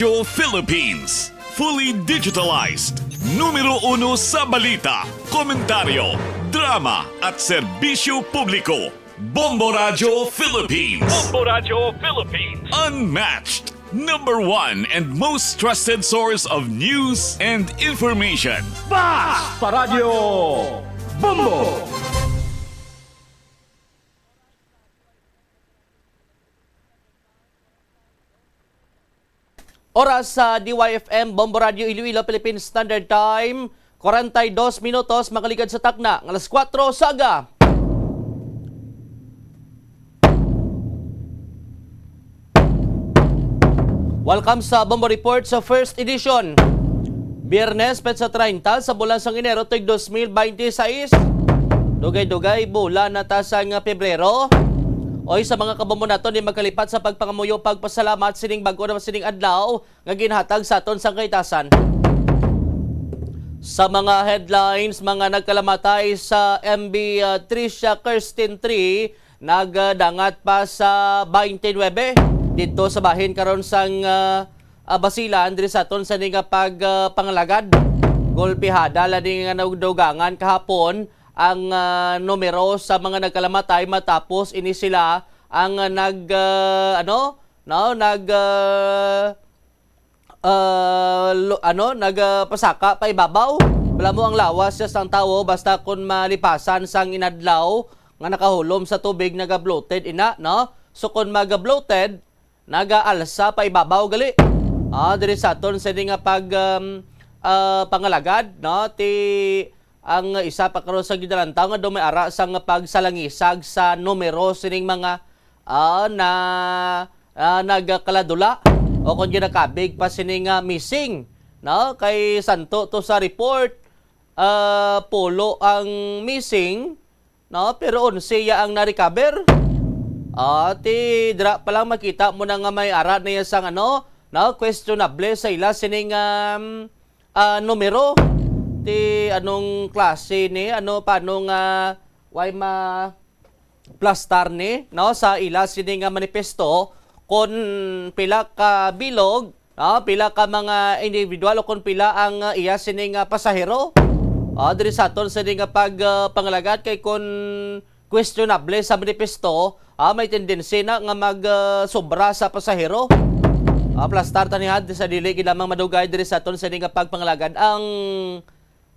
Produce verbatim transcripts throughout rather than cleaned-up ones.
Radyo Philippines, fully digitalized. Numero uno sa balita, komentaryo, drama at serbisyo publiko. Bombo Radyo Philippines. Bombo Radyo Philippines. Unmatched, number one and most trusted source of news and information. Basta Radyo Bombo! Oras sa D Y F M, Bombo Radio Iloilo, Philippine Standard Time, kwarenta y dos minutos, makaligad sa takna nga alas kuwatro sa aga. Welcome sa Bombo Report sa first edition. Biyernes, petsa treinta sa bulan sang Enero, tuig dos mil beintiseis. Dugay-dugay, bulan na ta sang Pebrero. Oy, sa mga kabombo naton, di magkalipat sa pagpangamuyo, pagpasalamat sining bag-o na sining adlaw nga ginhatag sa aton sang kaitasan. Sa mga headlines, mga nagkalamatay sa M B, ah, Tricia Kirsten three, nagdangat pa sa twenty-nine didto sa bahin karon sang, ah, ah, Basilan, diri sa aton sa ning pag, ah, pangalagad. Golpihada la ni nga nagdugangan kahapon ang, ah, numero sa mga nagkalamatay matapos ini sila ang, ah, nag, ah, ano, no, nag, ah, ah, lo-, ano, nagapasaka pa ibabaw. Wala mo ang lawas siya sang tawo basta kon malipasan sang inadlaw nga nakahulom sa tubig, naga-bloated ina, no? So kon maga-bloated, nagaalsa pa ibabaw gali. Ah, diri sa aton sa ini nga pag, um, ah, pangalagad, no? Ti ang isa pa karon sa ginalantaw nga daw may ara sang pagsalangisag sa numero sining mga, ah, na, ah, nagkaladula o kon ginakabig pa sini nga missing, no? Kay santo to sa report, ah, pulo ang missing, no? Pero onse ya ang na-recover. Ah, ti dira pa lang makita mo na nga may ara na ya sang ano, no? Questionable sa ila sining, um, ah, numero. Ti anong klase ni, ano, paano nga, why ma-, plastar ni, no, sa ila sini nga manifesto kon pila ka bilog, no, pila ka mga individual o kon pila ang, ah, iya sini nga pasahero. Ah, diri sa aton sini nga pag, ah, pangalagad kay kon questionable sa manifesto, ah, may tendency na nga mag, ah, sobra sa pasahero. Ah, plastar taniha sa dili gid lamang madugay diri sa aton sini nga pagpangalagad ang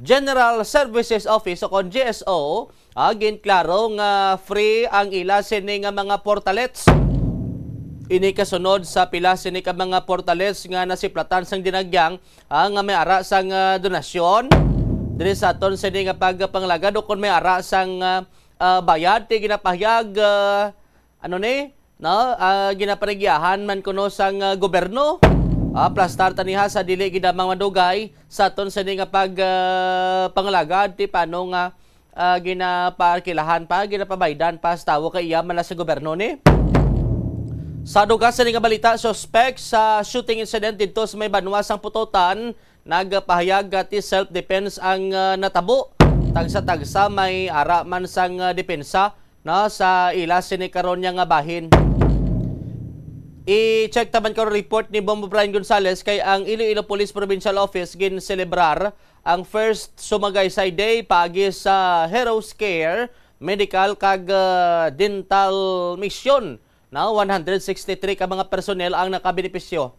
General Services Office o kon G S O, ah, ginklaro nga free ang ila sini nga mga portalets. Ini kasunod sa pila sini ka mga portalets nga nasiplatan sang dinagyang, ah, nga may ara sang, ah, donasyon diri sa aton sini nga pagpanglagad o kon may ara sang, ah, ah, bayad ti ginapahayag, ah, ano ni, no? Ah, ginapanagyahan man kuno sang, ah, gobyerno. Ah, plastar taniha sa dili gid lamang madugay sa aton sini nga pag, ah, pangalagad ti paano nga, ah, ginapakilahan pa, ginapabaydan pa sa tawo kay iya man na sa gobyerno ni. Sa dugang sini nga balita, suspek sa shooting incident didto sa may banwa sang Putotan, nagpahayag nga ti self-defense ang, ah, natabo. Tagsa-tagsa may ara man sang, ah, depensa, no, sa ila sini karon niya nga bahin. I-check taman karon report ni Bombo Brian Gonzales kay ang Iloilo Police Provincial Office ginselebrar ang first Sumagaysay Day paagi sa Heroes Care Medical kag, ah, Dental Mission, no, one hundred sixty-three ka mga personnel ang nakabenepisyo.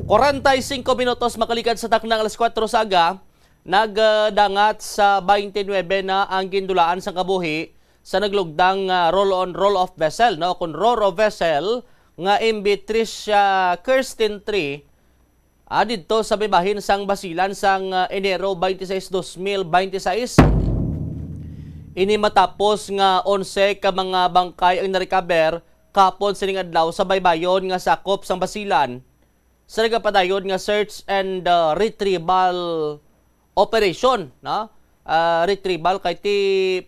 Kwarenta y singko minutos makalikad sa takna nga alas kuwatro sa aga, nagdangat sa twenty-nine na ang gindulaan sang kabuhi sa naglugdang, ah, roll-on, roll-off vessel, no, kun ro-ro vessel nga M V Tricia Kirsten three, ah, didto sa may bahin sang Basilan sang, ah, Enero twenty-six, dos mil beintiseis. Ini matapos nga onse ka mga bangkay ang na-recover kahapon sining adlaw sa baybayon nga sakop sang Basilan sa nagapadayon nga search and, ah, retrieval operation, no? Ah, retrieval kay ti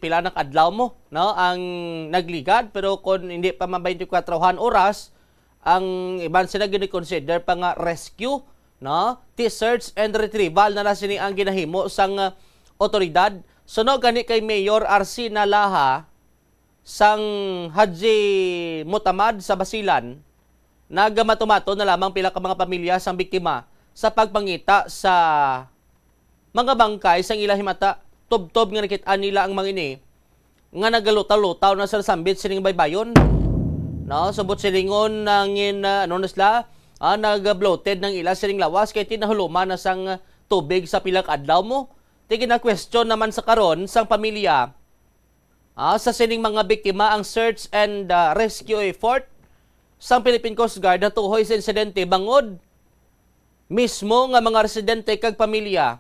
pila na ka adlaw mo, no, ang nagligad, pero kung hindi pa ma twenty-four han oras, ang iban sila gini-consider pa nga rescue, no? Ti search and retrieval na na sini ang ginahimo sang, ah, otoridad. Suno gani kay Mayor Arsina Laha sang Haji Mutamad sa Basilan, Nagamato-mato na lamang pila ka mga pamilya sang biktima sa pagpangita sa mga bangkay sang ila himata, tubtob nga nakit-an nila ang mga ini nga nagalutaw-lutaw na sa nasambit sining baybayon. No, subot silingon nangin, ah, ano na sila, ah, nag-bloated ng ila sining lawas kay tinahuluman na sang tubig sa pila ka adlaw mo. Ti gina-question naman sa karon sang pamilya, ah, sa sining mga biktima ang search and, ah, rescue effort sang Philippine Coast Guard natuhoy sa insidente bangod mismo nga mga residente kag pamilya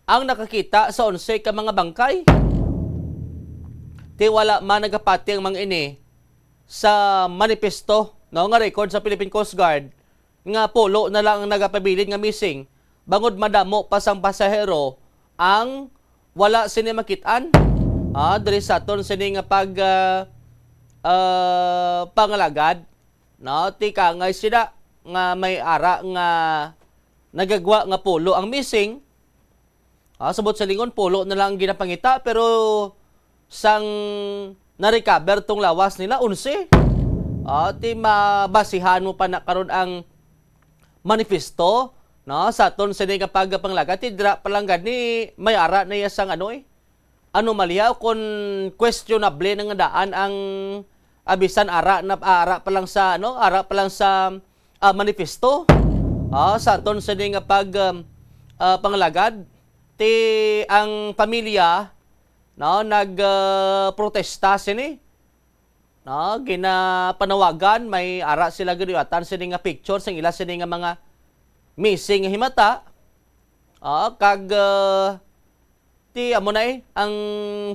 ang nakakita sa onse ka mga bangkay. Ti wala man nagapati ang mga ini sa manifesto, no, nga record sa Philippine Coast Guard nga pulo na lang ang nagapabilin nga missing, bangod madamo pa sang pasahero ang wala sini makit-an. Ah, diri sa aton sini nga pag, ah, ah, pangalagad, no, ti kangay sila nga may ara nga nagagwa nga pulo ang missing. Ah, subot silingon, pulo na lang ang ginapangita, pero sang na-recover tong lawas nila, onse. Ah, ti mabasihan mo pa na karon ang manifesto, no, sa aton sini nga pagpanglagad, ti dira pa lang gani may ara na iya sang ano, eh, anomalya o kon questionable na nga daan ang, ah, bisan ara na, ara pa lang sa, ano, ara pa lang sa, ah, manifesto. Ah, sa aton sini nga pag, um, ah, panglagad, ti ang pamilya, no, nag, ah, protesta sini. No, ginapanawagan, may ara sila ginuwatan sini nga picture sang ila sini nga mga missing nga himata. Ah, kag, ah, ti amo na, eh, ang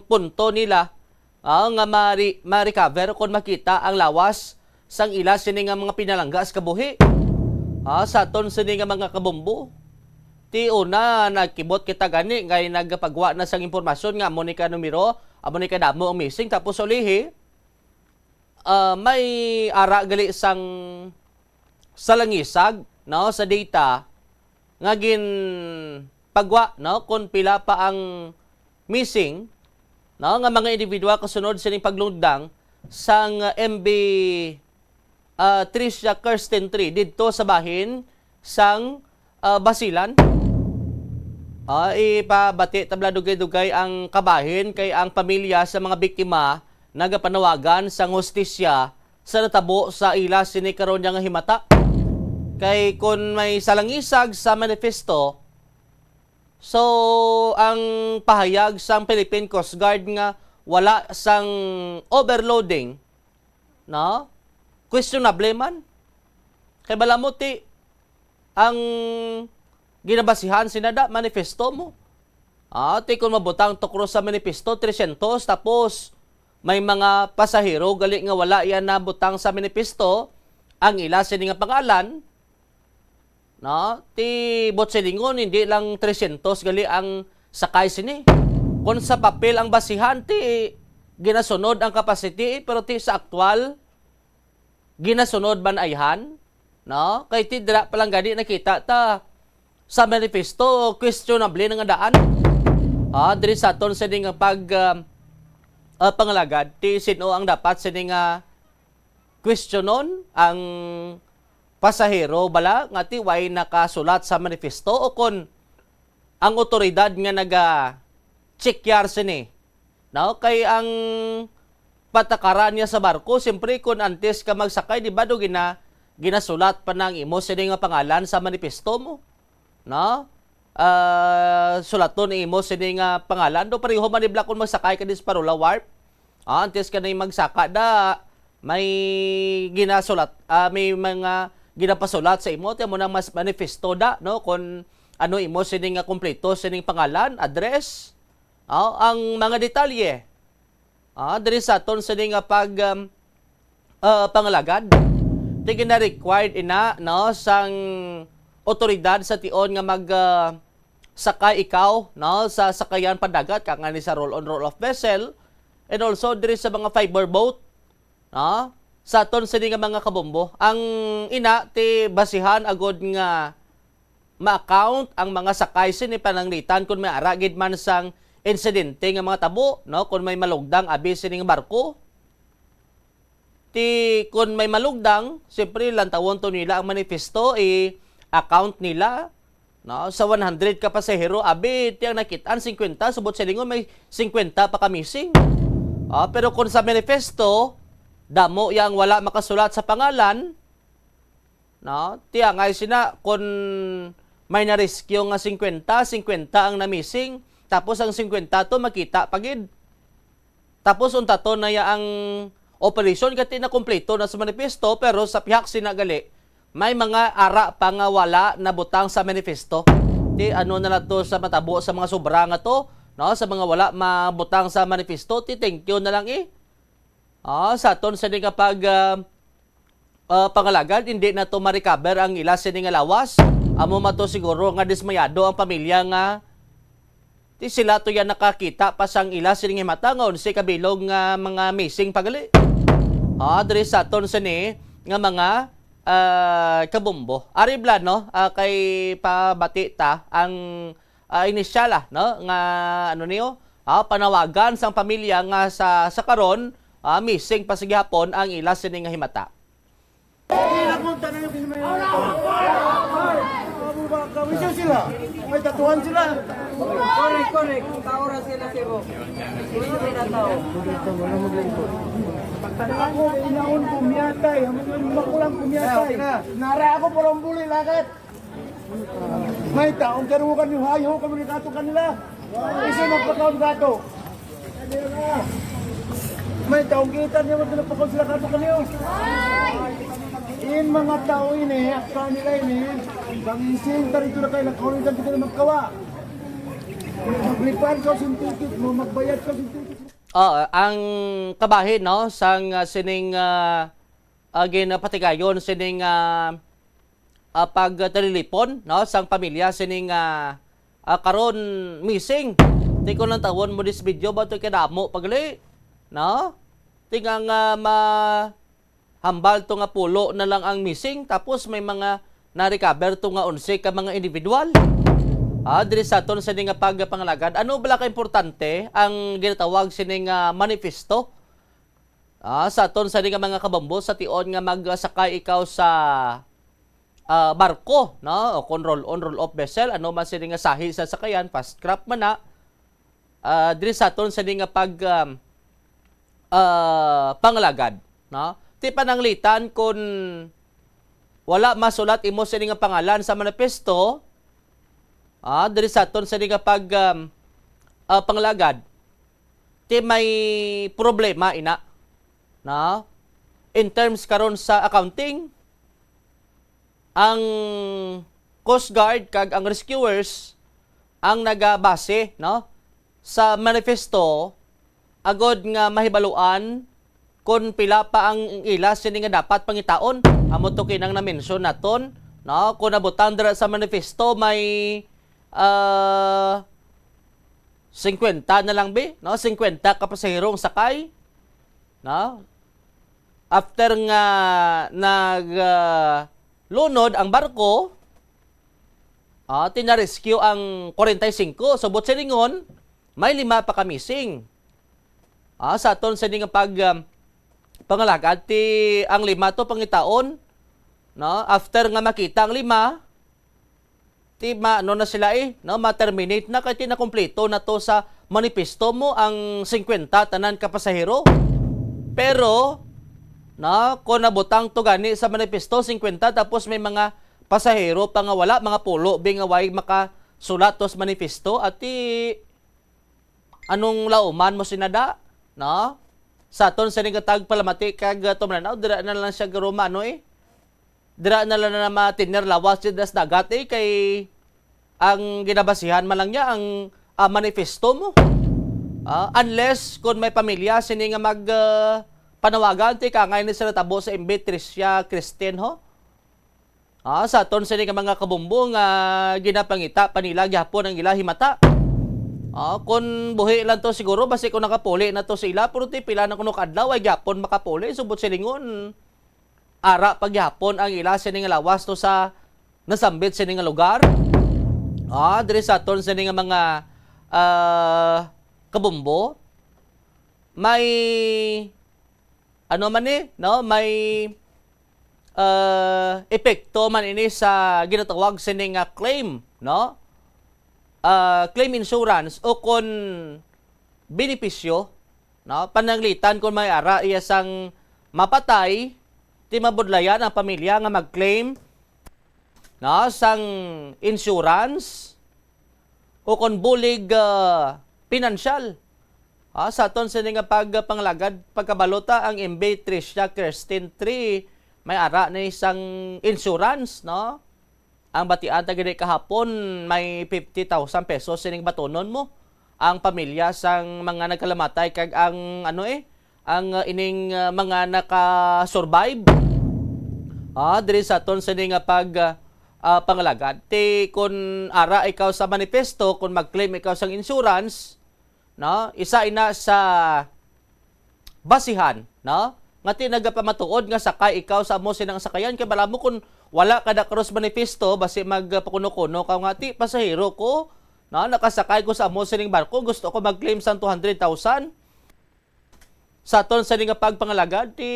punto nila, ah, nga mari-, ma-recover kon makita ang lawas sang ila sini nga mga pinalangga sa kabuhi. Ah, sa aton sini nga mga kabombo. Ti una, nagkibot kita gani kay nagpagwa na sang impormasyon nga amo ni ka numero, amo ni kadamo ang missing. Tapos ulihi, ah, may ara gali sang salangisag, no, sa data nga ginpagwa, no, kung pila pa ang missing, no, nga mga individual kasunod sining paglundang sang M V, ah, Tricia Kirsten three didto sa bahin sang, ah, Basilan. Ah, ipabati tabla dugay-dugay ang kabahin kay ang pamilya sa mga biktima nagapanawagan sang hustisya sa natabo sa ila sini karon nga himata. Kay kon may salangisag sa manifesto, so ang pahayag sang Philippine Coast Guard nga wala sang overloading, no? Questionable man. Kay bala mo ti ang ginabasihan sina da manifesto mo. Ah, ti kon mabutang to cross sa manifesto, tresyentos, tapos may mga pasahero gali nga wala yan nabutang sa manifesto ang ila sini nga pangalan, no? Ti buot silingon, hindi lang tresyentos gali ang sakay sini. Kon sa papel ang basihan, ti ginasunod ang capacity, pero ti sa aktual, ginasunod man ayhan, no? Kay ti dira pa lang gani nakita ta sa manifesto, questionable na nga daan. Ah, diri sa aton sini nga pag, ah, ah, pangalagad, ti sin-o ang dapat sini nga questionon, ang pasahero bala nga ti way nakasulat sa manifesto o kon ang otoridad nga naga-check yar sini, no? Kay ang patakaran niya sa barko, siyempre, kun antes ka magsakay, di ba, do gina-, ginasulat pa na ang imo sini nga pangalan sa manifesto mo, no? Ah, sulaton ang imo sini nga pangalan. Do pareho man ni bala kun magsakay ka din sa Parola Wharf. Ah, antes ka na magsaka da, may ginasulat, ah, may mga ginapasulat sa imo, ti amo nang mas manifesto da, no? Kun ano imo sini nga kumpleto sining pangalan, address, ah, ang mga detalye. Ah, diri sa aton sini nga pag, um, ah, pangalagad, ti gina-required ina, no, sang otoridad sa tion nga mag, ah, sakay ikaw, no, sa sakayan padagat, kangani sa roll-on, roll-off vessel, and also diri sa mga fiber boat, no, sa aton sini nga mga kabombo. Ang ina ti basihan agud nga ma-account ang mga sakay sini pananglitan kun may ara gid man sang insidente nga mga tabo, no, kun may malugdang abi sini nga barko. Ti kun may malugdang, siyempre, lantawon to nila ang manifesto, i-account nila, no? Sa one hundred ka pasahero, abi, ti ang nakit-an, singkwenta, subot silingon may singkwenta pa ka missing. Ah, pero kung sa manifesto, damo yang wala makasulat sa pangalan, no? Ti angay sina, kun may na-rescue nga singkwenta, singkwenta ang na-missing, tapos ang singkwenta to makita pa gid. Tapos unta to na ya ang operasyon kay ti nakumpleto na sa manifesto, pero sa pihak sina gali, may mga ara pa nga wala nabutang sa manifesto. Ti ano na lang to sa matabo sa mga sobra nga to, no? Sa mga wala mabutang sa manifesto, ti thank you na lang, eh. Ah, sa aton sini nga pag, ah, ah, pangalagad, hindi na to ma-recover ang ila sini nga lawas. Amo man to siguro nga dismayado ang pamilya nga ti sila to yan nakakita pa sang ila sini nga mata nga onse ka bilog nga mga missing pa gali. Ah, diri sa aton sini nga mga, ah, kabombo. Ari bala, no? Ah, kay pabati ta ang, ah, inisyal, ah, no? Nga, ano niyo? Ah, panawagan sang pamilya nga sa, sa karon, ah, missing pa sa gihapon ang ila sini nga himata. Ikaw sila. May tatuhan sila. Correct, correct. Taura sila, sir. Hindi sila tao. Ako, inaon ko, miyatay. Ang mga makulang ko, miyatay. Nara ako, parang buli, lagat. May taong karukan yung hayo, kami nagkato kanila. Isa magpakaon gato. May taong kita niya, magpakaon sila gato kanila. In mga tao ini, akta nila ini, bang isin, tarito na kayo, nagkaon kita na magkawa. Maglipan ka sa ticket mo, magbayad ka sa ticket mo. Oo, ang kabahin, no, sang, ah, sining, ah, ah, ginapatigayon sining, ah, ah, pagtalilipon, no, sang pamilya sining, ah, ah, karon missing. Ti ko lang tawon mo this video ba to kadamo pagli, no? Ti nga, nga ma-, hambal to nga pulo na lang ang missing, tapos may mga na-recover to nga onse ka mga individual. Ah, diri sa aton sini nga pagpangalagad, ano bala ka importante ang ginatawag sini nga manifesto? Ah, sa aton sini nga mga kabombo, sa tion nga magsakay ikaw sa, ah, barko, no? O kung roll-on, roll-off vessel, ano man sini nga sahi sa sakayan, fast craft man na, ah, diri sa aton sini nga pag, um, ah, pangalagad, no? Ti pananglitan kun wala masulat imo sini nga pangalan sa manifesto, ah, diri sa aton sini nga pag, um, ah, pangalagad, ti may problema ina, no? In terms karon sa accounting, ang Coast Guard kag ang rescuers ang nagabase, no, sa manifesto agod nga mahibaluan kon pila pa ang ila sini nga dapat pangitaon. Amo to kinang na-mention naton, no, kung nabutang dira sa manifesto may, ah, singkwenta na lang bi, no, singkwenta ka pasahero ang sakay, no? After nga nag, ah, lunod ang barko, ah, ti na-rescue ang kwarenta y singko. Subot silingon, may lima pa ka missing. Ah, sa aton sini nga pag, ah, pangalagad, ti ang lima to pangitaon, no? After nga makita ang lima, ti ma-, ano na sila, eh, no? Ma-terminate na kay ti nakumpleto na to sa manifesto mo ang singkwenta tanan ka pasahero. Pero, no, kung nabutang to gani sa manifesto, singkwenta, tapos may mga pasahero pa nga wala, mga pulo bi nga way makasulat to sa manifesto, at ti anong lauman mo sinada, no? Sa aton sini nga tagpalamati kag, uh, tumlanaw, dira na lang siya garuma, no, eh? Dira na lang na matiner lawas dyan sa dagat, eh, kay ang ginabasihan man lang niya ang, ah, manifesto mo. Ah, unless kung may pamilya sini nga mag, ah, panawagan, ti kangay ni sila tabo sa Imbi Tricia Christian, ho? Ah, sa aton sini nga mga kabumbo nga ginapangita pa nila gihapon ang ila himata. Ah, kung buhi lang to siguro, basi kung nakapuli na to sa ila, pero ti pila na kuno ka adlaw ay gihapon makapuli, subot silingon. Ara pa gihapon ang ila sini nga lawas to sa nasambit sini nga lugar. Ah, diri sa aton sini nga mga, ah, kabumbo, may Ano man ni, no, may, ah, epekto man ini sa ginatawag sini nga claim, no? Ah, claim insurance o kon benepisyo, no? Pananglitan kon may ara iya sang mapatay, ti mabudlayan ang pamilya nga mag-claim, no, sang insurance o kon bulig, ah, pinansyal. Ah, sa aton sini nga pagpangalagad, pagkabalo ta, ang M B Tricia Kirsten three, may ara ni sang insurance, no? Ang batian ta gid kahapon, may fifty thousand pesos sining batunon mo. Ang pamilya sang mga nagkalamatay kag ang, ano eh, ang, ah, ining, ah, mga naka-survive. Ah, diri sa aton sini nga pag, ah, ah, pangalagad. Ti kun ara ikaw sa manifesto, kun mag-claim ikaw sang insurance, no? Isa ina sa basihan, no? Nga ti nagapamatuod nga sakay ikaw sa amo sining sakayan, kay bala mo kun wala ka na cross manifesto, basi magpakuno-kuno ka nga, "Ti pasahero ko, no? Nakasakay ko sa amo sining barko, gusto ko mag-claim sang two hundred thousand." Sa aton sini nga pagpangalagad, ti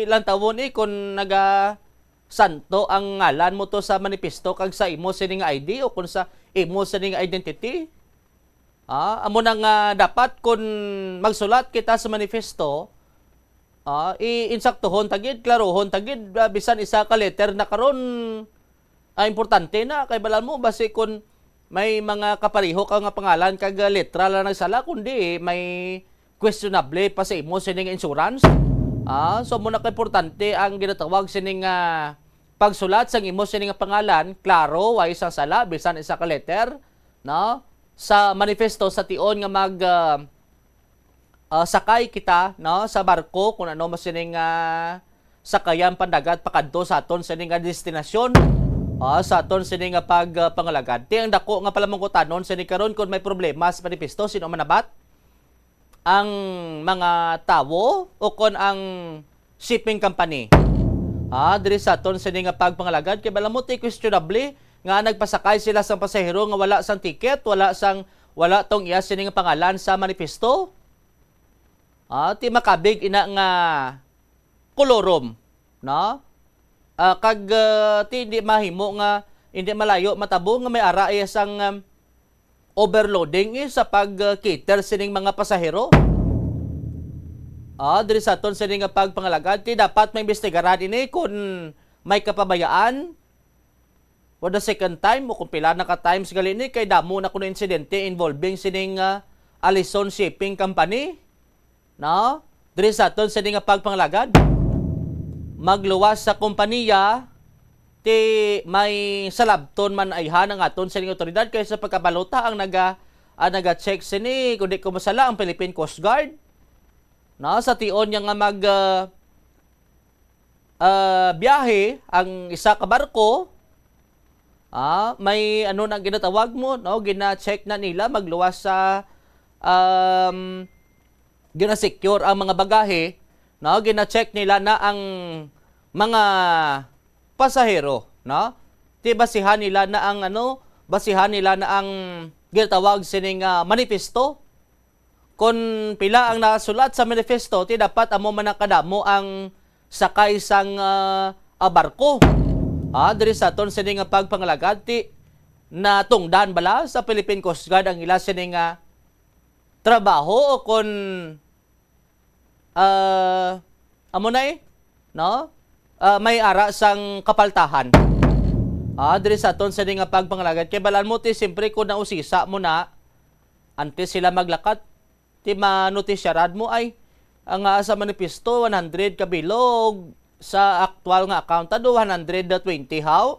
lantawon, eh, kun naga-santo ang ngalan mo to sa manifesto kag sa imo sini nga I D o kun sa imo sini nga identity. Ah, amo na nga dapat kun magsulat kita sa manifesto, ah, i-insaktuhon ta gid, klarohon ta gid, ah, bisan isa ka letter na karon, ah, importante na kay bala mo basi kun may mga kapareho ka nga pangalan kag, ah, letra lang nagsala, kundi may questionable pa sa imo sini nga insurance. Ah, so amo na ka importante ang ginatawag sini nga pagsulat sang imo sini nga pangalan, klaro, way sang sala, bisan isa ka letter, no? Sa manifesto sa tion nga mag, ah, ah, sakay kita, no, sa barko, kung ano man sining, ah, sakayan pandagat pakadto sa aton sini nga destinasyon, ah, sa aton sini nga pag, ah, pangalagad. Ti ang dako nga palamungkutanon sini karon kung may problema sa manifesto, sino manabat? Ang mga tawo o kon ang shipping company? Ah, diri sa aton sini nga pagpangalagad, kay bala mo ti questionable nga nagpasakay sila sang pasahero nga wala sang ticket, wala sang, wala tong iya sini nga pangalan sa manifesto. Ah, ti makabig ina nga kolorum, no? Ah, kag, ah, ti hindi mahimo nga, hindi malayo matabo nga may ara iya sang, um, overloading, eh, sa pag, ah, cater sining mga pasahero. Ah, diri sa aton sini nga pagpangalagad, ti dapat maimbestigaran ini kun may kapabayaan. For the second time, o kung pila na ka times gali ni, kay damo na kuno insidente involving sining, ah, Alison Shipping Company, no? Diri sa aton sini nga pagpangalagad, magluwas sa kompanya, ti may salabton man ayhan ang aton sining awtoridad, kay sa pagkabalota ang naga-, ang naga-check sini, kung di ko masala, ang Philippine Coast Guard, no? Sa tion niya nga mag, ah, ah, biyahe ang isa ka barko, ah, may ano na ginatawag mo, no? Gina-check na nila magluwas sa, um, gina-secure ang mga bagahe, no? Gina-check nila na ang mga pasahero, no? Ti basihan nila na ang ano, basihan nila na ang ginatawag sining, ah, manifesto. Kon pila ang nasulat sa manifesto, ti dapat amo man ang kadamo ang sakay sang, ah, ah, barko. Ah, diri sa aton sini nga pagpangalagad, ti natungdan bala sa Philippine Coast Guard ang ila sini nga trabaho o kon, ah, amo na eh, no? Ah, may ara sang kapaltahan. Ah, diri sa aton sini nga pagpangalagad, kay balaan mo ti, siyempre, kung nausisa mo na, antes sila maglakat, ti manotisyarad mo ay, ang, ah, sa manifesto, one hundred ka bilog, sa aktual nga account, ano, one hundred twenty, how?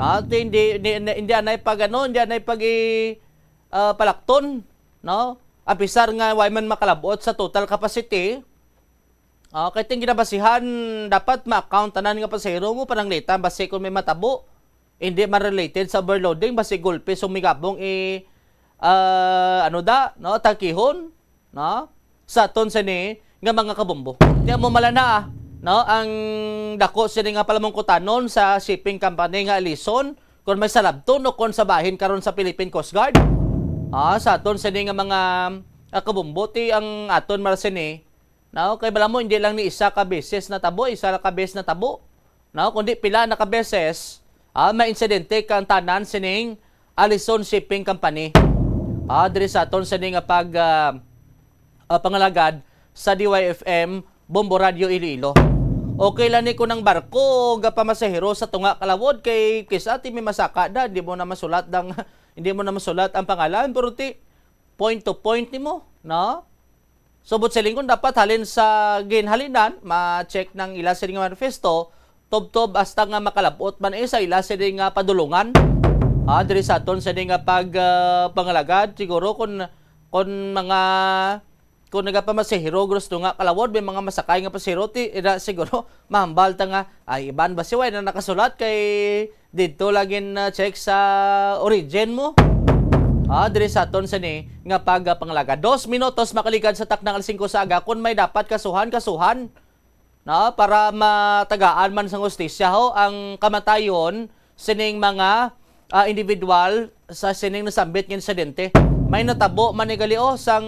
Ah, ti hindi, hindi, hindi, hindi anay pag, ano, hindi anay pag i-, ah, palakton, no? Apisar nga way man makalabot sa total capacity, ah, kay ting ginabasihan, dapat ma-account tanan nga pasahero mo, pananglitan, basi kung may matabo, hindi man related sa overloading, basi gulpi sumigabong i-, ah, ano da, no, tangkihon, no? Sa aton sini nga mga kabombo. Ti amo mala na, no, ang dako sini nga palamungkutanon sa shipping company nga Alison, kung may salabton o kung sa bahin karon sa Philippine Coast Guard. Ah, sa aton sini nga mga, ah, kabombo, ti ang aton mala sini, No, kay bala mo, hindi lang ni isa ka beses natabo, isa ka beses natabo. No, kundi pila na ka beses, ah, may insidente kang tanan sining Allison Shipping Company. Ah, diri sa aton sini nga pag, ah, ah, pangalagad sa D Y F M Bombo Radio Iloilo. Okay lang ni kung ang barko gapamasahero sa tunga kalawod kay kis-a ti may masaka da, hindi mo na masulat dang, hindi mo na masulat ang pangalan, pero ti point to point nimo, no? So, buot silingon, dapat halin sa ginhalinan, ma-check ng ila sini nga manifesto, tubtob hasta nga makalabot man eh sa ila sini nga padulungan. Ah, diri sa aton sini nga pag, ah, pangalagad, siguro kung, kung mga, kung nagapamasahero, gusto nga kalawod, may mga masakay nga pasahero, ti, ina, siguro, mahambal ta nga, ay, iban ba siya, way na nakasulat kay didto lang gin, ah, check sa origin mo. Ah, diri sa aton sini nga pag, ah, panglagad. Dos minutos makaligad sa taknang alas singko sa aga, kung may dapat kasuhan, kasuhan. No, para matagaan man sang hustisya ho ang kamatayon sining mga, ah, individual sa sining nasambit nga insidente. May natabo man ni gali, oh, sang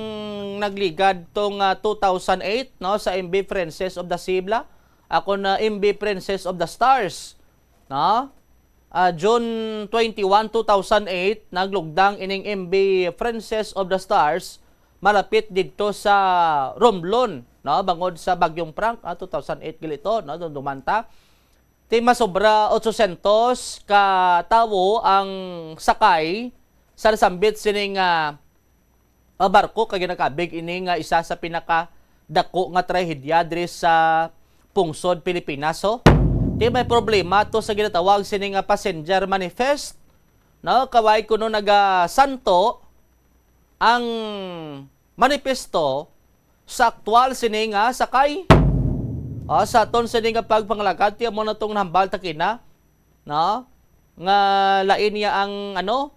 nagligad tong, ah, two thousand eight, no, sa M V Princess of the Sea bala, ako na M V Princess of the Stars, no? Ah, June twenty-one, two thousand eight, naglugdang ining M V Princess of the Stars malapit didto sa Romblon, no? Bangod sa Bagyong Frank, ah, two thousand eight gali to, no? Dumduman ta. Ti masobra otsosyentos ka tawo ang sakay sa nasambit sining, ah, ah, barko, kag ginakabig ini nga isa sa pinakadako nga trahedya diri sa pungsod Pilipinas, ho. Ti may problema to sa ginatawag sini nga passenger manifest, no? Kay way kuno nagasanto ang manifesto sa aktual sini nga sakay. Ah, sa aton sini nga pagpangalagad, ti amo na tong nahambal ta kina, no? Nga lain niya ang, ano,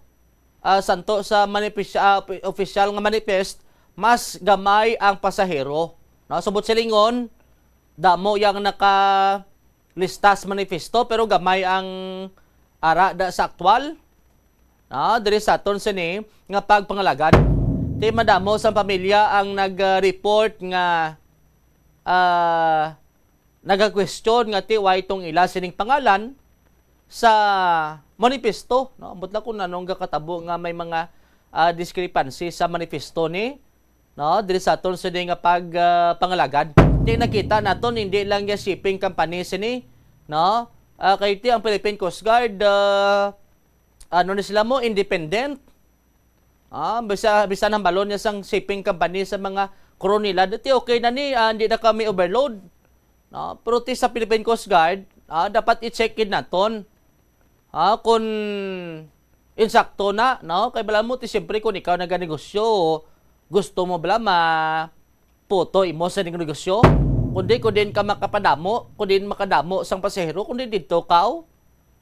ah, santo sa manifest-, ah, opi-, opisyal nga manifest, mas gamay ang pasahero, no? So, buot silingon, damo yang nakalista sa manifesto, pero gamay ang ara da sa aktual, no? Diri sa aton sini nga pagpangalagad. Ti madamo sang pamilya ang nag-report nga, ah, nagakwestiyon nga ti way tong ila sining pangalan sa manifesto, no? Ambot lang kung anong gakatabo nga may mga, ah, discrepancy sa manifesto ni, no? Diri sa aton sini nga pag, ah, pangalagad. Ti nakita naton, hindi lang ya shipping company sini, no? Ah, kay ti ang Philippine Coast Guard, ah, ano ni sila mo, independent. Ah, bisa, bisan ang balon niya sang shipping company sa mga crew nila, dati okay na ni, ah, hindi na kami overload. No? Pero ti sa Philippine Coast Guard, ah, dapat i-check gid naton. Ah, kung insakto na, no? Kay bala mo, ti siyempre kung ikaw naganegosyo, gusto mo bala ma-, puto imo sa ning negosyo? Kundi, kung diin ka makapadamo, kung diin makadamo sang pasahero, kundi didto ka, oh.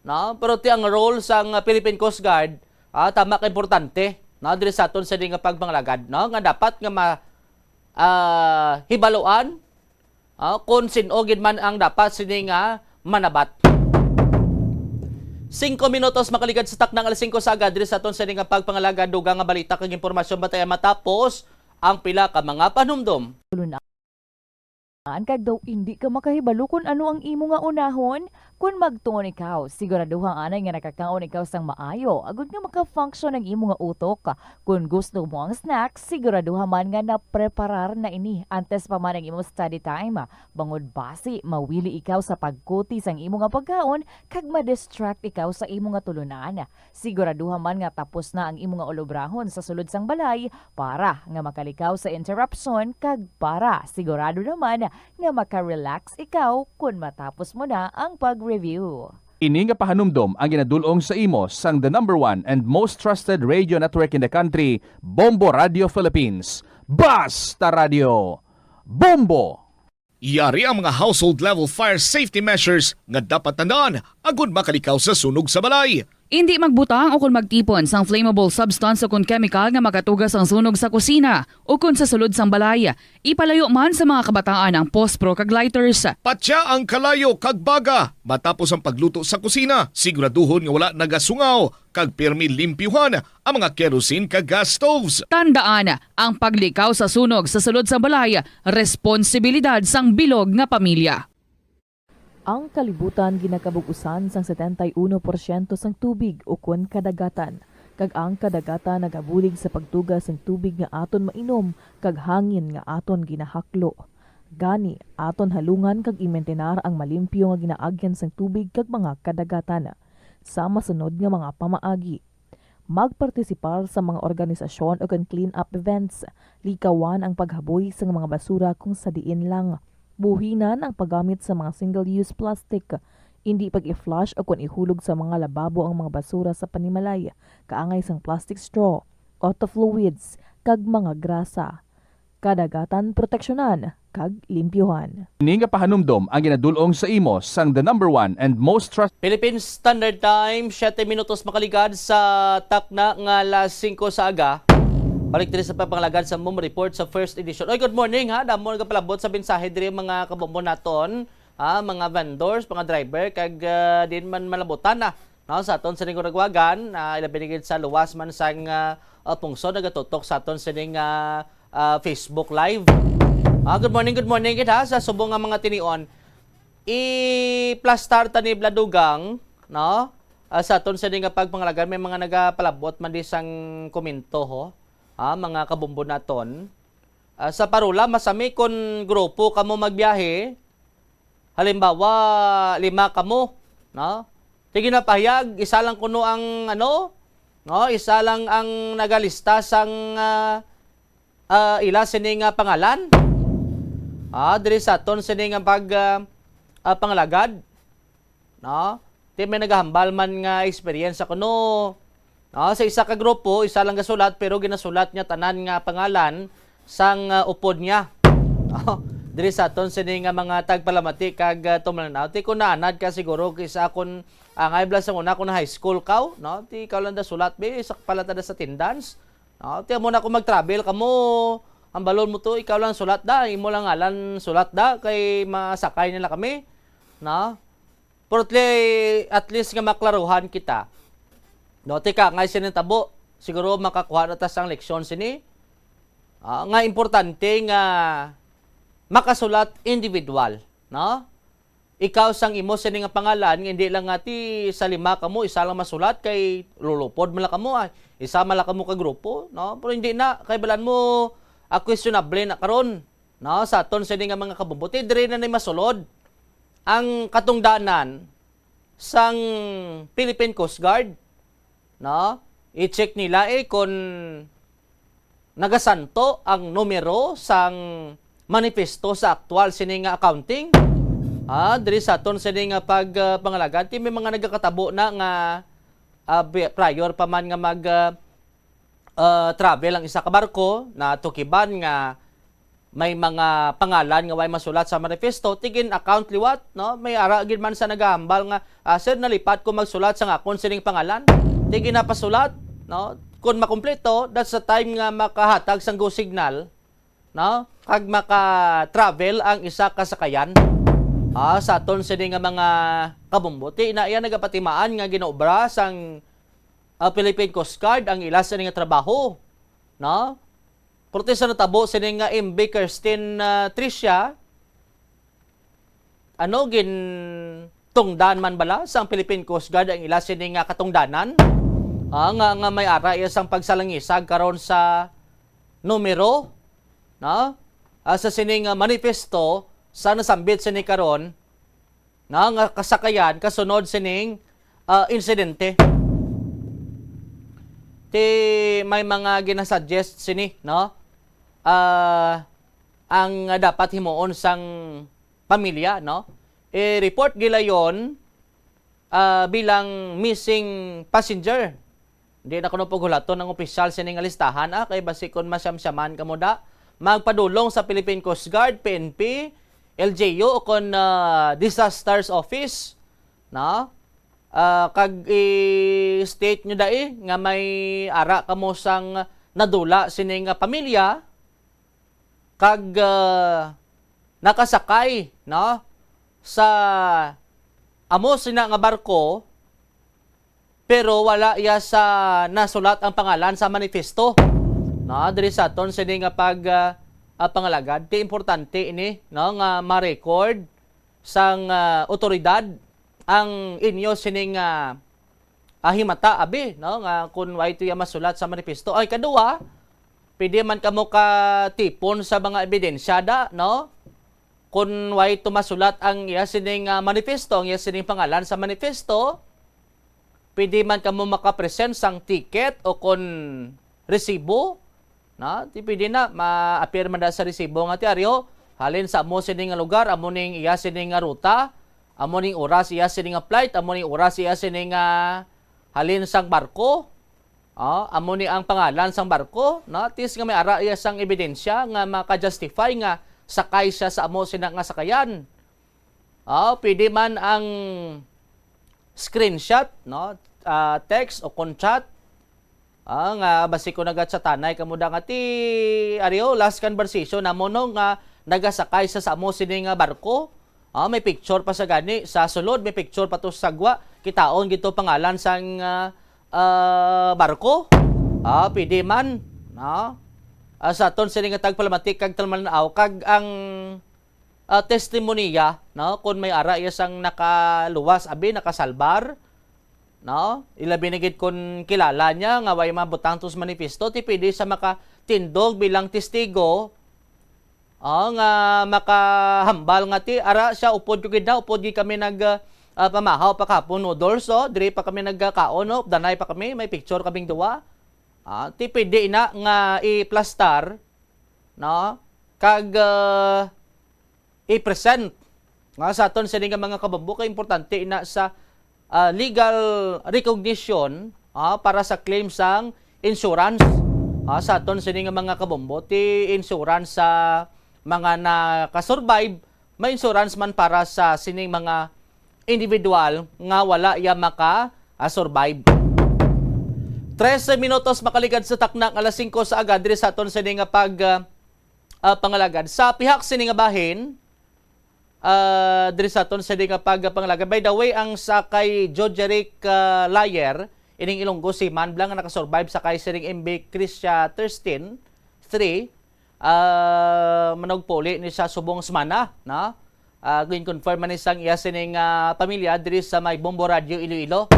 No? Pero ti ang role sang, ah, Philippine Coast Guard, ah, tama ka importante, no? Diri sa aton sa nga pagpangalagad, no? Nga dapat nga ma-, ah, hibaluan, ah, kung sin-o gid man ang dapat sini nga manabat. Singko minutos makaligad sa taknang alas singko sa aga, diri sa aton sini nga pagpangalagad, dugang nga balita kag impormasyon, bantay matapos ang pila ka mga panumdom. Tulunan, kag daw indi ka makahibalo kon ano ang imo nga unahon. Kon magtuon ikaw, siguraduha anay nga nakakaon ikaw sang maayo, agud nga maka-function ang imo nga utok. Kon gusto mo ang snack, siguraduha man nga napreparar na ini antes pa man ang imo study time, bangod basi mawili ikaw sa pagkuti sang imo nga pagkaon kag ma-distract ikaw sa imo nga tulunan. Siguraduha man nga tapos na ang imo nga ulobrahon sa sulod sang balay para nga makalikaw sa interruption kag para sigurado naman nga maka-relax ikaw kon matapos mo na ang pag-review. Ini nga pahanumdom ang ginadul-ong sa imo sang the number one and most trusted radio network in the country, Bombo Radio Philippines. Basta Radio Bombo! Yari ang mga household level fire safety measures nga dapat tandaan agud makalikaw sa sunog sa balay. Indi magbutang o kon magtipon sang flammable substance o kon chemical nga makatuga sang sunog sa kusina o kon sa sulod sang balay. Ipalayo man sa mga kabataan ang pospro kag lighters. Patya ang kalayo kag baga matapos ang pagluto sa kusina. Siguraduhon nga wala nagasungaw kag pirmi limpyuhan ang mga kerosene kag gas stoves. Tandaan, ang paglikaw sa sunog sa sulod sang balay, responsibilidad sang bilog nga pamilya. Ang kalibutan ginakabug-usan sang setenta y uno porsyento sang tubig ukon kadagatan, kag ang kadagatan nagabulig sa pagtuga sang tubig nga aton mainom kag hangin nga aton ginahaklo. Gani, aton halungan kag imintenar ang malimpyo nga ginaagyan sang tubig kag mga kadagatan. Sa masunod nga mga pamaagi, magpartisipar sa mga organisasyon ukon clean-up events. Likawan ang paghaboy sang mga basura kung sa diin lang. Buhinan ang paggamit sa mga single-use plastic. Indi pag-i-flush ukon ihulog sa mga lababo ang mga basura sa panimalay, kaangay sang plastic straw, auto fluids, kag mga grasa. Kadagatan proteksyonan kag limpyuhan. Ini nga pahanumdom ang ginadul-ong sa imo sang the number one and most trusted Philippine Standard Time, siyete minutos makaligad sa takna nga alas singko sa aga. Balik diri sa pagpangalagad sa Mum Report sa first edition. Oy, good morning ha. Damo nagapalabot sa mensahe diri mga kabombo naton, ha, mga vendors, mga driver, kag, ah, din man malabutan na, no, sa aton sining guragwagan, ah, ilabi na gid sa luwas man sang, ah, ah, pungsod nagatutok sa aton sining, ah, ah, Facebook Live. Ah, good morning, good morning gid ha sa subong nga mga tinion. I-plastar ta ni Bladugang, no? Ah, sa aton sini nga pagpangalagan, may mga nagapalabot man di sang komento, ho. Ah, mga kabombo naton. Ah, sa parola, masami kon grupo kamo magbiyahe. Halimbawa, lima kamo, no? Ti ginapahayag, isa lang kuno ang, ano, no? Isa lang ang nagalista sang, ah, ah, ila sini nga pangalan. Ah, diri sa aton sini nga pag, ah, ah, pangalagad, no? Ti may nagahambal man nga eksperyensya kuno, no? Sa isa ka grupo, isa lang gasulat, pero ginasulat niya tanan nga pangalan sang, ah, upod niya. No? Diri sa aton sini nga mga tagpalamati kag, ah, tumlanao. Ti kung naanad ka siguro, kisa kung angay bala sa una, kung high school ka, no? Ti ikaw lang da sulat, be, sa palatada sa attendance. No? Ti amo na kung mag-travel kamo, ang balon mo to, ikaw lang sulat da, imo lang ngalan sulat da, kay masakay nila kami. No? Pero at le-, at least nga maklaruhan kita. No, tika, nga sini tabo, siguro makakuha na ta sang leksyon sini. Ah, nga importante nga makasulat individual, no? Ikaw sang imo sini nga pangalan, nga hindi lang nga ti sa lima kamo, isa lang masulat, kay lulupod man lang kamo, ay, isa man lang kamo ka grupo, no? Pero hindi na, kay balan mo, ah, questionable na karon, no? Sa aton sini nga mga kabombo, ti diri na ni masulod ang katungdanan sang Philippine Coast Guard, no? I-check nila, eh, kung nagasanto ang numero sang manifesto sa aktual sini nga accounting. Ah, diri sa aton sini nga pag, ah, pangalagan, ti may mga nagakatabo na nga, ah, bi-, prior pa man nga mag, ah, ah, travel ang isa ka barko, natukiban nga may mga pangalan nga way masulat sa manifesto, ti gin-account liwat, no? May ara gid man sa nagahambal nga, "Ah, sir, nalipat ko magsulat sang akon sining pangalan." Ti ginapasulat, no? Kung makumpleto, that's the time nga makahatag sang go signal, no? Kag maka-travel ang isa ka sakayan. Ah, sa aton sini nga mga kabombo. Ti na iya nagapatimaan nga ginaobra sang, ah, Philippine Coast Guard ang ila sini nga trabaho, no? Pero ti sa natabo sini nga M V Kirsten, ah, Tricia, ano, gintungdan man bala sang Philippine Coast Guard ang ila sini nga katungdanan? Ah, nga, nga may ara iya sang pagsalangisag karon sa numero, no? Ah, sa sini nga manifesto sa nasambit sini karon, no, nga kasakayan kasunod sining, ah, insidente. Ti may mga ginasuggest sini, no? Ah, ang dapat himuon sang pamilya, no? I-report gilayon, ah, bilang missing passenger. Di na kuno paghulaton ang opisyal sini nga listahan, ah, kay basi kun masyamsyaman kamo da, magpadulong sa Philippine Coast Guard, P N P, L G U, o kon, ah, Disasters Office, no? Ah, kag i-state nyo dai nga may ara kamo sang nadula sini nga pamilya, kag, ah, nakasakay, no, sa amo sina nga barko, pero wala iya sa nasulat ang pangalan sa manifesto. No, diri sa aton sini nga pag, ah, ah, pangalagad, ti importante ini, no, nga ma-record sang, ah, otoridad ang inyo sining, ah, ah, himata, abi, no, nga kun way to iya masulat sa manifesto. Ay, kadua, pwede man kamo katipon sa mga ebidensya da, no? Kun way to masulat ang iya sining, ah, manifesto, ang iya sining pangalan sa manifesto, pwede man kamo makapresent sang ticket o kun resibo, no? Ti pwede na, ma-appear man da sa resibo nga ti ari, halin sa amo sini nga lugar, amo ning iya sini nga ruta, amo ning oras iya sini nga flight, amo ning oras iya sini nga halin sang barko. Oh, amo ni ang pangalan sang barko, no? At least nga may ara iya sang ebidensya nga maka-justify nga sakay siya sa amo sina nga sakayan. Oh, pwede man ang screenshot, no? Ah, text o kon chat. Ah, nga basi ko nagachatanay kamo da nga ti, ari, oh, last conversation namo, no, nga nagasakay sa, sa amo sini nga barko. Ah, may picture pa sa gani sa sulod, may picture pa to sa gwa. Kitaon gito pangalan sang, ah, ah, barko. Ah, pwede man, no? Ah, sa aton sini nga tagpalamati kag talman-aw kag ang, ah, testimonya, no, kun may ara iya sang nakaluwas, abi, nakasalbar, no? Ilabi na gid kun kilala niya nga way mabutang to sa manifesto, ti pwede sa makatindog bilang testigo, oh, nga makahambal nga ti, ara siya, upod ko gid na, upod gid kami nag, ah, ah, pamahaw pa kahapon noodles, oh, diri pa kami nagkaon, no? Danay pa kami, may picture kaming duwa. Ah, ti pwede ina nga iplastar, no? Kag, ah, i-present nga sa aton sini nga mga kabombo kay importante ina sa, ah, legal recognition, ah, para sa claim sang insurance, ah, sa aton sini nga mga kabombo, ti insurance sa mga nakasurvive, may insurance man para sa sining mga individual nga wala iya maka, ah, survive. Trese minutos makaligad sa takna nga alas singko sa aga diri sa aton sini nga pag, ah, ah, pangalagad. Sa pihak sini nga bahin, ah, diri sa aton sini nga pag, ah, pangalagad. By the way, ang sa kay Jojeric, ah, Layer, ining Ilonggo seaman bala nga nakasurvive sa kay sining M V Christia thirteen three, ah, manugpuli ni sa subong semana, no? Ah, gin-confirm man ni sang iya sining, ah, pamilya diri sa may Bombo Radio Iloilo.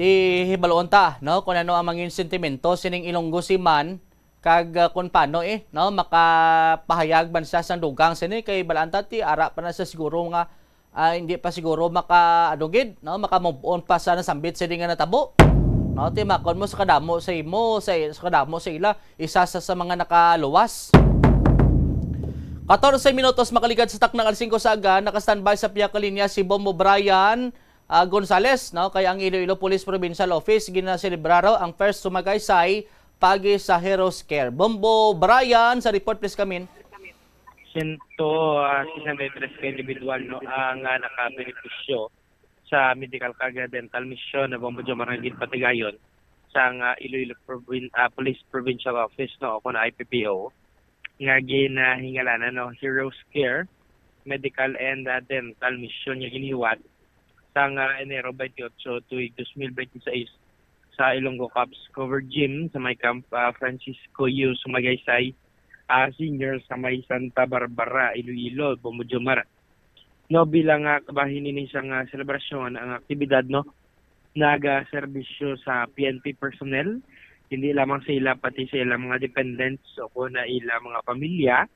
Ti hibaluon ta, no, kung ano ang mangin sentimento sining Ilonggo seaman, kag, ah, kung paano, eh, no, makapahayag man siya sang dugang sini kay balaan ta ti ara pa na siya siguro nga, ah, hindi pa siguro maka, ano gid, no, maka-move on pa sa nasambit sini nga natabo. No, ti makon mo sa kadamo sa imo, sa, sa kadamo sa ila, isa sa, sa mga nakaluwas. Katorse minutos makaligad sa takna alas singko sa aga, naka-standby sa pihak linya si Bombo Brian, ah, Gonzales, no? Kay ang Iloilo Police Provincial Office ginaselebra raw ang first Sumagaysay pagi sa Heroes Care. Bombo Brian, sa report, please come in. Sento, ah, sesenta y tres ka individual, no, ang, ah, nakabenepisyo sa medical kag dental mission na Bombo Jomar nga ginpatigayon sang, ah, Iloilo Provin-, ah, Police Provincial Office, no, o kon I P P O, nga ginahingalanan, no, Heroes Care Medical and, ah, Dental Mission nga ginhiwat sang, ah, Enero twenty-eight tuig dos mil veintiséis sa Ilonggo Cops Covered Gym sa may Camp, ah, Francisco Yu Sumagaysay, ah, Senior sa may Santa Barbara, Iloilo, Bombo Jomar. No, bilang, ah, kabahin ini sang, ah, selebrasyon, ang aktibidad, no, nagaserbisyo sa P N P personnel, hindi lamang sa ila, pati sa ilang mga dependents o kon na ilang mga pamilya,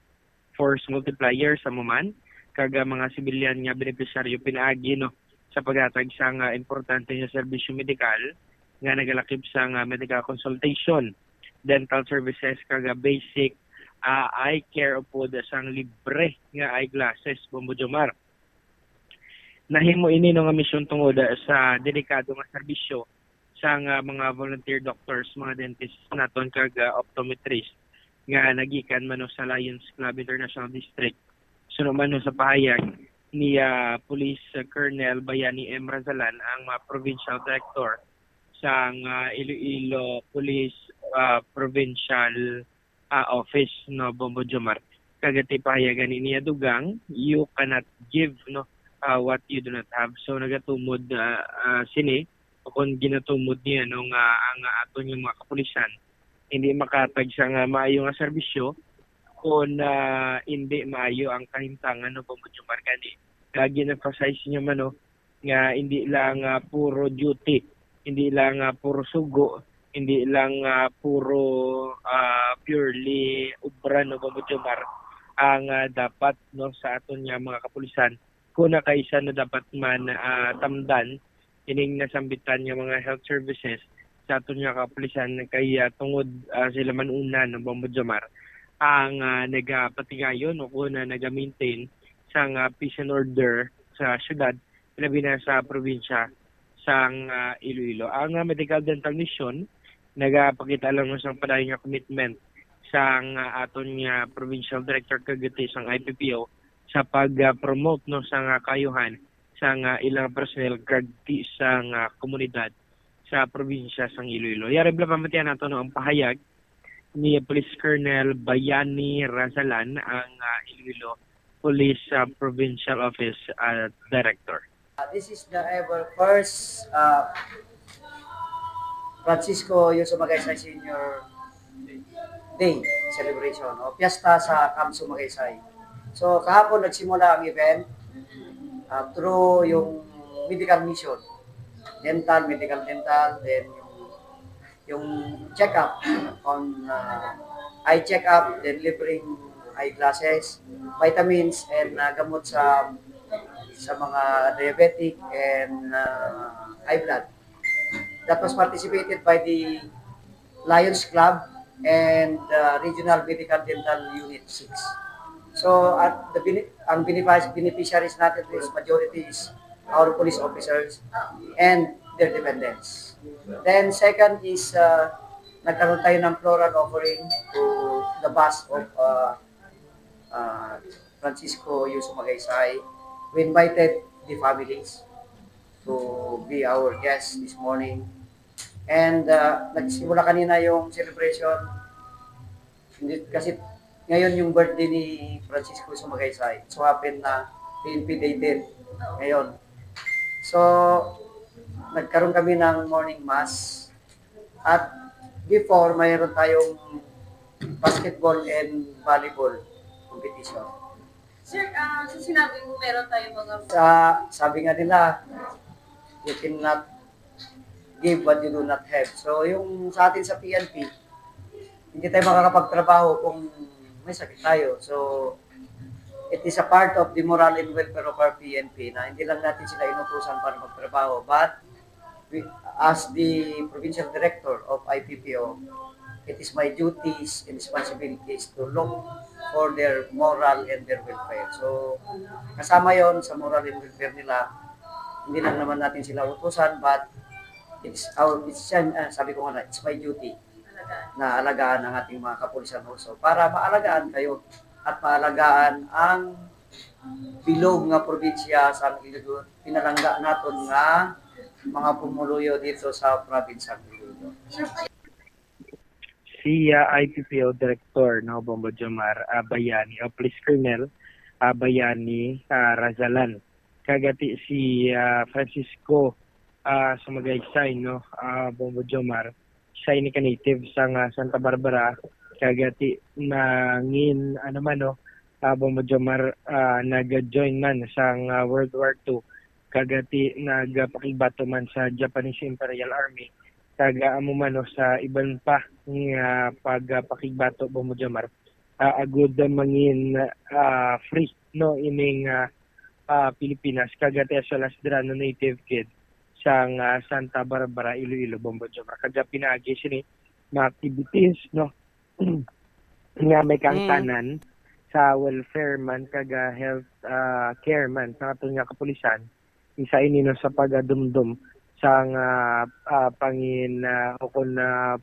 force multiplier sa muman, kag, ah, mga sibilyan nga benepisyaryo pinaagi, no, sa paghatag sang, ah, importante nga serbisyo medikal nga nagalakip sang, ah, medical consultation, dental services, kag, ah, basic, ah, eye care upod sang libre nga eyeglasses, Bombo Jomar. Nahimo ini, no, nga misyon tungod, ah, sa delikado nga serbisyo sang, ah, mga volunteer doctors, mga dentists naton, kag, ah, optometrist nga nagikan man, no, sa Lions Club International District. Suno man, no, sa pahayag ni, ah, Police Colonel Bayani M Razalan, ang, ah, Provincial Director sang, ah, Iloilo Police, ah, Provincial, ah, Office, no, Bombo Jomar. Kag ti pahayagan ni niya dugang, "You cannot give, no, ah, what you do not have." So, nagatumod, ah, ah, sini, o kung ginatumod niya, no, nga ang aton nga mga kapulisan hindi makatag sa nga maayo nga serbisyo kung, ah, hindi maayo ang kahimtangan, no, Bombo Jomar, gani. Kag gin-emphasize niya man, no, nga hindi lang, ah, puro duty, hindi lang, ah, puro sugo, hindi lang, ah, puro, ah, purely obra, no, Bombo Jomar, ang, ah, dapat, no, sa aton nga mga kapulisan. Kung nakaisa na dapat man, ah, tamdan ining nasambitan nga mga health services sa aton nga kapulisan kay, ah, tungod, ah, sila man una, no, Bombo Jomar, ang, ah, nagapatigayon o kung, ah, naga-maintain sang, ah, peace and order sa syudad, labi na sa probinsya sang, ah, Iloilo. Ang, ah, medical dental mission nagapakita lang sang padayon nga commitment sang, ah, aton nga provincial director kag ti sang I P P O sa pag, ah, promote, no, sang, ah, kaayuhan sang, ah, ilang personnel kag ti sang, ah, komunidad sa probinsya sang Iloilo. Yari bala pamatian nato, no, ang pahayag ni Police Colonel Bayani Razalan, ang, ah, Iloilo Police, ah, Provincial Office, ah, Director. Uh, this is the ever first, uh, Francisco Yuso Magaysay Senior Day celebration o piyesta sa Kamso Magaysay. So, kahapon nagsimula ang event, uh, through yung medical mission, dental, medical dental, then yung, yung check-up on, uh, eye check-up, then libreng eyeglasses, vitamins, and, uh, gamot sa sa mga diabetic and, uh, high blood. That was participated by the Lions Club and, uh, Regional Medical Dental Unit six. So, at the bene-, ang benefic-, beneficiaries natin is majority is our police officers and their dependents. Then second is, uh, nagkaroon tayo ng floral offering to the bust of, uh, uh, Francisco Yuso Magaysay. We invited the families to be our guests this morning. And, uh, nagsimula kanina yung celebration. Hindi, kasi ngayon yung birthday ni Francisco Yuso Magaysay. So happen na P N P Day din ngayon. So, nagkaroon kami ng morning mass. At before, mayroon tayong basketball and volleyball competition. Sir, ah, so sinabi mo meron tayong mga Sa, sabi nga nila, "You cannot give what you do not have." So, yung sa atin sa P N P, hindi tayo makakapagtrabaho kung may sakit tayo. So, it is a part of the moral and welfare of our P N P na hindi lang natin sila inutusan para magtrabaho, but we, as the provincial director of I P P O, it is my duties and responsibilities to look for their moral and their welfare. So, kasama yon sa moral and welfare nila. Hindi lang naman natin sila utusan, but it's our, it's, ah, sabi ko nga na, it's my duty na alagaan ang ating mga kapulisan also para maalagaan kayo at maalagaan ang bilog nga probinsya sa pinalangga naton nga mga pumuluyo dito sa probinsya ng Iloilo. Si, ah, I P P O Director, no, Bombo Jomar, ah, Bayani, o Police Colonel, ah, Bayani, ah, Razalan. Kagati si, ah, Francisco, ah, Sumagaysay, no, ah, Bombo Jomar. Siya ini ka native sang, ah, Santa Barbara. Kagati nangin, ano man, no, ah, Bombo Jomar, ah, nag-join man sang, ah, World War Two. Kagati nagpakigbato man sa Japanese Imperial Army. Kag, ah, amo man, no, sa iban pa nga pagpakigbato, Bombo Jomar, ah, agud mangin, ah, free, no, ining, ah, ah, Pilipinas, kagati as well as dira, no, native gid sang, ah, Santa Barbara, Iloilo, Bombo Jomar. Kag pinaagi sini mga activities, no, nga may Mm. kaangtanan sa welfare man kag, ah, health, ah, care man sa aton nga kapulisan, isa ini, no, sa pagadumdom sang, ah, ah, pangin, ah, o kon, ah,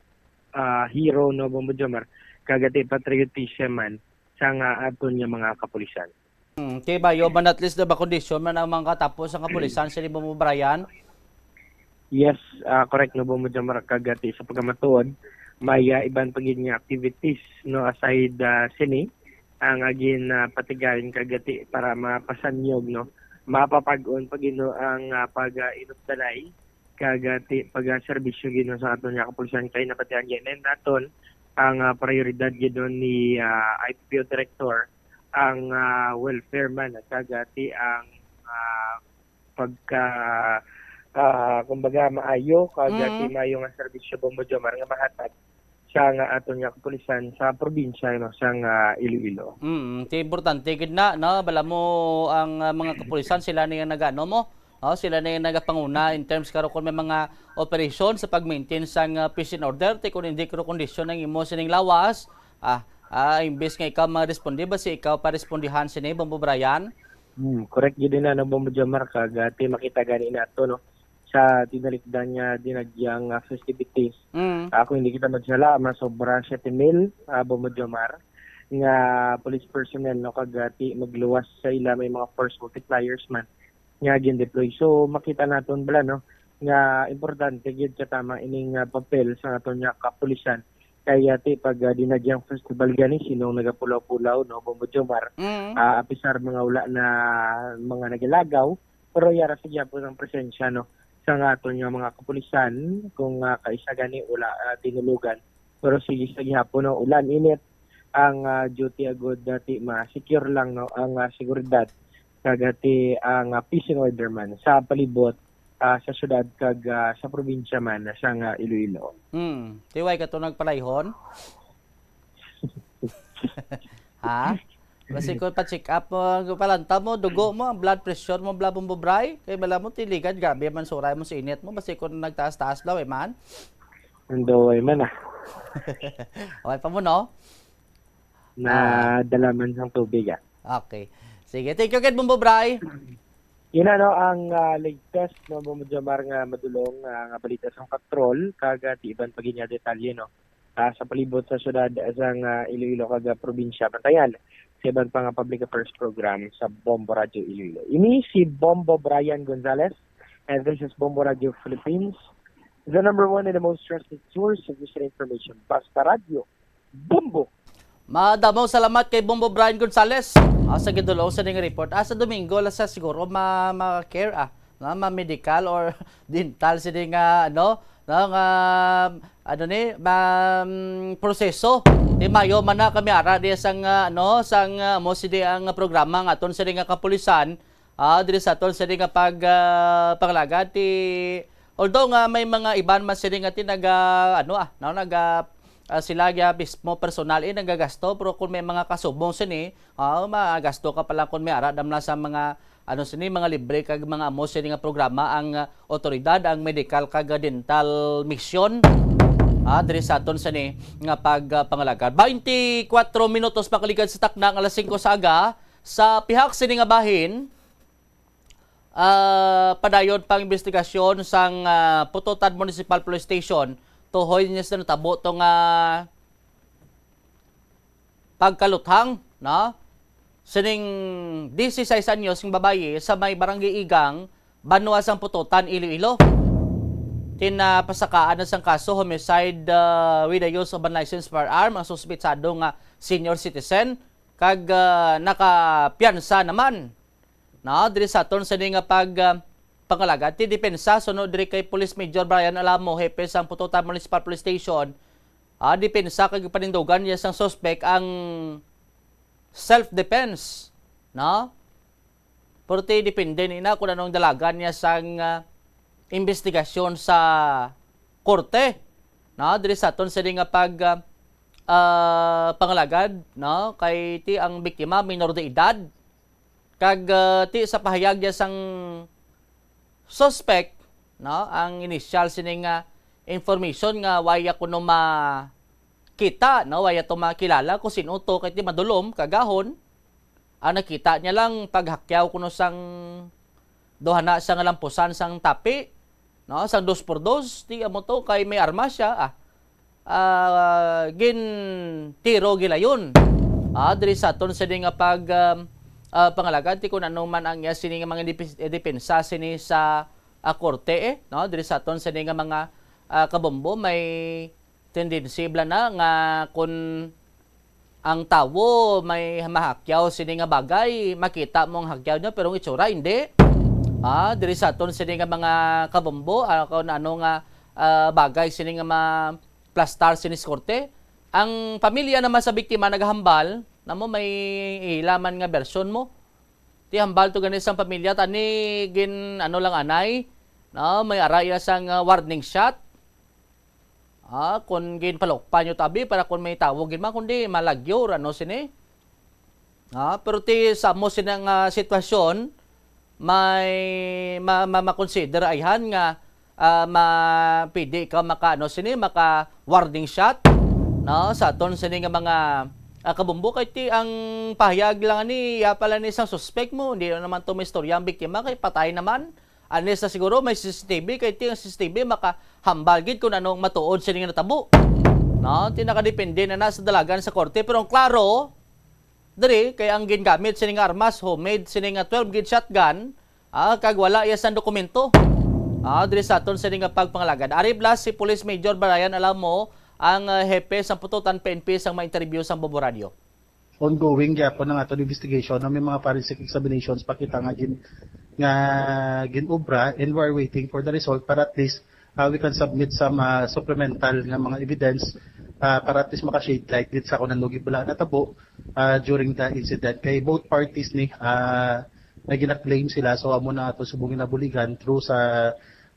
ah, hero, no, Bombo Jomar, kagati patriotism man sang, ah, aton nga mga kapulisan. Mm, kay bayo man, at least, diba, kondisyon man ang mga katapo sa kapulisan, sini, Bombo Brian? Yes, ah, correct, no, Bombo Jomar, kag, ah, ti sa pagkamatuod, may, ah, iban pa gid nga activities, no, aside, ah, sini, ang, ah, gin, ah, patigayon kag, ah, ti para mapasanyog, no, mapapag-on pa gid, no, ang, ah, pag, ah, inupdanay kag, ah, ti pag, ah, serbisyo gid, no, sa aton nga kapulisan kay napatihan gid naton ang, ah, prioridad gid, no, ni, ah, I P P O Director ang, ah, welfare man kag, ah, ti ang, ah, pagka, ah, kumbaga, maayo kag, ah, Mm. ti maayo nga serbisyo, Bombo Jomar, nga mahatag sa nga aton nga kapulisan sa probinsya, no, sa nga Iloilo. Mm, ti importante gid na, no? Bala mo ang, ah, mga kapulisan, sila na yung nag-ano mo, no? Sila na yung nagapanguna in terms karo kung may mga operasyon sa pag-maintain sang, ah, peace and order, ti kung hindi karo kondisyon ang imo sining lawas, ah, ah, imbes nga ikaw maresponde, basi ikaw parespondihan sini, Bombo Brian? Hmm, correct gid na, no, Bombo Jomar, kag, ah, ti makita gani nato, no, sa tinalikdan nga dinagyang, ah, festivities. Mm. Ah, kung hindi kita magsala, masobra siyete mil, ah, Bombo Jomar, nga police personnel, no, kag, ah, ti magluwas sa ila may mga force multipliers man nga gin-deploy. So, makita naton bala, no, nga importante gid katama ining, ah, papel sa aton nga kapulisan. Kaya ti pag, ah, dinagyang festival gani, sinong nagapulaw-pulaw, no, Bombo Jomar, Mm. ah, apisar mga wala na mga nagalagaw, pero yara sa gyapon ang presensya, no, sa nga aton nga mga kapulisan, kung, ah, kaisa gani wala, ah, tinulugan, pero sige sa gihapon, no, ulan, init, ang, ah, duty agud dati ma-secure lang, no, ang, ah, seguridad kag ti ang, ah, peace and order man sa palibot, ah, sa syudad kag, ah, sa probinsya man sa nga Iloilo. Hmm. Ti way ka to nagpalayhon? Ha? Basi ko pa-check up mo, ang palanta mo, dugo mo, ang blood pressure mo, bla, Bombo Bray. Kay bala mo, ti ligad, grabe man suray mo sa init mo. Basi ko nagtaas-taas daw, eh, man. Ang daway man, ah. Okay pa mo, no? Na Ah. dala man sang tubig, ah. Okay. Sige, thank you, kid Bombo Bray. Yun na, no, ang, ah, latest, no, Bombo Jomar, nga madulong, ah, nga balita sang patrol, kag, ah, ti iban pa gid nga detalye, no, ah, sa palibot sa syudad sang, ah, Iloilo kag, ah, probinsya. Bantayan sa iban pa nga public affairs program sa Bombo Radio Iloilo. Ini si Bombo Brian Gonzalez, and this is Bombo Radio Philippines, the number one and the most trusted source of news and information. Basta Radyo, Bombo! Madamo salamat kay Bombo Brian Gonzalez. Ah, sa gidulong sa ning report. Ah, sa Domingo lang sa siguro ma, ma-care, ah, na ma-medical or dental sini nga, ano, na nga, ano ni, ma, mm, proseso. Di mayo man na kami ara di sang, ah, ano, sang, ah, mo sini ang programa nga aton sini nga kapulisan. Ah, diri sa aton sini nga pag, ah, pangalagad ti, although nga may mga iban man sini nga ti naga, ano, ah, no, naga, ah, sila ya mismo personal, eh, nagagasto, pero kung may mga kasubong sini, ah, magasto ka pa lang kung may ara dam na sa mga, ano, sini, mga libre kag mga amo sini nga programa ang, ah, otoridad, ang medical kag dental mission. Ah, diri sa aton sini nga pag, ah, pangalagad. Twenty-four minutos makaligad sa takna nga alas singko sa aga, sa pihak sini nga bahin, ah, padayon pang investigasyon sang, ah, Pututan Municipal Police Station tuhoy niya sa natabo to nga pagkaluthang, no? Sining dieciséis anyos nga babayi sa may Barangay Igang, banwa sang Pututan, Iloilo. Tinapasakaan na sang kaso homicide, ah, with the use of unlicensed firearm ang suspetsado nga senior citizen kag, ah, nakapiyansa naman. No, diri sa aton sini nga pag, ah, pangalagad ti depensa suno diri kay Police Major Brian Alamo, hepe sang Pututan Municipal Police Station, ah, depensa kag panindugan niya sang suspek ang self-defense, no? Pero ti depende ni na kung anong dalagan niya sang, ah, investigasyon sa korte, no? Diri sa aton sini nga pag, ah, ah, pangalagad, no? Kay ti ang biktima minor de edad, kag, ah, ti sa pahayag niya sang suspect, no, ang initial sini nga information nga waya kuno makita, no, waya to makilala kung sin-o to kay ti madulom, kagahon. Ang nakita niya lang paghakyaw kuno sang duha na sa nga lampusan sang tapi, no, sang dos por dos, ti amo to kay may armas siya, ah. Ah, gintiro gilayon. Ah, diri sa aton sini nga pag, um, ah, pangalagad, ti kun ano man ang iya sini nga mga dipis-, eh, depensa sini sa, ah, korte, eh, no? Diri sa aton sini nga mga, ah, kabombo, may tendency bala na nga kun ang tawo may mahakyaw sini nga bagay, makita mo ang hakyaw niya, pero ang itsura, hindi. Ah, diri sa aton sini nga mga kabombo, ah, kun ano nga, ah, bagay sini nga ma-, plastar sini sa korte. Ang pamilya naman sa biktima nagahambal, namo may ila man nga bersyon mo. Ti hambal to gani sang pamilya, tani gin ano lang anay, no, may ara iya sang, ah, warning shot. Ah, kung ginpalukpa nyo tabi para kung may tawo gid man, kundi malagyo ra, no, sini. Ah, pero ti sa mo sina nga sitwasyon, may ma-, ma-, ma-consider ayhan nga, ah, ma-, pwede ka maka, ano, sini, maka warning shot, no, sa aton sini nga mga, ah, kabumbo. Kay ti ang pahayag lang ni, ya pala ni isang suspek mo, hindi naman to may istorya ang biktima, kay patay naman. Unless na siguro may C C T V, kay ti ang C C T V makahambal gid kung anong matuod sini nga natabo. No, ti nakadepende na na sa dalagan sa korte. Pero ang klaro, diri, kay ang gingamit sini nga armas, homemade sini nga twelve gauge shotgun, ah, kag wala iya sang dokumento. Ah, diri sa aton sini nga pagpangalagad. Ari plus si Police Major Brian Alamo, ang, ah, hepe sang pututan P N P sang ma-interview sang Bombo Radio. Ongoing gyapon ang aton investigation, no? May mga forensic examinations pa kita nga gin-, nga gin-obra, and we are waiting for the result para at least, ah, we can submit some, ah, supplemental nga mga evidence, ah, para at least maka-shed light gid sa kung ano gid bala natabo, ah, during the incident. Kay both parties ni, ah, may gina-claim sila, so amo na ato subong ginabuligan through sa,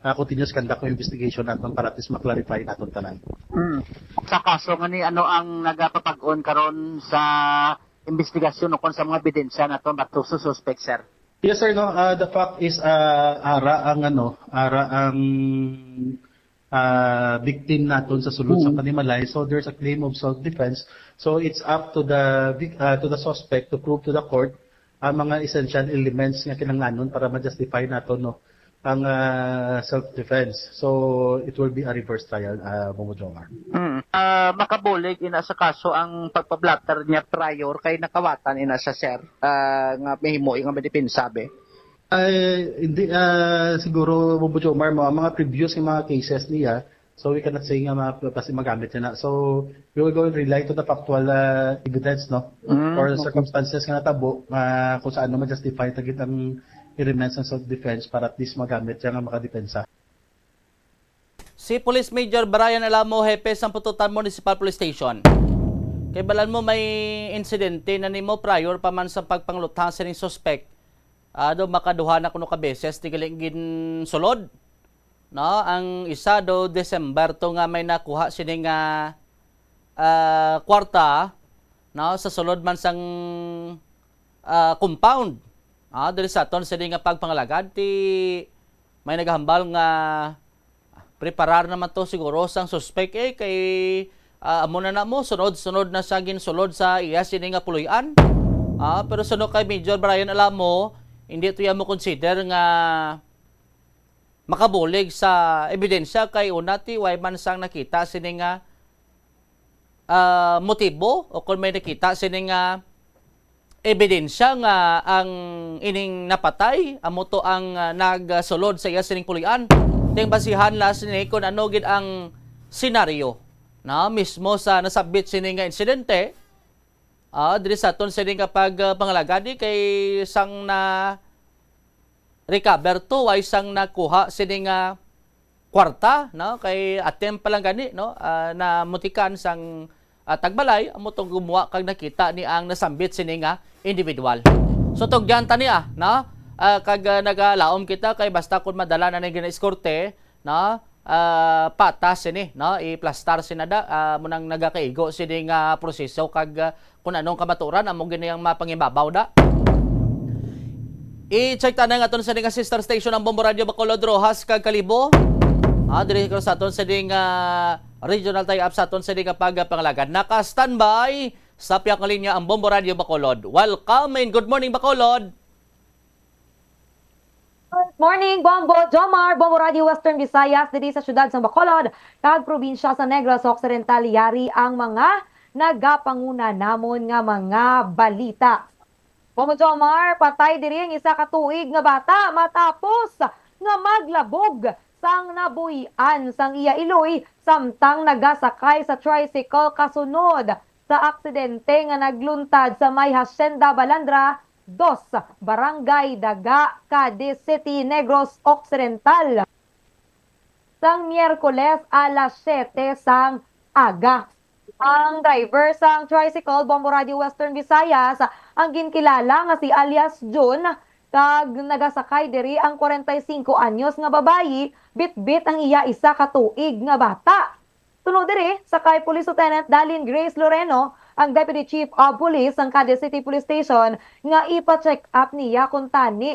ah, continuous conduct of investigation naton para at least ma-clarify naton tanan. Mm. Sa kaso nga ni, ano ang nagapapag-on karon sa investigasyon ukon sa mga ebidensya naton batok sa suspect, sir? Yes, sir, no. Ah, the fact is, ah, ara ang, ano, ara ang, ah, victim naton sa sulod sa Mm. panimalay. So there's a claim of self-defense. So it's up to the vic-, ah, to the suspect to prove to the court ang mga essential elements nga kinahanglanon para ma-justify naton, no, ang, ah, self-defense. So it will be a reverse trial, ah, Bongo Jomar. Mm. Ah, makabulig ina sa kaso ang pagpablatter niya prior kay nakawatan ina sa, sir, ah, nga mahimo nga madepensa be? Ay, hindi, ah, siguro, Bongo Jomar, mo, ang mga previous nga mga cases niya, so we cannot say nga ma-, basi magamit niya na. So we will go and rely to the factual, ah, evidence, no? Mm, Or okay. circumstances nga natabo, nga kung saan na ma-justify tagit ang elements ng self-defense para at least magamit siya nga makadepensa. Si Police Major Brian Alamo, hepe sang Pututan Municipal Police Station. Kay balan mo may insidente na nimo prior pa man sa pagpangluthang sining suspek. Ah, do makaduha na kuno ka beses ti gali ginsulod. No, ang isa do December to nga may nakuha sini nga, ah, kwarta, no, sa sulod man sang, ah, compound. Ah, diri sa aton sini nga pagpangalagad ti may nagahambal nga preparar naman to siguro sang suspek, eh, kay, ah, amo na na mo, sunod-sunod na sa ginsulod sa iya sini nga puloy-an. Ah, pero suno kay Major Brian Alamo, hindi to iya mo consider nga makabulig sa ebidensya kay una ti way man sang nakita sini nga, ah, motibo o kon may nakita sini nga ebidensya nga ang ining napatay amo to ang, ah, nagsulod sa iya sining puloy-an. Ting basihan la sini kon ano gid ang senaryo na mismo sa nasabit sini nga insidente. Ah, diri sa aton sini nga pag, ah, pangalagad, eh, kay sang na recover to, way sang nakuha sini nga kwarta, no? Kay attempt pa lang gani, no? Ah, namutikan sang, ah, tagbalay, amo tong gumuha kag nakita ni ang nasambit sini nga individual. So, tugyan ta niya, no? Ah, kag, ah, nagalaom kita kay basta kun madala na ni gina iskorte, no? Ah, patas sini, no? Iplastar sina da, ah, mo nang nagakaigo sini nga proseso kag, ah, kung anong kamaturan, amo gini ang mapangibabaw da. I-check ta na nga aton sa ding sister station ang Bombo Radio Bacolod, Roxas kag Kalibo. Ah, diri ko sa aton sa ding, ah, regional tie-up sa aton sa ding pagpangalagad. Naka-standby sa pihak nga linya ang Bombo Radio Bacolod. Welcome and good morning, Bacolod. Good morning, Bombo Jomar, Bombo Radio Western Visayas, diri sa siyudad sa Bacolod, kag probinsya sa Negros Occidental, yari ang mga nagapanguna namon nga mga balita. Bombo Jomar, patay diri ang isa ka tuig nga bata matapos nga maglabog sang nabuy-an sang iya iloy samtang nagasakay sa tricycle kasunod sa aksidente nga nagluntad sa may Hacienda Balandra dos, Barangay Daga, Cadiz City, Negros Occidental, sang Miyerkules alas siyete sang aga. Ang driver sang tricycle, Bombo Radio Western Visayas, ang ginkilala nga si alias Jun, kag nagasakay diri ang kwarenta y singko anyos nga babayi, bitbit ang iya isa ka tuig nga bata. Tungod diri, sakay Police Lieutenant Dalin Grace Loreno, ang Deputy Chief of Police sang Cadiz City Police Station, nga ipa-check up niya kung tani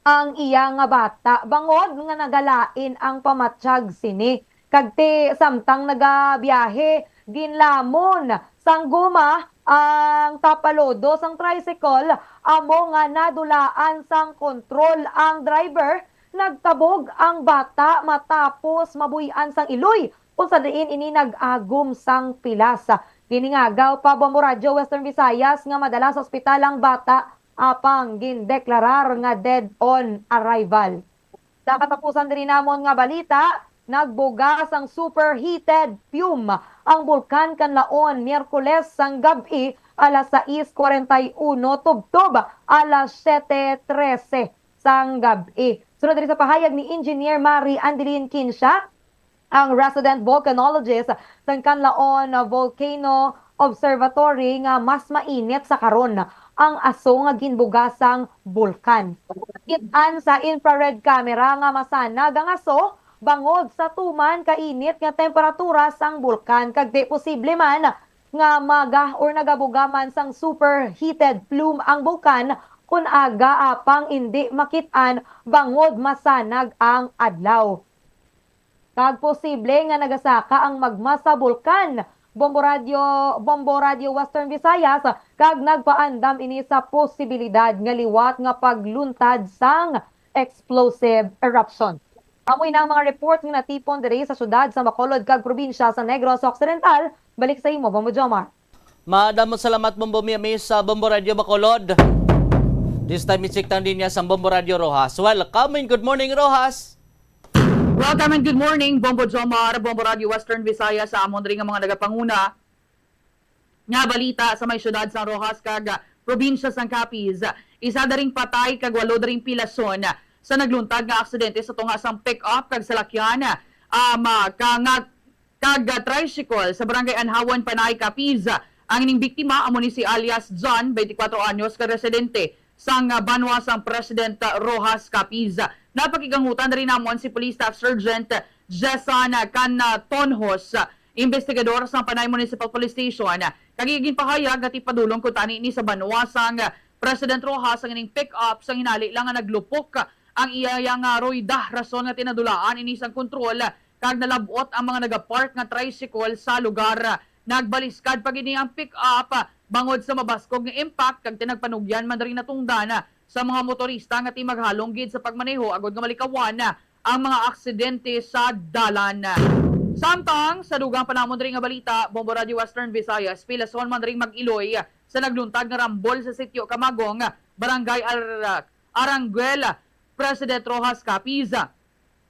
ang iya nga bata bangod nga nagalain ang pamatyag sini. Kag ti samtang nagabiyahe, ginlamon sang guma ang tapalodo sang tricycle, amo nga nadulaan sang kontrol ang driver. Nagtabog ang bata matapos mabuy-an sang iloy, kung sa diin ini nag-agom sang pilas. Giningagaw pa Bombo Radyo Western Visayas nga madala sa ospital ang bata, apang gindeklarar nga dead on arrival. Sa katapusan diri namon nga balita, nagbuga sang superheated fume ang Bulkan Kanlaon, Miyerkules sang gab-i, alas sais kwarenta y uno tubtob alas siyete trese sang gab-i. Sunod diri sa pahayag ni Engineer Mary Andeline Kinsha, ang resident volcanologist sang Kanlaon Volcano Observatory, nga mas mainit sa karon ang aso nga ginbuga sang bulkan. Kit-an sa infrared camera nga masanag ang aso bangod sa tuman ka init nga temperatura sang bulkan, kag di posible man nga maga or nagabuga man sang superheated plume ang bulkan kon aga apang indi makit-an bangod masanag ang adlaw. Kag posible nga nagasaka ang magma sa bulkan. Bombo Radyo, Bombo Radyo Western Visayas, kag nagpaandam ini sa posibilidad nga liwat nga pagluntad sang explosive eruption. Amo ina ang mga report nga natipon diri sa siyudad sa Bacolod kag probinsya sa Negros Occidental. Balik sa imo, Bombo Jomar. Madamo salamat, Bombo Miami, sa Bombo Radyo Bacolod. This time, i-check tang linya sang Bombo Radyo Roxas. Welcome and good morning, Roxas. Welcome and good morning, Bombo Jomar, Bombo Radyo Western Visayas, sa amon diri nga mga nagapanguna nga balita sa may siyudad sang Roxas kag, ah, probinsya sang Capiz. Isa daring patay kag walo daring pilason sa nagluntad nga aksidente sa tunga sang pick-up kag salakyan, ah, ma-, ka-, nga, kag, ah, tricycle sa Barangay Anhawan, Panay, Capiz. Ang ining biktima amo ni si alias John, twenty-four anyos, ka residente sang, ah, banwa sang President, ah, Roxas, Capiz. Napakiganghutan diri namon si Police Staff Sergeant Jason, ah, Canatonhos, ah, investigador sang Panay Municipal Police Station, ah, kag iya ginpahayag nga ti padulong kuntani ni sa banwa sang, ah, President Roxas ang ining pick-up, sang hinali lang nga naglupok, ah, ang iya nga ruweda, rason nga tinadulaan ini sang kontrol, ah, kag nalab-ot ang mga nagapark nga tricycle sa lugar. Nagbaliskad pa gid ni ang pick-up, ah, bangod sa mabaskog nga impact kag tinagpanugyan man diri natungdan, ah, sa mga motorista nga ti maghalong gid sa pagmaneho agod nga malikawan, ah, ang mga aksidente sa dalan. Samtang sa dugang pa namon diri nga balita, Bombo Radio Western Visayas, pilason man diri mag-iloy sa nagluntad nga rambol sa Sitio Kamagong, Barangay Ar-, Aranguel, President Roxas, Capiz.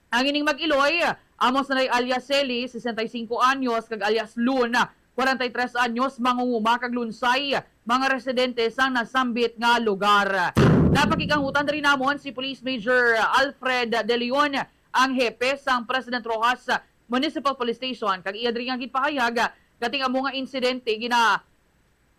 Ang ining mag-iloy, amo sanay alias Seli, sesenta y cinco anyos, kag alias Luna, kwarenta y tres anyos, mangunguma kag lunsay, mga residente sang nasambit nga lugar. Napakiganghutan diri namon si Police Major Alfred De Leon, ang hepe sang President Roxas Municipal Police Station, kag iya diri nga ginpahayag, kating amo nga insidente gina-,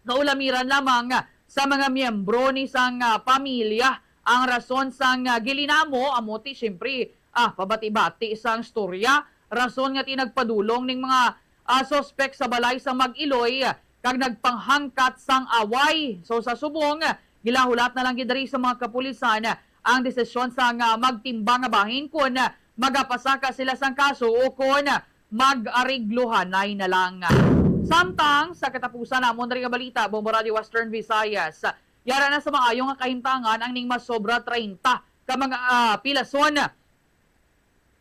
kaulamiran lamang sa mga miyembro ni sang, ah, pamilya. Ang rason sang, ah, gilinamo amo ti, siyempre, ah, pabati-bati sang storya, rason nga ti nagpadulong ning mga, ah, suspek sa balay sang mag-iloy kag nagpanghangkat sang away. So, sa subong, gilahulat na lang gid diri sa mga kapulisan ang desisyon sang, ah, magtimbang nga bahin kon magapasaka sila sang kaso o kon mag-ariglohanay na lang. Samtang sa katapusan namon diri nga balita, Bombo Radio Western Visayas, yara na sa maayo nga kahimtangan ang ning masobra treinta ka mga, ah, pilason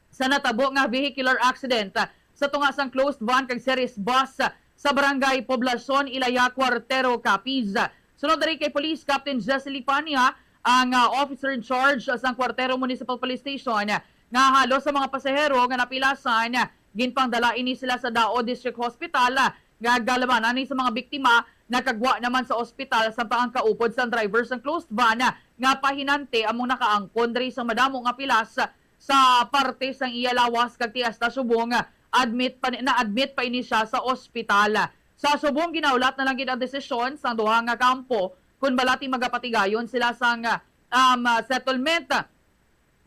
sa natabo nga vehicular accident sa tunga sang closed van kag series bus sa Barangay Poblacion, Ilaya, Cuartero, Capiz. Sunod diri kay Police Captain Jesse Lipania, ang, ah, officer in charge sang Cuartero Municipal Police Station, nga halos sa mga pasahero nga napilasan, ginpangdala ini sila sa Dao District Hospital, nga galabanan ni sa mga biktima nakagwa naman sa ospital, samtang ang kaupod sang driver sang closed van nga pahinante among nakaangkon diri sa madamo nga pilas sa parte sang iya lawas kag tias na subong, admit pa, na-admit pa ini siya sa ospital. Sa subong, ginahulat na lang gid ang desisyon sang duha nga kampo kon bala ti magapatigayon sila sang, um, settlement,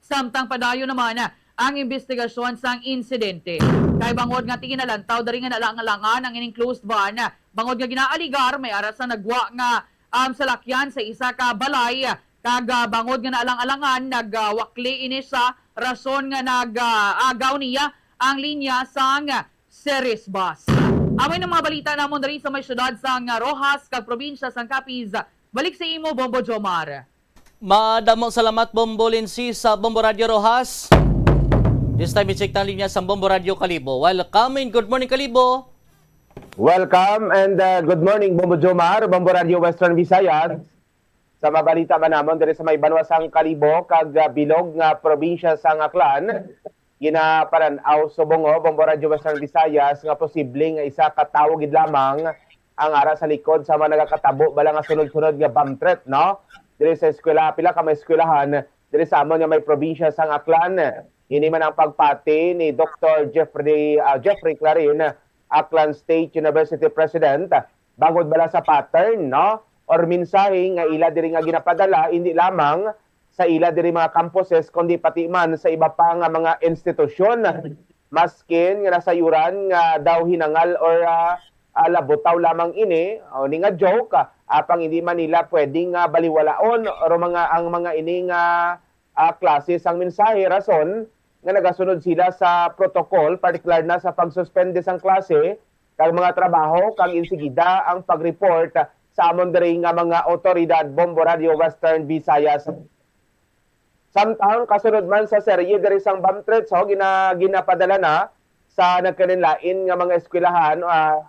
samtang padayon naman ang imbestigasyon sang insidente. Kay bangod nga ti ginalantaw diri nga naalang-alangan ang ining closed van, bangod nga ginaaligar may ara sa nagwa nga, um, salakyan sa isa ka balay, kag, ah, bangod nga naalang-alangan, nagwakli ini sa rason nga nag-agaw niya ang linya sang Ceres Bus. Amo na ang mga balita namon diri sa may siyudad sang Roxas kag probinsya sang Capiz. Balik sa imo, Bombo Jomar. Madamo salamat, Bombo Lindsay, sa Bombo Radio Roxas. This time, i-check ta ang linya sang Bombo Radio Kalibo. Welcome and good morning, Kalibo. Welcome and, uh, good morning, Bombo Jomar, Bombo Radio Western Visayas. Sa mga balita man namon diri sa may banwa sang Kalibo kag, uh, bilog nga probinsya sang Aklan, ginaparan-aw subong, oh, Bombo Radio Western Visayas, nga posible nga isa ka tawo gid lamang ang ara sa likod sa mga nagakatabo bala nga sunod-sunod nga bomb threat, no? Diri sa eskwela, pila ka mga eskwelahan diri sa amon nga may probinsya sang Aklan. Ini man ang pagpati ni Doktor Jeffrey, ah, Jeffrey Clarin, Aklan State University President, bangod bala sa pattern, no, or mensahe nga ila diri nga ginapadala, hindi lamang sa ila diri mga campuses, kundi pati man sa iba pa nga mga institusyon. Maskin nga nasayuran nga daw hinangal or, ah, ah, labutaw lamang ini, o ni nga joke, ah, apang hindi man nila pwedeng, ah, baliwalaon or mga, ang mga ini nga, ah, klase sang mensahe, rason nga nagasunod sila sa protocol, partikular na sa pagsuspende sang klase kag mga trabaho, kag insigida ang pag-report sa amon diri nga mga awtoridad. Bombo Radio Western Visayas. Samtang kasunod man sa serye diri sang bomb threats, ho, gina-, ginapadala na sa nagkalain-lain nga mga eskwelahan, ah,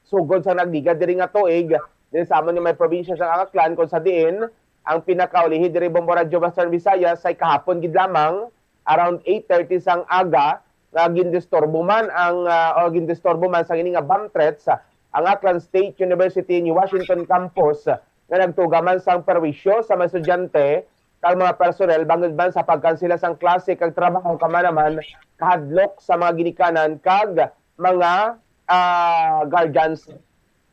sugod sa nagligad diri nga tuig, diri sa amon nga may probinsya sa Aklan, kung sa diin ang pinakaulihi diri Bombo Radio Western Visayas ay kahapon gid lamang, around eight thirty sang aga, nga gindisturbo man ang, ah, o gindisturbo man sang ini nga bomb threats, ah, ang Aklan State University New Washington Campus, nga nagtuga man sang perwisyo sa mga estudyante kag mga personnel bangod man sa pagkansela sang klase kag trabaho, kamanaman kahadlok sa mga ginikanan kag mga, ah, guardians.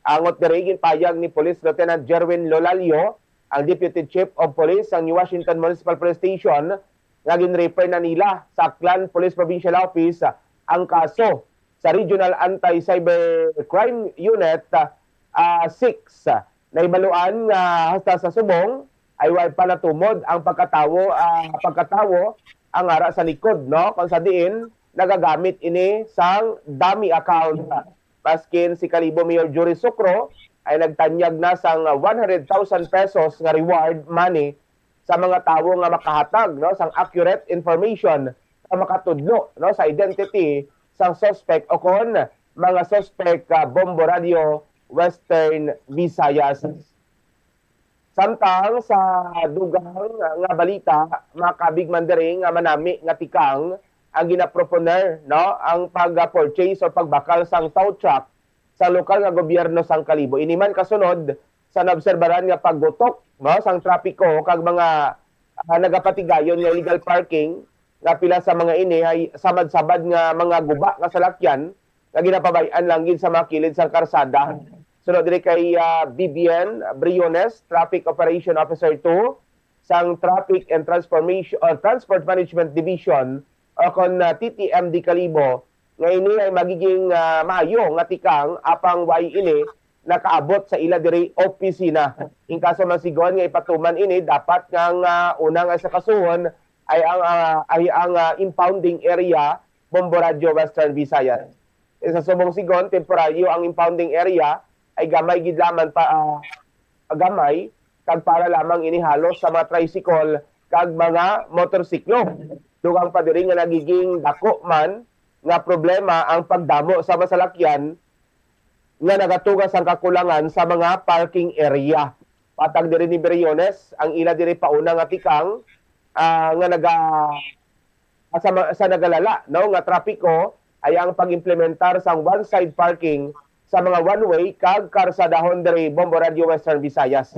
Angot diri, ginpahayag ni Police Lieutenant Jerwin Lolalio, ang Deputy Chief of Police sang New Washington Municipal Police Station, nga ginrefer na nila sa Aklan Police Provincial Office ang kaso sa Regional Anti-Cybercrime Unit, ah, six. Nahibaluan nga hasta sa subong ay way pa natumod ang pagkatawo, ah, pagkatawo ang ara sa likod, no? Kung sa diin nagagamit ini sang dummy account. Maskin si Kalibo Mayor Jury Sucro ay nagtanyag na sang one hundred thousand pesos nga reward money sa mga tawo nga makahatag, no, sang accurate information nga makatudlo, no, sa identity sang suspect o kon mga suspect, ah, Bombo Radio Western Visayas. Samtang sa dugang nga balita, makabig man diri nga manami nga tikang ang ginaproponer, no, ang pag-purchase o pagbakal sang tow truck sa lokal nga gobyerno sang Kalibo. Ini man kasunod sa naobserbaran nga paggutok, no, sang trapiko kag mga, ah, nagapatigayon nga illegal parking, nga pila sa mga ini ay samad-samad nga mga guba nga salakyan nga ginapabay-an lang gid sa mga kilid sang karsada. Sunod diri kay, ah, Vivian Briones, Traffic Operation Officer two sang Traffic and Transformation or Transport Management Division o kon, ah, T T M D Kalibo, nga ini ay magiging, ah, maayo nga tikang apang way ini nakaabot sa ila diri opisina. In kaso man sigon nga ipatuman ini, dapat nga ang, ah, una nga sa kasuhon ay ang, ah, ay ang, ah, impounding area, Bombo Radio Western Visayas. Eh, sa subong sigon, temporaryo ang impounding area ay gamay gid lamang pa, ah, gamay kag para lamang ini halos sa mga tricycle kag mga motorsiklo. Dugang pa diri nga nagiging dako man nga problema ang pagdamo sa masalakyan nga nagatuga sang kakulangan sa mga parking area. Matag diri ni Briones, ang ila diri pauna nga tikang, ah, nga naga-, sa ma-, sa nagalala, no, nga trapiko ay ang pag-implementar sang one-side parking sa mga one-way kag karsadahon diri, Bombo Radio Western Visayas.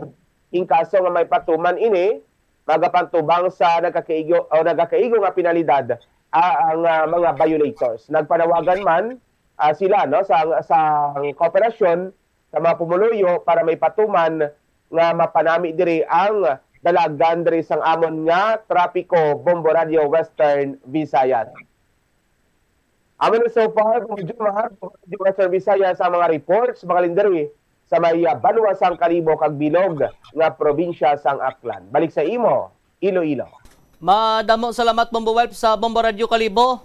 In kaso nga may patuman ini, magapantubang sa nagakaigo o nagakaigo nga penalidad, ah, ang, ah, mga violators. Nagpanawagan man, ah, sila, no, sa, sa kooperasyon sa mga pumuluyo para may patuman nga mapanami diri ang dalagan diri sang amon nga trapiko, Bombo Radio Western Visayas. Amo ni so far, Bombo Jomar, Bombo Radio Western Visayas, ang mga reports, mga lindari sa may, ah, banwa sang Kalibo kag bilog nga probinsya sang Aklan. Balik sa imo, Iloilo. Madamo salamat, Bombo Welp, sa Bombo Radio Kalibo.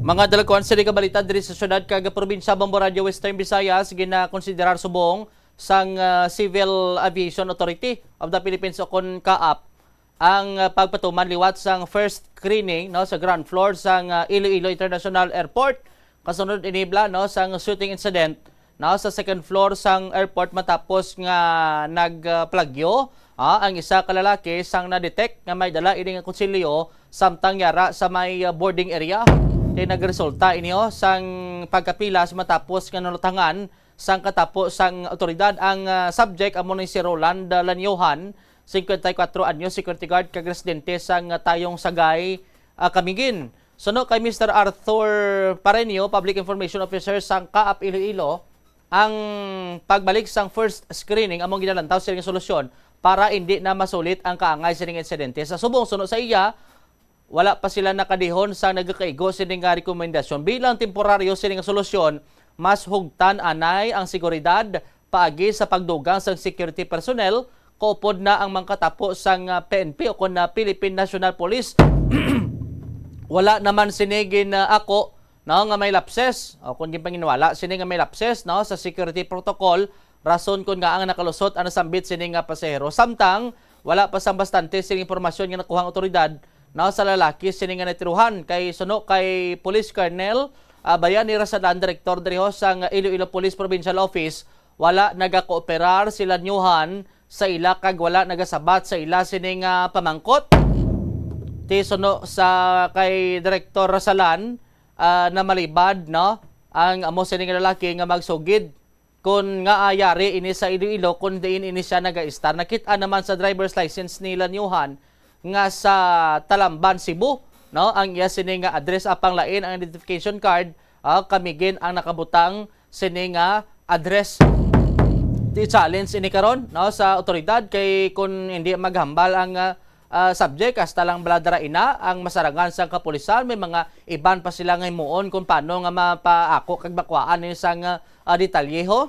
Mga dalagkuan, sini ka balita diri sa syudad kag probinsya, Bombo Radio Western Visayas, ginakonsiderar subong sang, ah, Civil Aviation Authority of the Philippines, o kon CAAP, ang, ah, pagpatuman liwat sang first screening, no, sa ground floor sang, ah, Iloilo International Airport. Kasunod ini, Bla, no, sang shooting incident, no, sa second floor sang airport matapos nga nagplagyo, ah, ang isa ka lalaki sang na-detect nga may dala ini nga kutsilyo samtang yara sa may, ah, boarding area. Kay nagresulta ini, oh, sang pagkapilas matapos nga nalutangan sang katapo sang awtoridad. Ang, ah, subject amo ni si Roland, ah, Lanyohan, singkwenta y kuwatro anyos, security guard kag residente sang, ah, Tayong Sagay, ah, Camiguin. Suno kay Mister Arthur Pareño, Public Information Officer sang CAAP Iloilo, ang pagbalik sang first screening amo ang ginalantaw sining solusyon para indi na masulit ang kaangay sining insidente. Sa subong, suno sa iya, wala pa sila nakadihon sa nagakaigo sini nga rekomendasyon. Bilang temporaryo sini nga solusyon, mas hugtan anay ang seguridad paagi sa pagdugang sang security personnel, kaupod na ang mga katapo sang, ah, P N P o kon na Philippine National Police. Wala naman sini gin, ah, ako, no, nga may lapses o kon ginpanginwala sini nga may lapses, no, sa security protocol, rason kon ngaa nga nakalusot ang nasambit sini nga pasahero. Samtang wala pa sang bastante sini impormasyon nga nakuha ang awtoridad, no, sa lalaki sini nga natiruhan. Kay suno kay Police Colonel, ah, Bayani Rasalan, direktor diri ho sang Iloilo Police Provincial Office, wala nagakooperar si Lanyohan sa ila kag wala nagasabat sa ila sini nga pamangkot. Ti suno sa kay Direktor Rasalan, ah, namalibad, no, ang amo sini nga lalaki nga magsugid kon ngaa yari ini sa Iloilo, kon diin ini siya nagaistar. Nakit-an naman sa driver's license ni Lanyohan nga sa Talamban, Cebu, no, ang iya sini nga address, apang lain ang identification card, ah, Camiguin ang nakabutang sini nga address. Ti challenge ini karon, no, sa awtoridad, kay kon hindi maghambal ang, ah, ah, subject, hasta lang bala dira ina ang masarangan sang kapulisan, may mga iban pa sila nga himuon kung paano nga mapaako kag makuhaan ini sang, ah, ah, detalye ho.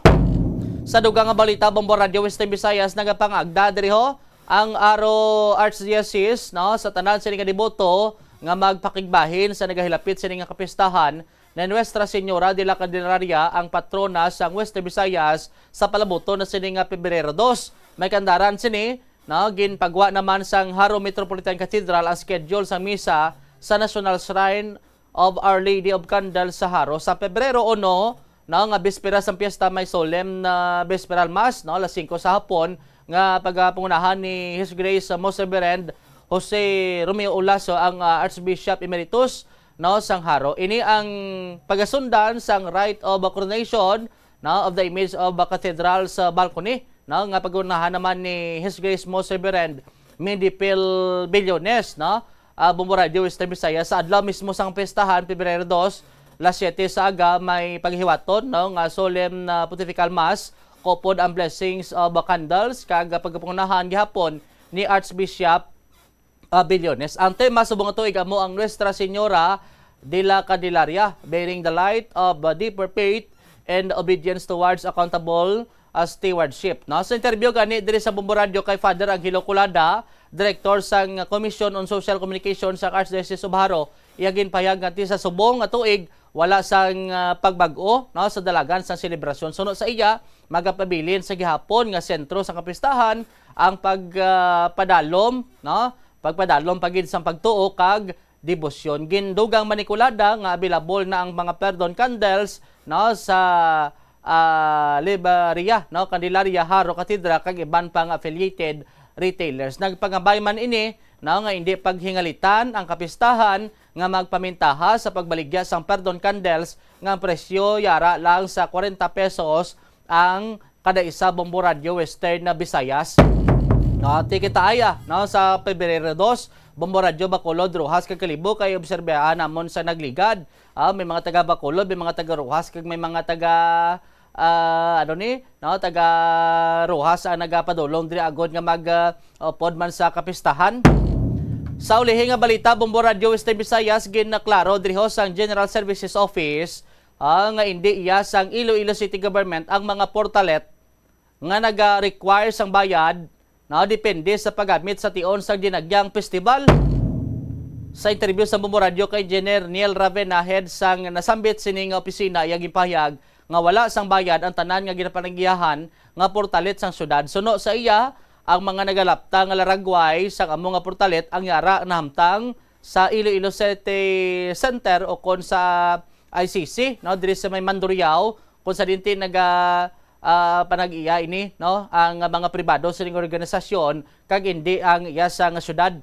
Sa dugang nga balita, Bombo Radio Western Visayas nagapangagda diri ho ang Jaro Archdiocese, no, sa tanan sini nga deboto nga magpakigbahin sa nagahilapit sini nga kapistahan ni Nuestra Señora de la Candelaria, ang patrona sang Western Visayas, sa palabuton na sini nga Pebrero dos. May kandaran sini, no, ginpagwa naman sang Jaro Metropolitan Cathedral ang schedule sang misa sa National Shrine of Our Lady of Candles sa Jaro. Sa Pebrero uno, no, nga bispera sang piyesta, may solemn na vesperal mass, no, alas singko sa hapon, nga pagapangunahan ni His Grace Most Reverend Jose Romeo Olaso, ang, ah, Archbishop Emeritus, no, sang Jaro. Ini ang pagasundan sang rite of coronation, no, of the image of a cathedral sa balcony, no, nga pag-unahan naman ni His Grace Most Reverend Mindy Pil Billones, no, ah, Bombo Radio Western Visayas. Sa adlaw mismo sang pestahan, Pebrero dos, las siete sa aga, may paghiwaton, no, nga solemn, ah, pontifical mass, kaupod ang blessings of candles, kag pagpangunahan gihapon ni Archbishop ah, Billones. Ang tema subong nga tuig amo ang Nuestra Señora de la Candelaria, bearing the light of, uh, deeper faith and obedience towards accountable, uh, stewardship. No? Sa interview gani diri sa Bombo Radio kay Father Angelo Colada, Director sang Commission on Social Communication sa Archdiocese of Jaro, iya ginpahayag nga ti sa subong nga tuig wala sang, ah, pagbag-o, no, sa dalagan sang selebrasyon. Suno sa iya, magapabilin sa gihapon nga sentro sa kapistahan ang pag, ah, padalom, no, pagpadalom pa gid sang pagtuo kag debosyon. Gindugang man ni Colada nga available na ang mga perdon candles, no, sa, ah, Libreria, no, Candelaria, Haro, Katedra, kag iban pa nga affiliated retailers. Nagpangabay man ini, no, nga indi paghingalitan ang kapistahan nga magpamintaha sa pagbaligya sang Perdon Candles nga ang presyo yara lang sa kwarenta pesos ang kada isa. Bombo Radyo Western na Visayas. No, ti kita aya, no, sa Pebrero dos, Bombo Radyo Bacolod, Roxas, kag Kalibo kay obserbahan namon sa nagligad. Ah, may mga taga Bacolod, may mga taga Roxas, kag may mga taga, ah, ano ni, no, taga Roxas ang nagapadulong diri agod nga mag, ah, upod man sa kapistahan. Sa ulihi nga balita, Bombo Radyo Western Visayas, ginaklaro diri ho sang General Services Office, ah, nga indi iya sang Iloilo City Government ang mga portalet nga naga-require sang bayad, no, depende sa paggamit sa tion sang Dinagyang Festival. Sa interview sa Bombo Radyo kay Engineer Neil Ravena, head sang nasambit sini nga opisina, iya ginpahayag nga wala sang bayad ang tanan nga ginapanag-iyahan nga portalet sang syudad. Suno sa iya, ang mga nagalapta nga laragway sang amo nga portalet ang yara nahamtang sa Iloilo City Center o kon sa I C C, no, diri sa may Mandurriao, kung sa dinti naga, ah, panag-iya ini, no, ang mga pribado sining organisasyon kag indi ang iya sang syudad.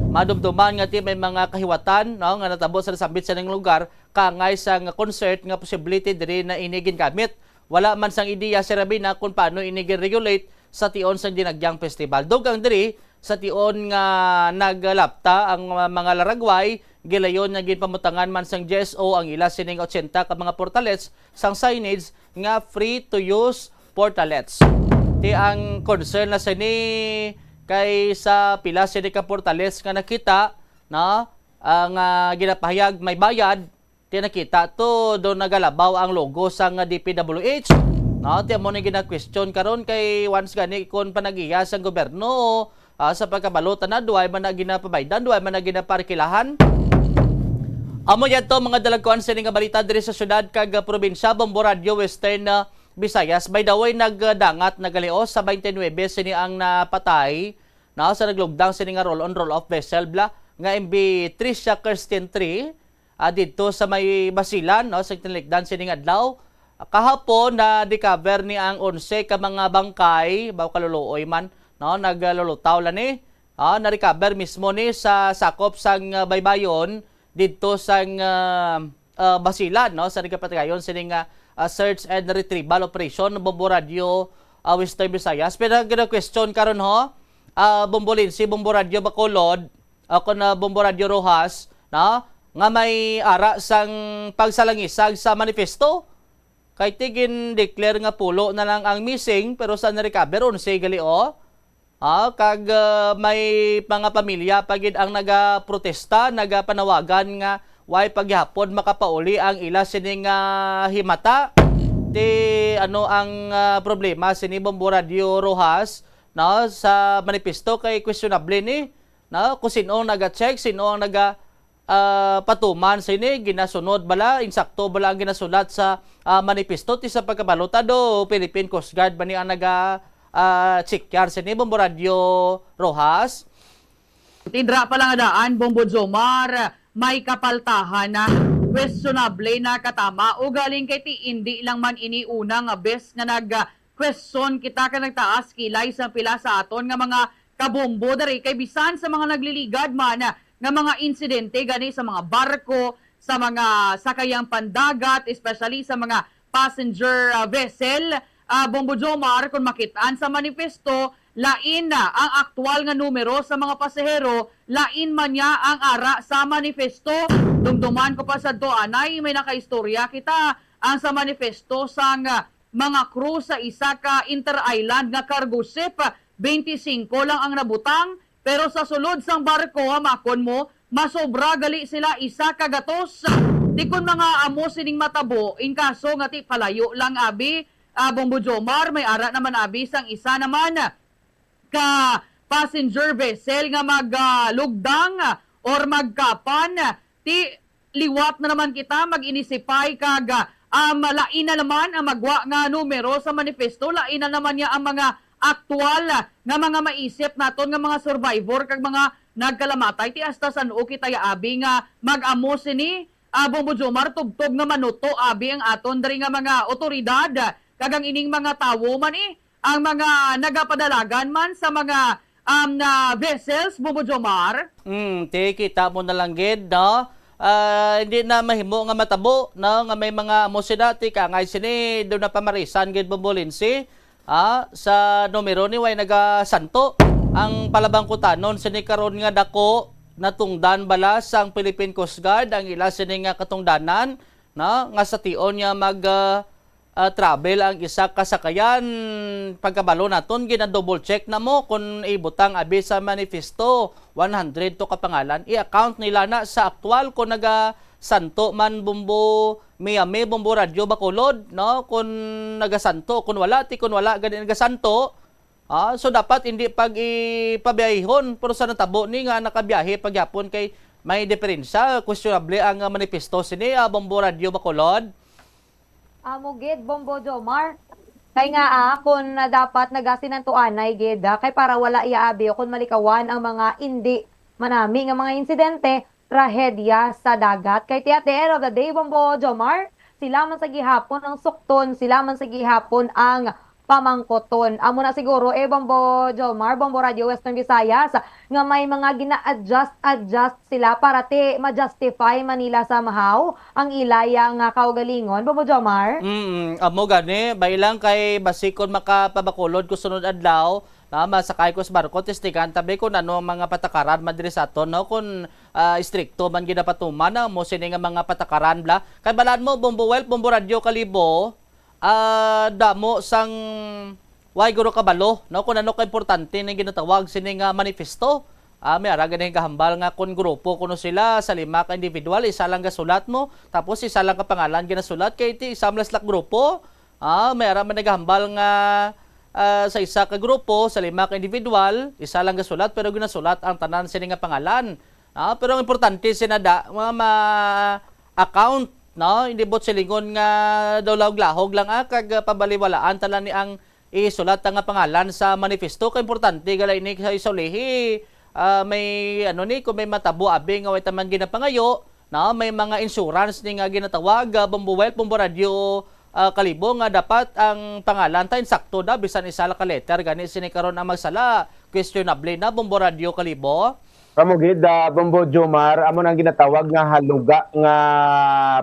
Madumduman nga ti may mga kahiwatan, no, nga natabo sa nasambit sining lugar, kaangay sang concert nga posibility diri na ini gingamit. Wala man sang ideya si Ravena kung paano ini gin-regulate sa tion sang Dinagyang Festival. Dugang diri, sa tion nga naglapta ang mga laragway, gilayon nga ginpamutangan man sang G S O ang ila sining ochenta ka mga portalets sang signage nga free to use portalets. Ti ang concern na sini kay sa pila sini ka portalets nga nakita, no, ang, ah, ginapahayag may bayad, ti nakita to, do nagalabaw ang logo sang D P W H. No, ti amo ni gina-question karon kay once gani kon panag-iya sang gobyerno, ah, sa pagkabalo tanan, duay man na ginapabaydan, duay man na ginaparkilahan. Amo yadto mga dalagkuan sini nga balita diri sa syudad kag, ah, probinsya, Bombo Radyo Western, ah, Visayas. By the way, nagdangat na gali, oh, sa twenty-nine sini ang napatay, no, sa naglugdang sini nga roll-on, roll-off vessel bala nga M V Tricia Kirsten three, ah, didto sa may Basilan, no, sa tinalikdan sining adlaw. Kahapon, na-recover ni ang onse ka mga bangkay, baw kaluluoy man, no, naglulutaw la ni. Ah, na-recover mismo ni sa sakop sang, ah, baybayon didto sang, ah, ah, Basilan, no, sa nagapatigayon sining, ah, ah, search and retrieval operation, Bombo Radyo, ah, Western Visayas. Pero ang gina-question karon, ho, ah, Bombo Lindsay, Bombo Radyo Bacolod, o kon, ah, Bombo Radyo Roxas, no, nga may ara sang pagsalangisag sa manifesto. Kay ti gin-declare nga pulo na lang ang missing, pero sa na-recover, onse gali, oh. Ah, kag, ah, may mga pamilya pa gid ang nagaprotesta, nagapanawagan nga way pa gihapon makapauli ang ila sining, ah, himata. Ti ano ang, ah, problema sini, Bombo Radyo Roxas, no, sa manifesto kay questionable ni, no, kung sino ang naga-check, sino ang naga, ah, patuman sini, ginasunod bala, insakto bala ang ginasulat sa, ah, manifesto, ti sa pagkabalo ta do Philippine Coast Guard ba ni ang naga, ah, checkar sini, Bombo Radyo Roxas? Tindra pa lang daan, Bombo Jomar, may kapaltahan na, questionable na katama. Ugaling kay ti indi lang man ini una nga bes nga nag, ah, question kita kay nagtaas kilay sang pila sa aton nga mga kabombo diri, kay bisan sa mga nagliligad man nga mga insidente gani sa mga barko, sa mga sakayang pandagat, especially sa mga passenger, ah, vessel, ah, Bombo Jomar, kung makit-an sa manifesto, lain na ang aktual nga numero sa mga pasahero, lain man niya ang ara sa manifesto. Dumduman ko pa sadto anay, may nakaistorya kita ang sa manifesto sang, ah, mga crew sa isa ka inter-island nga cargo ship, twenty-five lang ang nabutang, pero sa sulod sang barko, hamakon mo, masobra gali sila isa ka gatos. Ti kon mga amo sining matabo, in kaso nga ti palayo lang abi, ah, Bombo Jomar, may ara naman abi sang isa naman ka passenger vessel nga maglugdang or magkapan, ti liwat na naman kita mag-inisipay kag, um, lain na naman ang magwa nga numero sa manifesto, lain na naman niya ang mga aktual nga mga maisip naton nga mga survivor kag mga nagkalamatay. Ti hasta san-o kita ya abi nga mag-amo sini, ah, Bombo Jomar, tubtob nga manuto abi ang aton diri nga mga otoridad Kag ang ining mga tawo man, eh, ang mga nagapadalagan man sa mga, um, na vessels, Bombo Jomar. Hmm, ti, kita mo na lang gid, no? Ah, hindi na mahimo nga matabo, no, nga may mga amo sila, ti, kangay sini, do na pamarisan gid, Bombo Lindsay. Ah, sa numero ni way nagasanto. Ang palabangkutanon sini karon nga dako, natungdan bala sang Philippine Coast Guard ang ila sini nga katungdanan, no, nga sa tion nga mag, ah, ah, travel ang isa ka sakayan. Pagkabalo naton, gina-double check na mo kung ibutang abi sa manifesto, one hundred to ka pangalan. I-account nila na sa aktual kung nagasanto man, Bombo Miami, Bombo Radyo Bacolod, no? Kung nagasanto, kung wala, ti kung wala gani nagasanto. Ah, so dapat hindi pag ipabiyahon, pero sa natabo ni nga nakabiyahe pagyapon kay may diferensya, questionable ang, ah, manifesto sini, ah, Bombo Radyo Bacolod. Amo gid, Bombo Jomar. Kay nga, ah, kun, ah, dapat nagasinantuanay gid, ah, kay para wala iya abi o kun malikawan ang mga indi manami nga mga insidente, trahedya sa dagat. Kay ti, at the end of the day, Bombo Jomar, sila man sa gihapon ang sukton, sila man sa gihapon ang pamangkoton. Amo na siguro, eh, Bombo Jomar, Bombo Radyo Western Visayas, nga may mga gina-adjust-adjust sila para ti ma-justify man nila somehow ang ilaya nga kaugalingon, Bombo Jomar? Mm, amo gani, bailang kay basi kon makapabakulod ko sunod adlaw, na masakay ko sa barko, testigan tabi kung ano ang mga patakaran man diri sa aton, no? Kung, ah, istrikto man ginapatuman ang mo sini nga mga patakaran bla. Kay balaan mo, Bombo Wealth, Bombo Radyo Kalibo, ah, damo sang way guro kabalo, no, kung ano ka importante ning ginatawag sini nga manifesto. Ah, may ara gani gahambal nga kon grupo kuno sila sa lima ka individual, isa lang gasulat mo, tapos isa lang ka pangalan ginasulat, kay ti isa man lang sila grupo. Ah, may ara man nagahambal nga, ah, sa isa ka grupo, sa lima ka individual, isa lang gasulat, pero ginasulat ang tanan sini nga pangalan. Ah, pero ang importante sina da, mga ma-account, no? Hindi buot silingon nga daw lahog-lahog lang, ah, kag, ah, pabaliwalaan tanan ni ang isulat nga pangalan sa manifesto. Kay importante gala ini sa isulihi, ah, may ano ni, kung may matabo abi nga way taman ginapangayo, no? May mga insurance ni nga ginatawag, ah, Bombo Wealth, Bombo Radyo, ah, Kalibo, nga dapat ang pangalan ta insakto da, bisan isa lang ka letter gani sini karon ang magsala, questionable na, Bombo Radyo Kalibo. Kamo gid, ah, Bombo Jomar, amo nang ginatawag nga haluga nga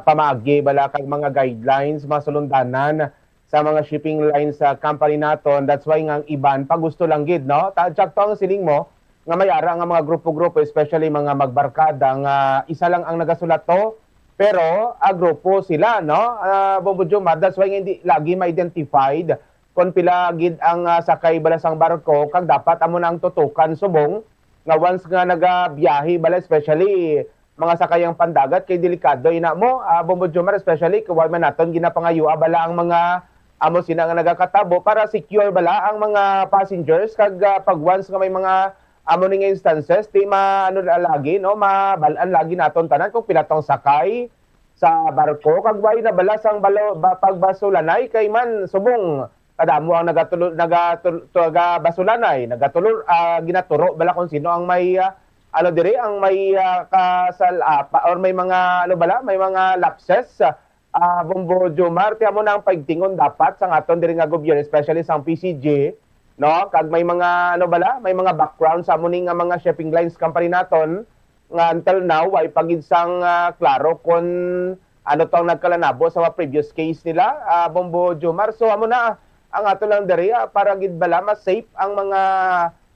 pamaagi bala kag mga guidelines, mga sulundanan sa mga shipping lines sa company naton. That's why nga ang iban pa gusto lang gid, no? Ta-, sakto ang siling mo nga may ara nga mga grupo-grupo, especially mga magbarkada nga isa lang ang nagasulat to, pero, ah, grupo sila, no? Ah, Bombo Jomar, that's why nga hindi lagi ma-identified kon pila gid ang, ah, sakay bala sang barko, kag dapat amo na ang tutukan subong nga once nga nagabiyahe bala, especially mga sakayang pandagat, kay delikado ina mo, ah, Bombo Jomar, especially kay wala man naton ginapangayua bala ang mga amo sina nga nagakatabo para secure bala ang mga passengers, kag, ah, pag once nga may mga amo ni nga instances, di ma-, ano na lagi, no, mabal-an lagi naton tanan kung pila tong sakay sa barko, kag wala na bala sang balo-, ba-, pagbasulanay, kay man subong kadamo ang nagatulo-, nagatul-, nagabasulanay, nagatulor-, ah, ginaturo bala kung sino ang may, ah, ano diri, ang may, ah, kasal-, ah, pa-, or may mga, ano bala, may mga lapses, ah, Bombo Jomar, ti amo na ang paigtingon dapat sa aton diri nga gobyerno, especially sang P C G, no? Kag may mga, ano bala, may mga background sa amo ni nga mga shipping lines company naton, nga until now, way pa gid sang, ah, klaro kon ano to ang nagkalanabo sa mga previous case nila, ah, Bombo Jomar. So, amo na ang ato lang diri, ah, para gid bala mas safe ang mga,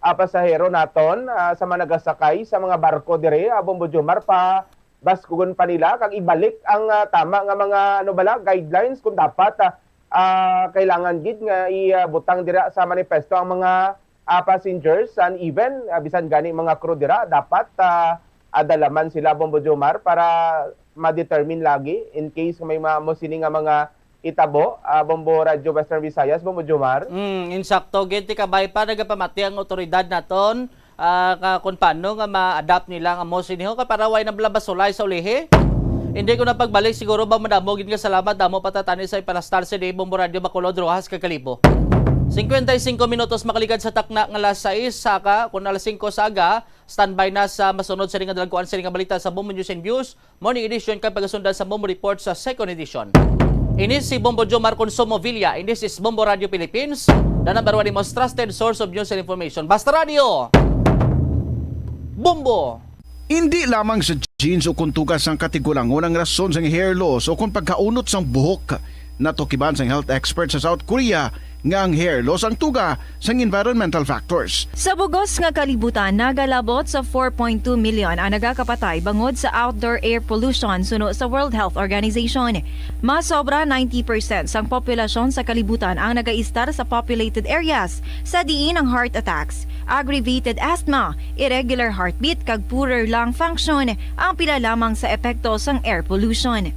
ah, pasahero naton, ah, sa mga nagasakay sa mga barko diri, ah, Bombo Jomar, pa baskugon pa nila kag ibalik ang, ah, tama nga mga, ano bala, guidelines kung dapat, ah, ah, kailangan gid nga ibutang dira sa manifesto ang mga, ah, passengers and even, ah, bisan gani mga crew dira dapat, ah, adala man sila, Bombo Jomar, para ma-determine lagi in case may mga mo sini nga mga itabo, ah, Bombo Radyo Western Visayas, Bombo Jomar. Mm, insakto gid ti kabay pa nagapamati ang otoridad naton, ah, ka, kung paano nga ma-adapt nila ang amo sini ho, kay para way na bala basulay sa ulihi. Hindi ko na pagbalik, siguro ba madamo gid nga salamat, damo patatani sa ipalastar si Dave Bombo Radyo Bacolod, Roxas, kag Kalibo. Cincuenta y cinco minutos makaligad sa takna nga alas sais, saka kung alas singko sa aga, standby na sa masunod sini nga dalagkuan sini nga balita sa Bombo News and Views Morning Edition, kag pagasundan sa Bombo Report sa Second Edition. Ini si Bombo Jomar Consumo Villa, and this is Bombo Radio Philippines, the number one and most trusted source of news and information. Basta Radio, Bombo! Indi lamang sa genes o kon tuga sang katigulangon ang rason sang hair loss o kon pagkaunot sang buhok. Natukiban sang health expert sa South Korea nga ang hair loss ang tuga sang environmental factors. Sa bug-os nga kalibutan, nagalabot sa four point two million ang nagakapatay bangod sa outdoor air pollution, suno sa World Health Organization. Mas sobra ninety percent sang populasyon sa kalibutan ang nagaistar sa populated areas, sa diin ang heart attacks, aggravated asthma, irregular heartbeat, kag poorer lung function ang pila lamang sa epekto sang air pollution.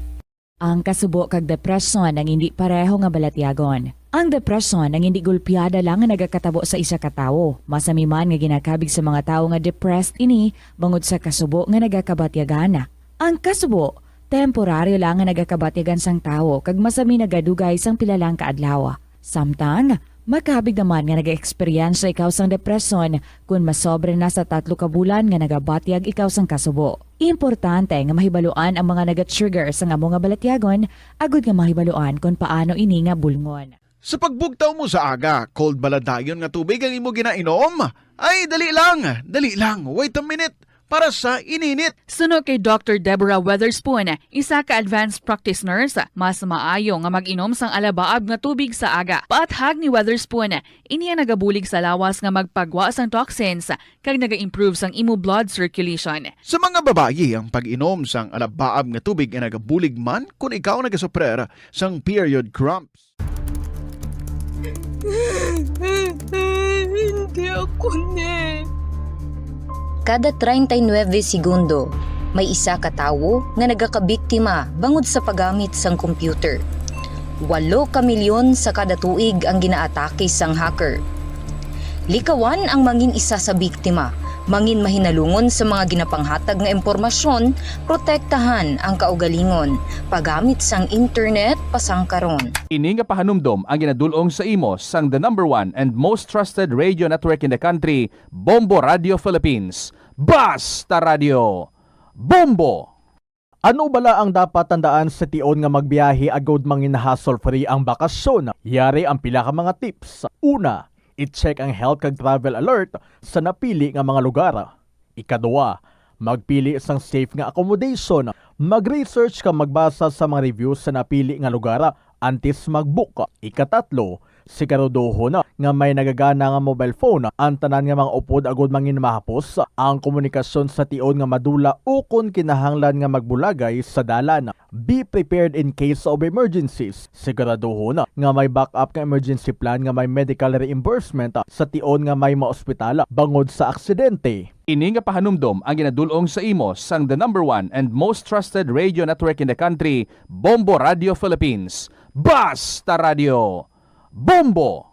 Ang kasubo kag depresyon ang indi pareho nga balatyagon. Ang depresyon ang indi gulpiada lang nga nagakatabo sa isa ka tawo. Masami man nga ginakabig sa mga tawo nga depressed ini bangod sa kasubo nga nagakabatyagan. Ang kasubo, temporaryo lang nga nagakabatyagan sang tawo kag masami nagadugay sang pila lang ka adlaw. Samtang, makabig naman nga nag-eksperyensya ikaw sang depresyon kon masobra na sa tatlo ka bulan nga nagabatyag ikaw sang kasubo. Importante nga mahibaluan ang mga naga-trigger sang amo nga balatyagon agud nga mahibaluan kon paano ini nga bulngon. Sa pagbugtaw mo sa aga, cold bala dayon nga tubig ang imo ginainom? Ay, dali lang, dali lang, wait a minute, para sa ininit. Suno kay Doctor Deborah Weatherspoon, isa ka advanced practice nurse, mas maayo nga mag-inom sang alabaab nga tubig sa aga. Paathag ni Weatherspoon, ini ang nagabulig sa lawas nga magpagwa sang toxins kag naga-improve sang imo blood circulation. Sa mga babayi, ang pag-inom sang alabaab nga tubig ay nagabulig man kon ikaw nagasuprer sang period cramps. Hindi ako ni. Kada treinta y nueve segundo, may isa ka tawo nga nagakabiktima bangod sa paggamit sang computer. Walo ka milyon sa kada tuig ang ginaatake sang hacker. Likawan ang mangin isa sa biktima, mangin mahinalungon sa mga ginapanghatag nga impormasyon, protektahan ang kaugalingon, paggamit sang internet pasangkaron. Ini nga pahanumdom ang ginadul-ong sa imo sang the number one and most trusted radio network in the country, Bombo Radio Philippines. Basta Radio, Bombo! Ano bala ang dapat tandaan sa tion nga magbiyahe agud mangin hassle-free ang bakasyon? Yari ang pila ka mga tips. Una, i-check ang health kag travel alert sa napili nga mga lugar. Ikaduha, magpili sang safe nga accommodation. Mag-research kag magbasa sa mga reviews sa napili nga lugar antes mag-book. Ikatatlo, siguraduhon nga may nagagana nga mobile phone ang tanan nga mga upod agud mangin mahapos ang komunikasyon sa tion nga madula ukon kinahanglan nga magbulagay sa dalan. Be prepared in case of emergencies. Siguraduhon nga may backup nga emergency plan nga may medical reimbursement sa tion nga may maospital bangod sa aksidente. Ini nga pahanumdom ang ginadul-ong sa imo sang the number one and most trusted radio network in the country, Bombo Radio Philippines. Basta Radio, Bombo!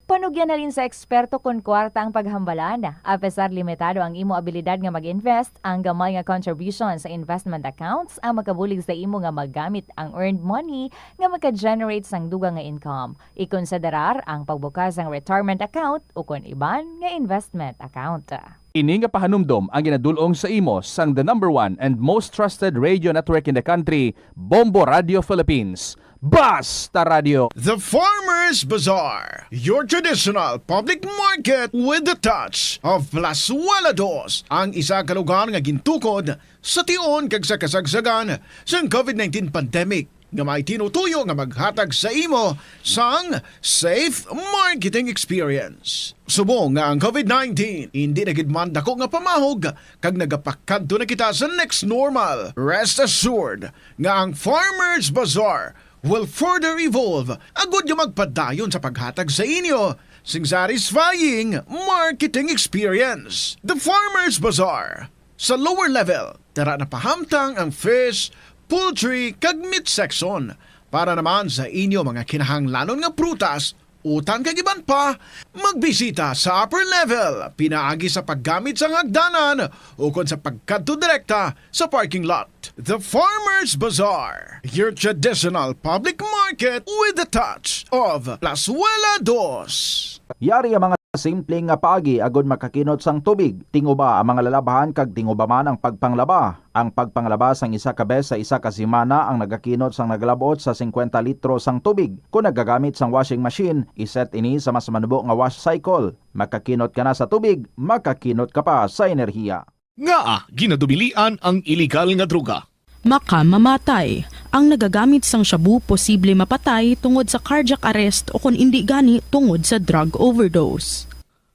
Panugyan halin sa eksperto kon kwarta ang paghambalan. Apesar limitado ang imo abilidad nga mag-invest, ang gamay nga contribution sa investment accounts ang makabulig sa imo nga magamit ang earned money nga maka-generate sang dugang nga income. Ikonsiderar ang pagbukas sang retirement account ukon iban nga investment account. Ini nga pahanumdom ang ginadul-ong sa imo sang the number one and most trusted radio network in the country, Bombo Radio Philippines. Basta Radio. The Farmers Bazaar, your traditional public market with the touch of Plazuela Dos, ang isa ka lugar nga gintukod sa tion kag sa kasagsagan sang COVID nineteen pandemic, nga may tinutuyo nga maghatag sa imo sang safe marketing experience. Subong nga ang COVID nineteen indi na gid man dako nga pamahog kag nagapakadto na kita sa next normal, rest assured nga ang Farmers Bazaar will further evolve agud nga magpadayon sa paghatag sa inyo sing satisfying marketing experience. The Farmers Bazaar, sa lower level, tara na pahamtang ang fish, poultry, kag meat section. Para naman sa inyo mga kinahanglanon nga prutas, utan kag iban pa, magbisita sa upper level pinaagi sa paggamit sang hagdanan ukon sa pagkadto direkta sa parking lot. The Farmers Bazaar, your traditional public market with the touch of Plazuela Dos. Yari ang mga simple nga paagi agod makakinot sang tubig. Tinguba ang mga lalabhan kag tinguba man ang pagpanglaba. Ang pagpanglaba sang isa ka bes sa isa ka semana ang nagakinot sang nagalab-ot sa singkwenta litro sang tubig. Kon nagagamit sang washing machine, iset ini sa mas manubo nga wash cycle. Makakinot ka na sa tubig, makakinot ka pa sa enerhiya. Ngaa ginadubilian ang iligal nga droga? Makamamatay. Ang nagagamit sang shabu posible mapatay tungod sa cardiac arrest o kon indi gani tungod sa drug overdose.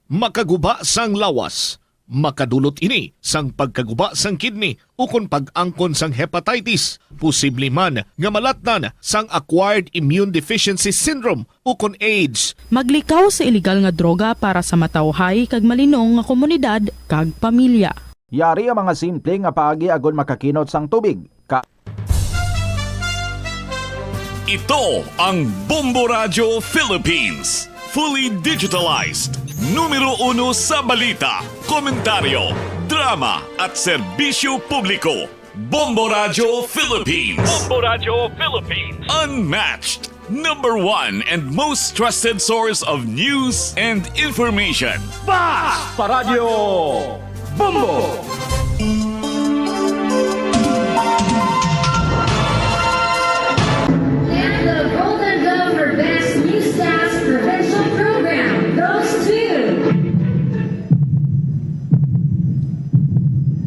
Makaguba sang lawas. Makadulot ini sang pagkaguba sang kidney ukon pag-angkon sang hepatitis, posible man nga malatnan sang acquired immune deficiency syndrome ukon AIDS. Maglikaw sa iligal nga droga para sa matawhay kag malinong nga komunidad kag pamilya. Yari ang mga simple nga paagi agod makakinot sang tubig. Ka- Ito ang Bombo Radyo Philippines. Fully digitalized. Numero uno sa balita, komentaryo, drama, at serbisyo publiko. Bombo Radyo Philippines. Bombo Radyo Philippines. Unmatched. Number one and most trusted source of news and information. Bas Paradyo Bombo! And the Golden Glove for Best Newscast Provincial Program goes to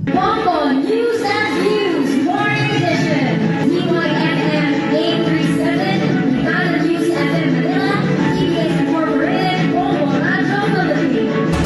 Bombo News and Views Morning Edition, D Y N M eight three seven, Brigada News F M Manila, T V S Incorporated, Bombo Radyo Philippines.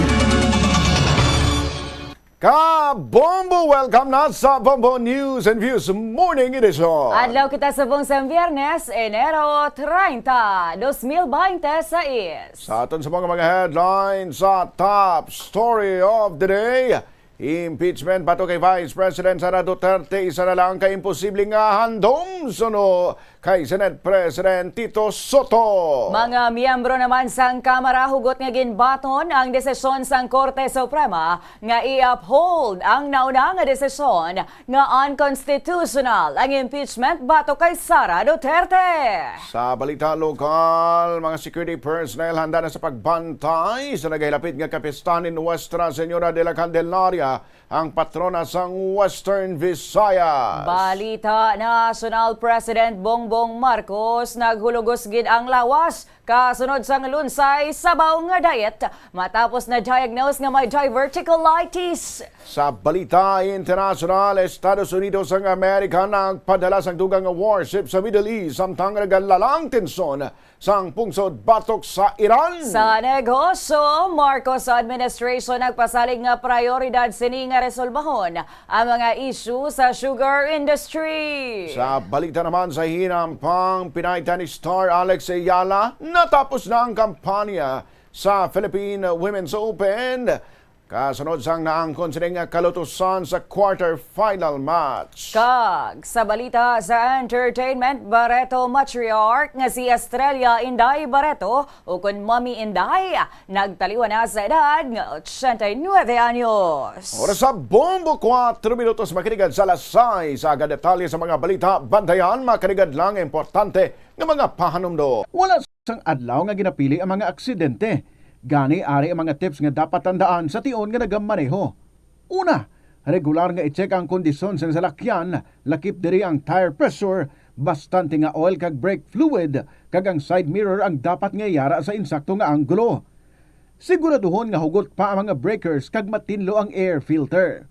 Kabombo! Welcome na sa Bombo News and Views Morning Edition. Adlaw kita subong sang Biyernes, Enero treinta, dos mil bente seis. Sa aton sa mga, mga headlines sa top story of the day, impeachment batok kay Vice President Sara Duterte, isa na lang ka imposible nga handom suno kay Senate President Tito Soto. Mga miyembro naman sang Kamara hugot nga ginbaton ang desisyon sang Korte Suprema nga i-uphold ang nauna nga desisyon nga unconstitutional ang impeachment batok kay Sara Duterte. Sa balita lokal, mga security personnel handa na sa pagbantay sa nagahilapit nga kapistahan ni Nuestra Señora de la Candelaria, ang patrona sang Western Visayas. Balita nasyonal, President Bongbong Marcos naghulugos gid ang lawas kasunod sang Lunsay Sabaw nga diet matapos na-diagnose nga may diverticulitis. Sa balita internasyonal, Estados Unidos sang Amerika nagpadala sang dugang nga warship sa Middle East samtang nagalalang tensyon sang pungsod batok sa Iran. Sa negosyo, Marcos administration nagpasalig nga prioridad sini nga resolbahon ang mga isyu sa sugar industry. Sa balita naman, sa hinampang, pinaitan ni star Alex Ayala, natapos na ang kampanya sa Philippine Women's Open. Kasunod sang naangkon sini nga kalutusan sa quarter final match. Kag sa balita sa entertainment, Barreto matriarch nga si Estrella Inday Barreto, ukon Mommy Inday, nagtaliwan na sa edad nga ochenta y nuebe anyos. Oras sa Bombo, kuwatro minutos makinig sa alas sais. Sa aga detalye sa mga balita, bantayan, makinig lang importante nga mga pahanumdom. Wala sang adlaw nga ginapili ang mga aksidente. Gani, ari ang mga tips nga dapat tandaan sa tion nga nagamaneho. Una, regular nga i-check ang kondisyon sang salakyan, lakip diri ang tire pressure, bastante nga oil kag brake fluid, kag ang side mirror ang dapat nga yara sa insakto nga anggulo. Siguraduhon nga hugot pa ang mga breakers kag matinlo ang air filter.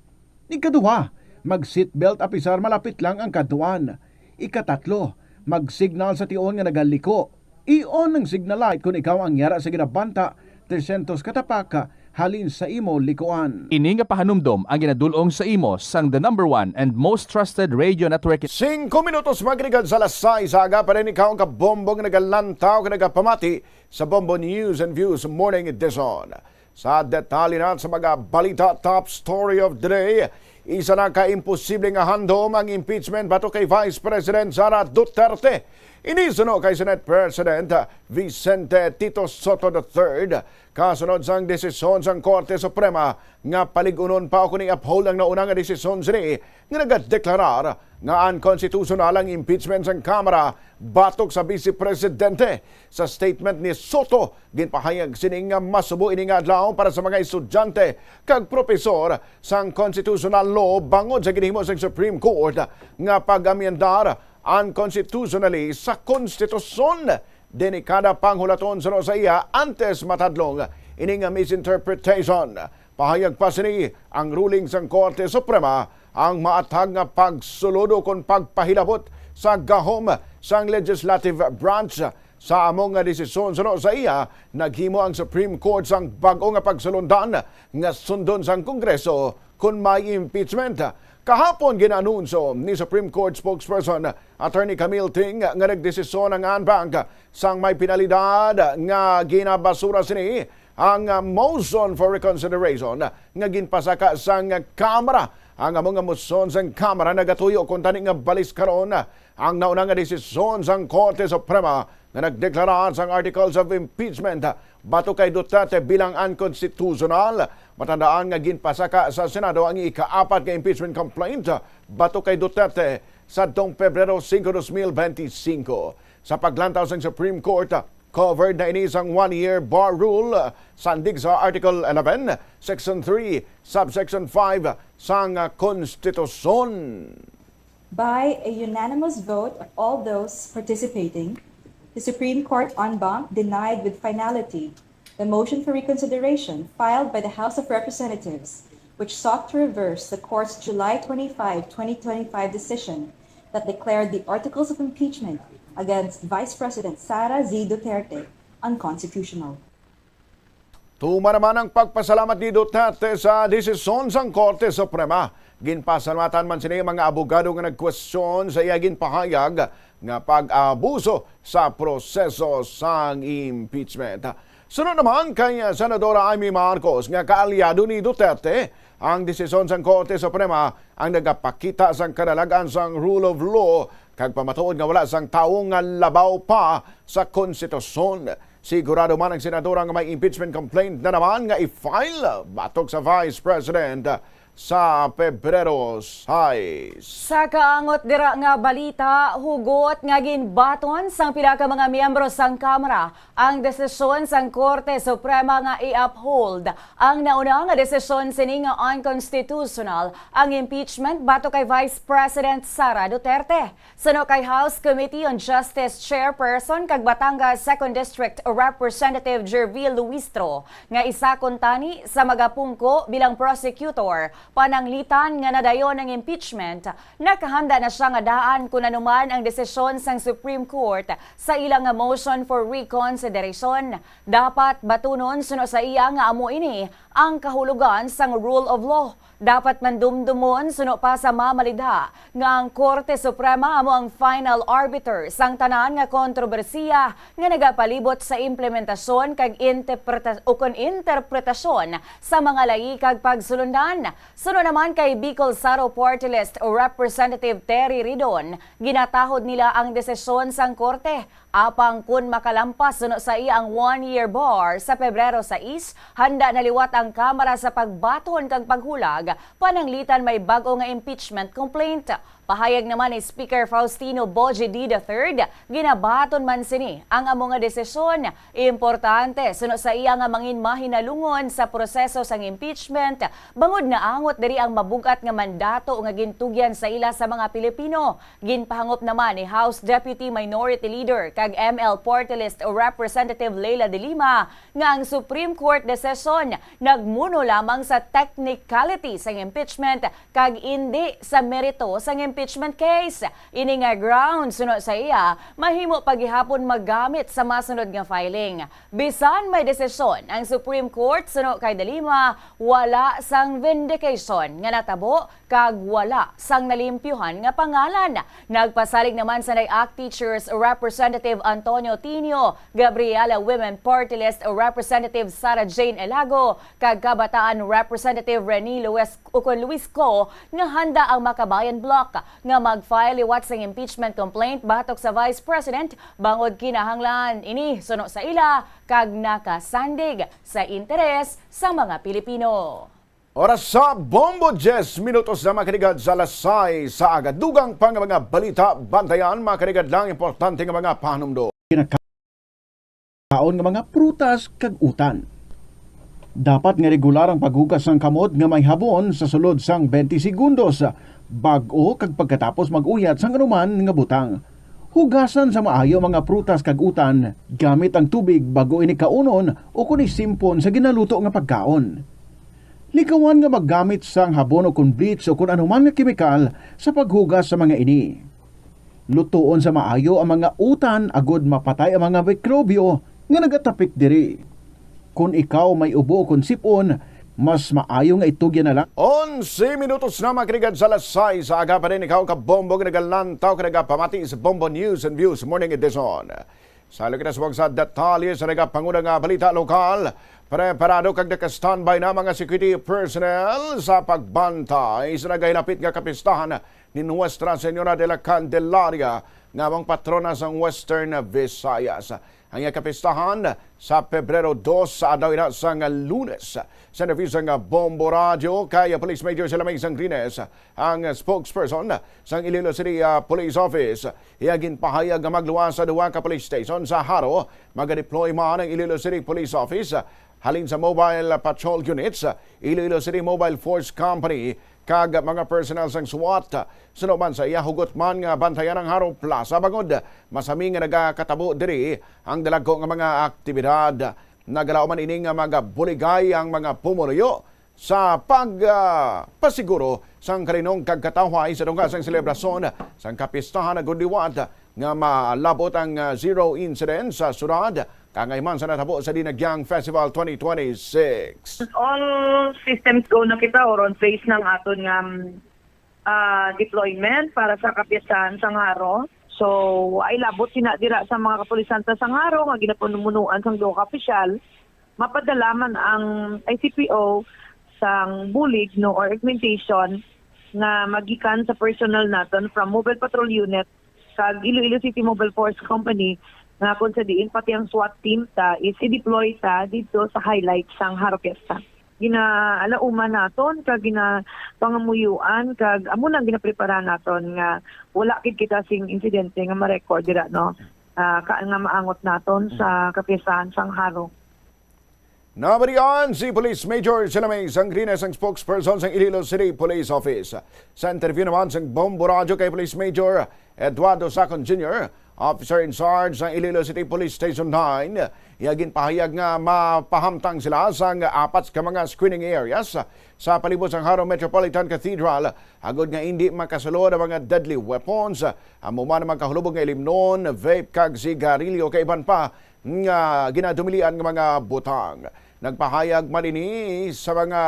Ikaduha, mag-seatbelt apisar malapit lang ang kadtuan. Ikatatlo, mag-signal sa tion nga nagaliko. I-on ang signal light kon ikaw ang yara sa ginabanta trescientos ka tapak halin sa imo likuan. Ini nga pahanumdom ang ginadul-ong sa imo sang the number one and most trusted radio network. Singko minutos makinig sa alas sais sa aga, pa rin ikaw ang kabombong nagalantaw kag nagapamati sa Bombo News and Views Morning Edition. Sa detalye na sa mga balita, top story of the day, isa na ka imposible nga handom ang impeachment batok kay Vice President Sara Duterte. Ini suno kay Senate President Vicente Tito Sotto the third, kasunod sang desisyon sang Korte Suprema nga palig-unon pa o kon i-uphold ang nauna nga desisyon sini nga nagadeklarar nga unconstitutional ang impeachment sang Kamara batok sa Vice Presidente. Sa statement ni Sotto, ginpahayag sini nga masubo ini nga adlaw para sa mga estudyante kag propesor sang constitutional law bangod sa ginhimo sang Supreme Court nga pag-amyendar unconstitutionally sa konstitusyon. Delikada panghulaton suno sa iya antes matadlong ini nga misinterpretation. Pahayag pa sini, ang ruling sang Korte Suprema ang maathag nga pagsulod kon pagpahilabot sa gahom sang legislative branch. Sa amo nga desisyon suno sa iya, naghimo ang Supreme Court sang bag-o nga pagsulondan nga sundon sang Kongreso kon may impeachment. Kahapon, gin-anunsyo ni Supreme Court spokesperson Attorney Camille Ting nga nagdesisyon ang en banc sang may penalidad nga ginabasura sini ang motion for reconsideration nga ginpasaka sang Kamara. Ang amo nga motion sang Kamara nagatuyo kuntani nga baliskaron ang nauna nga desisyon sang Korte Suprema nga nagdeklara sang articles of impeachment batok kay Duterte bilang unconstitutional. Matandaan nga ginpasaka sa Senado ang ikaapat nga impeachment complaint batok kay Duterte sadtong Pebrero singko, dos mil benti singko. Sa paglantaw sang Supreme Court, covered na ini sang one-year bar rule, sandig sa Article eleven, Section three, Subsection five sang Konstitusyon. By a unanimous vote of all those participating, the Supreme Court en banc denied with finality the motion for reconsideration filed by the House of Representatives, which sought to reverse the court's July twenty-five, twenty twenty-five decision that declared the articles of impeachment against Vice President Sara Z. Duterte unconstitutional. Tuman naman ang pagpasalamat ni Duterte sa desisyon sang Korte Suprema. Ginpasalamatan man sini ang mga abogado nga nagkwestiyon sa iya ginpahayag nga pag-abuso sa proseso sang impeachment. Sunod naman kay Senadora Imee Marcos nga kaalyado ni Duterte, ang desisyon sang Korte Suprema ang nagapakita sang kadalag-an sang rule of law kag pamatuod nga wala sang tawo nga labaw pa sa konstitusyon. Sigurado man ang senadora nga may impeachment complaint na naman nga i-file batok sa Vice President sa Pebrero sais. Sa kaangot dira nga balita, hugot nga ginbaton sang pila ka mga miyembro sang Kamara ang desisyon sang Korte Suprema nga i-uphold ang nauna nga desisyon sini nga unconstitutional ang impeachment batok kay Vice President Sara Duterte. Suno kay House Committee on Justice Chairperson kag Batangas Second District Representative Jervil Luistro, nga isa kuntani sa magapungko bilang prosecutor, pananglitan nga nadayon ang impeachment, nakahanda na sia nga daan kon ano man ang desisyon sang Supreme Court sa ila nga motion for reconsideration. Dapat batunon suno sa iya nga amo ini ang kahulogan sang rule of law. Dapat man dumdumon suno pa sa mamalidha nga ang Korte Suprema amo ang final arbiter sang tanan nga kontrobersiya nga nagapalibot sa implementasyon kag interpreta-, ukon interpretasyon sa mga layi kag pagsulondan. Suno naman kay Bicol Saro Party List Representative Terry Ridon, ginatahod nila ang desisyon sang Korte. Apang kon makalampas suno sa iya ang one-year bar sa Pebrero sais, handa na liwat ang Kamara sa pagbaton kag paghulag, pananglitan may bag-o nga impeachment complaint. Pahayag naman ni Speaker Faustino Bogie D the third, ginabaton man sini ang amo nga desisyon. Importante suno sa iya nga mangin mahinalungon sa proseso sang impeachment, bangod naangot diri ang mabug-at nga mandato nga gintugyan sa ila sa mga Pilipino. Ginpahangop naman ni House Deputy Minority Leader kag M L Party List Representative Leila de Lima nga ang Supreme Court decision nagmuno lamang sa technicality sang impeachment kag indi sa merito sang impeachment case. Ini nga grounds, suno sa iya, mahimo pa gihapon magamit sa masunod nga filing. Bisan may desisyon ang Supreme Court, suno kay de Lima, wala sang vindication nga natabo kag wala sang nalimpyuhan nga pangalan. Nagpasalig naman Sanay Act Teachers Representative Antonio Tinio, Gabriela Women Party List Representative Sara Jane Elago, kag Kabataan Representative Rene Luis, ukon Luis Co, nga handa ang Makabayan Bloc nga mag-file liwat sang impeachment complaint batok sa Vice President bangod kinahanglan ini suno sa ila kag nakasandig sa interes sa mga Pilipino. Oras sa Bombo, diyes minutos na makaligad sa alas sais sa aga. Dugang pa nga mga balita, bantayan makaligad lang importante nga mga panumdo. Kinakaon nga mga prutas kag utan. Dapat nga regular ang paghugas sang kamot nga may habon sa sulod sang twenty segundos bag-o kag pagkatapos mag-uyat sang anuman nga butang. Hugasan sa maayo ang mga prutas kag utan gamit ang tubig bag-o ini kaunon o kon isimpon sa ginaluto nga pagkaon. Likawan nga maggamit sang habon o kon bleach o kon anuman nga kemikal sa paghugas sa mga ini. Lutoon sa maayo ang mga utan agod mapatay ang mga mikrobyo nga nagatapik diri. Kon ikaw may ubo o kon sip-on, mas maayo nga itugyan na lang. Onse minutos na makaligad sa alas sais sa aga pa rin ikaw ka Bombo nga nagalantaw ka nagapamati sa Bombo News and Views Morning Edition. Sa kita subong sa detalye sa nagapanguna nga balita lokal, preparado kag naka-standby na mga security personnel sa pagbantay sa nagahilapit nga kapistahan ni Nuestra Señora de la Candelaria nga among patrona sang Western Visayas. Ang iya kapistahan sa Pebrero dos sa adlaw ina sang Lunes. Sa interview sang Bombo Radio kay Police Major Silamay Sangrines, ang spokesperson sang Iloilo City, ah, Police Office, iya ginpahayag nga magluwas sa duha ka police station sa Jaro, magadeploy man ang Iloilo City Police Office halin sa mobile patrol units, Iloilo City Mobile Force Company, kag mga personnel sang SWAT. Suno man sa iya, hugot man nga bantayan ang Jaro Plaza bangod masami nga nagakatabo diri ang dalagko nga mga aktibidad. Nagalaw man ini nga magabuligay ang mga pumuluyo sa pag, ah, pasiguro sang kalinong kag katawhay sa tunga sang selebrasyon sang kapistahan agud liwat nga malabot ang, ah, zero incidents sa syudad, kangay man sa natabo sa Dinagyang Festival twenty twenty-six. All systems go na kita or on phase na ang aton nga, um, ah, deployment para sa kapistahan sang Jaro. So, ay labot sina dira sa mga kapulisan ta sang Jaro nga ginapanumunuan sang duha ka opisyal. Mapadala man ang I C P O sang bulig, no, or augmentation nga magikan sa personnel naton from Mobile Patrol Unit kag Iloilo City Mobile Force Company, nga kung sa diin pati ang SWAT team ta is i-deploy ta didto sa highlight sang Jaro Fiesta. Ginaalauman naton kag ginapangamuyuan kag amo nang ginaprepara naton nga wala gid kita sing insidente nga ma-record dira, no? Ah, ka, nga maangot naton sa kapistahan sang Jaro. Nabalian si Police Major Silamay Sangrines, ang spokesperson sang Iloilo City Police Office. Sa interview naman sang Bombo Radyo kay Police Major Eduardo Sacon Junior, officer in charge sang Iloilo City Police Station nine, iya ginpahayag nga mapahamtang sila sang apat ka mga screening areas sa palibot sang Jaro Metropolitan Cathedral agod nga indi makasulod ang mga deadly weapons, amo man ang magkahulubog nga ilimnon, vape kag sigarilyo kag iban pa nga ginadumilian nga mga butang. Nagpahayag man ini sa mga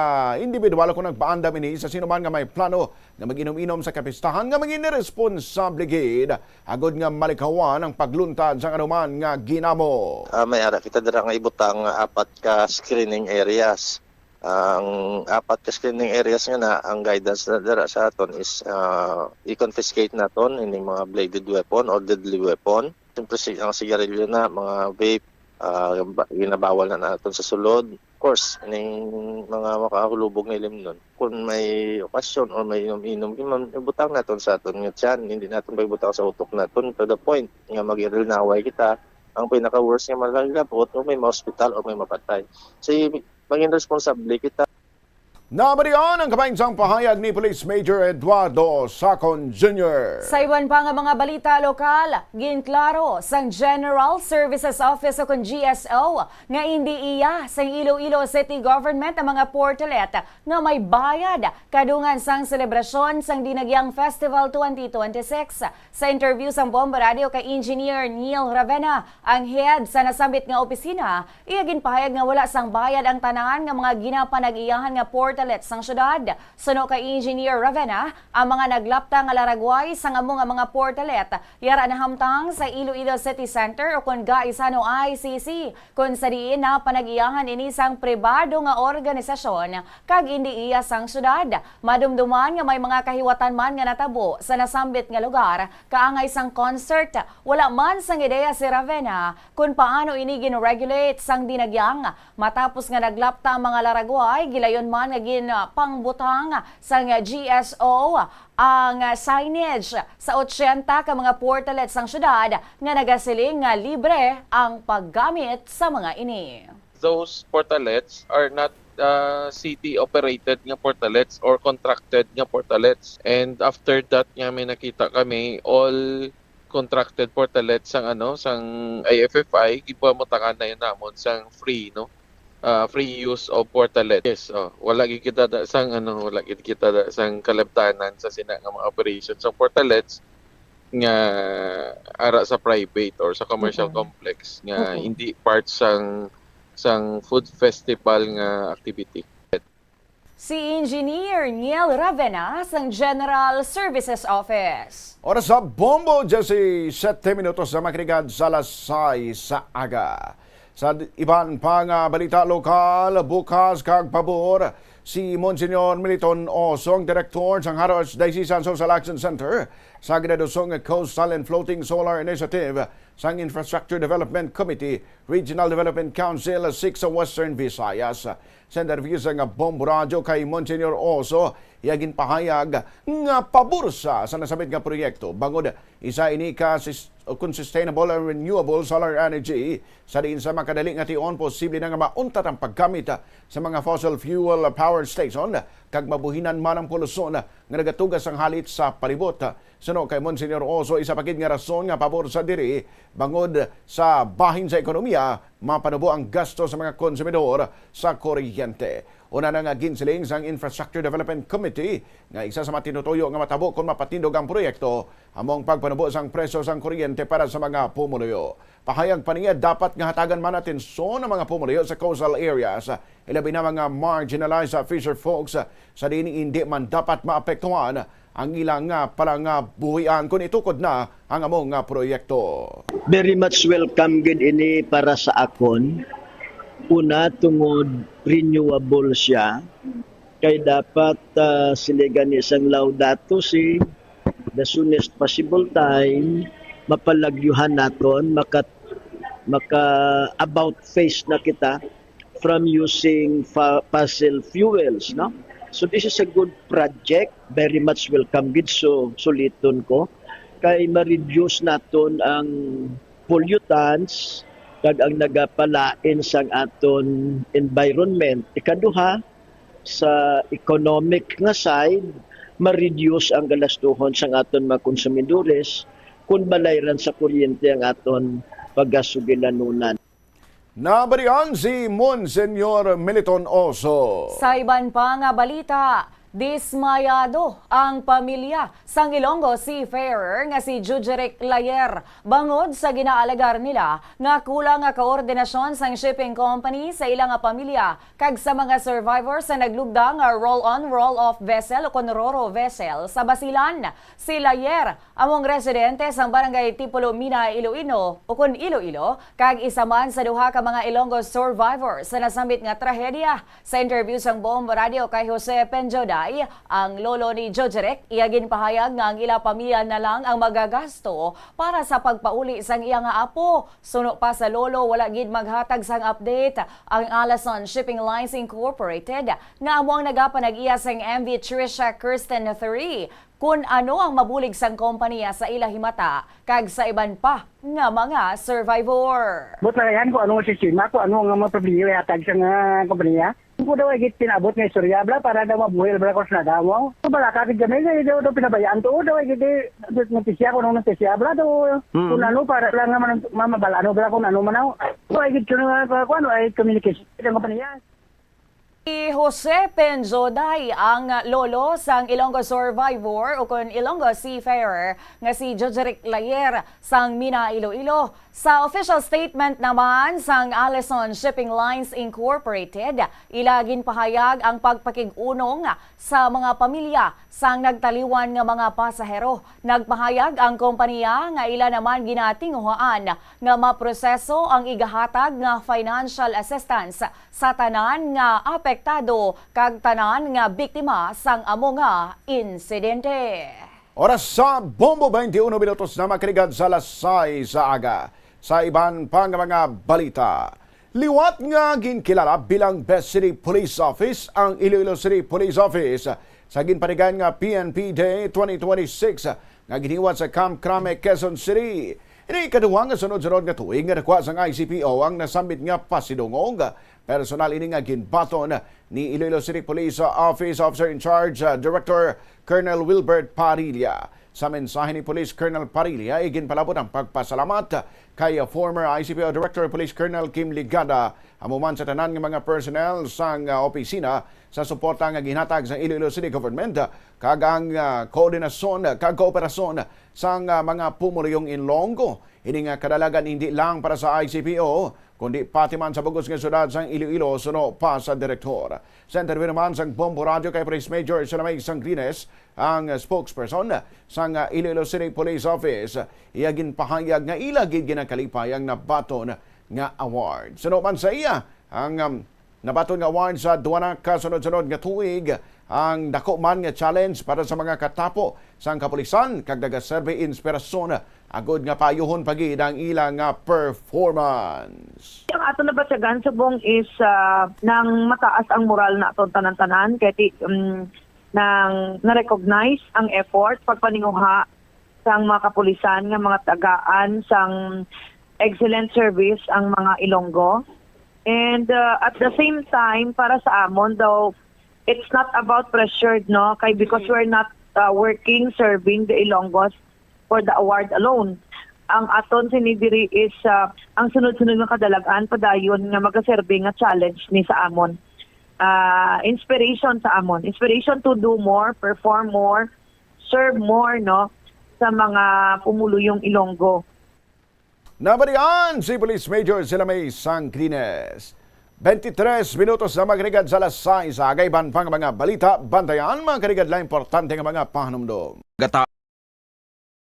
individual kung nagpaandam ini sa sino man nga may plano nga mag-inom-inom sa kapistahan nga maging responsable gid agod nga malikawan ang pagluntad sang anuman nga ginamo. Ah, may ara kita dira nga ibutang nga apat ka screening areas. Ang apat ka screening areas nga na, ang guidance na dira sa aton is, ah, i-confiscate naton ining mga bladed weapon or deadly weapon. Siyempre, si, ang sigarilyo na, mga vape, ah, ba-, ginabawal na naton sa sulod. Of course, ining mga makahulubog nga ilimnon, kung may okasyon or may inom-inom, ibutang naton sa aton nga tiyan, hindi naton paibutang sa utok naton to the point nga maging rilnaway kita. Ang pinaka-worst nga malagabot o may ma-hospital o may mapatay. So, maging responsable kita. Nabalian ang kabayinsang pahayag ni Police Major Eduardo Sacon Junior. Sa iban pa nga mga balita lokal, ginklaro sang General Services Office o kon G S O nga indi iya sang Iloilo City Government ang mga portalet nga may bayad kadungan sang selebrasyon sang Dinagyang Festival twenty twenty-six. Sa interview sang Bombo Radio kay Engineer Neil Ravena, ang head sa nasambit nga opisina, iya ginpahayag nga wala sang bayad ang tanan nga mga ginapanag-iyahan nga port portalet sang syudad. Suno kay Engineer Ravenna, ang mga naglapta nga laragway sang amo nga mga portalet yara nahamtang sa Iloilo City Center o kon Gaisano I C C, kon sa diin napanag-iyahan ini sang pribado nga organisasyon kag indi iya sang syudad. Madumduman nga may mga kahiwatan man nga natabo sa nasambit nga lugar kaangay sang concert. Wala man sang ideya si Ravenna kon paano ini gin-regulate sang dinagyang. Matapos nga naglapta ang mga laragway, gilayon man nga ginpangbutang sang G S O ang signage sa ochenta ka mga portalet sang syudad nga nagasiling nga libre ang paggamit sa mga ini. Those portalets are not uh, city-operated nga portalets or contracted nga portalets. And after that nga may nakita kami, all contracted portalets sang ano, sang I F F I, gipamutangan na yun namon sang free, no? Uh, free use of portalets. Yes, oh, wala gid kita da, sang ano, wala gid kita da, sang kalabtanan sa sina nga mga operations sa portalets nga ara sa private or sa commercial Mm-mm. complex nga Mm-mm. hindi part sang sang food festival nga activity. Si Engineer Niel Ravenna sang General Services Office. Oras sa Bombo, Jesse, siyete minutos na makiligad sa alas sais sa aga. Sa iban pa nga balita lokal, bukas kag pabor si Monsignor Militon Oso, ang direktor sang Jaro Archdiocesan Social Action Center, sa ginadusong nga Coastal and Floating Solar Initiative sang Infrastructure Development Committee, Regional Development Council six sa Western Visayas. Sa interview sa nga Bombo Radyo kay Monsignor Oso, iya ginpahayag nga pabor sa sa nasabit nga proyekto bangod isa ini ka sis- kun sustainable and renewable solar energy, sa diin sa makadali nga tion posible na nga mauntat ang paggamit sa mga fossil fuel power station kag mabuhinan man ang polusyon nga nagatuga sang halit sa palibot. Suno kay Monsignor Oso, isa pa gid nga rason nga pabor sa diri bangod sa bahin sa ekonomiya, mapanubo ang gasto sa mga konsumidor sa kuryente. Una na nga ginsiling sang Infrastructure Development Committee nga isa sa matinutuyo nga matabo kon mapatindog ang proyekto amo ang pagpanubo sang presyo sang kuryente para sa mga pumuluyo. Pahayag pa niya, dapat nga hatagan man atensyon ang mga pumuluyo sa coastal areas, ilabi na mga marginalized fisher folks, sa diin indi man dapat maapektuhan ang ila nga palangabuhian kon itukod na ang amo nga proyekto. Very much welcome gid ini para sa akon. Una, tungod renewable siya, kay dapat, ah, sini gani sang Laudato Si, the soonest possible time, mapalagyuhan naton, maka, maka about face na kita from using fa- fossil fuels, no? So this is a good project, very much welcome gid, so suliton ko kay ma-reduce naton ang pollutants kag ang nagapalain sang aton environment. Ikaduha, sa economic nga side, ma-reduce ang galastuhon sang aton mga konsumidores kun balayran sa kuryente ang aton pagasugilanunan. Nabalian si Monsignor Militon Oso. Sa iban pa nga balita, dismayado ang pamilya sang Ilonggo seafarer nga si Jujeric Layer bangod sa ginaalegar nila nga kulang nga koordinasyon sang shipping company sa ila nga pamilya kag sa mga survivor sa naglugda nga roll-on, roll-off vessel o kon ro-ro vessel sa Basilan. Si Layer, among residente sang Barangay Tipulo, Mina, Iloilo, o kon Iloilo, kag isa man sa duha ka mga Ilonggo survivor sa nasambit nga trahedya. Sa interview sang Bombo Radio kay Jose Penjoday, ang lolo ni Jojeric, iya ginpahayag nga ang ila pamilya na lang ang magagasto para sa pagpauli sang iya nga apo. Suno pa sa lolo, wala gid maghatag sang update ang Alason Shipping Lines Incorporated, nga amo ang nagapanag-iya sang M V Trisha Kirsten three, kun ano ang mabulig sang kompanya sa ila himata kag sa iban pa nga mga survivor. Buot lang yan kung ano ang sistema, kung ano ang mga problema ihatag sa nga kompanya. Kung daw ay gid pinaabot nga istorya, bla, para daw mabuhil, bla, kung sa nagawa. Kung balaka gid kami, kaya daw, daw pinabayaan to, daw ay gid, eh, notisya, kung anong notisya, bla, daw, Mm. kung ano, para lang naman, mamabalaan, bla, kung ano man, daw ay gid, kung ano, kung ano, ay communication, ang kompanya. Si Jose Penjoday ang lolo sang Ilonggo survivor o kon Ilonggo seafarer nga si Jojeric Layer sang Mina, Iloilo. Sa official statement naman sang Allison Shipping Lines Incorporated, ila ginpahayag ang pagpakig-unong sa mga pamilya sang nagtaliwan nga mga pasahero. Nagpahayag ang kompanya nga ila naman ginatinguhaan nga maproseso ang igahatag nga financial assistance sa tanan nga apektado kag tanan nga biktima sang amo nga insidente. Oras sa Bombo, twenty-one minutos na, mga kaligad, sa alas sais sa aga. Sa iban pa nga mga balita, liwat nga ginkilala bilang Best City Police Office ang Iloilo City Police Office sa ginpatigayon nga P N P Day twenty twenty-six nga ginhiwat sa Camp Crame, Quezon City. Ini ikaduha nga sunod-sunod nga tuig nga nakuha sang I C P O ang nasambit nga pasidungog. Personal ini nga ginbaton ni Iloilo City Police Office Officer in Charge, uh, Director Colonel Wilbert Parilla. Sa mensahe ni Police Colonel Parilla, iginpalabot ang pagpasalamat kay, uh, former I C P O Director Police Colonel Kim Ligada, amo man sa tanan nga mga personnel sang, uh, opisina sa suporta nga ginhatag sa Iloilo City Government, uh, kag ang, uh, koordinasyon kag kooperasyon sang, uh, mga pumuluyong Ilonggo. Ini nga kadalagan hindi lang para sa I C P O, kundi pati man sa bug-os nga syudad sang Iloilo, suno pa sa direktor. Sa interview naman sang Bombo Radio kay Police Major Salamay Sangrines, ang spokesperson sang Iloilo City Police Office, iya ginpahayag nga ila gid ginakalipay ang nabaton nga award. Suno man sa iya, ang, um, nabaton nga award sa duha na ka sunod-sunod nga tuig, ang dako man nga challenge para sa mga katapo sang kapulisan kag nagaserbi inspirasyon agod nga paayuhon pa gid ang ila nga performance. Ang ato nabatyagan subong is, ah, nang mataas ang moral naton tanan-tanan kay ti-, um, nang na-recognize ang effort, pagpaninguha sang mga kapulisan nga mga tagaan sang excellent service ang mga Ilonggo. And, uh, at the same time, para sa amon daw, it's not about pressured, no? Kay because we're not, uh, working, serving the Ilonggos for the award alone. Ang aton sini diri is, uh, ang sunod-sunod nga kadalagan padayon nga magaserbi nga challenge ni sa amon. Uh, inspiration sa amon. Inspiration to do more, perform more, serve more, no, sa mga pumuluyong Ilonggo. Nabatian si Police Major Salamay Sangrines. Twenty-three minutos na, mga kaligad, sa alas sais sa aga. Iban pang mga balita, bantayan, mga kaligad, lang importante nga mga pahanumdom. Gata-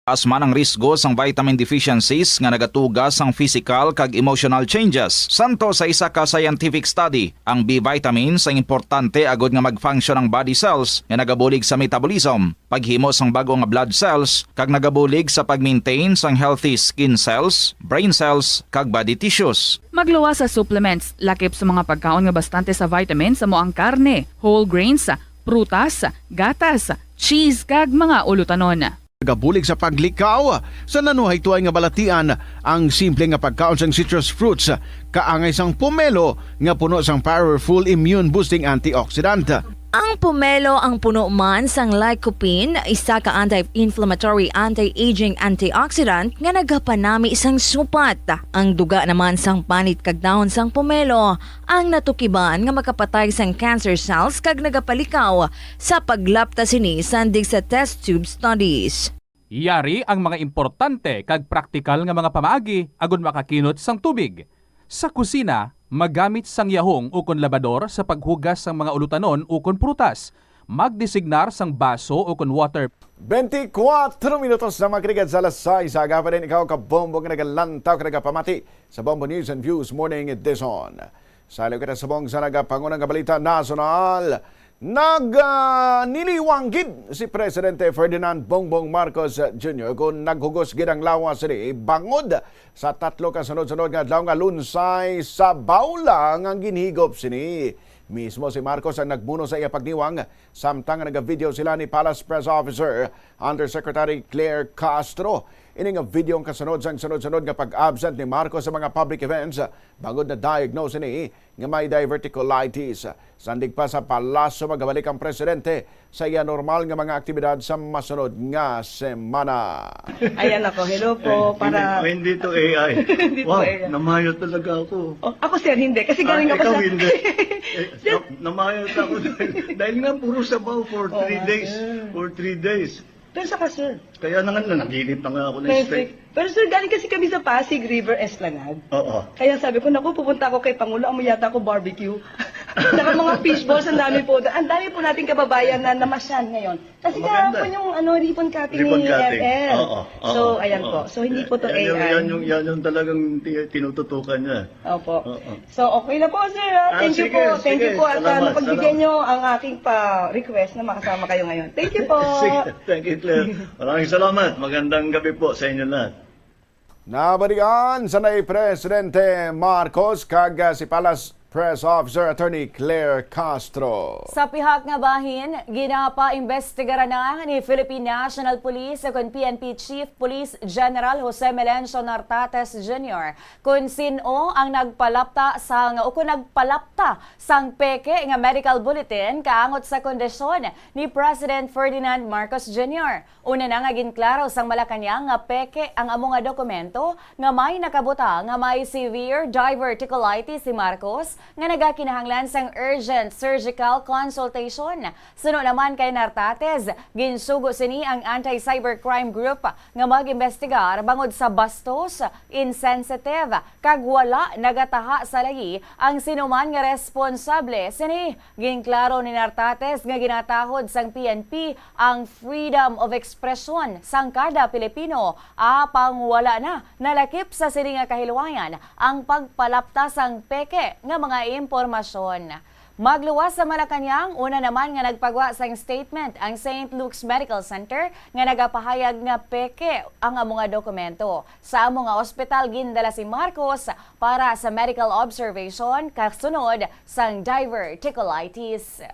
Taas man ang risgo sang vitamin deficiencies nga nagatuga sang physical kag emotional changes. Santo sa isa ka scientific study, ang B vitamins ang importante agud nga mag-function ang body cells nga nagabulig sa metabolism, paghimo sang bag-o nga blood cells, kag nagabulig sa pag-maintain sang healthy skin cells, brain cells, kag body tissues. Magluwas sa supplements, lakip sa mga pagkaon nga bastante sa vitamins, amo ang karne, whole grains, prutas, gatas, cheese, kag mga ulutanon. Nagabulig sa paglikaw sa nanuhaytoay nga balatian ang simple nga pagkaon sang citrus fruits, kaangay sang pomelo nga puno sang powerful immune-boosting antioxidant. Ang pomelo ang puno man sang lycopene, isa ka anti-inflammatory, anti-aging antioxidant nga nagapanami sang supat. Ang duga naman sang panit kag dahon sang pomelo ang natukiban nga makapatay sang cancer cells kag nagapalikaw sa paglapta sini sandig sa test tube studies. Yari ang mga importante kag praktikal nga mga pamaagi agud makakinot sang tubig. Sa kusina, magamit sang yahong ukon labador sa paghugas sang mga ulutanon ukon prutas. Magdesignar sang baso ukon water. Twenty-four minutos na, mga kaligad, sa alas sais sa aga. Pa din ikaw kabombo nga nagalantaw kag nagapamati sa Bombo News and Views Morning Edition. Sa kita subong sa nagapangunang nga balita nasyonal, nag, ah, niliwang gid si Presidente Ferdinand Bongbong Marcos Junior kon naghugos gid ang lawas sini bangod sa tatlo ka sunod-sunod nga adlaw nga lunsay sabaw lang ang ginhigop sini. Mismo si Marcos ang nagmuno sa iya pagniwang, samtang nga nagavideo sila ni Palace Press Officer Undersecretary Claire Castro. Ini nga video ang kasunod sang sunod-sunod nga pag-absent ni Marcos sa mga public events, bangod na-diagnose ini nga may diverticulitis. Sandig pa sa palasyo, magabalik ang presidente sa iya normal nga mga aktibidad sa masunod nga semana. Ayan ako, hello po, para hindi, hindi to A I. Hindi to Wow, A I. Namayo talaga ako. Oh, ako, sir, hindi. Kasi Ah, galing ako ikaw sa hindi. Eh, Sir na-, namayo ako dahil, dahil nga puro sabaw for Oo three nga, days. sir. For three days. Pero saka, sir, Kaya na nga, nanaginip na nga ako ng Perfect. steak. Pero, sir, galing kasi kami sa Pasig River, Esplanade. Oo. Kaya sabi ko, "Naku, pupunta ako kay Pangulo, ang yata ako barbecue." Saka mga fishballs, ang dami po. Ang dami po nating kababayan na namasyan ngayon. Kasi Maganda. kahapon yung ano, ribbon cutting Ribbon ni cutting. F F. Oo, oo, So, ayan oo. po. So, hindi po to Yan, yan, A I. Yan yung, yan yung talagang ti- tinututukan niya. Opo. Oo. So, okay na po, sir. Ah. Ah, Thank you sige, po. Thank you sige. po. At ah, Salamat, napagbigyan salamat. Nyo ang aking pa-request na makasama kayo ngayon. Thank you po. Sige, thank you, Claire. Maraming salamat. Magandang gabi po sa inyo lahat. Nabalian sa ni Presidente Marcos kag ah, si Palace Press Officer Attorney Claire Castro. Sa pihak nga bahin, ginapaimbestigaran na ni Philippine National Police ukon P N P Chief Police General Jose Melencio Nartates Junior kung sin-o ang nagpalapta sang o kung nagpalapta sang peke nga medical bulletin kaangot sa kondisyon ni President Ferdinand Marcos Junior. Una na nga ginklaro sang Malacañang nga peke ang amo nga dokumento nga may nakabutang nga may severe diverticulitis si Marcos nga nagakinahanglan sang urgent surgical consultation. Suno naman kay Nartates, ginsugo sini ang Anti-Cybercrime Group nga mag-imbestigar bangod sa bastos, insensitive, kag wala nagataha sa layi ang sinuman nga responsable sini. Ginklaro ni Nartates nga ginatahod sang P N P ang freedom of expression sang kada Pilipino, apang wala na nalakip sa sini nga kahilwayan ang pagpalapta sang peke nga mga impormasyon. Magluwas sa Malacañang, una naman nga nagpagwa sang statement ang Saint Luke's Medical Center nga nagapahayag nga peke ang amo nga dokumento. Sa amo nga ospital, gindala si Marcos para sa medical observation kasunod sang diverticulitis.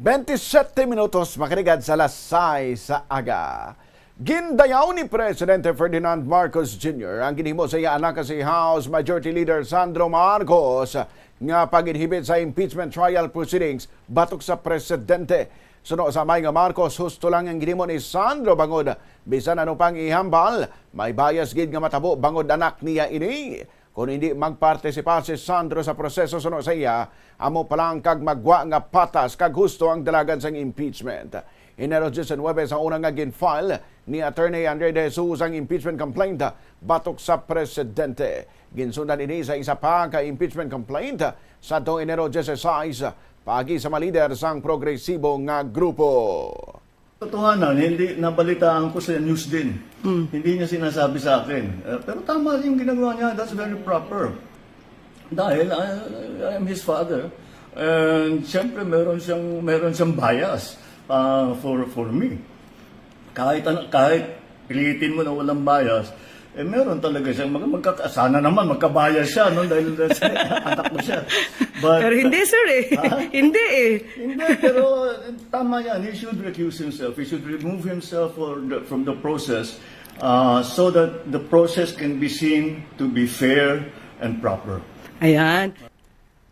Twenty-seven minutos makaligad sa alas sais sa aga. Gindayaw ni Presidente Ferdinand Marcos Junior ang ginhimo sa iya anak nga si House Majority Leader Sandro Marcos nga pag-inhibit sa impeachment trial proceedings batok sa presidente. Suno sa amay nga Marcos, husto lang ang ginhimo ni Sandro bangod bisan ano pang ihambal, may bias gid nga matabo bangod anak niya ini. Kon hindi magpartisipar si Sandro sa proseso suno sa iya, amo pa lang kag magwa nga patas kag husto ang dalagan sang impeachment. Enero diecinuebe sa una nga gin-file ni Attorney Andre De Jesus ang impeachment complaint batok sa presidente. Ginsundan ini sa isa pa ka impeachment complaint sa tuong Enero dieciséis, paagi sa mga lider sang progresibo nga grupo. Katotohanan, hindi, nabalitaan ko sa news din. Hindi niya sinasabi sa akin. Eh, pero tama yung ginagawa niya. That's very proper. Dahil I, I am his father. And siyempre, meron siyang, meron siyang bias ah, for, for me. Kahit, ano, kahit pilitin mo na walang bias, eh, meron talaga siyang mag, magkaka-, sana naman magka-bias siya, no? Dahil that's, anak mo siya. But, Pero hindi, sir, eh. Ha? Hindi, eh. Hindi, pero tama yan. He should recuse himself. He should remove himself for the, from the process uh, so that the process can be seen to be fair and proper. Ayan.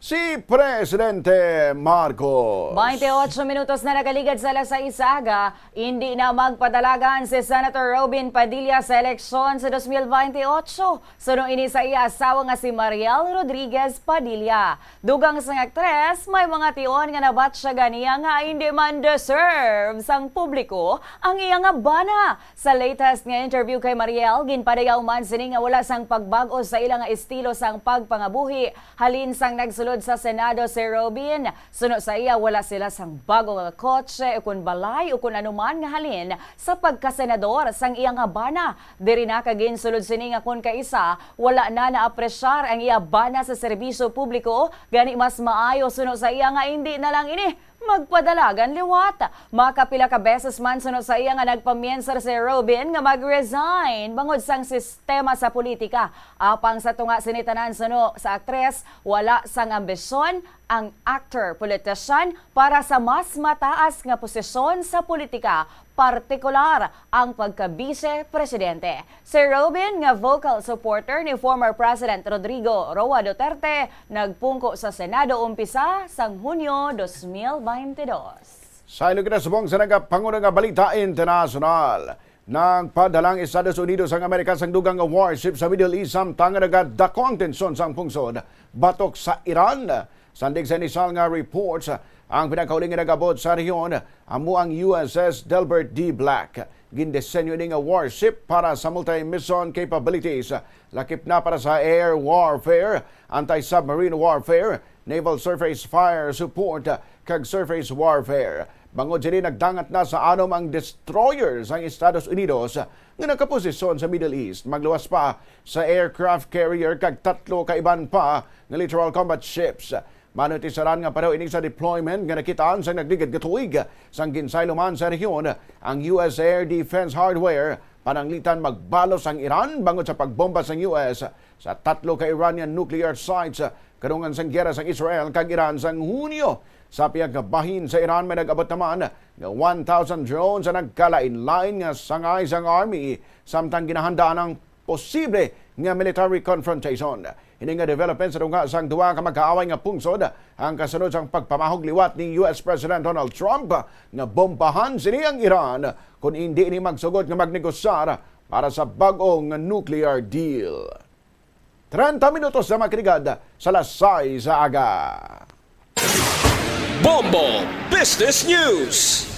Si Presidente Marcos. Twenty-eight minutos na nakaligad sa alas sais sa aga, hindi na magpadalagan si Senator Robin Padilla sa eleksyon sa twenty twenty-eight. Suno ini sa iya asawa nga si Mariel Rodriguez Padilla. Dugang sang aktres, may mga tion nga nabatyagan niya nga hindi man deserve sang publiko ang iya nga bana. Sa latest nga interview kay Mariel, ginpadayaw man sini nga wala sang pagbag-o sa ila nga estilo sang pagpangabuhi. Halin sang nagsulod sa Senado si Robin, suno sa iya, wala sila sang bago nga kotse ukon balay ukon anuman nga halin sa pagkasenador sang iya nga bana. Diri na ka ginsulod sini nga kon kaisa, wala na naapresyar ang iya bana sa serbisyo publiko, gani mas maayo suno sa iya nga indi na lang ini magpadalagan liwat. Makapila ka beses man suno sa iya nga nagpamiensar si Robin nga mag-resign bangod sang sistema sa politika. Apang sa tunga sini tanan suno sa aktres, wala sang ambisyon ang actor-politician para sa mas mataas nga posisyon sa politika, partikular ang pagka-bise-presidente. Si Robin, nga vocal supporter ni former President Rodrigo Roa Duterte, nagpungko sa Senado umpisa sang Hunyo dos mil baynte dos. Sa ilang kinasubong sa nagapanguna nga balita internasyonal, nagpadala ang Estados Unidos sang Amerika sang dugang nga warship sa Middle East samtang nga nagadako ang tensyon sang pungsod batok sa Iran. Sandig sa inisal nga reports, ang pinakauling nga nag-abot sa rehiyon amo ang U S S Delbert D. Black. Gindisenyo ini nga warship para sa multi-mission capabilities, lakip na para sa air warfare, anti-submarine warfare, naval surface fire support, kag surface warfare. Bangod sini, nagdangat na sa anom ang destroyer sang Estados Unidos nga nakaposisyon sa Middle East. Magluwas pa sa aircraft carrier kag tatlo ka iban pa nga littoral combat ships. Manutisaran nga pareho ini sa deployment nga nakitaan sa nagligad nga tuig, sang ginsaylo man sa rehiyon ang U S Air Defense Hardware. Pananglitan magbalos ang Iran bangod sa pagbomba sang U S sa tatlo ka Iranian nuclear sites, kadungan sang giyera sang Israel kag Iran sang Hunyo. Sa pihak nga bahin sa Iran, may nag-abot naman nga one thousand drones sa nagkalain-lain nga sangay sang army, samtang ginahandaan ang posible nga military confrontation. Ini nga development sa tunga sang duha ka magkaaway nga pungsod ang kasunod sang pagpamahog liwat ni U S President Donald Trump nga bombahan sini ang Iran kon indi ini magsugod nga magnegosyar para sa bag-o nga nuclear deal. Treinta minutos na, mga kaligad, sa alas sais sa aga. Bombo Business News.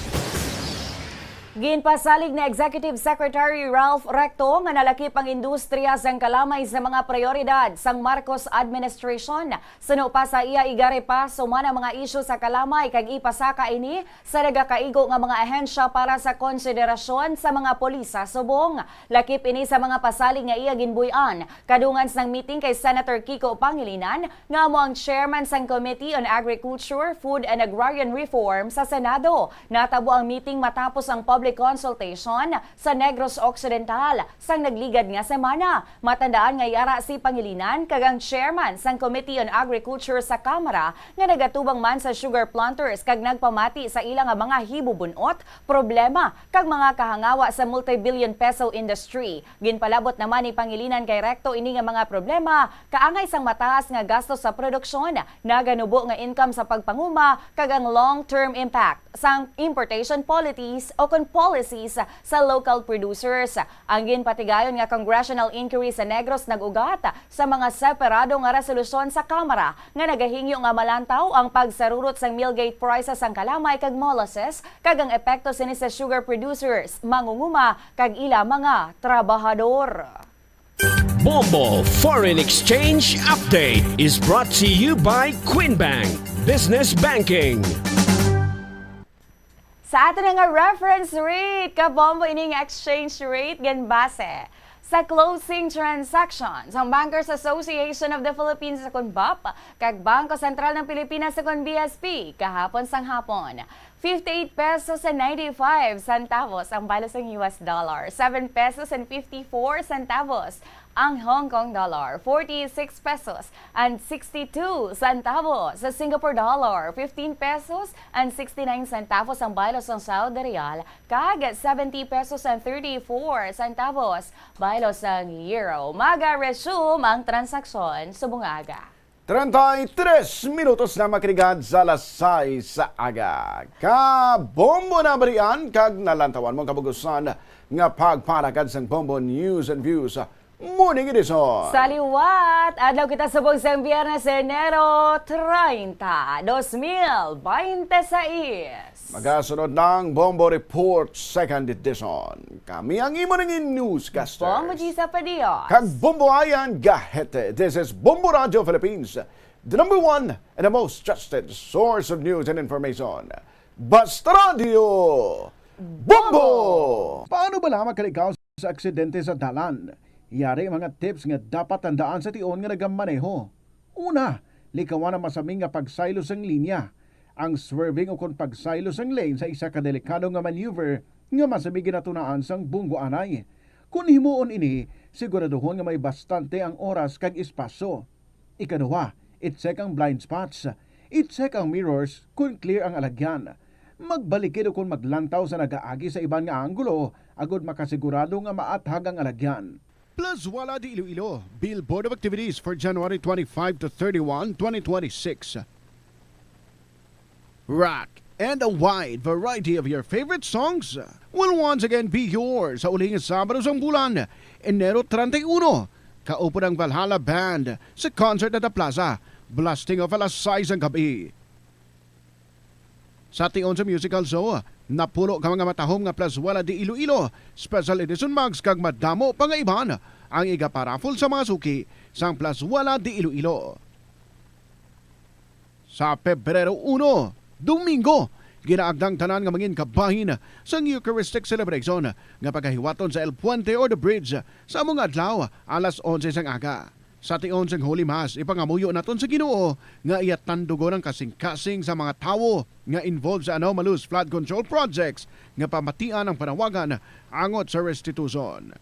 Ginpasalig ni Executive Secretary Ralph Recto nga nalakip ang industriya sang kalamay sa mga prioridad sang Marcos administration. Suno pa sa iya igarepaso man ang mga isyu sa kalamay kag ipasaka ini sa nagakaigo nga mga ahensya para sa konsiderasyon sa mga polisa subong. Lakip ini sa mga pasalig nga iya ginbuy-an kadungan sang meeting kay Senator Kiko Pangilinan, nga amo ang chairman sang Committee on Agriculture, Food and Agrarian Reform sa Senado. Natabo ang meeting matapos ang public consultation sa Negros Occidental sang nagligad nga semana. Matandaan nga yara si Pangilinan kag ang chairman sang Committee on Agriculture sa Kamara nga nagatubang man sa sugar planters kag nagpamati sa ila nga mga hibubun-ot, problema, kag mga kahangawa sa multi-billion peso industry. Ginpalabot naman ni Pangilinan kay Recto ini nga mga problema, kaangay sang mataas nga gasto sa produksyon, naganubo nga income sa pagpanguma, kag ang long-term impact sang importation policies o kon policies sa local producers. Ang ginpatigayon nga congressional inquiry sa Negros nag-ugat sa mga separado nga resolusyon sa Kamara nga nagahingyo nga malantaw ang pagsarurot sang millgate prices sang kalamay kag molasses kag ang epekto sini sa sugar producers, mangunguma, kag ila mga trabahador. Bombo Foreign Exchange Update is brought to you by Queen Bank Business Banking. Sa aton nga reference rate, kabombo, ining exchange rate ginbase sa closing transactions ang Bankers Association of the Philippines, sa kon BAP, kag Bangko Sentral ng Pilipinas, sa kon B S P, kahapon sang hapon. Fifty-eight pesos and ninety-five centavos ang baylo sang U S dollar, seven pesos and fifty-four centavos ang Hong Kong dollar, forty-six pesos and sixty-two centavos sa Singapore dollar, fifteen pesos and sixty-nine centavos ang baylo sang Saudi Riyal, kag seventy pesos and thirty-four centavos baylo sang Euro. Maga-resume ang transaksyon subong nga aga. Treinta y tres minutos na, mga kaligad, sa alas sais sa aga. Kabombo na balian kag nalantawan mo ang kabugusan nga pagpalakad sang Bombo News and Views Morning Edition. Sa liwat, adlaw kita subong sang Biyernes, Enero treinta, dos mil veintiséis. Magasunod na ang Bombo Report Second Edition. Kami ang imo nangin newscaster, Bombo Gisa Padilla. Kag Bombo Ayan Gahete. This is Bombo Radio Philippines, the number one and the most trusted source of news and information. Basta Radio Bombo! Paano bala makalikhaw sa aksidente sa dalan? Yari mga tips nga dapat tandaan sa tion nga nagamaneho. Una, likawan ang masami nga pagsaylo sang linya. Ang swerving ukon pagsaylo sang lane sa isa ka delikado nga maneuver nga masami ginatunaan sang bunggoanay. Kon himuon ini, siguraduhon nga may bastante ang oras kag espasyo. Ikaduha, i-check ang blind spots. I-check ang mirrors kon clear ang alagyan. Magbalikid ukon maglantaw sa nagaagi sa iban nga anggulo agod makasigurado nga maathag ang alagyan. Plazuela de Iloilo, billboard of activities for January twenty-five to thirty-one, twenty twenty-six. Rock and a wide variety of your favorite songs will once again be yours sa uli nga Sabado sang bulan, Enero treinta y uno. Kaupod ang Valhalla Band sa concert at the Plaza, blasting off alas sais ang gabi. Sa tion sa musical show, Napulo ka mga matahom nga Plazuela de Iloilo Special Edition mugs kag madamo pa nga iban ang igaparaffle sa mga suki sang Plazuela de Iloilo. Sa Pebrero uno, Domingo, ginaagda ang tanan nga mangin kabahin sang Eucharistic Celebration nga pagahiwaton sa El Puente or The Bridge sa amo nga adlaw, alas onse sang aga. Sa tion sang Holy Mass, ipangamuyo naton sa Ginoo nga iya tandugon ang kasingkasing sa mga tawo nga involved sa anomalous flood control projects nga pamatian ang panawagan angot sa restitution.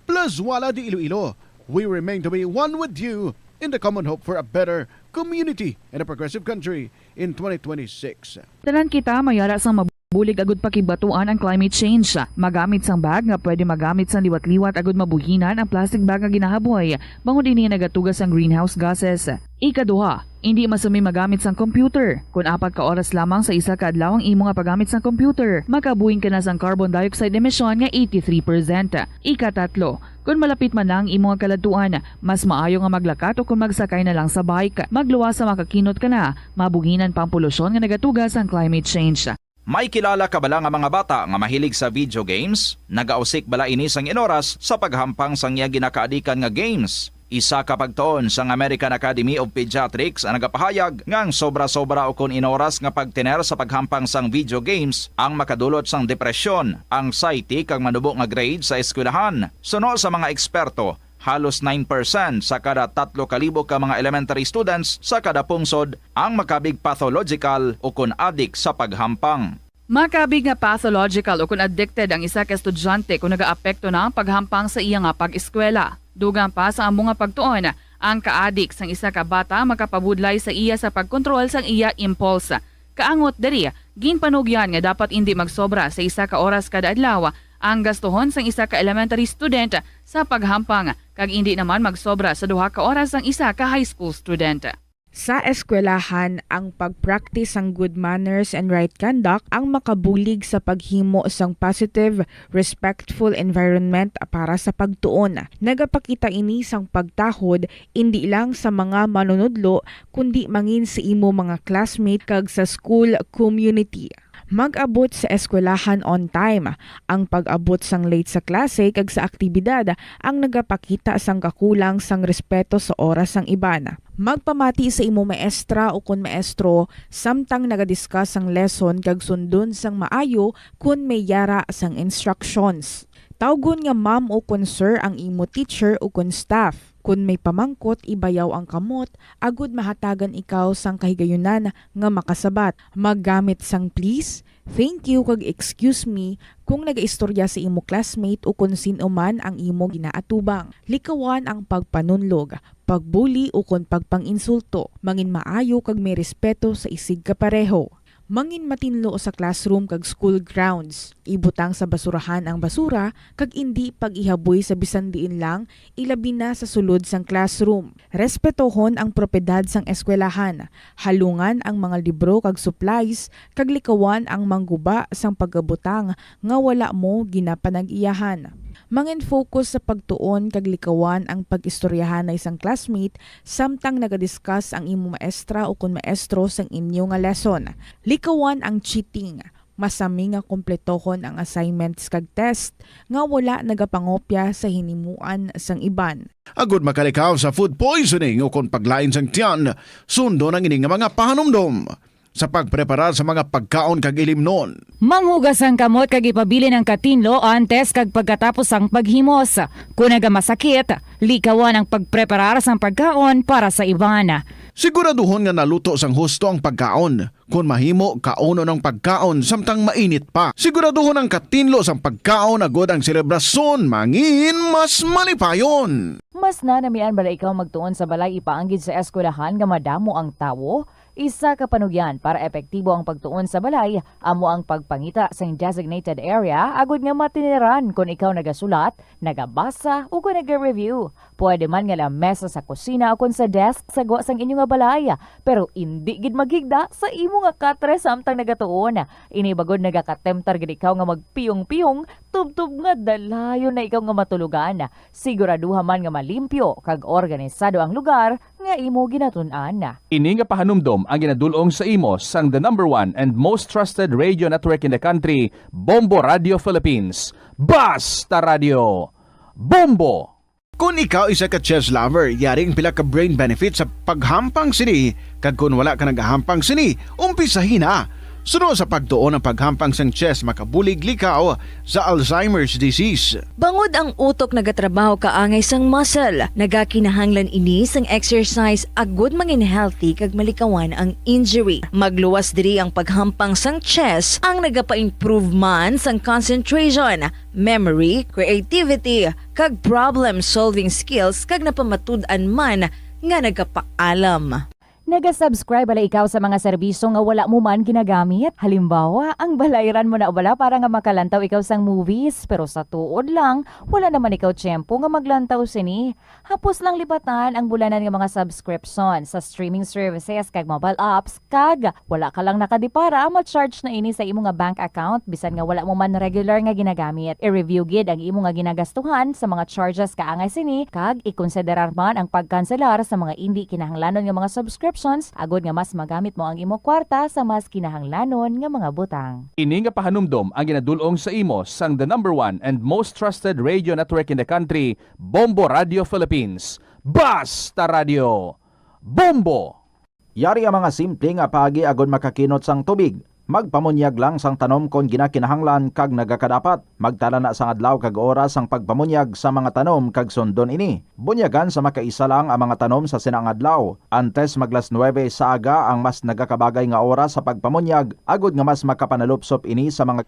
Plazuela de Iloilo, we remain to be one with you in the common hope for a better community and a progressive country in twenty twenty-six. Tanan kita may ara sang mabulig agud pakigbatuan ang climate change. Magamit sang bag nga pwede magamit sang liwat-liwat agud mabuhinan ang plastic bag nga ginahaboy, bangod ini nagatuga sang greenhouse gases. Ikaduha, indi masami magamit sang computer. Kon apat ka oras lamang sa isa ka adlaw ang imo nga paggamit sang computer, makabuhing ka na sang carbon dioxide emission nga eighty-three percent. Ikatatlo, kon malapit man na ang imo nga kaladtuan, mas maayo nga maglakat o kon magsakay na lang sa bike. Magluwas sa makakinot ka na, mabuhinan pa ang polusyon nga nagatuga sang climate change. May kilala ka bala nga mga bata nga mahilig sa video games? Nagausik bala ini sang inoras sa paghampang sang iya ginakaadikan nga games? Isa ka pagtuon sang American Academy of Pediatrics ang nagapahayag nga ang sobra-sobra ukon inoras nga pagtener sa paghampang sang video games ang makadulot sang depresyon, anxiety, kag manubo nga grade sa eskwelahan. Suno sa mga eksperto, halos nine percent sa kada tatlo ka libo ka mga elementary students sa kada pungsod ang makabig pathological ukon adik sa paghampang. Makabig nga pathological ukon addicted ang isa ka estudyante kon nagaapekto na ang paghampang sa iya nga pag-eskwela. Dugang pa sa amo nga pagtuon, ang kaadik sang isa ka bata makapabudlay sa iya sa pagkontrol sang iya impulse. Kaangot diri, ginpanugyan nga dapat indi magsobra sa isa ka oras kada adlaw ang gastuhon sang isa ka elementary student sa paghampang, kag indi naman magsobra sa duha ka oras sang isa ka high school student. Sa eskwelahan, ang pag-practice sang good manners and right conduct ang makabulig sa paghimo sang positive, respectful environment para sa pagtuon. Nagapakita ini sang pagtahod indi lang sa mga manunudlo, kundi mangin sa imo mga classmate kag sa school community. Mag-abot sa eskwelahan on time. Ang pag-abot sang late sa klase kag sa aktibidad ang nagapakita sang kakulang sang respeto sa oras sang iban. Magpamati sa imo maestra ukon maestro samtang nagadiscuss sang lesson kag sundon sang maayo kon may yara sang instructions. Tawgon nga ma'am ukon sir ang imo teacher ukon staff. Kon may pamangkot, ibayaw ang kamot agud mahatagan ikaw sang kahigayunan nga makasabat. Maggamit sang please, thank you, kag excuse me kon nagaistorya sa imo classmate ukon sin-o man ang imo ginaatubang. Likawan ang pagpanunlog, pagbuli ukon pagpang-insulto. Mangin maayo kag may respeto sa isigkapareho. Mangin matinlo sa classroom kag school grounds. Ibutang sa basurahan ang basura kag indi pag-ihaboy sa bisan diin lang, ilabi na sa sulod sang classroom. Respetohon ang propiedad sang eskwelahan. Halungan ang mga libro kag supplies kag likawan ang mangguba sang pagabutang nga wala mo ginapanag-iyahan. Mangin-focus sa pagtuon kag likawan ang pag-istoryahanay sang classmate samtang nagadiscuss ang imo maestra ukon maestro sang inyo nga lesson. Likawan ang cheating. Masami nga kumpletohon ang assignments kag test nga wala nagapangopya sa hinimuan sang iban. Agud makalikaw sa food poisoning ukon paglain sang tiyan, sundon ang ini nga mga pahanumdom. Sa pagpreparar sa mga pagkaon kag ilimnon. Manghugas ang kamot kag ipabilin ang katinlo antes kag pagkatapos sang paghimos. Kon nagamasakit, likawan ang pagpreparar sang pagkaon para sa iban. Siguraduhon nga naluto sang husto ang pagkaon. Kon mahimo, kaunon ang pagkaon samtang mainit pa. Siguraduhon ang katinlo sang pagkaon agud ang selebrasyon mangin mas malipayon. Mas nanamian bala ikaw magtuon sa balay ipaanggid sa eskwelahan nga madamo ang tawo? Isa ka panugyan para epektibo ang pagtuon sa balay amo ang pagpangita sang designated area agud nga matineran kon ikaw nagasulat, nagabasa, o kon naga-review. Pwede man nga lamesa sa kusina o kon sa desk sa gwa sang inyo nga balay, pero indi gid maghigda sa imo Mga katre, samtang nagatuon, ini bagod nagakatemtar gid ikaw nga magpiyong-piyong, tubtob nga dalayon na ikaw nga matulogan. Siguraduha man nga malimpyo kag organisado ang lugar nga imo ginatun-an. Ini nga pahanumdom ang ginadul-ong sa imo sang the number one and most trusted radio network in the country, Bombo Radio Philippines. Basta Radio, Bombo! Kon ikaw isa ka chess lover, yari ang pila ka brain benefits sa paghampang sini, kag kon wala ka nagahampang sini, umpisahi na. Suno sa pagtuon, ang paghampang sang chess makabulig likaw sa Alzheimer's disease. Bangod ang utok nagatrabaho kaangay sang muscle, nagakinahanglan ini sang exercise agud mangin healthy kag malikawan ang injury. Magluwas diri ang paghampang sang chess, ang nagapa-improve man sang concentration, memory, creativity, kag problem-solving skills, kag napamatud-an man nga nagapaalam. Naga-subscribe bala ikaw sa mga serbisyo nga wala mo man ginagamit? Halimbawa, ang balayran mo na bala para nga makalantaw ikaw sang movies, pero sa tuod lang, wala naman ikaw tiyempo nga maglantaw sini. Hapos lang lipatan ang bulanan nga mga subscription sa streaming services kag mobile apps, kag wala ka lang nakadipara, ma-charge na ini sa imo nga bank account bisan nga wala mo man regular nga ginagamit. I-review gid ang imo nga ginagastuhan sa mga charges kaangay sini, kag ikonsiderar man ang pagkanselar sa mga indi kinahanglanon nga mga subscriptions, agod nga mas magamit mo ang imo kwarta sa mas kinahanglanon nga mga butang. Ini nga pahanumdom ang ginadul-ong sa imo sang the number one and most trusted radio network in the country, Bombo Radio Philippines. Basta Radio, Bombo! Yari ang mga simple nga paagi agod makakinot sang tubig. Magpamunyag lang sang tanom kon ginakinahanglan kag nagakadapat. Magtala na sang adlaw kag oras sang pagpamunyag sa mga tanom kag sundon ini. Bunyagan sa makaisa lang ang mga tanom sa sina nga adlaw. Antes mag las nuebe sa aga ang mas nagakabagay nga oras sa pagpamunyag, agod nga mas makapanalupsop ini sa mga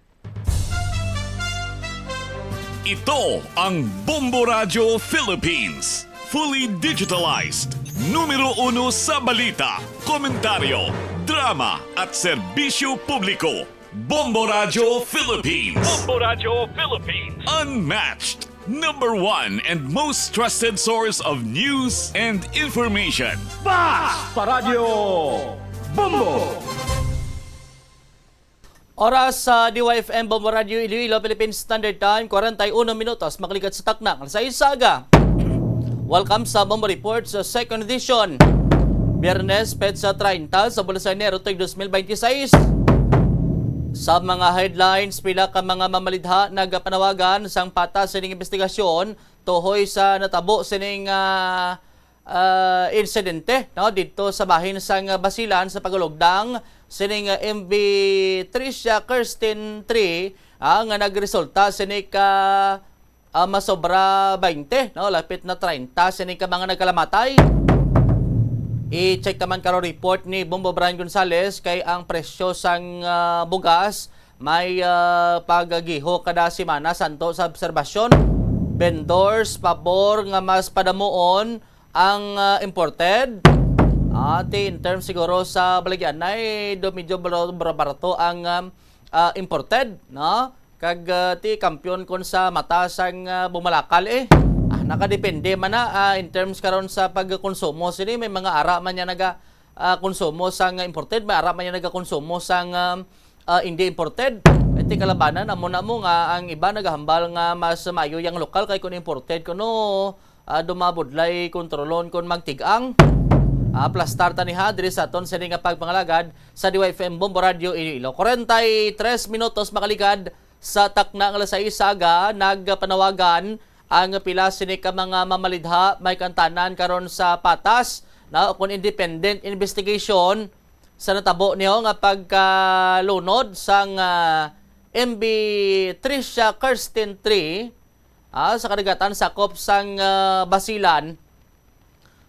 Ito ang Bombo Radyo Philippines. Fully digitalized. Numero uno sa balita, komentaryo, drama, at serbisyo publiko. Bombo Radyo Philippines. Bombo Radyo Philippines. Unmatched. Number one and most trusted source of news and information. Basta Radyo Bombo! Oras sa D Y F M Bombo Radio Iloilo, Philippine Standard Time, kwarenta y uno minutos, makalikat sa takna nga alas sais sa aga. Welcome sa Bombo Report sa second edition. Biyernes, petsa treinta sa bulan sa Enero, tuig dos mil binte y seis. Sa mga headlines, pila ka mga mamalidha nagapanawagan sang patas sining investigasyon tuhoy sa natabo sining, ah, ah, insidente, no, didto sa bahin sang Basilan sa pagulugdang sining, ah, M V Tricia Kirsten three, ah, nga nagresulta sini ka, ah, masobra twenty, no, lapit na treinta sini ka mga nagkalamatay. I-check naman karon report ni Bombo Brian Gonzales kay ang presyo sang, ah, bugas may, ah, pagagiho kada semana santo sa obserbasyon. Vendors pabor nga mas padamuon ang, ah, imported. Ati, in terms siguro sa baligyan, ay do medyo baro-, baro-, barato ang, um, ah, imported, no? Kag, ah, ti kampiyon kon sa mata sang, ah, bumalakal, eh. Ah, nakadepende man na, ah, in terms karon sa pagkonsumo sini, may mga ara man niya naga, ah, konsumo sang imported, may ara man niya nagakonsumo sang, um, ah, hindi imported. Iti kalabanan, amo na mo nga ang iba nagahambal nga mas maayo yang lokal kay kun imported kuno, ah, dumabudlay kontrolon kun magtig-ang. Ah, aplastar ta niha diri sa aton sini nga pagpangalagad sa D Y F M Bombo Radio Iloilo. Kwarenta y tres minutos makaligad sa takna nga alas sais sa aga, nagpanawagan ang pila sini ka mga mamalidha may kantanan karon sa patas na kun independent investigation sa natabo niyo nga pagkalunod sang, ah, M V Tricia Kirsten three, ah, sa kadagatan sakop sang, ah, Basilan.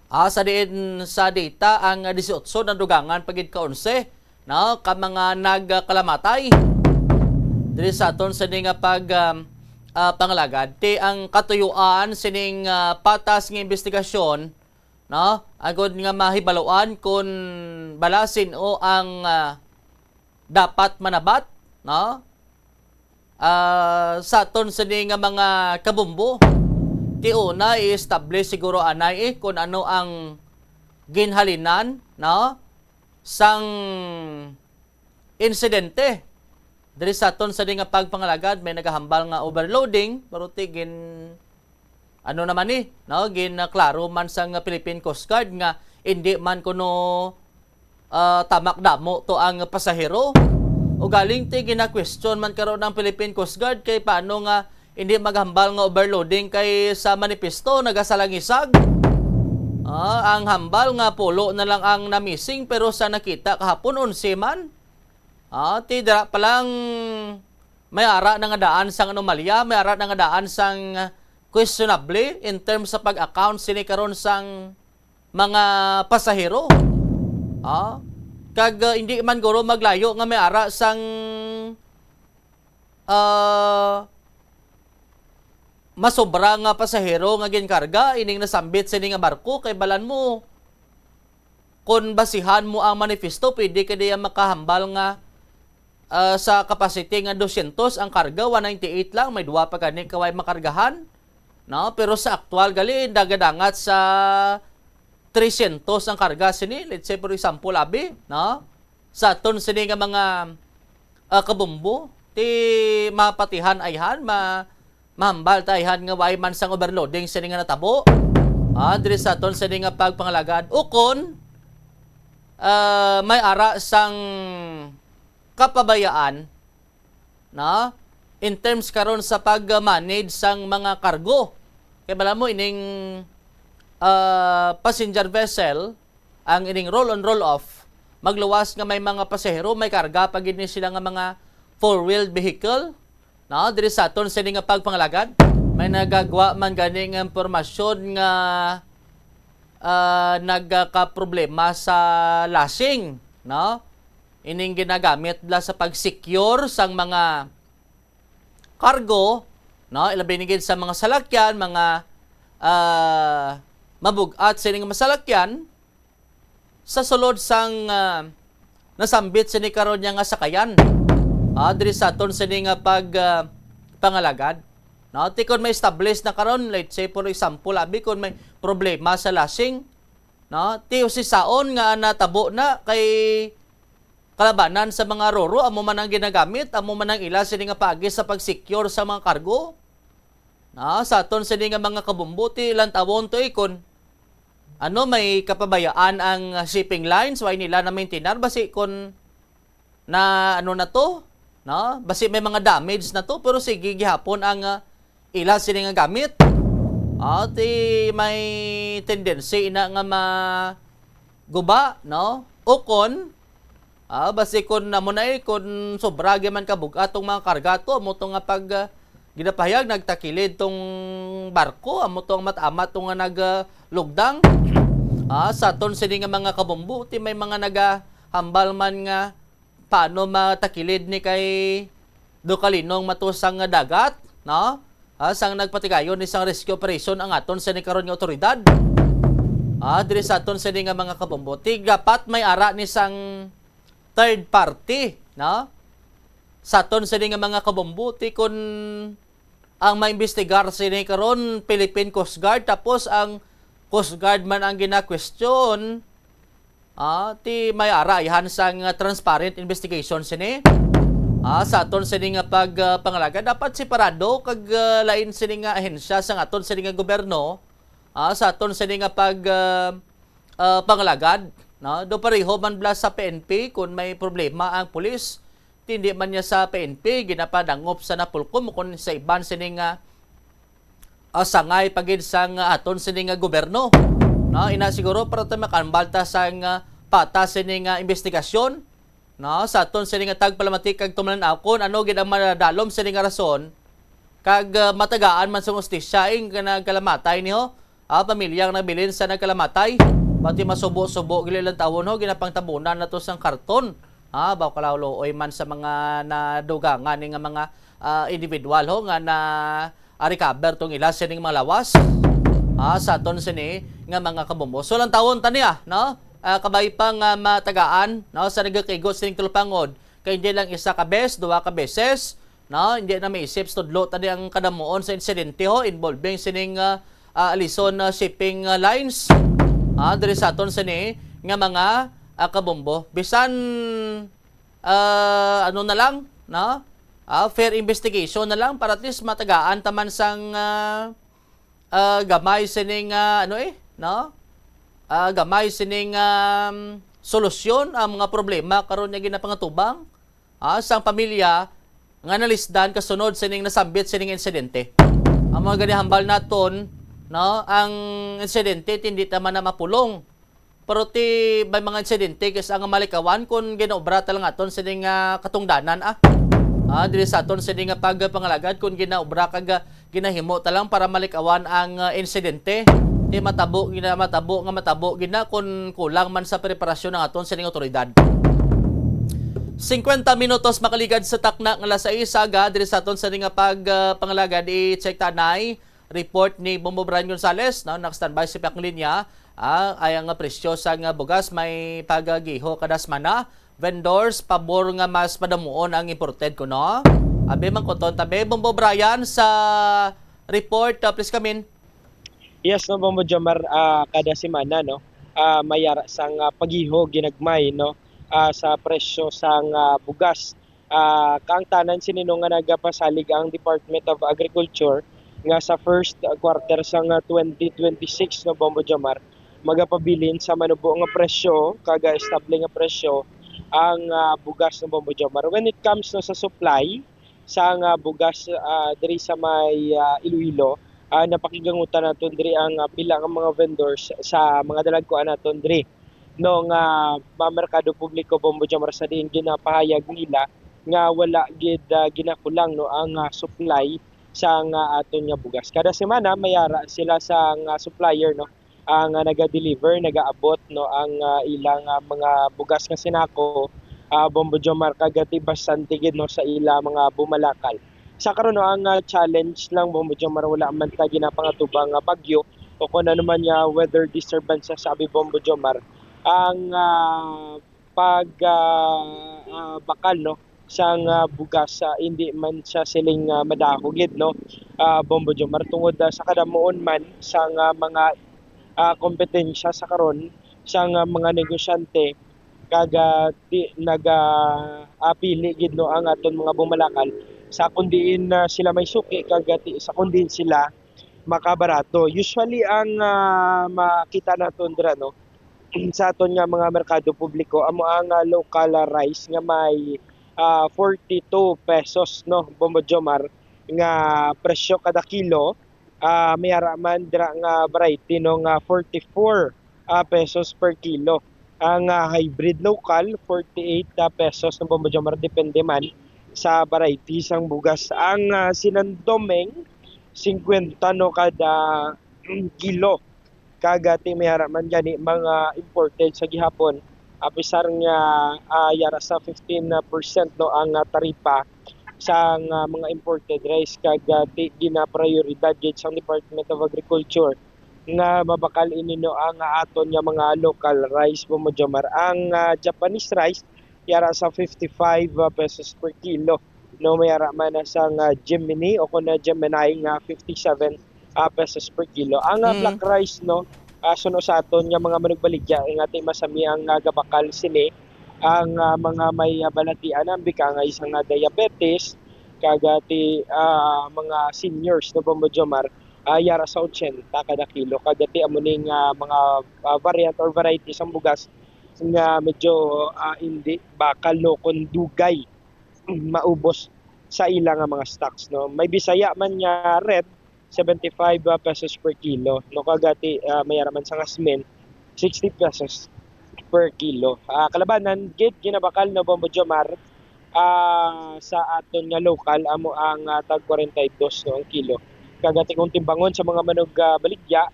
Ah, sa diin sa data ang disiotso nadugangan pa gid ka onse, no, ka mga nagkalamatay. Diri sa aton sini nga pag, ah, ah, pangalagad, ti ang katuyuan sining, ah, patas nga investigasyon, no? Agod nga mahibaluan kon bala sin-o ang, ah, dapat manabat, no? Ah, sa aton sini nga mga kabumbo, ti una i-establish siguro anay, eh, kung ano ang ginhalinan, no? Sang insidente. Diri sa aton sa di nga pagpangalagad, may nagahambal nga overloading, pero ti gin-, ano naman ni, no? Ginaklaro man sang Philippine Coast Guard nga hindi man kuno, ah, tamak damo to ang pasahero. Ugaling ti gina-question man karon ang Philippine Coast Guard kay paano nga hindi maghambal nga overloading kay sa manifesto nagasalangisag. Ah, ang hambal nga pulo na lang ang na-missing, pero sa nakita kahapon, onse man. Ah, ti dira pa lang may ara na nga daan sang anomalya, may ara na nga daan sang questionable in terms sa pag-account sini karon sang mga pasahero. Ah, kag, ah, hindi man guro maglayo nga may ara sang, ah, masobra nga pasahero nga ginkarga ining nasambit sini nga barko, kay balan mo, kon basihan mo ang manifesto, pwede ka diya makahambal nga, ah, sa capacity nga dosyentos ang karga, one ninety-eight lang, may duwa pa gani ka way makargahan, no? Pero sa aktual gali, nagadangat sa tresyentos ang karga sini. Let's say, for example, abi, no? Sa aton sini nga mga, ah, kabumbo, ti mapatihan ayhan, ma-, mahambal ta ayhan nga way man sang overloading sini nga natabo. Ah, diri sa aton sini nga pagpangalagad. Ukon, ah, may ara sang kapabayaan, no? In terms karon sa pag-manage sang mga kargo. Kay bala mo ining, ah, passenger vessel, ang ining roll on, roll off, magluwas nga may mga pasahero, may karga pa gid ni sila nga mga four-wheeled vehicle, no? Diri sa aton sini nga pagpangalagad, may nagagwa man gani nga impormasyon nga, ah, nagakaproblema sa lashing, no? Ining ginagamit nila sa pag-secure sang mga cargo, no? Ilabi na gid sa mga salakyan, mga, ah, mabug-at sining mga salakyan sa sulod sang, ah, nasambit sini karon niya nga sakayan. Ah, diri sa aton sini nga pag, ah, pangalagad. No, ti kon may establish na karon, let's say, for example, abi, kon may problema sa lashing, no, ti usisaon nga natabo na kay kalabanan sa mga roro, amo man ang ginagamit, amo man ang ila sini nga paagi sa pag-secure sa mga kargo. No, sa aton sini nga mga kabumbo, ti lantawon to, eh, kon ano, may kapabayaan ang shipping lines, why nila na-maintain, basi kon na ano na to, no? Basi may mga damage na to, pero sige gihapon ang, ah, ila sini nga gamit. Ah, ti may tendency ina nga maguba, no? Ukon, ah, basi kun amo na, eh, kun sobra gyud man kabug-at tong mga karga to, amo to nga pag, ah, ginapahayag, nagtakilid tong barko, amo to ang mat-amat to nga nag, ah, lugdang. Ah, sa aton sini nga mga kabumbo, ti may mga nagahambal man nga paano matakilid ni kay Ducalinong matusang nga dagat, no? Ah, sang nagpatigayon ni sang rescue operation ang aton sini karon nga otoridad. Ah, diri sa aton sini nga mga kabumbo, ti dapat may ara ni sang third party, no? Sa aton sini nga mga kabumbo, ti kun ang maimbestigar sini karon, Philippine Coast Guard, tapos ang Coast Guard man ang gina-question, ah, ti may ara ayhan sang, ah, transparent investigation sini. Ah, sa aton sini nga pag, ah, pangalagad, dapat separado kag, ah, lain sini nga ahensya sang aton sini nga gobyerno. Ah, sa aton sini nga pag, ah, ah, pangalagad, no? Do pareho man bala sa P N P, kun may problema ang pulis, ti hindi man niya sa P N P ginapadangop sa Napolcom o kun sa iban sini nga, ah, sangay pa gid sang aton sini nga gobyerno. No, ina siguro para ta makahambal ta sang, ah, patas sini nga investigasyon, no, sa aton sini nga tagpalamati kag tumalan-aw kun ano gid ang madadalom sini nga rason kag, ah, matagaan man sang hustisya ang nagkalamatay niho. Ah, pamilya ang nabilin sa nagkalamatay. Pati masubo-subo gili lang tawon ho, ginapangtabunan na to sang karton. Ah, baw kalawlooy man sa mga nadugangan ni nga mga, ah, individual ho nga na, ah, recover tong ila sining mga lawas. Ah, sa aton sini nga mga kabumbo. So, lang tawon ta niya, no? Ah, kabay pa nga matagaan, no, sa nagakigot sining tulpangod. Kay hindi lang isa ka bes, duha ka beses, no? Hindi na maisip sa tudlo tani ang kadamuon sa insidente ho involving sining, ah, ah, Alison, ah, shipping, ah, lines. Ah, diri sa aton sini nga mga, ah, kabumbo. Bisan ah, ano na lang, no? Ah, fair investigation na lang para at least matagaan ta man sang, ah, ah, gamay sining, ah, ano eh, no? Ah, gamay sining, um, solusyon ang mga problema karon nga ginapangatubang, ah, sang pamilya nga nalisdan kasunod sining nasambit sining insidente. Ang mga gani hambal naton, no, ang insidente hindi ta man na mapulong. Pero ti may mga insidente kis-a nga malikawan kon ginaobra ta lang aton sini nga katungdanan, ah. Ah, diri sa aton sini nga pagpangalagad kon ginaobra kag, ah, ginahimo ta lang para malikawan ang, ah, insidente. Ti matabo, gina-, matabo nga matabo gid na kon kulang man sa preparasyon ang aton sining awtoridad. Singkwenta minutos makaligad sa takna nga alas sais aga diri sa aton sini nga pag, ah, pangalagad. I-check ta anay report ni Bombo Brian Gonzales, no? Naka-standby si Piak Linya. Ah, ay ang presyo sang bugas may pagagiho kada semana. Vendors, pabor nga mas padamuon ang imported kuno. Abi man kuton tabi, Bombo Brian, sa report, ah, please come in. Yes, no, Bombo Jomar, ah, kada semana, no, ah, may ara sang, ah, pagiho ginagmay, no, ah, sa presyo sang, ah, bugas. Ah, kaangtanan sini, no, nga nagapasalig ang Department of Agriculture nga sa first quarter sang, ah, twenty twenty-six, no, Bombo Jomar, magapabilin sa manubo nga presyo kag, ah, estable nga presyo ang, ah, bugas, no, Bombo Jomar. When it comes, no, sa supply sang, ah, bugas, ah, diri sa may, ah, Iloilo, ah, napakigangutan naton diri ang, ah, pila nga mga vendors sa mga dalagkuan naton diri, no, nga mga merkado publiko, Bombo Jomar, sa diin ginapahayag nila nga wala gid, ah, ginakulang, no, ang, ah, supply sang, ah, aton nga bugas. Kada semana may ara sila sang, ah, supplier, no, ah, nga naga-deliver, nagaabot, no, ang, ah, ilang, ah, mga bugas nga sinako, ah, Bombo Jomar, kag ti bastante gid, no, sa ila mga bumalakal. Sa karon, no, ang, ah, challenge lang, Bombo Jomar, wala man ta ginapangatubang nga bagyo o kung ano man nga weather disturbance sa abi, Bombo Jomar. Ang, ah, pag, ah, ah, bakal, no, sang, ah, bugas, ah, hindi man siya siling, ah, madaho gid, no, ah, Bombo Jomar, tungod, ah, sa kadamuon man sang, ah, mga, ah, kompetensya sa karon sang, ah, mga negosyante, kag, ah, di naga, ah, pili gid, no, ang aton mga bumalakal sa kung diin, ah, sila may suki kag, ah, di, sa kung diin sila makabarato. Usually, ang, ah, makita naton dira, no, sa aton nga mga merkado publiko amo ang, ah, local, ah, rice nga may, ah, forty-two pesos, no, Bombo Jomar, nga presyo kada kilo. Ah, may ara man dira nga variety, no, nga forty-four, ah, pesos per kilo. Ang, ah, hybrid local, forty-eight, ah, pesos, no, Bombo Jomar, depende man sa variety sang bugas. Ang, ah, sinandomeng, singkwenta, no, kada kilo. Kag, ah, ti may ara man gani mga imported sa gihapon, apisar nga, ah, yara sa fifteen percent, no, ang, ah, taripa sang, ah, mga imported rice, kag, ah, ti ginaprioridad gid sang Department of Agriculture nga mabakal ini, no, ang, ah, aton nga mga local rice, Bombo Jomar. Ang, ah, Japanese rice yara sa fifty-five, ah, pesos per kilo, no, may ara man na sang, ah, Gemini o kon, ah, Gemini nga fifty-seven, ah, pesos per kilo. Ang, ah, Mm. black rice, no, ah, suno sa aton nga mga manugbaligya, nga ti masami ang, ah, gabakal sini, ang, ah, mga may, ah, balatian, ang bika nga isang, ah, diabetes, kag, ah, ti, ah, mga seniors, no, Bombo Jomar, ah, yara sa ochenta kada kilo. Kag ti amo ni nga mga, ah, variant or variety sang bugas nga medyo, ah, hindi bakal, no, kon dugay maubos sa ila nga mga stocks, no. May Bisaya man nga red, seventy-five, ah, pesos per kilo, no, kag ti, ah, may ara man sang asmin, sixty pesos per kilo. Ah, kalabanan gid ginabakal, no, Bombo Jomar, ah, sa aton nga local amo ang, ah, tag kwarenta y dos, no, ang kilo. Kag ti kung timbangon sa mga manug, ah, baligya,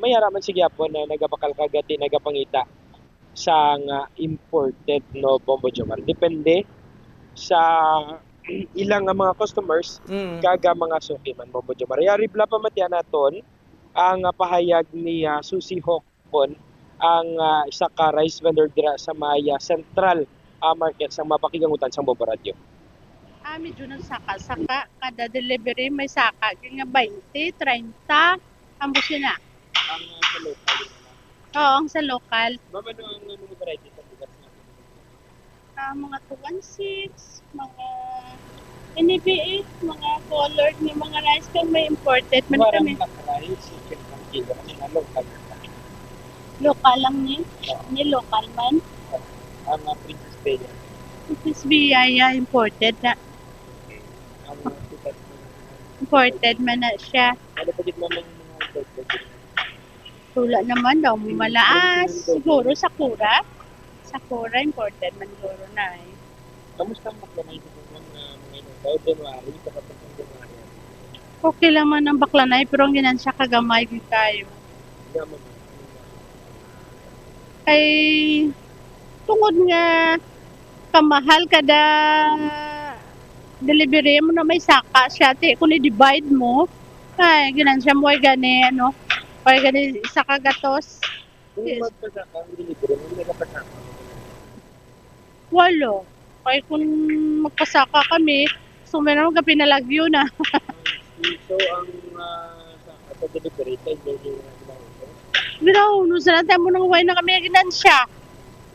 may ara man sa gihapon na nagabakal kag ti nagapangita sang, ah, imported, no, Bombo Jomar. Depende sa ilang nga mga customers, Mm. kag, ah, mga suki man, Bombo Jomar. Yari bala pamatian naton ang, ah, pahayag ni, ah, Susie Hocon, ang, ah, isa ka rice vendor dira sa may, ah, central, ah, market sang Mapakigangutan sang Bombo Radyo. Ah, medyo nagsaka-saka. Kada delivery may saka. Kaya nga twenty, treinta, ang busina. Ang, ah, sa local yun na lang. Oo, ang sa local. Ma'am, ano ang, ah, mga variety sa bugas natin? Ang mga two one six, mga N A B A, mga colored nga mga rice kag may imported man Warang kami. Black rice, chicken tranquilo, ano na, local na. Local lang ni. Oo. Ni local man. Oo. Ang, ah, Princess Bea. Princess Bea, yeah, imported na. Okay. Ang, ah, pitas na. Imported man na siya. Ano pa gid naman yung mga imported? Wala naman daw, malaas. Siguro Sakura. Sakura, imported man siguro na eh. Kamusta ang bakla na ito kung mga, mga inundaw? January, kapatapos ng January. Okay lang man ang baklanay, pero ang ginansya kagamay gyud kayo. Hindi naman. Kay tungod nga kamahal kada delivery mo na may saka siya, ti kung i-divide mo, ay, ginansya mo ay gani, ano, ay gani isa ka gatos. Kung Yes. magpasaka ang delivery mo, may kapasaka mo. Walo. Kay kung magpasaka kami, so meron ka pinalagyo na. So, ang, ah, sa, sa delivery, sa inyo yung, ah, ginauno? Ginauno sa natin mo nang way na kami ginansya.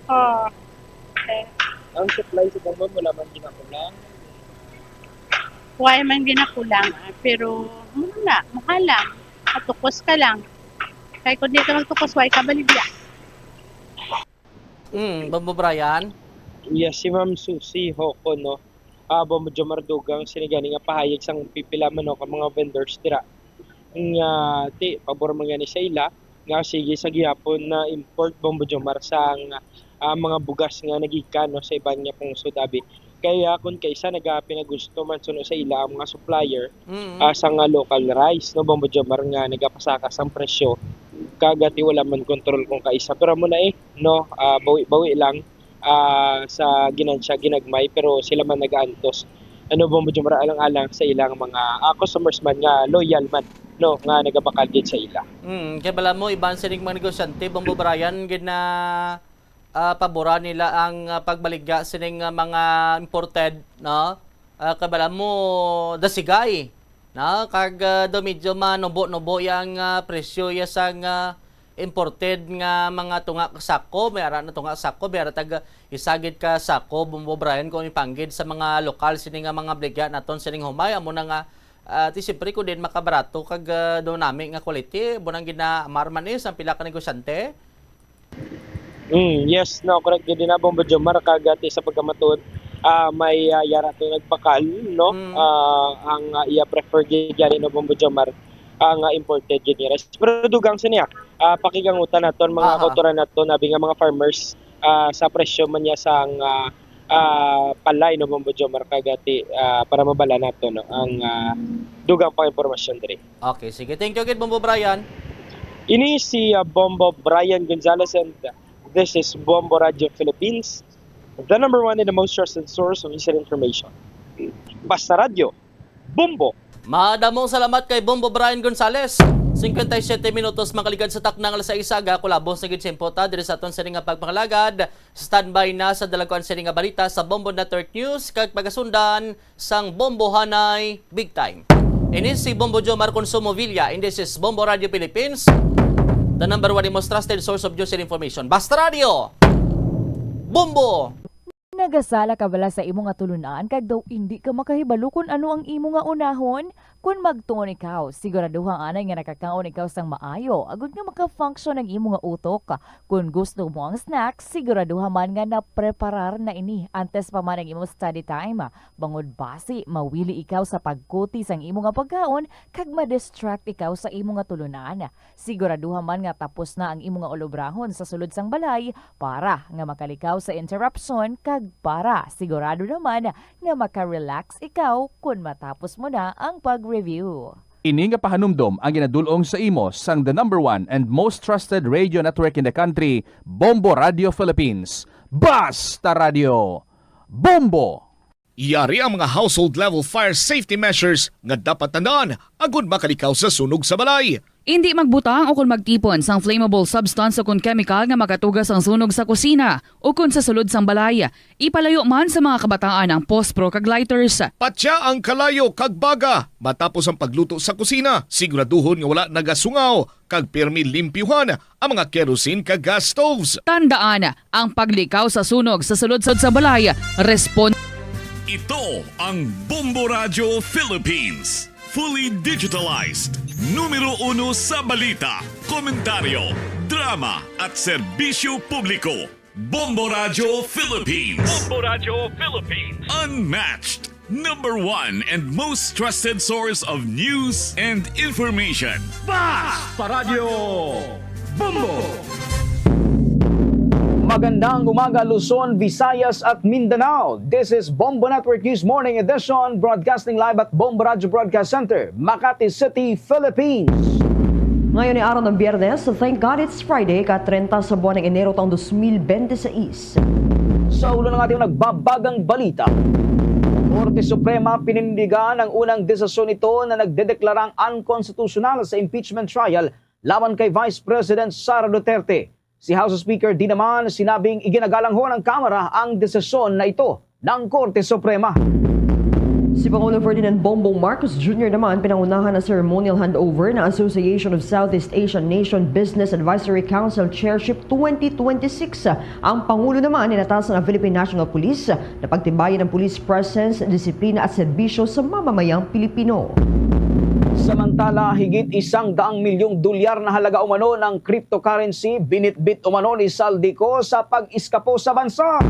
Oh. Okay. Ang supply sa bangma, wala man ginakulang? Way man ginakulang, ah, pero, ano na, mahal lang. Matukos ka lang. Kay kung di ka magtukos, way ka baligya. Mm, Bombo Brian? Yes, si Ma'am Susie Hoco, no? Ah, Bombo Jomar, dugang sini gani nga pahayag sang pipila man, no, ka mga vendors dira. Nga, ti, pabor man gani sa ila, nga sige sa gihapon na import, Bombo Jomar, sang, ah, mga bugas nga nagikan, no, sa iban nga pungsod, abi. Kaya kung kaisa naga pinagusto man suno sa ila ang mga supplier, Mm. ah, sa nga local rice, no, Bombo Jomar, nga nagapasaka sang presyo, kag ti wala man kontrol kung kaisa. Pero amo na eh, no, ah, bawi-bawi lang, ah, sa ginansya, ginagmay, pero sila man nagaantos, ano, Bombo Jomar, alang-alang sa ilang mga, ah, customers man nga loyal man, no, nga nagabakal gid sa ila. Mm, kay bala mo, iban sining mga negosyante, Bombo Brian, gid na ah, paboran nila ang, ah, pagbaligya sining, ah, mga imported, no? Ah, kabala mo, dasigay, no? Kag, ah, daw medyo manubo-nubo yang, ah, presyo ya sang, ah, imported nga mga tunga ka sako, may ara na tunga ka sako, may ara tag isa gid ka sako, Bombo Brian, kung ipanggid sa mga lokal sini nga mga baligya naton sining humay, amo na nga, ah, ti siyempre kung din makabarato kag, ah, daw nami nga quality, amo nang ginaamar man ni sang pila ka negosyante. Mm, yes, no, correct gid na, Bombo Jomar, kag, ah, ti sa pagkamatuod, ah, may, ah, yara to nagbakal, no? Mm. Ah, ang, ah, iya prefer gid gani, no, Bombo Jomar, ang, ah, imported gid nga rice. Pero dugang sa niya, ah, pakigangutan naton, mga Aha. kautoran naton, abi nga mga farmers, ah, sa presyo man niya sang, ah, ah, palay, no, Bombo Jomar, kag ti, ah, para mabala nato, no, ang, ah, dugang pang impormasyon diri. Okay, sige. Thank you gid, Bombo Brian. Ini si, ah, Bombo Brian Gonzalez, and this is Bombo Radio Philippines, the number one and the most trusted source of inside information. Basta Radio, Bombo. Madamong salamat kay Bombo Brian Gonzalez. Cincuenta y siete minutos makaligad sa takna nga alas sais, aga, kulabos na gid siyempo ta diri sa aton sini nga pagpangalagad. Standby na sa dalaguan sini nga balita sa Bombo Network News kag pagasundan sang Bombo Hanay Big Time. Ini si Bombo Jomar Consumo Villa, and this is Bombo Radio Philippines, the number one and most trusted source of news and information. Basta Radio! Bombo! Nagasala ka bala sa imo nga tulunan kag daw indi ka makahibalo kon ano ang imo nga unahon? Kon magtuon ikaw, siguraduha anay nga nakakaon ikaw sang maayo agod nga maka-function ang imo nga utok. Kon gusto mo ang snack, siguraduha man nga napreparar na ini antes pa man ang imo study time, bangod basi mawili ikaw sa pagkuti sang imo nga pagkaon kag ma-distract ikaw sa imo nga tulunan. Siguraduha man nga tapos na ang imo nga ulobrahon sa sulod sang balay para nga makalikaw sa interruption kag para sigurado naman nga maka-relax ikaw kon matapos mo na ang pag-review. Ini nga pahanumdom ang ginadul-ong sa imo sang the number one and most trusted radio network in the country, Bombo Radio Philippines. Basta Radio! Bombo! Yari ang mga household level fire safety measures nga dapat tandaan agud makalikaw sa sunog sa balay. Indi magbutang o kon magtipon sang flammable substance o kon kemikal nga makatuga sang sunog sa kusina o kon sa sulod sang balay. Ipalayo man sa mga kabataan ang pospro kag lighters. Patya ang kalayo kag baga matapos ang pagluto sa kusina. Siguraduhon nga wala nagasungaw kag pirmi limpyuhan ang mga kerosene kag gas stoves. Tandaan, ang paglikaw sa sunog sa sulod sa balay, respon- Ito ang Bombo Radyo Philippines. Fully digitalized. Numero uno sa balita, komentaryo, drama, at serbisyo publiko. Bombo Radyo Philippines. Bombo Radyo Philippines. Unmatched. Number one and most trusted source of news and information. Bas pa Radyo Bombo! Magandang umaga, Luzon, Visayas, at Mindanao. This is Bombo Network News Morning Edition, broadcasting live at Bombo Radyo Broadcast Center, Makati City, Philippines. Ngayon ay araw ng Biyernes, so thank God it's Friday, ka treinta sa buwan ng Enero taong dos mil bente seis. Sa ulo ng ating nagbabagang balita, Korte Suprema pinindigan ang unang desisyon nito na nagdedeklarang unconstitutional sa impeachment trial laban kay Vice President Sara Duterte. Si House Speaker di naman sinabing iginagalanghon ng Kamara ang desisyon na ito ng Korte Suprema. Si Pangulo Ferdinand Bongbong Marcos Junior naman pinangunahan ang ceremonial handover ng Association of Southeast Asian Nation Business Advisory Council Chairship twenty twenty-six. Ang Pangulo naman inatasan ang Philippine National Police na pagtibayan ang police presence, disiplina at serbisyo sa mamamayang Pilipino. Samantala, higit isang daang milyong dolyar na halaga umano ng cryptocurrency binitbit umano ni Zaldy Co sa pag-eskapo sa bansa.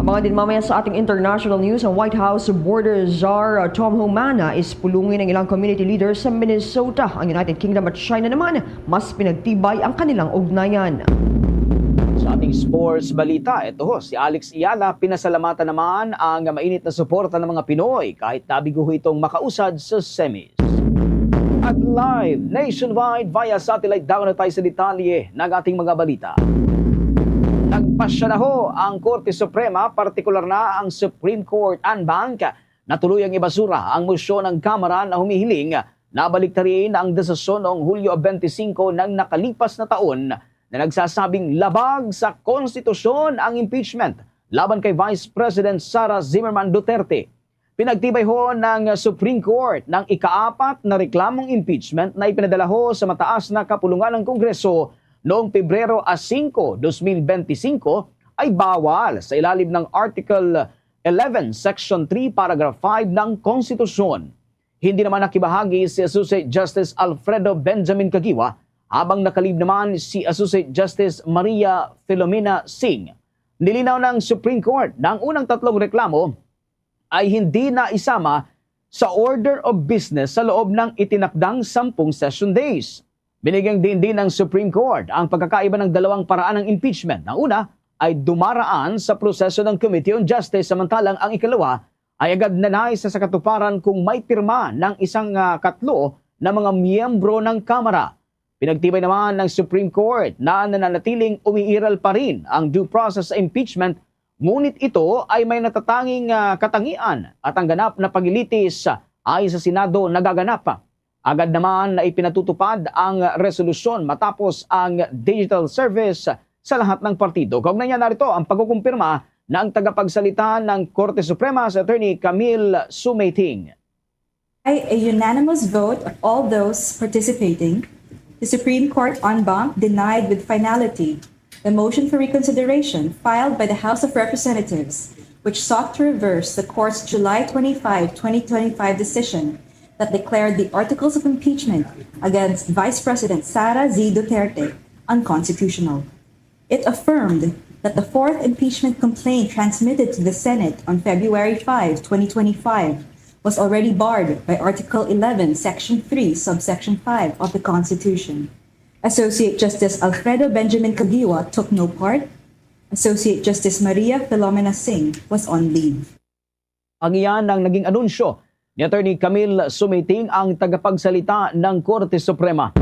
Abangan din mamaya sa ating international news, ang White House border czar, uh, Tom Homana is pulungin ang ilang community leaders sa Minnesota. Ang United Kingdom at China naman, mas pinagtibay ang kanilang ugnayan. Sa ating sports balita, ito ho, si Alex Eala, pinasalamatan naman ang mainit na suporta ng mga Pinoy kahit nabigo ho itong makausad sa semis. At live nationwide via satellite, daw na tayo sa detalye ng ating mga balita. Nagpasya na ho ang Korte Suprema, partikular na ang Supreme Court en banc, na tuluyang ibasura ang mosyon ng Kamara na humihiling na baliktarin ang desisyon noong Hulyo twenty-five ng nakalipas na taon na nagsasabing labag sa konstitusyon ang impeachment laban kay Vice President Sara Zimmerman Duterte. Pinagtibay ho ng Supreme Court ng ikaapat na reklamong impeachment na ipinadala ho sa mataas na kapulungan ng Kongreso noong Pebrero a singko, dos mil bente singko, ay bawal sa ilalim ng Article eleven, Section three, Paragraph five ng Konstitusyon. Hindi naman nakibahagi si Associate Justice Alfredo Benjamin Caguioa, habang nakalib naman si Associate Justice Maria Filomena Singh. Nilinaw ng Supreme Court na ang unang tatlong reklamo ay hindi na isama sa order of business sa loob ng itinakdang sampung session days. Binigyang diin din ng Supreme Court ang pagkakaiba ng dalawang paraan ng impeachment. Ang una ay dumaraan sa proseso ng Committee on Justice, samantalang ang ikalawa ay agad na naisa sa katuparan kung may pirma ng isang, ah, katlo na mga miyembro ng Kamara. Pinagtibay naman ng Supreme Court na nananatiling umiiral pa rin ang due process sa impeachment, ngunit ito ay may natatanging, ah, katangian at ang ganap na paglilitis ay sa Senado nagaganap. Agad naman na ipinatutupad ang resolusyon matapos ang digital service sa lahat ng partido. Kaugnay niya, narito ang pagkukumpirma ng tagapagsalita ng Korte Suprema, si Attorney Camille Sumeiting. By a unanimous vote of all those participating, the Supreme Court en banc denied with finality the motion for reconsideration filed by the House of Representatives, which sought to reverse the court's July twenty-five, twenty twenty-five decision that declared the articles of impeachment against Vice President Sara Z Duterte unconstitutional. It affirmed that the fourth impeachment complaint transmitted to the Senate on February five, twenty twenty-five, was already barred by Article eleven, Section three, Subsection five of the Constitution. Associate Justice Alfredo Benjamin Caguioa took no part. Associate Justice Maria Filomena Singh was on leave. Ang iyan ang naging anunsyo ni Attorney Camille Sumiting, ang tagapagsalita ng Korte Suprema.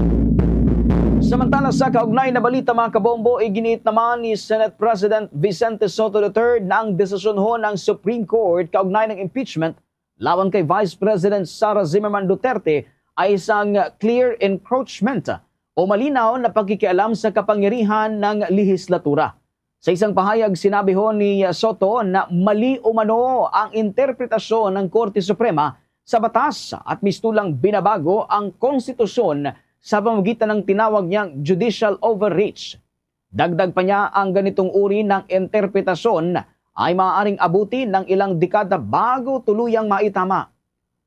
Samantala, sa kaugnay na balita, mga kabombo, iginiit naman ni Senate President Vicente Sotto the third na ang desisyon ho ng Supreme Court kaugnay ng impeachment laban kay Vice President Sara Zimmerman Duterte ay isang clear encroachment o malinaw na pagkikialam sa kapangyarihan ng lehislatura. Sa isang pahayag, sinabi ho ni Soto na mali umano ang interpretasyon ng Korte Suprema sa batas at mistulang binabago ang konstitusyon sa pamamagitan ng tinawag niyang judicial overreach. Dagdag pa niya, ang ganitong uri ng interpretasyon ay maaaring abuti ng ilang dekada bago tuluyang maitama.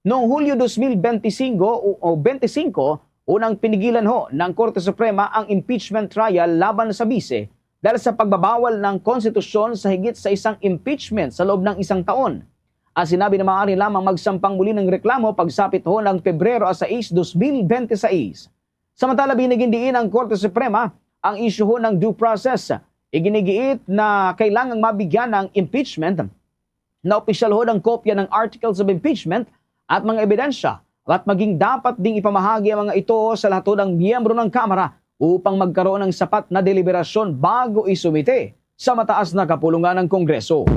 Noong Hulyo dos mil bente y cinco o, o bente y cinco, unang pinigilan ho ng Korte Suprema ang impeachment trial laban sa bise dahil sa pagbabawal ng konstitusyon sa higit sa isang impeachment sa loob ng isang taon. Ang sinabi na maaari lamang magsampang muli ng reklamo pagsapit ho ng Pebrero sais, dos mil bente y seis. Samantala, binigin diin ang Korte Suprema ang isyu ho ng due process. Iginigiit na kailangang mabigyan ng impeachment na opisyal ho ng kopya ng articles of impeachment at mga ebidensya at maging dapat ding ipamahagi ang mga ito sa lahat ng miyembro ng Kamara upang magkaroon ng sapat na deliberasyon bago isumite sa mataas na kapulungan ng Kongreso.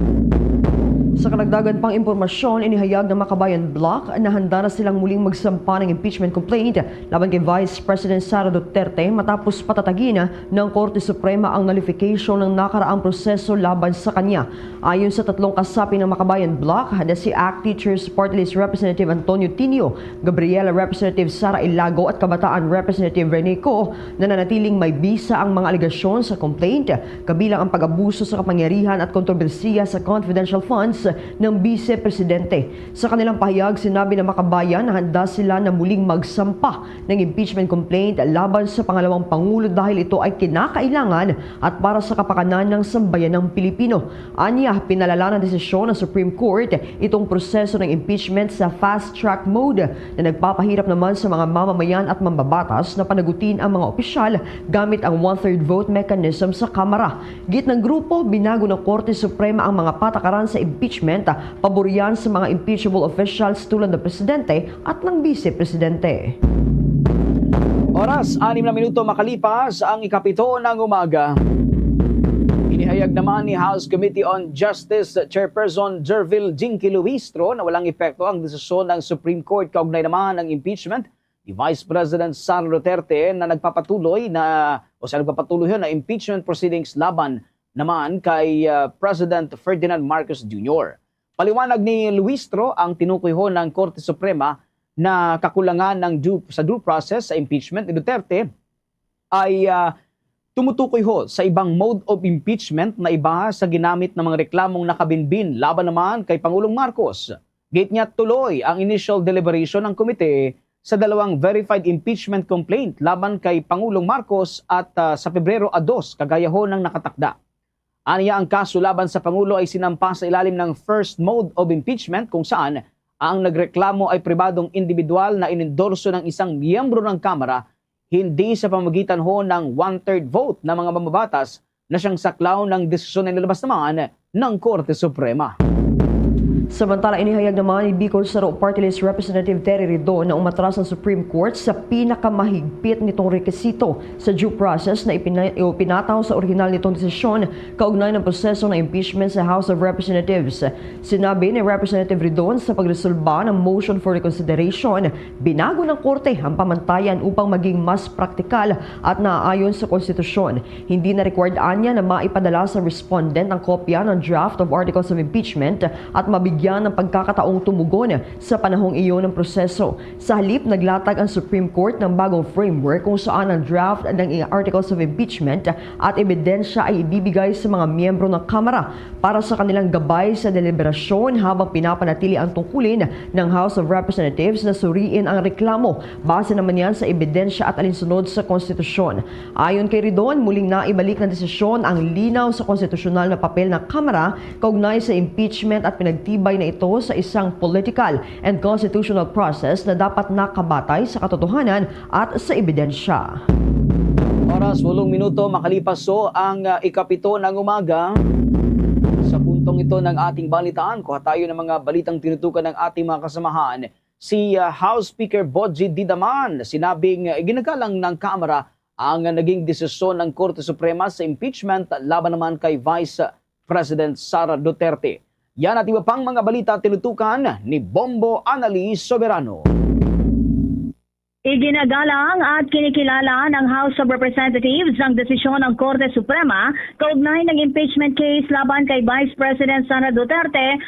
Sa karagdagan pang impormasyon, inihayag ng Makabayan Bloc na handa na silang muling magsampa ng impeachment complaint laban kay Vice President Sara Duterte matapos patatagin ng Korte Suprema ang nullification ng nakaraang proseso laban sa kanya. Ayon sa tatlong kasapi ng Makabayan Bloc, na si ACT Teachers Party List Representative Antonio Tinio, Gabriela Representative Sara Ilago at Kabataan Representative Rene Co, nananatiling may bisa ang mga alegasyon sa complaint, kabilang ang pag-abuso sa kapangyarihan at kontrobersiya sa confidential funds ng Bise Presidente. Sa kanilang pahayag, sinabi ng Makabayan na handa sila na muling magsampa ng impeachment complaint laban sa pangalawang pangulo dahil ito ay kinakailangan at para sa kapakanan ng sambayanang Pilipino. Anya, pinalala ng desisyon ng Supreme Court itong proseso ng impeachment sa fast track mode na nagpapahirap naman sa mga mamamayan at mambabatas na panagutin ang mga opisyal gamit ang one-third vote mechanism sa Kamara. Gid ng grupo, binago ng Korte Suprema ang mga patakaran sa impeachment, pabor yan sa mga impeachable officials tulad ng presidente at ng bise presidente. Oras, anim na minuto makalipas ang ikapito ng umaga. Inihayag naman ni House Committee on Justice Chairperson Gervil Jinky Luistro na walang epekto ang desisyon ng Supreme Court kaugnay naman ng impeachment ni Vice President Sara Duterte na nagpapatuloy na, o sa nagpapatuloy na impeachment proceedings laban naman kay, ah, President Ferdinand Marcos Junior. Paliwanag ni Luistro, ang tinukoy ho ng Korte Suprema na kakulangan ng due, sa due process sa impeachment ni Duterte ay, ah, tumutukoy ho sa ibang mode of impeachment na iba sa ginamit ng mga reklamong nakabinbin laban naman kay Pangulong Marcos. Gate niya tuloy ang initial deliberation ng komite sa dalawang verified impeachment complaint laban kay Pangulong Marcos at, ah, sa Pebrero a dos, kagaya ho ng nakatakda. Aniya, ang kaso laban sa Pangulo ay sinampa sa ilalim ng first mode of impeachment, kung saan ang nagreklamo ay pribadong individual na inendorso ng isang miyembro ng Kamara, hindi sa pamagitan ho ng one-third vote ng mga mambabatas na siyang saklaw ng desisyon na inilabas naman ng Korte Suprema. Samantala, inihayag naman ni Bicol Saro Party List Representative Terry Ridon na umatras ang Supreme Court sa pinakamahigpit nitong rekisito sa due process na ipina-, ipinataw sa orihinal nitong desisyon kaugnay ng proseso ng impeachment sa House of Representatives. Sinabi ni Representative Ridon, sa pagresolba ng motion for reconsideration, binago ng korte ang pamantayan upang maging mas praktikal at naaayon sa konstitusyon. Hindi na required anya na maipadala sa respondent ang kopya ng draft of articles of impeachment at mabigyan ng pagkakataong tumugon sa panahong iyon ng proseso. Sa halip, naglatag ang Supreme Court ng bagong framework kung saan ang draft ng articles of impeachment at ebidensya ay ibibigay sa mga miyembro ng Kamara para sa kanilang gabay sa deliberasyon habang pinapanatili ang tungkulin ng House of Representatives na suriin ang reklamo base naman yan sa ebidensya at alinsunod sa konstitusyon. Ayon kay Ridon, muling naibalik ng desisyon ang linaw sa konstitusyonal na papel ng Kamara kaugnay sa impeachment at pinagtibay na ito sa isang political and constitutional process na dapat nakabatay sa katotohanan at sa ebidensya. Oras, walong minuto makalipas so ang, ah, ikapito ng umaga. Sa puntong ito ng ating balitaan, kuha tayo ng mga balitang tinutukan ng ating mga kasamahan. Si, ah, House Speaker Boji Didaman, sinabing, ah, ginagalang ng Kamara ang, ah, naging desisyon ng Korte Suprema sa impeachment laban naman kay Vice President Sara Duterte. Yan at iba pang mga balita tinutukan ni Bombo Anali Soberano. Iginagalang at kinikilala ng House of Representatives ang desisyon ng Korte Suprema kaugnay ng impeachment case laban kay Vice President Sara Duterte.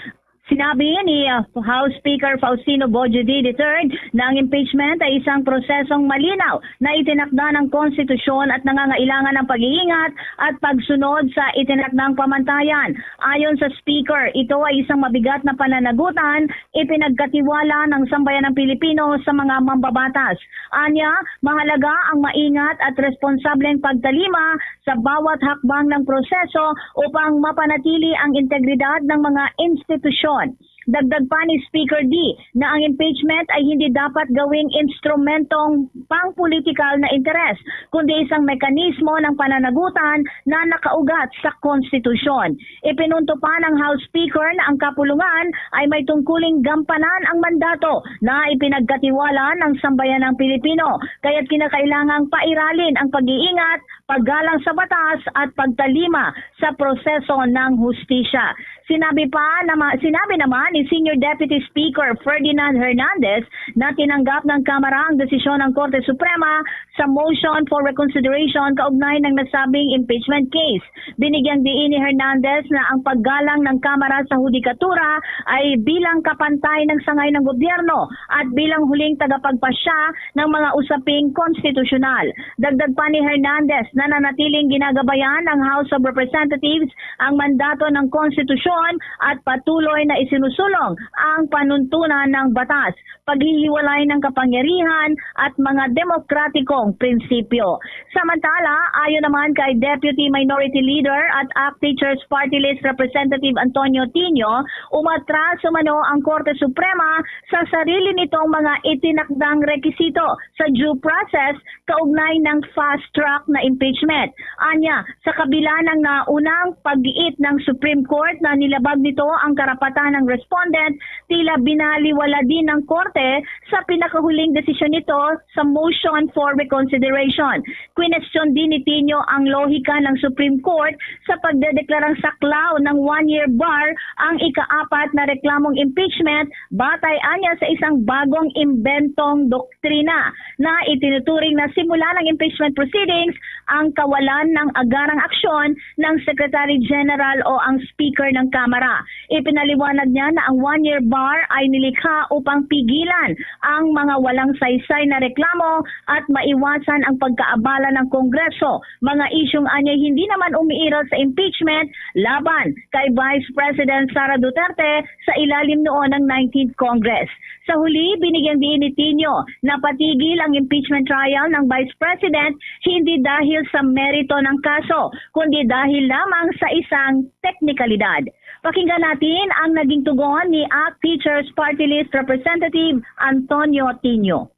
Sinabi ni, uh, House Speaker Faustino Bojo D the third na ang impeachment ay isang prosesong malinaw na itinakda ng konstitusyon at nangangailangan ng pag-iingat at pagsunod sa itinakdang pamantayan. Ayon sa Speaker, ito ay isang mabigat na pananagutan ipinagkatiwala ng sambayan ng Pilipino sa mga mambabatas. Anya, mahalaga ang maingat at responsableng pagtalima sa bawat hakbang ng proseso upang mapanatili ang integridad ng mga institusyon. Dagdag pa ni Speaker D na ang impeachment ay hindi dapat gawing instrumentong pangpolitikal na interes, kundi isang mekanismo ng pananagutan na nakaugat sa konstitusyon. Ipinunto pa ng House Speaker na ang kapulungan ay may tungkuling gampanan ang mandato na ipinagkatiwala ng sambayan ng Pilipino, kaya't kinakailangang pairalin ang pag-iingat, paggalang sa batas at pagtalima sa proseso ng hustisya. Sinabi pa nama-, sinabi naman ni Senior Deputy Speaker Ferdinand Hernandez na tinanggap ng Kamara ang desisyon ng Korte Suprema sa motion for reconsideration kaugnay ng nasabing impeachment case. Binigyang diin ni Hernandez na ang paggalang ng Kamara sa hudikatura ay bilang kapantay ng sangay ng gobyerno at bilang huling tagapagpasya ng mga usaping konstitusyonal. Dagdag pa ni Hernandez na nanatiling ginagabayan ng House of Representatives ang mandato ng konstitusyon at patuloy na isinusulong ang panuntunan ng batas, paghihiwalay ng kapangyarihan at mga demokratikong prinsipyo. Samantala, ayon naman kay Deputy Minority Leader at ACT Teachers Party List Representative Antonio Tinio, umatras umano ang Korte Suprema sa sarili nitong mga itinakdang rekisito sa due process kaugnay ng fast track na impeachment. Anya, sa kabila ng naunang pag-iit ng Supreme Court na nilabag nito ang karapatan ng respondent, tila binaliwala din ng korte sa pinakahuling desisyon nito sa motion for reconsideration. Kwinestyon din ni Tinio ang lohika ng Supreme Court sa pagdedeklarang saklaw ng one-year bar ang ikaapat na reklamong impeachment, batay anya sa isang bagong imbentong doktrina na itinuturing na simula ng impeachment proceedings ang kawalan ng agarang aksyon ng Secretary General o ang Speaker ng Kamara. Ipinaliwanag niya na ang one-year bar ay nilikha upang pigilan ang mga walang saysay na reklamo at maiwasan ang pagkaabala ng Kongreso, mga isyung anyay hindi naman umiiral sa impeachment laban kay Vice President Sara Duterte sa ilalim noon ng nineteenth Congress. Sa huli, binigyang diin ni Tinio na patigil ang impeachment trial ng Vice President hindi dahil sa merito ng kaso, kundi dahil lamang sa isang teknikalidad. Pakinggan natin ang naging tugon ni ACT Teachers Party List Representative Antonio Tinio.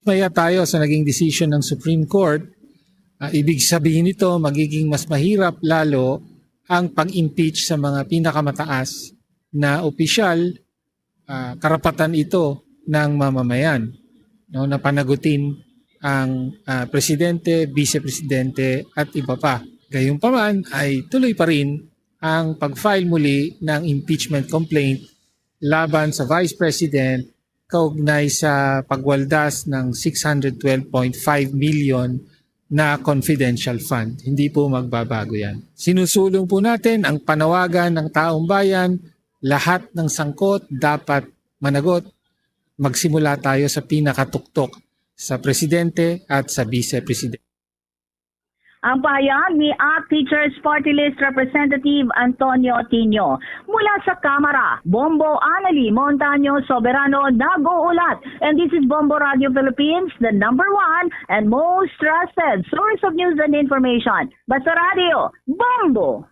Maya tayo sa naging decision ng Supreme Court, ah, ibig sabihin nito, magiging mas mahirap lalo ang pag-impeach sa mga pinakamataas na opisyal. Ah, karapatan ito ng mamamayan, no, na panagutin ang, ah, presidente, vice presidente at iba pa. Gayunpaman ay tuloy pa rin ang pag-file muli ng impeachment complaint laban sa Vice President kaugnay sa pagwaldas ng six hundred twelve point five million na confidential fund. Hindi po magbabago yan. Sinusulong po natin ang panawagan ng taong bayan, lahat ng sangkot dapat managot. Magsimula tayo sa pinakatuktok, sa presidente at sa vice presidente. Ang pahayag ni ACT Teachers Party List Representative Antonio Tinio. Mula sa Kamara, Bombo Anali Montaño Soberano nag-uulat. And this is Bombo Radio Philippines, the number one and most trusted source of news and information. Basta Radio, Bombo!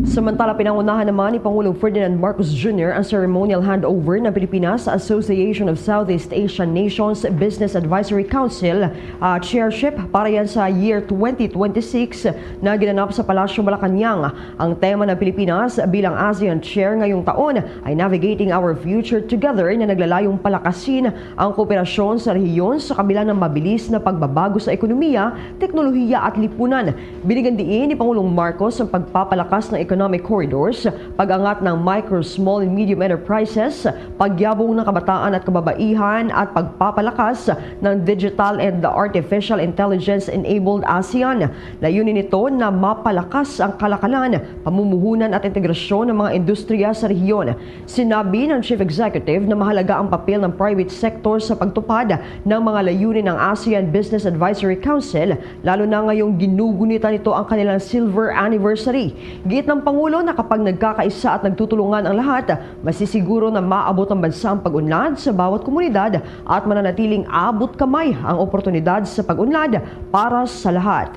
Samantala, pinangunahan naman ni Pangulong Ferdinand Marcos Junior ang ceremonial handover ng Pilipinas sa Association of Southeast Asian Nations Business Advisory Council, ah, chairship para yan sa year twenty twenty-six na ginanap sa Palasyo Malacañang. Ang tema ng Pilipinas bilang ASEAN chair ngayong taon ay Navigating Our Future Together na naglalayong palakasin ang kooperasyon sa rehiyon sa kabila ng mabilis na pagbabago sa ekonomiya, teknolohiya at lipunan. Binigyan diin ni Pangulong Marcos ang pagpapalakas ng ekonomiya economic corridors, pag-angat ng micro, small, and medium enterprises, pagyabong ng kabataan at kababaihan, at pagpapalakas ng digital and artificial intelligence-enabled ASEAN. Layunin nito na mapalakas ang kalakalan, pamumuhunan at integrasyon ng mga industriya sa rehiyon. Sinabi ng Chief Executive na mahalaga ang papel ng private sector sa pagtupad ng mga layunin ng ASEAN Business Advisory Council, lalo na ngayong ginugunitan nito ang kanilang silver anniversary. Giit ng Pangulo na kapag nagkakaisa at nagtutulungan ang lahat, masisiguro na maabot ng bansa ang pag-unlad sa bawat komunidad at mananatiling abot kamay ang oportunidad sa pag-unlad para sa lahat.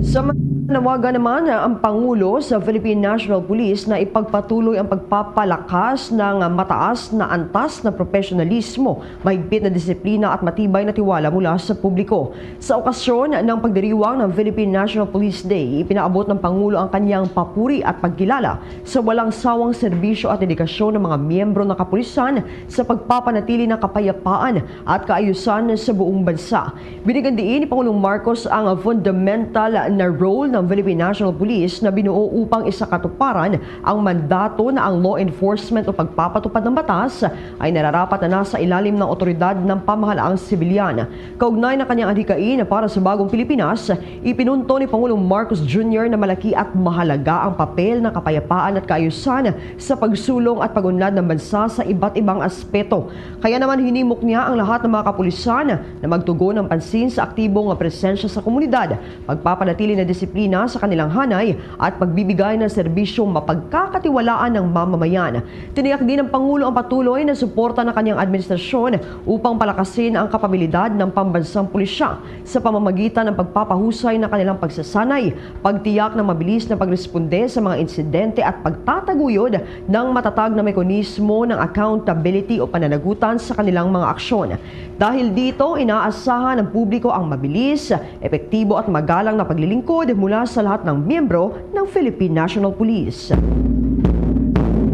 Sa nanawagan naman ang Pangulo sa Philippine National Police na ipagpatuloy ang pagpapalakas ng mataas na antas na profesionalismo, mahigpit na disiplina at matibay na tiwala mula sa publiko. Sa okasyon ng pagdiriwang ng Philippine National Police Day, ipinaabot ng Pangulo ang kanyang papuri at pagkilala sa walang sawang serbisyo at dedikasyon ng mga miyembro ng kapulisan sa pagpapanatili ng kapayapaan at kaayusan sa buong bansa. Binigyan diin ni Pangulong Marcos ang fundamental na role ng Philippine National Police na binuo upang isakatuparan ang mandato na ang law enforcement o pagpapatupad ng batas ay nararapat na nasa ilalim ng otoridad ng pamahalaang sibilyan. Kaugnay ng kanyang adhikain para sa bagong Pilipinas, ipinunto ni Pangulong Marcos Junior na malaki at mahalaga ang papel ng kapayapaan at kaayusan sa pagsulong at pag-unlad ng bansa sa iba't ibang aspeto. Kaya naman hinimok niya ang lahat ng mga kapulisan na magtugon ng pansin sa aktibong presensya sa komunidad, pagpapanatili na disiplina sa kanilang hanay, at pagbibigay ng serbisyong mapagkakatiwalaan ng mamamayan. Tiniyak din ng Pangulo ang patuloy na suporta ng kanyang administrasyon upang palakasin ang kapabilidad ng pambansang pulisya sa pamamagitan ng pagpapahusay ng kanilang pagsasanay, pagtiyak ng mabilis na pagresponde sa mga insidente, at pagtataguyod ng matatag na mekanismo ng accountability o pananagutan sa kanilang mga aksyon. Dahil dito, inaasahan ng publiko ang mabilis, epektibo at magalang na paglilingkod mula sa lahat ng miyembro ng Philippine National Police.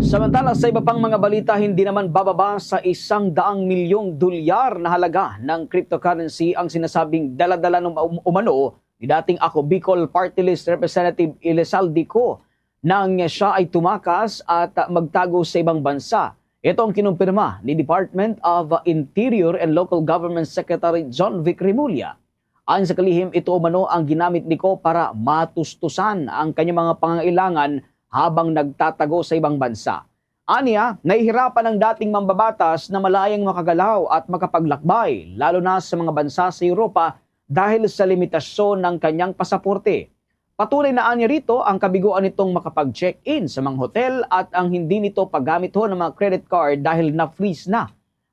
Samantala, sa iba pang mga balita, hindi naman bababa sa isang daang milyong dolyar na halaga ng cryptocurrency ang sinasabing dala-dala ng um-, umano ni dating Ako Bicol Party List Representative Elizalde Co nang siya ay tumakas at magtago sa ibang bansa. Ito ang kinumpirma ni Department of Interior and Local Government Secretary John Vic Remulla. Ayon sa kalihim, ito umano ang ginamit ni Co para matustusan ang kanyang mga pangangailangan habang nagtatago sa ibang bansa. Anya, nahihirapan ang dating mambabatas na malayang makagalaw at makapaglakbay, lalo na sa mga bansa sa Europa, dahil sa limitasyon ng kanyang pasaporte. Patunay na anya rito ang kabiguan nitong makapag-check-in sa mga hotel at ang hindi nito paggamit ho ng mga credit card dahil na-freeze na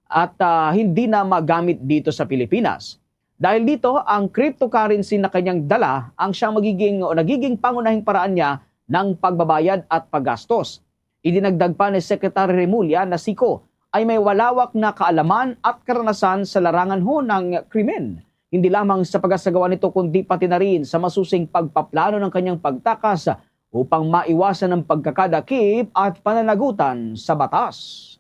at, ah, hindi na magamit dito sa Pilipinas. Dahil dito, ang cryptocurrency na kanyang dala ang siyang magiging o nagiging pangunahing paraan niya ng pagbabayad at paggastos. Idinagdag pa ni Secretary Remulla na si Co ay may walawak na kaalaman at karanasan sa larangan ho ng krimen, hindi lamang sa pagasagawa nito kundi pati na rin sa masusing pagpaplano ng kanyang pagtakas upang maiwasan ang pagkakadakip at pananagutan sa batas.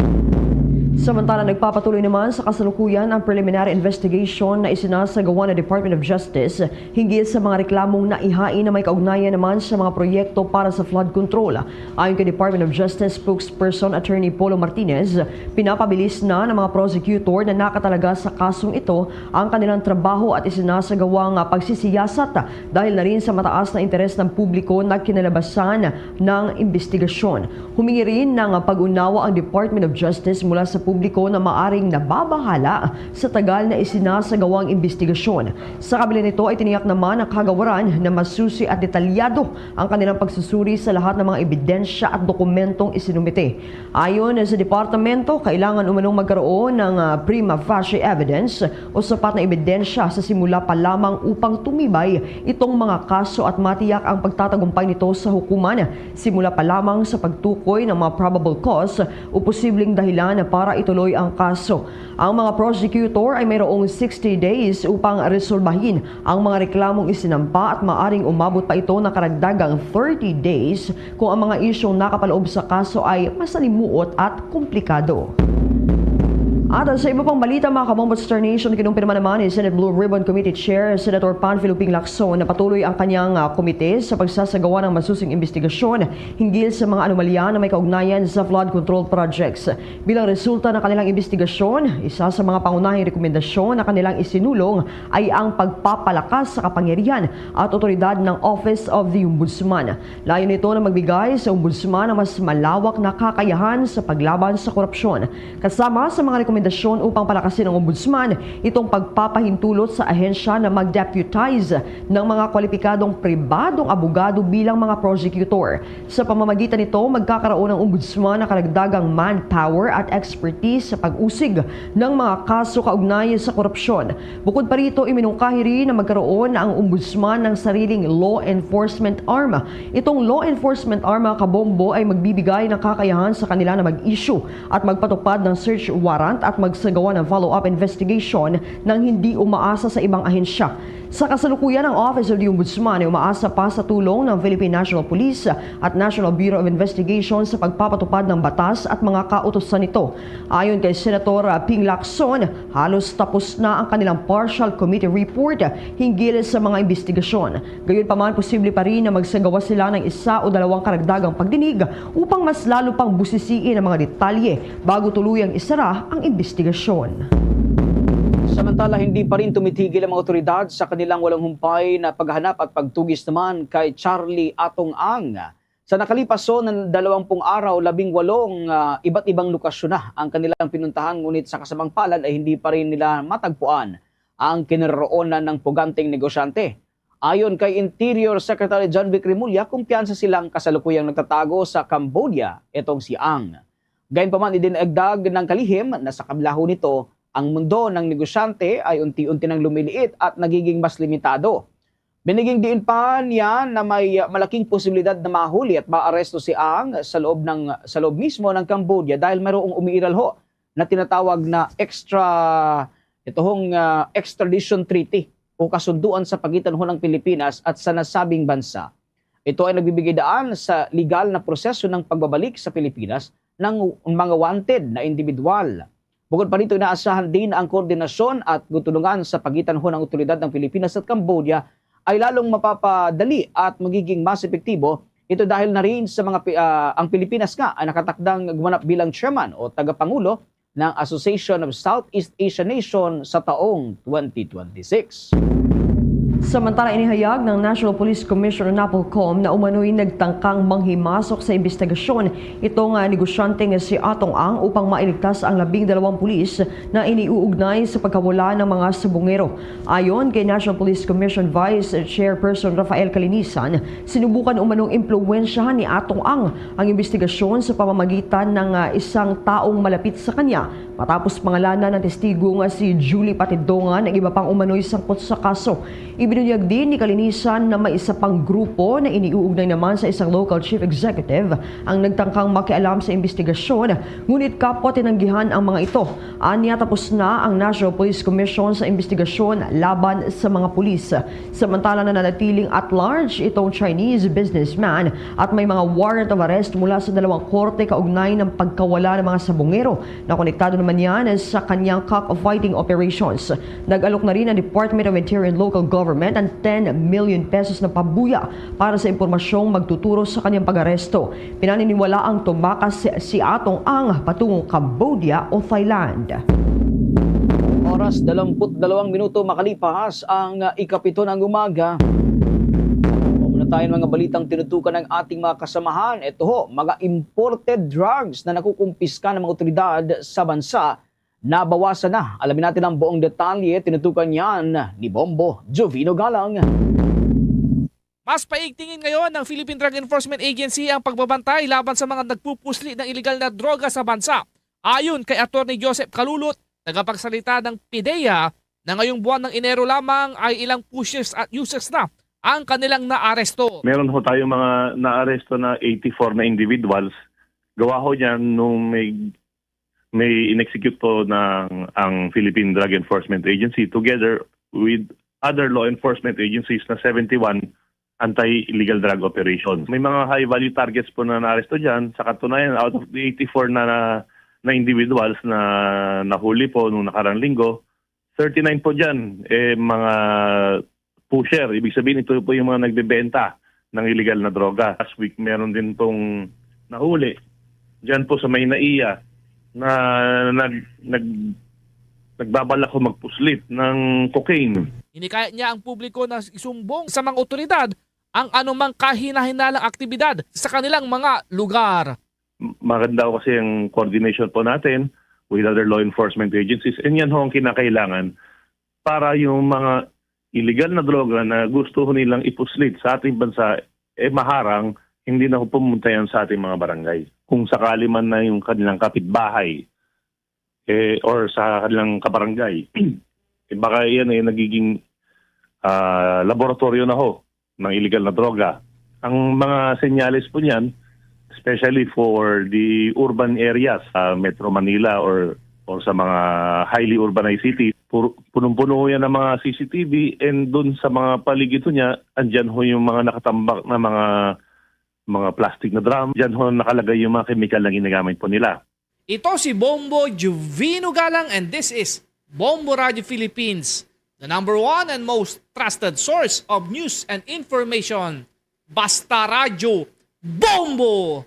Samantala, nagpapatuloy naman sa kasalukuyan ang preliminary investigation na isinasagawa ng Department of Justice hinggil sa mga reklamong naihain na may kaugnayan naman sa mga proyekto para sa flood control. Ayon kay Department of Justice spokesperson Attorney Polo Martinez, pinapabilis na ng mga prosecutor na nakatalaga sa kasong ito ang kanilang trabaho at isinasagawang pagsisiyasat dahil na rin sa mataas na interes ng publiko na kinalabasan ng imbestigasyon. Humingi rin ng pag-unawa ang Department of Justice mula sa publiko na maaring nababahala sa tagal na isinasagawang imbestigasyon. Sa kabila nito ay tiniyak naman ng kagawaran na masusi at detalyado ang kanilang pagsusuri sa lahat ng mga ebidensya at dokumentong isinumite. Ayon sa departamento, kailangan umanong magkaroon ng, ah, prima facie evidence o sapat na ebidensya sa simula pa lamang upang tumibay itong mga kaso at matiyak ang pagtatagumpay nito sa hukuman, simula pa lamang sa pagtukoy ng mga probable cause o posibleng dahilan para ituloy ang kaso. Ang mga prosecutor ay mayroong sixty days upang resolbahin ang mga reklamong isinampa at maaring umabot pa ito ng karagdagang thirty days kung ang mga isyung nakapaloob sa kaso ay masalimuot at komplikado. At sa iba pang balita, mga kabombo, Star Nation, kinumpirma naman ni Senate Blue Ribbon Committee Chair Senator Panfilo Ping Lacson na patuloy ang kanyang ah, komite sa pagsasagawa ng masusing investigasyon hinggil sa mga anomalya na may kaugnayan sa flood control projects. Bilang resulta ng kanilang investigasyon, isa sa mga pangunahing rekomendasyon na kanilang isinulong ay ang pagpapalakas sa kapangyarihan at otoridad ng Office of the Ombudsman. Layo nito na magbigay sa Ombudsman ng mas malawak na kakayahan sa paglaban sa korupsyon. Kasama sa mga rekomendasyon upang palakasin ang Ombudsman, itong pagpapahintulot sa ahensya na mag-deputize ng mga kwalipikadong pribadong abogado bilang mga prosecutor. Sa pamamagitan nito, magkakaroon ang Ombudsman ng karagdagang manpower at expertise sa pag-usig ng mga kaso kaugnay sa korupsyon. Bukod pa rito, iminungkahi rin na magkaroon na ang Ombudsman ng sariling law enforcement arm. Itong law enforcement arm, mga kabombo, ay magbibigay ng kakayahan sa kanila na mag-issue at magpatupad ng search warrant at magsagawa ng follow-up investigation nang hindi umaasa sa ibang ahensya. Sa kasalukuyan, ang Office of the Ombudsman ay umaasa pa sa tulong ng Philippine National Police at National Bureau of Investigation sa pagpapatupad ng batas at mga kautusan nito. Ayon kay Senator Ping Lacson, halos tapos na ang kanilang partial committee report hinggil sa mga investigasyon. Gayunpaman, posible pa rin na magsagawa sila ng isa o dalawang karagdagang pagdinig upang mas lalo pang busisiin ang mga detalye bago tuluyang isara ang investigasyon. Samantala, hindi pa rin tumitigil ang mga otoridad sa kanilang walang humpay na paghanap at pagtugis naman kay Charlie Atong Ang. Sa nakalipas so ng dalawampung araw, labing walong, ah, iba't ibang lokasyon na ang kanilang pinuntahan, ngunit sa kasamang palad ay hindi pa rin nila matagpuan ang kinaroroonan ng puganteng negosyante. Ayon kay Interior Secretary John Vic Remulla, kumpiyansa silang kasalukuyang nagtatago sa Cambodia itong si Ang. Gayunpaman, idinagdag ng kalihim na sa kablaho nito, ang mundo ng negosyante ay unti-unti nang lumiliit at nagiging mas limitado. Biniging diin pa niya na may malaking posibilidad na mahuli at maaresto si Ang sa loob ng, sa loob mismo ng Cambodia dahil mayroong umiiral ho na tinatawag na extra, ito hong, ah, extradition treaty o kasunduan sa pagitan ho ng Pilipinas at sa nasabing bansa. Ito ay nagbibigay daan sa legal na proseso ng pagbabalik sa Pilipinas ng mga wanted na individual. Bukod pa rito, inaasahan din ang koordinasyon at pagtutulungan sa pagitan ho ng otoridad ng Pilipinas at Cambodia ay lalong mapapadali at magiging mas epektibo. Ito dahil na rin sa mga pi-, ah, ang Pilipinas nga ay nakatakdang gumanap bilang chairman o tagapangulo ng Association of Southeast Asian Nation sa taong twenty twenty-six. Samantala, inihayag ng National Police Commissioner Napolcom na umano'y nagtangkang manghimasok sa investigasyon itong, ah, negosyante nga si Atong Ang upang mailigtas ang labing dalawang pulis na iniuugnay sa pagkawala ng mga sabungero. Ayon kay National Police Commission Vice Chairperson Rafael Calinisan, sinubukan umanong impluwensyahan ni Atong Ang ang investigasyon sa pamamagitan ng, ah, isang taong malapit sa kanya, matapos pangalanan ng testigo nga si Julie Patidongan ang iba pang umano'y sangkot sa kaso. Ibinunyag din ni Calinisan na may isa pang grupo na iniuugnay naman sa isang local chief executive ang nagtangkang makialam sa investigasyon, ngunit kapwa tinanggihan ang mga ito. Anya, tapos na ang National Police Commission sa investigasyon laban sa mga pulis. Samantala, nananatiling at large itong Chinese businessman at may mga warrant of arrest mula sa dalawang korte kaugnay ng pagkawala ng mga sabungero na konektado naman yan sa kanyang cockfighting operations. Nag-alok na rin ang Department of Interior and Local Government ng ten million pesos na pabuya para sa impormasyong magtuturo sa kanyang pag-aresto. Pinaniniwalaang tumakas si Atong Ang patungong Cambodia o Thailand. Oras, dalawampu't dalawang minuto makalipas ang ikapito ng umaga. Muna tayo ng mga balitang tinutukan ng ating mga kasamahan. Ito ho, mga imported drugs na nakukumpiska ng mga otoridad sa bansa, nabawasan na. Alamin natin ang buong detalye. Tinutukan yan ni Bombo Jovino Galang. Mas paigtingin ngayon ng Philippine Drug Enforcement Agency ang pagbabantay laban sa mga nagpupusli ng iligal na droga sa bansa. Ayon kay Attorney Joseph Calulot, tagapagsalita ng PDEA, na ngayong buwan ng Enero lamang ay ilang pushers at users na ang kanilang naaresto. Meron ho tayong mga naaresto na eighty-four na individuals. Gawa ho niyan nung may, may in-execute po ng, ang Philippine Drug Enforcement Agency together with other law enforcement agencies na seventy-one anti-illegal drug operations. May mga high-value targets po na naaresto dyan. Sa katunayan, out of the eighty-four na, na na individuals na nahuli po nung nakarang linggo, thirty-nine po dyan, eh, mga pusher. Ibig sabihin, ito po yung mga nagbebenta ng illegal na droga. Last week, meron din pong nahuli dyan po sa may naiya na nag, nag, nagbabalak ko magpuslit ng cocaine. Hinikayat niya ang publiko na isumbong sa mga otoridad ang anumang kahinahinalang aktibidad sa kanilang mga lugar. Maganda ko kasi ang coordination po natin with other law enforcement agencies. And yan ho ang kinakailangan para yung mga illegal na droga na gusto ho nilang ipuslit sa ating bansa, eh maharang, hindi na ho pumunta yan sa ating mga barangay. Kung sakali man na yung kanilang kapitbahay eh, or sa kanilang kabarangay, eh, baka yan ay nagiging ah, laboratorio na ho ng illegal na droga. Ang mga senyales po niyan, especially for the urban areas, sa Metro Manila or or sa mga highly urbanized cities, puro- punong-puno yan ng mga C C T V, and doon sa mga paligid ho niya, andyan ho yung mga nakatambak na mga mga plastic na drum. Diyan ho nakalagay yung mga chemical na ginagamit po nila. Ito si Bombo Juvino Galang and this is Bombo Radio Philippines, the number one and most trusted source of news and information. Basta Radyo, Bombo!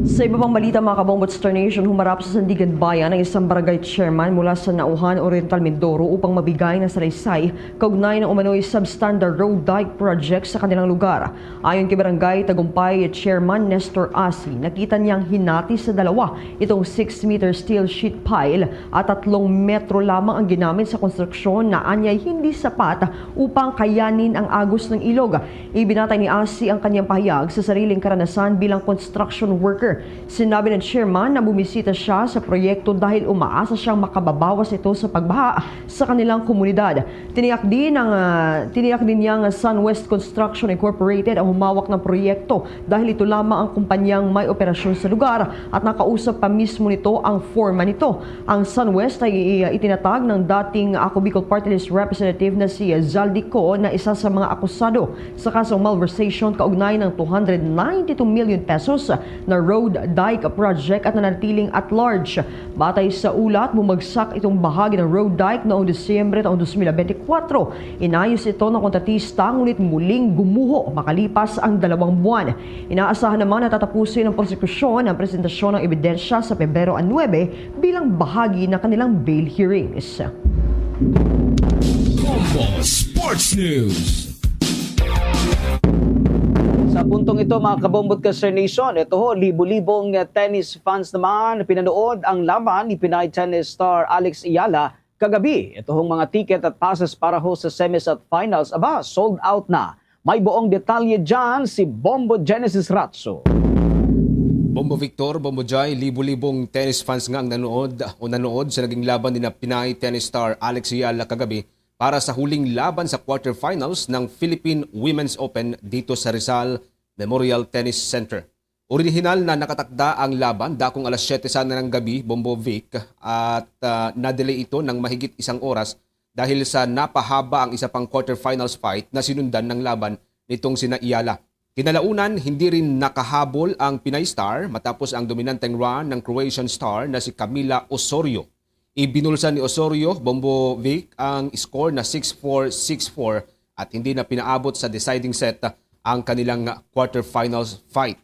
Sa iba pang balita, mga Kabombo at Star Nation, humarap sa Sandigan Bayan ang isang barangay chairman mula sa Nauhan, Oriental Mindoro upang mabigay ng salaysay kaugnay ng umano'y substandard road dike project sa kanilang lugar. Ayon kay Barangay Tagumpay Chairman Nestor Asi, nakita niyang hinati sa dalawa itong six meter steel sheet pile at tatlong metro lamang ang ginamit sa konstruksyon na anyay hindi sapat upang kayanin ang agos ng ilog. Ibinatay ni Asi ang kanyang pahayag sa sariling karanasan bilang construction worker. Sinabi ng chairman na bumisita siya sa proyekto dahil umaasa siyang makababawas ito sa pagbaha sa kanilang komunidad. Tiniyak din ang, ah, tiniyak din niya nga Sunwest Construction Incorporated ang humawak ng proyekto dahil ito lamang ang kumpanyang may operasyon sa lugar at nakausap pa mismo nito ang foreman nito. Ang Sunwest ay i- itinatag ng dating Ako Bicol Party List Representative na si Zaldy Co na isa sa mga akusado sa kasong malversation kaugnay ng two hundred ninety-two million pesos na road dike project at nanatiling at large. Batay sa ulat, bumagsak itong bahagi ng road dike noong Disyembre taong dos mil benti kwatro. Inayos ito ng kontratista ngunit muling gumuho makalipas ang dalawang buwan. Inaasahan naman na tatapusin ng prosekusyon ang presentasyon ng ebidensya sa Pebrero nuebe bilang bahagi ng kanilang bail hearings. Bombo Sports News. Sa puntong ito, mga Kabombo at Ka-Star Nation, ito ho, libo-libong tennis fans naman pinanood ang laban ni Pinay tennis star Alex Eala kagabi. Ito hong mga ticket at passes para ho sa semis at finals, aba, sold out na. May buong detalye dyan si Bombo Genesis Ratso. Bombo Victor, Bombo Jai, libo-libong tennis fans nga ang nanood o nanood sa naging laban ni Pinay tennis star Alex Eala kagabi para sa huling laban sa quarterfinals ng Philippine Women's Open dito sa Rizal Memorial Tennis Center. Orihinal na nakatakda ang laban dakong alas siyete sana ng gabi, Bombo Vic, at ah, na-delay ito ng mahigit isang oras dahil sa napahaba ang isa pang quarterfinals fight na sinundan ng laban nitong sina Eala. Kinalaunan, hindi rin nakahabol ang Pinay star matapos ang dominanteng run ng Croatian star na si Camila Osorio. Ibinulsa ni Osorio, Bombo Vic, ang score na six four, six four at hindi na pinaabot sa deciding set ang kanilang quarterfinals fight.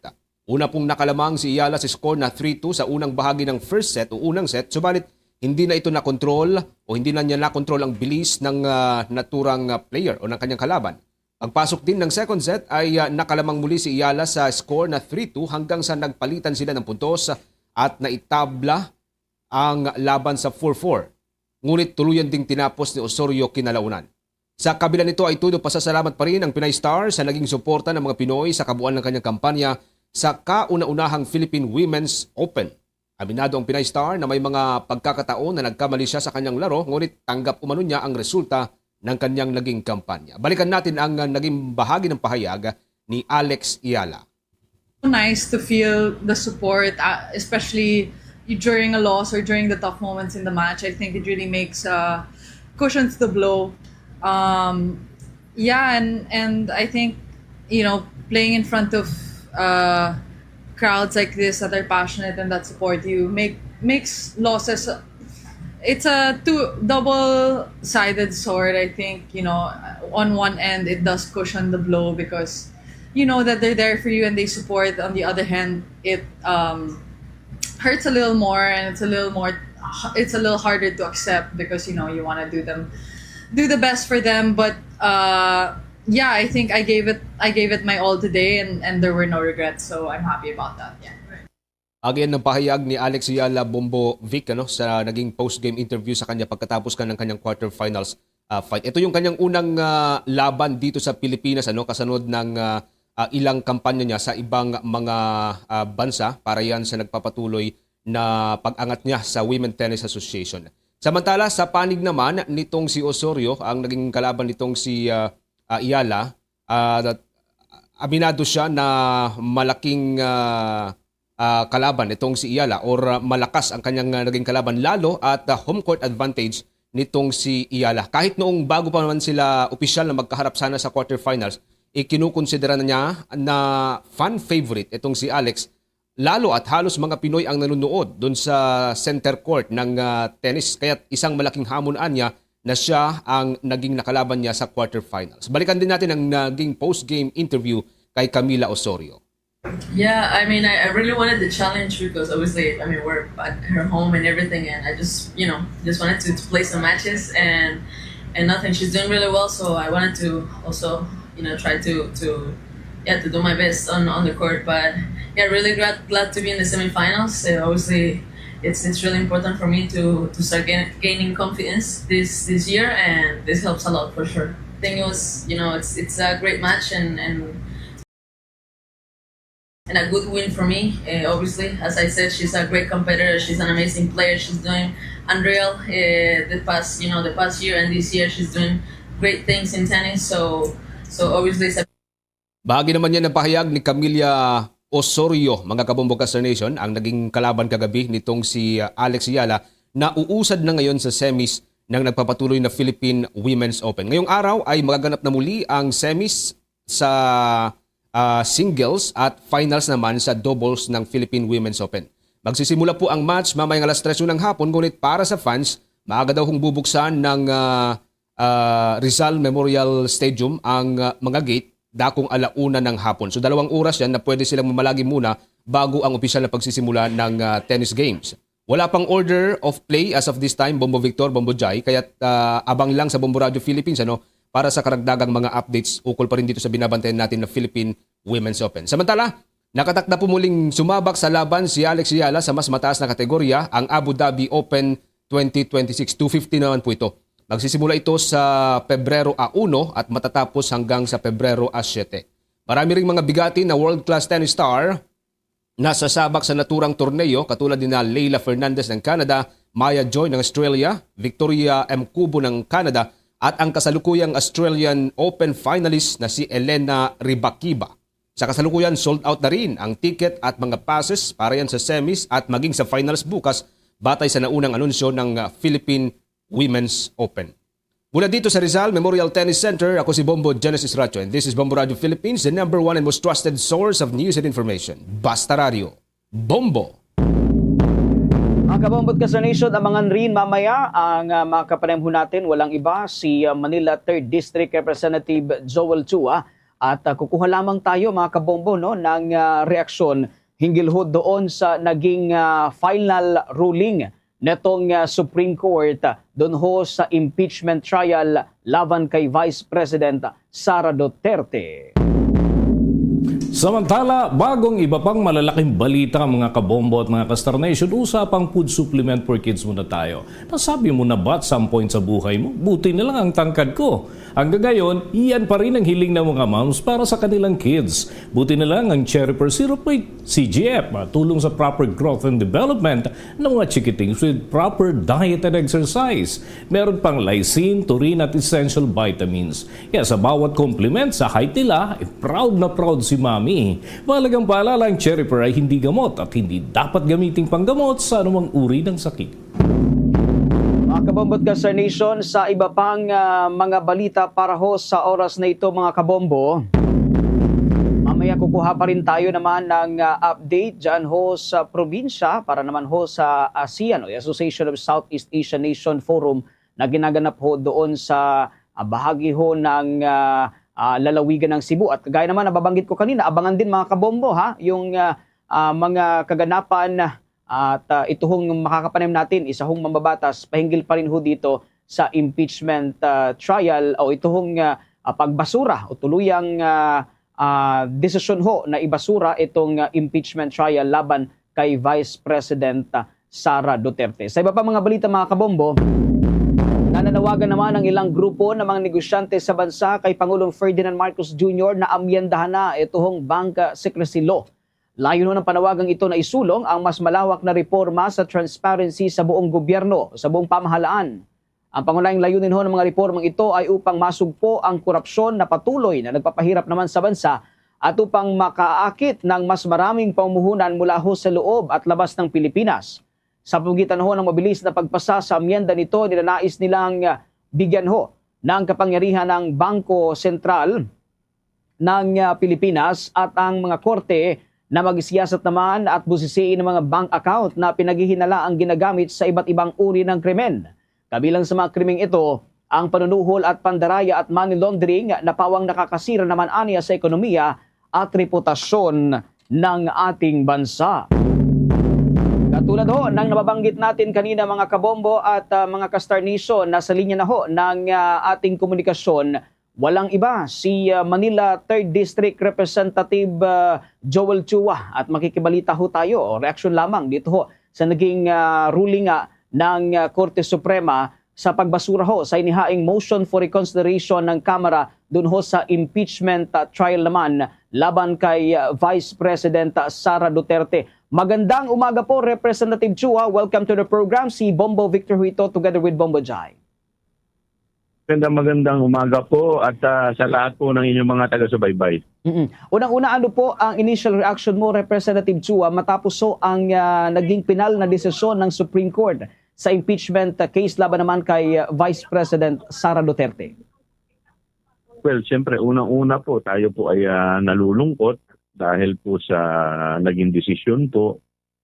Una pong nakalamang si Eala sa score na three two sa unang bahagi ng first set o unang set, subalit hindi na ito nakontrol o hindi na niya nakontrol ang bilis ng ah, naturang ah, player o ng kanyang kalaban. Pagpasok din ng second set ay ah, nakalamang muli si Eala sa score na three two hanggang sa nagpalitan sila ng puntos at naitabla ang laban sa four four. Ngunit tuluyan ding tinapos ni Osorio kinalaunan. Sa kabila nito ay todo pasasalamat pa rin ang Pinay Star sa naging suporta ng mga Pinoy sa kabuuan ng kanyang kampanya sa kauna-unahang Philippine Women's Open. Aminado ang Pinay Star na may mga pagkakataon na nagkamali siya sa kanyang laro, ngunit tanggap umano niya ang resulta ng kanyang naging kampanya. Balikan natin ang ah, naging bahagi ng pahayag ni Alex Eala. Nice to feel the support, uh, especially during a loss or during the tough moments in the match. I think it really makes uh, cushions the blow. Um, yeah, and and I think you know playing in front of uh, crowds like this that are passionate and that support you make Makes losses. It's a two double-sided sword. I think, you know, on one end it does cushion the blow because you know that they're there for you and they support. On the other hand, it um, hurts a little more, and it's a little more. It's a little harder to accept because you know you want to do them, do the best for them. But uh, yeah, I think I gave it. I gave it my all today, and and there were no regrets. So I'm happy about that. Yeah. Agi ang pahayag ni Alex Ayala, Bombo Vic, ano, sa naging post-game interview sa kanya pagkatapos ka ng kanyang quarterfinals ah, fight. Ito yung kanyang unang ah, laban dito sa Pilipinas, ano, kasunod ng ah, ah, ilang kampanya niya sa ibang mga ah, bansa para yan sa nagpapatuloy na pag-angat niya sa Women Tennis Association. Samantala, sa panig naman nitong si Osorio, ang naging kalaban nitong si ah, ah, Ayala, ah, aminado siya na malaking ah, ah, kalaban itong si Ayala, or ah, malakas ang kanyang ah, naging kalaban, lalo at ah, home court advantage nitong si Ayala. Kahit noong bago pa naman sila opisyal na magkaharap sana sa quarterfinals, ikinukonsidera na niya na fan favorite itong si Alex, lalo at halos mga Pinoy ang nanonood dun sa center court ng ah, tennis. Kaya isang malaking hamon anya na siya ang naging nakalaban niya sa quarterfinals. Balikan din natin ang naging post-game interview kay Camila Osorio. Yeah, I mean, I, I really wanted the challenge because obviously, I mean, we're at her home and everything, and I just, you know, just wanted to, to play some matches and and nothing. She's doing really well, so I wanted to also, you know, try to to yeah, to do my best on on the court. But yeah, really glad glad to be in the semifinals. So obviously, it's it's really important for me to to start gain, gaining confidence this this year, and this helps a lot for sure. I think it was, you know, it's it's a great match and and and a good win for me. Uh, obviously, as I said, she's a great competitor. She's an amazing player. She's doing unreal uh, the past, you know, the past year and this year. She's doing great things in tennis. So, so obviously, it's a Bahagi naman niya ng pahayag ni Camila Osorio, mga kabombo Castle Nation, ang naging kalaban kagabi nitong si uh, Alex Ayala na uusad na ngayon sa semis ng nagpapatuloy na Philippine Women's Open. Ngayong araw ay magaganap na muli ang semis sa ah, singles at finals naman sa doubles ng Philippine Women's Open. Magsisimula po ang match mamayang alas tres ng hapon, ngunit para sa fans, maaga daw hong bubuksan ng ah, ah, Rizal Memorial Stadium ang ah, mga gate dakong alauna ng hapon. So dalawang oras yan na pwede silang mamalagi muna bago ang opisyal na pagsisimula ng ah, tennis games. Wala pang order of play as of this time, Bombo Victor, Bombo Jai, kaya ah, abang lang sa Bombo Radio Philippines, ano, para sa karagdagang mga updates ukol pa rin dito sa binabantayan natin na Philippine Women's Open. Samantala, nakatakda po muling sumabak sa laban si Alex Ayala sa mas mataas na kategorya, ang Abu Dhabi Open twenty twenty-six. Two fifty naman po ito. Magsisimula ito sa Pebrero a uno at matatapos hanggang sa Pebrero a siyete. Marami ring mga bigatin na world-class tennis star na sasabak sa naturang torneo, katulad ni na Leylah Fernandez ng Canada, Maya Joy ng Australia, Victoria M Kubo ng Canada, at ang kasalukuyang Australian Open finalist na si Elena Rybakina. Sa kasalukuyan, sold out na rin ang ticket at mga passes para yan sa semis at maging sa finals bukas, batay sa naunang anunsyo ng ah, Philippine Women's Open. Mula dito sa Rizal Memorial Tennis Center, ako si Bombo Genesis Racho, and this is Bombo Radio Philippines, the number one and most trusted source of news and information. Basta Radio, Bombo! Mga kabombo at Castle Nation, abangan rin mamaya ang ah, mga kapanayamhon natin. Walang iba, si ah, Manila third District Representative Joel Chua. At ah, kukuha lamang tayo, mga kabombo, no, ng ah, reaksyon hinggil ho doon sa naging ah, final ruling netong ah, Supreme Court ah, doon ho sa impeachment trial laban kay Vice President Sara Duterte. Samantala, bago ang iba pang malalaking balita, mga kabombo at mga ka-Star Nation, usapang food supplement for kids muna tayo. Nasabi mo na ba at some point sa buhay mo, "Buti na lang ang tangkad ko"? Hanggang ngayon, iyan pa rin ang hiling ng mga moms para sa kanilang kids. Buti na lang ang Cherry Syrup with C G F, ah, tulong sa proper growth and development ng mga chikitings with proper diet and exercise. Meron pang lysine, taurine at essential vitamins. Kaya sa bawat compliment sa height nila, eh, proud na proud si Mami. Mahalagang paalala, ang Cherry Pear ay hindi gamot at hindi dapat gamiting panggamot sa anumang uri ng sakit. Mga kabombo at Star Nation, sa iba pang ah, mga balita para ho sa oras na ito, mga kabombo. Mamaya Kaya kukuha pa rin tayo naman ng ah, update dyan ho sa probinsya para naman ho sa ASEAN o Association of Southeast Asian Nation Forum na ginaganap ho doon sa ah, bahagi ho ng ah, ah, lalawigan ng Cebu. At kagaya naman nababanggit ko kanina, abangan din mga kabombo ha, yung ah, ah, mga kaganapan at ah, ito hong makakapanem natin, isa hong mambabatas, pahinggil pa rin ho dito sa impeachment ah, trial o ito hong ah, ah, pagbasura o tuluyang ah, ah, desisyon ho na ibasura itong ah, impeachment trial laban kay Vice President ah, Sara Duterte. Sa iba pa mga balita, mga kabombo, nananawagan naman ang ilang grupo ng mga negosyante sa bansa kay Pangulong Ferdinand Marcos Junior na amyendahan na ito hong bank ah, secrecy law. Layunin ng panawagang ito na isulong ang mas malawak na reforma sa transparency sa buong gobyerno, sa buong pamahalaan. Ang pangunahing layunin ho ng mga reformang ito ay upang masugpo ang korupsyon na patuloy na nagpapahirap naman sa bansa at upang makaakit ng mas maraming pamumuhunan mula ho sa loob at labas ng Pilipinas. Sa pamamagitan ho ng mabilis na pagpasa sa amyenda nito, ninanais nilang ah, bigyan ho ng kapangyarihan ng Bangko Sentral ng ah, Pilipinas at ang mga korte na magsiyasat naman at busisiin ang mga bank account na pinaghihinalaang ginagamit sa iba't ibang uri ng krimen. Kabilang sa mga krimeng ito, ang panunuhol at pandaraya at money laundering na pawang nakakasira naman aniya sa ekonomiya at reputasyon ng ating bansa. Katulad ho ng nababanggit natin kanina, mga kabombo at ah, mga ka-Star Nation, nasa linya na ho ng ah, ating komunikasyon. Walang iba, si ah, Manila Third District Representative ah, Joel Chua, at makikibalita ho tayo, reaksyon lamang dito ho sa naging ah, ruling nga ng ah, Korte Suprema sa pagbasura ho sa inihaing motion for reconsideration ng Kamara dun ho sa impeachment ah, trial naman laban kay ah, Vice President ah, Sara Duterte. Magandang umaga po, Representative Chua. Welcome to the program. Si Bombo Victor Huito together with Bombo Jai. Magandang, magandang umaga po at ah, sa lahat po ng inyong mga taga-subaybay. Mm-mm. Unang-una, ano po ang initial reaction mo, Representative Chua, matapos ho ang ah, naging pinal na desisyon ng Supreme Court sa impeachment ah, case laban naman kay ah, Vice President Sara Duterte? Well, siyempre, unang-una po, tayo po ay ah, nalulungkot dahil po sa naging desisyon po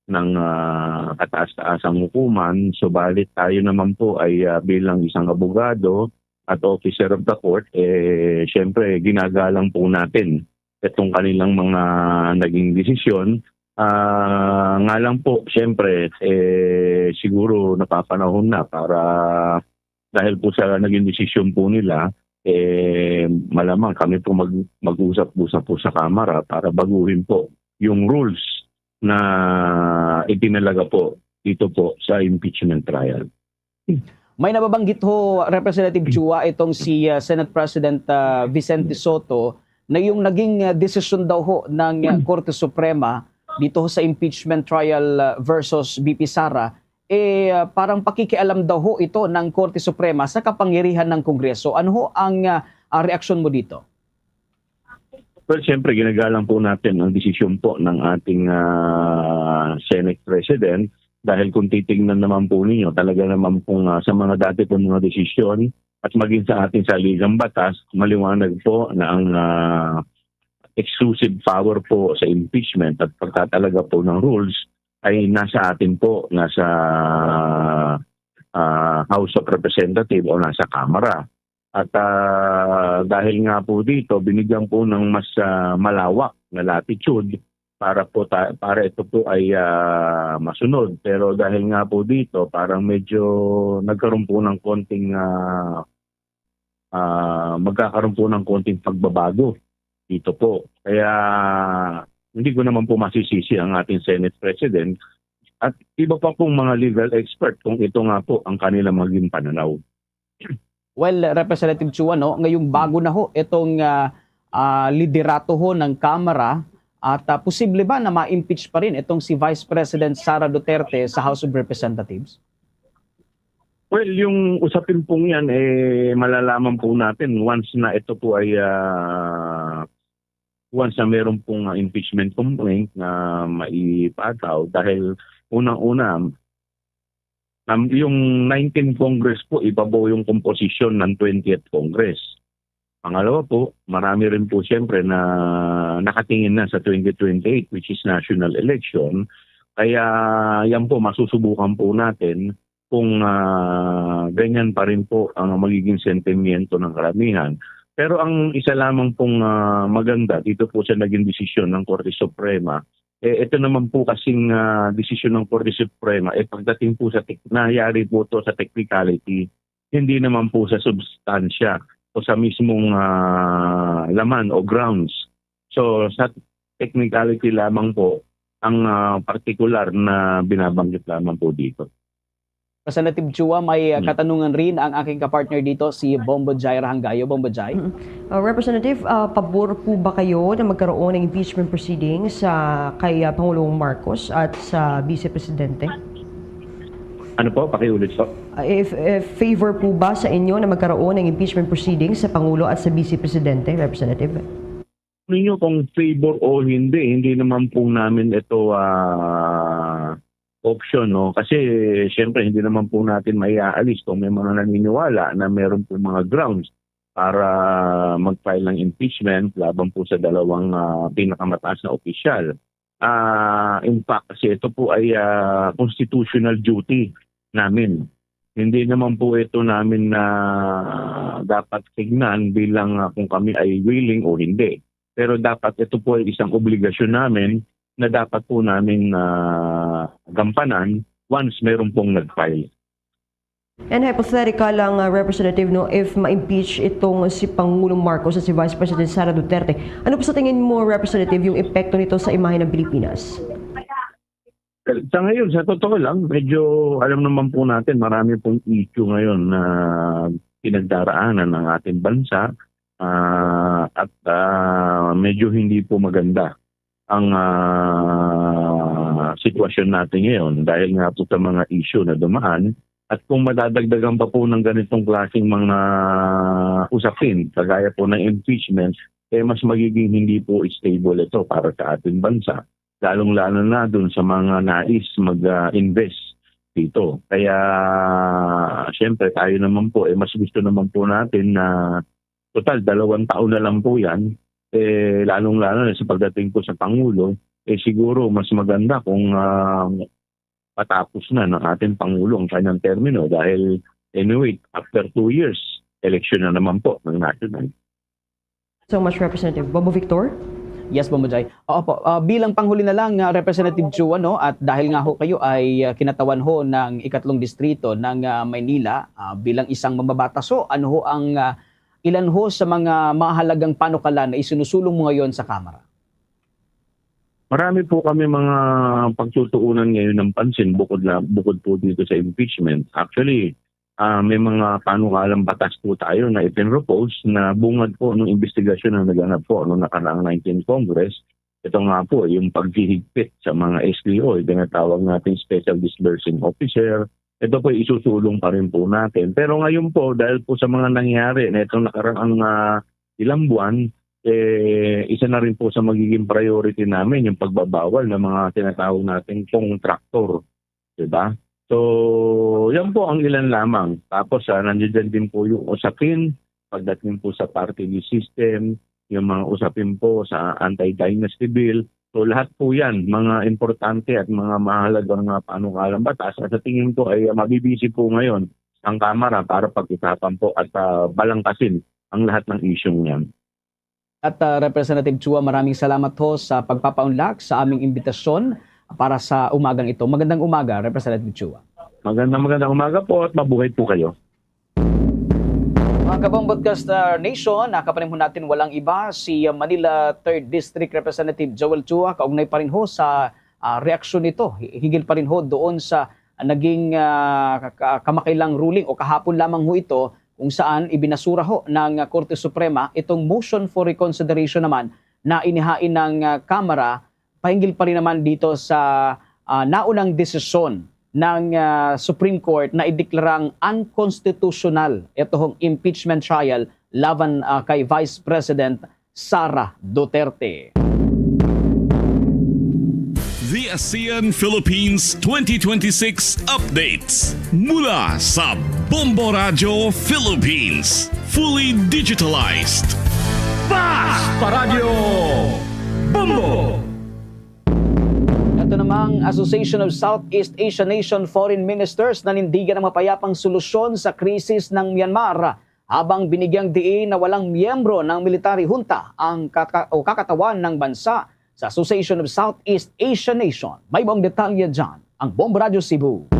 ng ah, kataas-taasang hukuman. Subalit tayo naman po ay ah, bilang isang abogado at officer of the court, eh, siyempre, ginagalang po natin itong kanilang mga naging desisyon. Ah, nga lang po, siyempre, eh, siguro napapanahon na para, dahil po sa naging desisyon po nila, eh, malamang kami po mag, mag-usap-usap po sa Kamara para baguhin po yung rules na itinalaga po dito po sa impeachment trial. May nababanggit ho, Representative Chua, itong si ah, Senate President ah, Vicente Sotto, na yung naging ah, desisyon daw ho ng ah, Korte Suprema dito ho sa impeachment trial ah, versus V P Sara, eh ah, parang pakikialam daw ho ito ng Korte Suprema sa kapangyarihan ng Kongreso. Ano ho ang ah, ah, reaksyon mo dito? Well, siyempre, ginagalang po natin ang desisyon po ng ating ah, Senate President, dahil kung titingnan naman po ninyo, talaga naman pong ah, sa mga dati po mga desisyon at maging sa ating saligang batas, maliwanag po na ang ah, exclusive power po sa impeachment at pagtatalaga po ng rules ay nasa atin po, nasa ah, House of Representative o nasa Kamara. At ah, dahil nga po dito, binigyan po ng mas ah, malawak na latitude para po ta- para ito po ay ah, masunod. Pero dahil nga po dito, parang medyo nagkaroon po ng konting ah, ah, magkakaroon po ng konting pagbabago dito po. Kaya hindi ko naman po masisisi ang ating Senate President at iba pa pong mga legal expert kung ito nga po ang kanilang maging pananaw. Well, Representative Chua, no, ngayong bago na ho itong ah, ah, liderato ho ng Kamara at ah, posible ba na ma-impeach pa rin itong si Vice President Sara Duterte sa House of Representatives? Well, yung usapin pong yan, eh, malalaman po natin once na ito po ay, ah, once na meron pong ah, impeachment complaint na maipataw. Dahil unang-una, um, yung nineteenth Congress po, iba po yung komposisyon ng twentieth Congress. Pangalawa po, marami rin po siyempre na nakatingin na sa twenty twenty-eight, which is national election. Kaya yan po, masusubukan po natin kung, ah, ganyan pa rin po ang magiging sentimiento ng karamihan. Pero ang isa lamang pong, ah, maganda dito po sa naging desisyon ng Korte Suprema, eh, ito naman po kasing, ah, desisyon ng Korte Suprema, eh, pagdating po sa tech-, nangyari po to sa technicality, hindi naman po sa substansya o sa mismong, ah, laman o grounds. So, sa technicality lamang po ang, ah, partikular na binabanggit lamang po dito. Representative Chua, may uh, Hmm. katanungan rin ang aking kapartner dito, si Bombo Jai Rahanggayo. Bombo Jai? Uh, Representative, uh, pabor po ba kayo na magkaroon ng impeachment proceedings sa kay uh, Pangulong Marcos at sa Vice Presidente? Ano po? Pakiulit po. Uh, if, if favor po ba sa inyo na magkaroon ng impeachment proceedings sa Pangulo at sa Vice Presidente, Representative? Ninyo kung favor o hindi, hindi naman po namin ito, ah, option, no? Kasi siyempre hindi naman po natin maiaalis kung may mga naniniwala na meron po mga grounds para mag-file ng impeachment laban po sa dalawang, ah, pinakamataas na opisyal. Ah, in fact, kasi ito po ay, ah, constitutional duty namin. Hindi naman po ito namin na dapat tignan bilang, ah, kung kami ay willing o hindi. Pero dapat ito po ay isang obligasyon namin na dapat po namin, ah, gampanan once meron pong nag-file. And hypothetical lang, uh, Representative, no, if ma-impeach itong si Pangulong Marcos at si Vice President Sara Duterte, ano po sa tingin mo, Representative, yung epekto nito sa imahe ng Pilipinas? Sa ngayon, sa totoo lang, medyo alam naman po natin, marami pong issue ngayon na pinagdaraanan ng ating bansa, ah, at, ah, medyo hindi po maganda ang, ah, sitwasyon natin ngayon dahil nga po sa mga issue na dumaan. At kung madadagdagan pa po ng ganitong klaseng mga usapin, kagaya po ng impeachment, eh mas magiging hindi po stable ito para sa ating bansa, lalong-lalo na dun sa mga nais mag-invest dito. Kaya, siyempre, tayo naman po, eh, mas gusto naman po natin na, total, dalawang taon na lang po yan, eh, lalong-lalo na sa pagdating po sa Pangulo, eh, siguro mas maganda kung, ah, patapos na ng ating Pangulo ang kanyang termino dahil, anyway, after two years, election na naman po ng national. So much, Representative. Bombo Victor? Yes, Bombo Jai. Opo, ah, bilang panghuli na lang, ah, Representative Chua, no, at dahil nga ho kayo ay, ah, kinatawan ho ng ikatlong distrito ng, ah, Maynila, ah, bilang isang mambabatas ho, ano ho ang, ah, ilan ho sa mga mahalagang panukalan na isinusulong mo ngayon sa Kamara? Marami po kami mga pagtutuunan ngayon ng pansin bukod la, bukod po dito sa impeachment. Actually, ah, may mga panukalang batas po tayo na ipinropose na bungad po ng investigasyon na naganap po noong nakaraang nineteenth Congress. Ito nga po, yung paghihigpit sa mga S D O, yung tinatawag natin special disbursing officer. Ito po, isusulong pa rin po natin. Pero ngayon po, dahil po sa mga nangyari na itong nakaraang, ah, ilang buwan, eh, isa na rin po sa magiging priority namin yung pagbabawal ng mga tinatawag nating contractor. Diba? So, yan po ang ilan lamang. Tapos, ah, nandiyan din po yung usapin pagdating po sa party list system, yung mga usapin po sa anti-dynasty bill. So, lahat po yan, mga importante at mga mahalagang, ah, panukalang batas. At sa tingin ko ay, ah, mabibisi po ngayon ang Kamara para pag-usapan po at, ah, balangkasin ang lahat ng isyung yan. At, ah, Representative Chua, maraming salamat ho sa pagpapaunlak sa aming imbitasyon para sa umagang ito. Magandang umaga, Representative Chua. Magandang, magandang umaga po at mabuhay po kayo. Mga Kabang Broadcaster Nation, nakapanimhon natin walang iba si Manila Third District Representative Joel Chua, kaugnay pa rin ho sa, ah, reaksyon nito. Hi-, higil pa rin ho doon sa, ah, naging, ah, ka-, kamakailang ruling o kahapon lamang ho ito kung saan ibinasura ho ng Korte Suprema itong motion for reconsideration naman na inihain ng, ah, Kamara pahinggil pa rin naman dito sa, ah, naunang desisyon ng, ah, Supreme Court na ideklarang unconstitutional ito hong impeachment trial laban, ah, kay Vice President Sara Duterte. The ASEAN Philippines twenty twenty-six updates mula sa Bombo Radyo Philippines. Fully digitalized. Basta Radyo Bombo! Ito namang Association of Southeast Asian Nation Foreign Ministers nanindigan ang mapayapang solusyon sa krisis ng Myanmar, habang binigyang diin na walang miyembro ng military junta ang kaka- o kakatawan ng bansa sa Association of Southeast Asian Nation. May buong detalye dyan ang Bombo Radyo Cebu.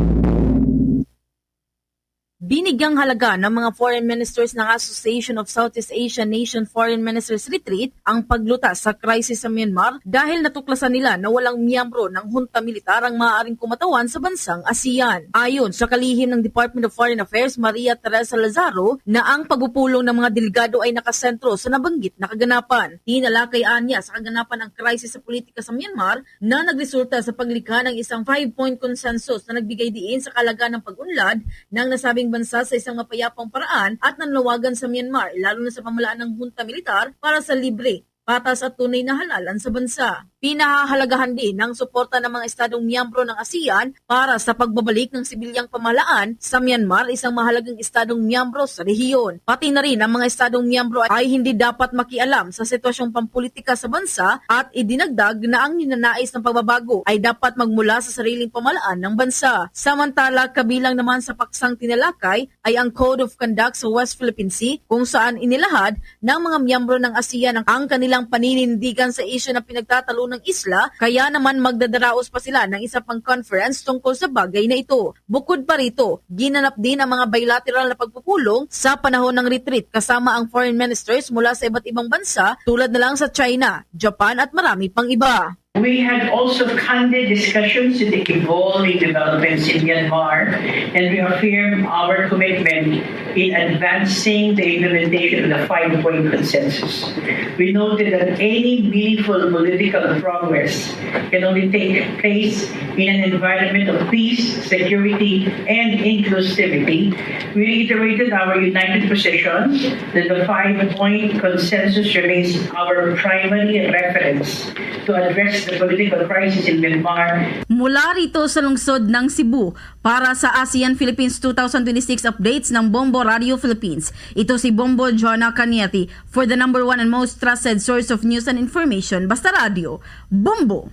Binigyang halaga ng mga foreign ministers ng Association of Southeast Asian Nation Foreign Ministers Retreat ang paglutas sa krisis sa Myanmar dahil natuklasan nila na walang miyembro ng junta militar ang maaaring kumatawan sa bansang ASEAN. Ayon sa kalihim ng Department of Foreign Affairs, Maria Teresa Lazaro, na ang pagpupulong ng mga delegado ay nakasentro sa nabanggit na kaganapan. Tinalakay anya sa kaganapan ang krisis sa politika sa Myanmar na nagresulta sa paglikha ng isang five-point consensus na nagbigay diin sa kahalagan ng pag-unlad ng nasabing bansa sa isang mapayapang paraan at nanlawagan sa Myanmar, lalo na sa pamalaan ng junta militar, para sa libre, patas at tunay na halalan sa bansa. Pinahahalagahan din ang suporta ng mga estadong miyembro ng ASEAN para sa pagbabalik ng sibilyang pamahalaan sa Myanmar, isang mahalagang estadong miyembro sa rehiyon. Pati na rin ang mga estadong miyembro ay hindi dapat makialam sa sitwasyong pampulitika sa bansa at idinagdag na ang ninanais ng pagbabago ay dapat magmula sa sariling pamahalaan ng bansa. Samantala, kabilang naman sa paksang tinalakay ay ang Code of Conduct sa West Philippine Sea, kung saan inilahad ng mga miyembro ng ASEAN ang, ang kanilang paninindigan sa isyu na pinagtatalo ng isla, kaya naman magdadaraos pa sila ng isa pang conference tungkol sa bagay na ito. Bukod pa rito, ginanap din ang mga bilateral na pagpupulong sa panahon ng retreat kasama ang foreign ministers mula sa iba't ibang bansa tulad na lang sa China, Japan at marami pang iba. We had also candid discussions in the evolving developments in Myanmar, and we affirm our commitment in advancing the implementation of the five-point consensus. We noted that any meaningful political progress can only take place in an environment of peace, security, and inclusivity. We reiterated our united position that the five-point consensus remains our primary reference to address the political crisis in Myanmar. Mula rito sa lungsod ng Cebu, para sa ASEAN Philippines two thousand twenty-six updates ng Bombo Radio Philippines, ito si Bombo Jonah Cañete for the number one and most trusted source of news and information, Basta Radio, Bombo!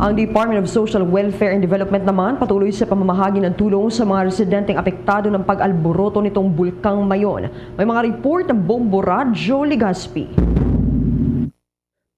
Ang Department of Social Welfare and Development naman patuloy sa pamamahagi ng tulong sa mga residenteng apektado ng pag-alboroto nitong Bulkang Mayon. May mga report ng Bombo Radyo Legazpi.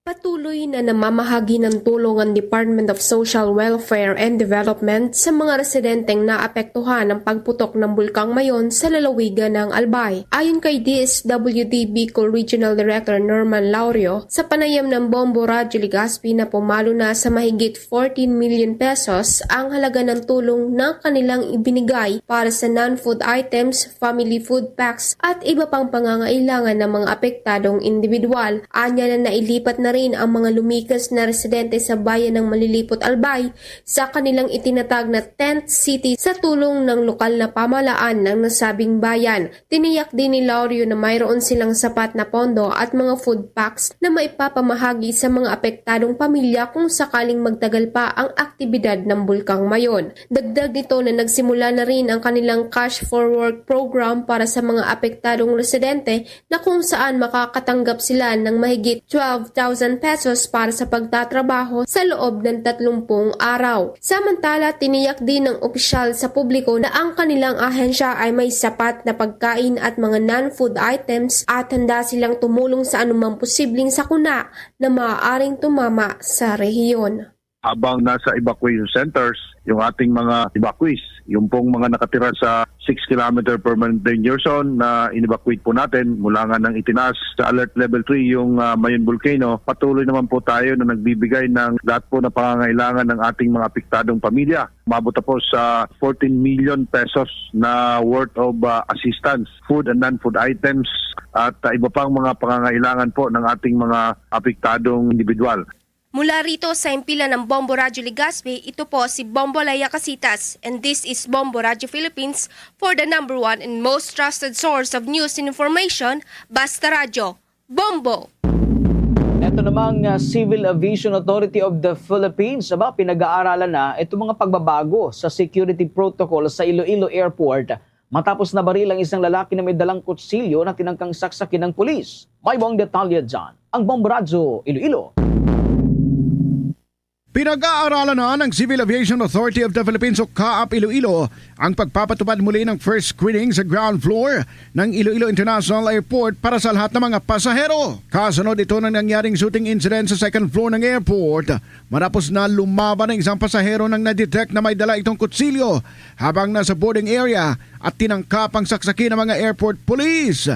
Patuloy na namamahagi ng tulong ang Department of Social Welfare and Development sa mga residenteng naapektuhan ng pagputok ng Bulkang Mayon sa lalawigan ng Albay. Ayon kay D S W D Bicol Regional Director Norman Laurio, sa panayam ng Bombo Radyo Legazpi na pumalo na sa mahigit fourteen million pesos ang halaga ng tulong na kanilang ibinigay para sa non-food items, family food packs, at iba pang pangangailangan ng mga apektadong individual. Anya na nailipat na rin ang mga lumikas na residente sa bayan ng Malilipot, Albay sa kanilang itinatag na tent city sa tulong ng lokal na pamahalaan ng nasabing bayan. Tiniyak din ni Laurio na mayroon silang sapat na pondo at mga food packs na maipapamahagi sa mga apektadong pamilya kung sakaling magtagal pa ang aktibidad ng Bulkang Mayon. Dagdag nito na nagsimula na rin ang kanilang Cash for Work program para sa mga apektadong residente na kung saan makakatanggap sila ng mahigit twelve thousand pesos para sa pagtatrabaho sa loob ng tatlumpung araw. Samantala, tiniyak din ng opisyal sa publiko na ang kanilang ahensya ay may sapat na pagkain at mga non-food items at handa silang tumulong sa anumang posibleng sakuna na maaaring tumama sa rehiyon. Habang nasa evacuation centers yung ating mga evacuees, yung pong mga nakatira sa six kilometer permanent danger zone na in-evacuate po natin, mula nga nang itinaas sa alert level three yung, ah, Mayon Volcano, patuloy naman po tayo na nagbibigay ng lahat po na pangangailangan ng ating mga apektadong pamilya. Umabot na po sa fourteen million pesos na worth of, ah, assistance, food and non-food items, at, ah, iba pang mga pangangailangan po ng ating mga apektadong individual. Mula rito sa himpilan ng Bombo Radyo Legazpi, ito po si Bombo Laya Casitas, and this is Bombo Radyo Philippines for the number one and most trusted source of news and information, Basta Radyo, Bombo! Ito namang, ah, Civil Aviation Authority of the Philippines, aba, pinag-aaralan na itong mga pagbabago sa security protocol sa Iloilo Airport matapos nabaril ang isang lalaki na may dalang kutsilyo na tinangkang saksakin ng pulis. May buong detalye dyan ang Bombo Radyo Iloilo. Pinag-aaralan na ng Civil Aviation Authority of the Philippines o CAAP Iloilo ang pagpapatupad muli ng first screening sa ground floor ng Iloilo International Airport para sa lahat ng mga pasahero. Kasunod ito ng nangyaring shooting incident sa second floor ng airport, matapos na lumaban ang isang pasahero nang na-detect na may dala itong kutsilyo habang nasa boarding area at tinangkap ang saksakin ng mga airport police.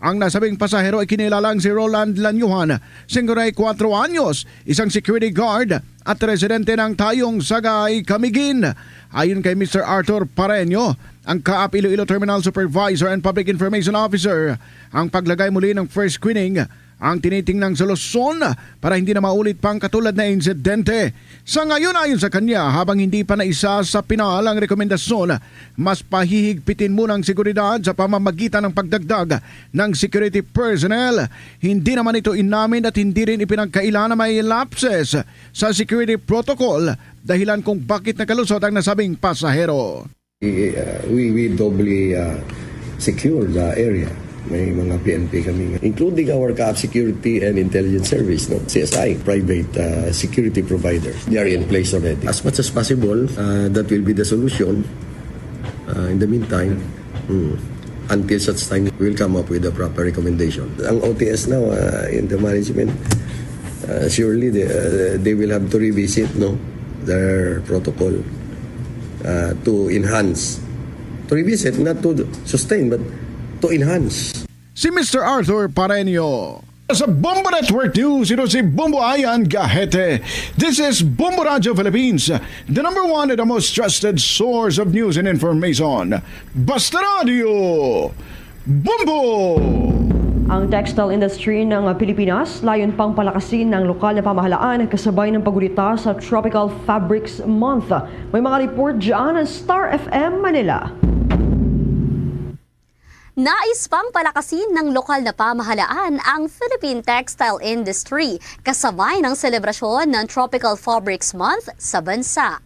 Ang nasabing pasahero ay kinilalang si Roland Lanyuhan, singkwenta y kuwatro anyos, isang security guard at residente ng Tayong Sagay, Camiguin. Ayon kay Mister Arthur Pareño, ang CAAP Iloilo Terminal Supervisor and Public Information Officer, ang paglagay muli ng first screening ang tinitingnang solusyon para hindi na maulit pang katulad na insidente. Sa ngayon, ayon sa kanya, habang hindi pa naisa sa pinal ang rekomendasyon, mas pahihigpitin muna ang seguridad sa pamamagitan ng pagdagdag ng security personnel. Hindi naman ito inamin at hindi rin ipinagkaila na may lapses sa security protocol dahilan kung bakit nakalusot ang nasabing pasahero. We, uh, we, we doubly, uh, secure the area. May mga P N P kami, including our CAAP Security and Intelligence Service, no? C S I, private, uh, security provider. They are in place already. As much as possible, uh, that will be the solution. Uh, in the meantime, mm, until such time, we'll come up with the proper recommendation. Ang O T S now, uh, in the management, uh, surely they, uh, they will have to revisit, no, their protocol, uh, to enhance. To revisit, not to sustain, but to enhance. Si Mister Arthur Pareño. Sa Bombo Network News, ito si Bombo Ayan Gahete. This is Bombo Radyo Philippines, the number one and the most trusted source of news and information. Basta Radyo, Bombo! Ang textile industry ng Pilipinas layon pang palakasin ng lokal na pamahalaan kasabay ng paggunita sa Tropical Fabrics Month. May mga report dyan ang Star F M Manila. Nais pang palakasin ng lokal na pamahalaan ang Philippine textile industry kasabay ng selebrasyon ng Tropical Fabrics Month sa bansa.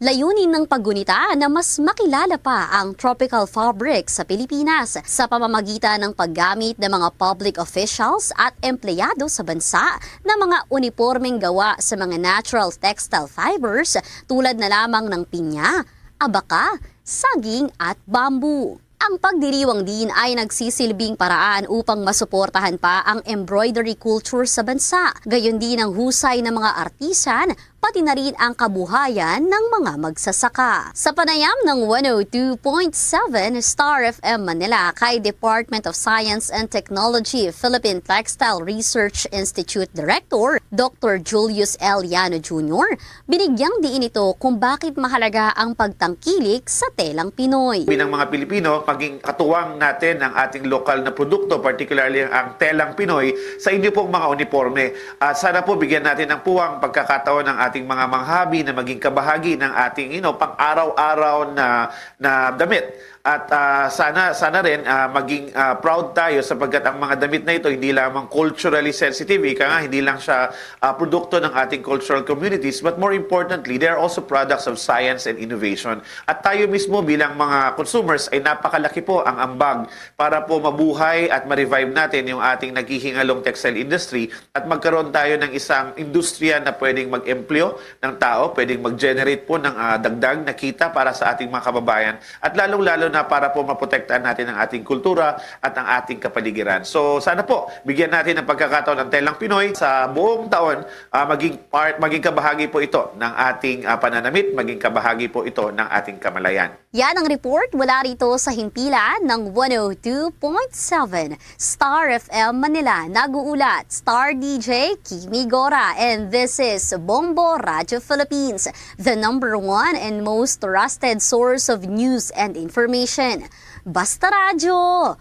Layunin ng paggunita na mas makilala pa ang tropical fabric sa Pilipinas sa pamamagitan ng paggamit ng mga public officials at empleyado sa bansa ng mga unipormeng gawa sa mga natural textile fibers tulad na lamang ng pinya, abaka, saging at bamboo. Ang pagdiriwang din ay nagsisilbing paraan upang masuportahan pa ang embroidery culture sa bansa, gayon din ang husay ng mga artisan, pati na rin ang kabuhayan ng mga magsasaka. Sa panayam ng one oh two point seven Star F M Manila kay Department of Science and Technology Philippine Textile Research Institute Director Doctor Julius L. Llano Junior, binigyang diin ito kung bakit mahalaga ang pagtangkilik sa telang Pinoy. Bilang mga Pilipino, maging katuwang natin ang ating lokal na produkto, particularly ang telang Pinoy, sa inyo pong mga uniforme. At sana po bigyan natin ng puwang, pagkakataon ng ating mga manghabi na maging kabahagi ng ating, you know, pang-araw-araw na, na damit. At, ah, sana, sana rin, ah, maging, ah, proud tayo sapagkat ang mga damit na ito hindi lamang culturally sensitive, ika nga, hindi lang siya, ah, produkto ng ating cultural communities, but more importantly, they are also products of science and innovation. At tayo mismo bilang mga consumers ay napakalaki po ang ambag para po mabuhay at ma-revive natin yung ating naghihingalong textile industry at magkaroon tayo ng isang industriya na pwedeng mag-empleo ng tao, pwedeng mag-generate po ng, ah, dagdag na kita para sa ating mga kababayan at lalong-lalo na para po maprotektahan natin ang ating kultura at ang ating kapaligiran. So, sana po, bigyan natin ng pagkakataon ang Telang Pinoy sa buong taon, ah, maging part, maging kabahagi po ito ng ating, ah, pananamit, maging kabahagi po ito ng ating kamalayan. Yan ang report mula rito sa himpilan ng one oh two point seven Star F M Manila. Nag-uulat, Star D J Kimi Gora, and this is Bombo Radyo Philippines, the number one and most trusted source of news and information. Basta Radyo,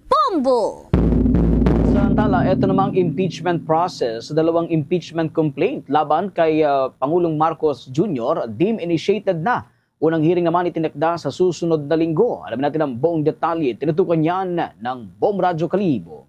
Bombo! Samantala, ito namang impeachment process sa dalawang impeachment complaint laban kay, ah, Pangulong Marcos Junior, deemed initiated na. Unang hearing naman itinakda sa susunod na linggo. Alamin natin ang buong detalye. Tinutukan yan ng Bombo Radyo Kalibo.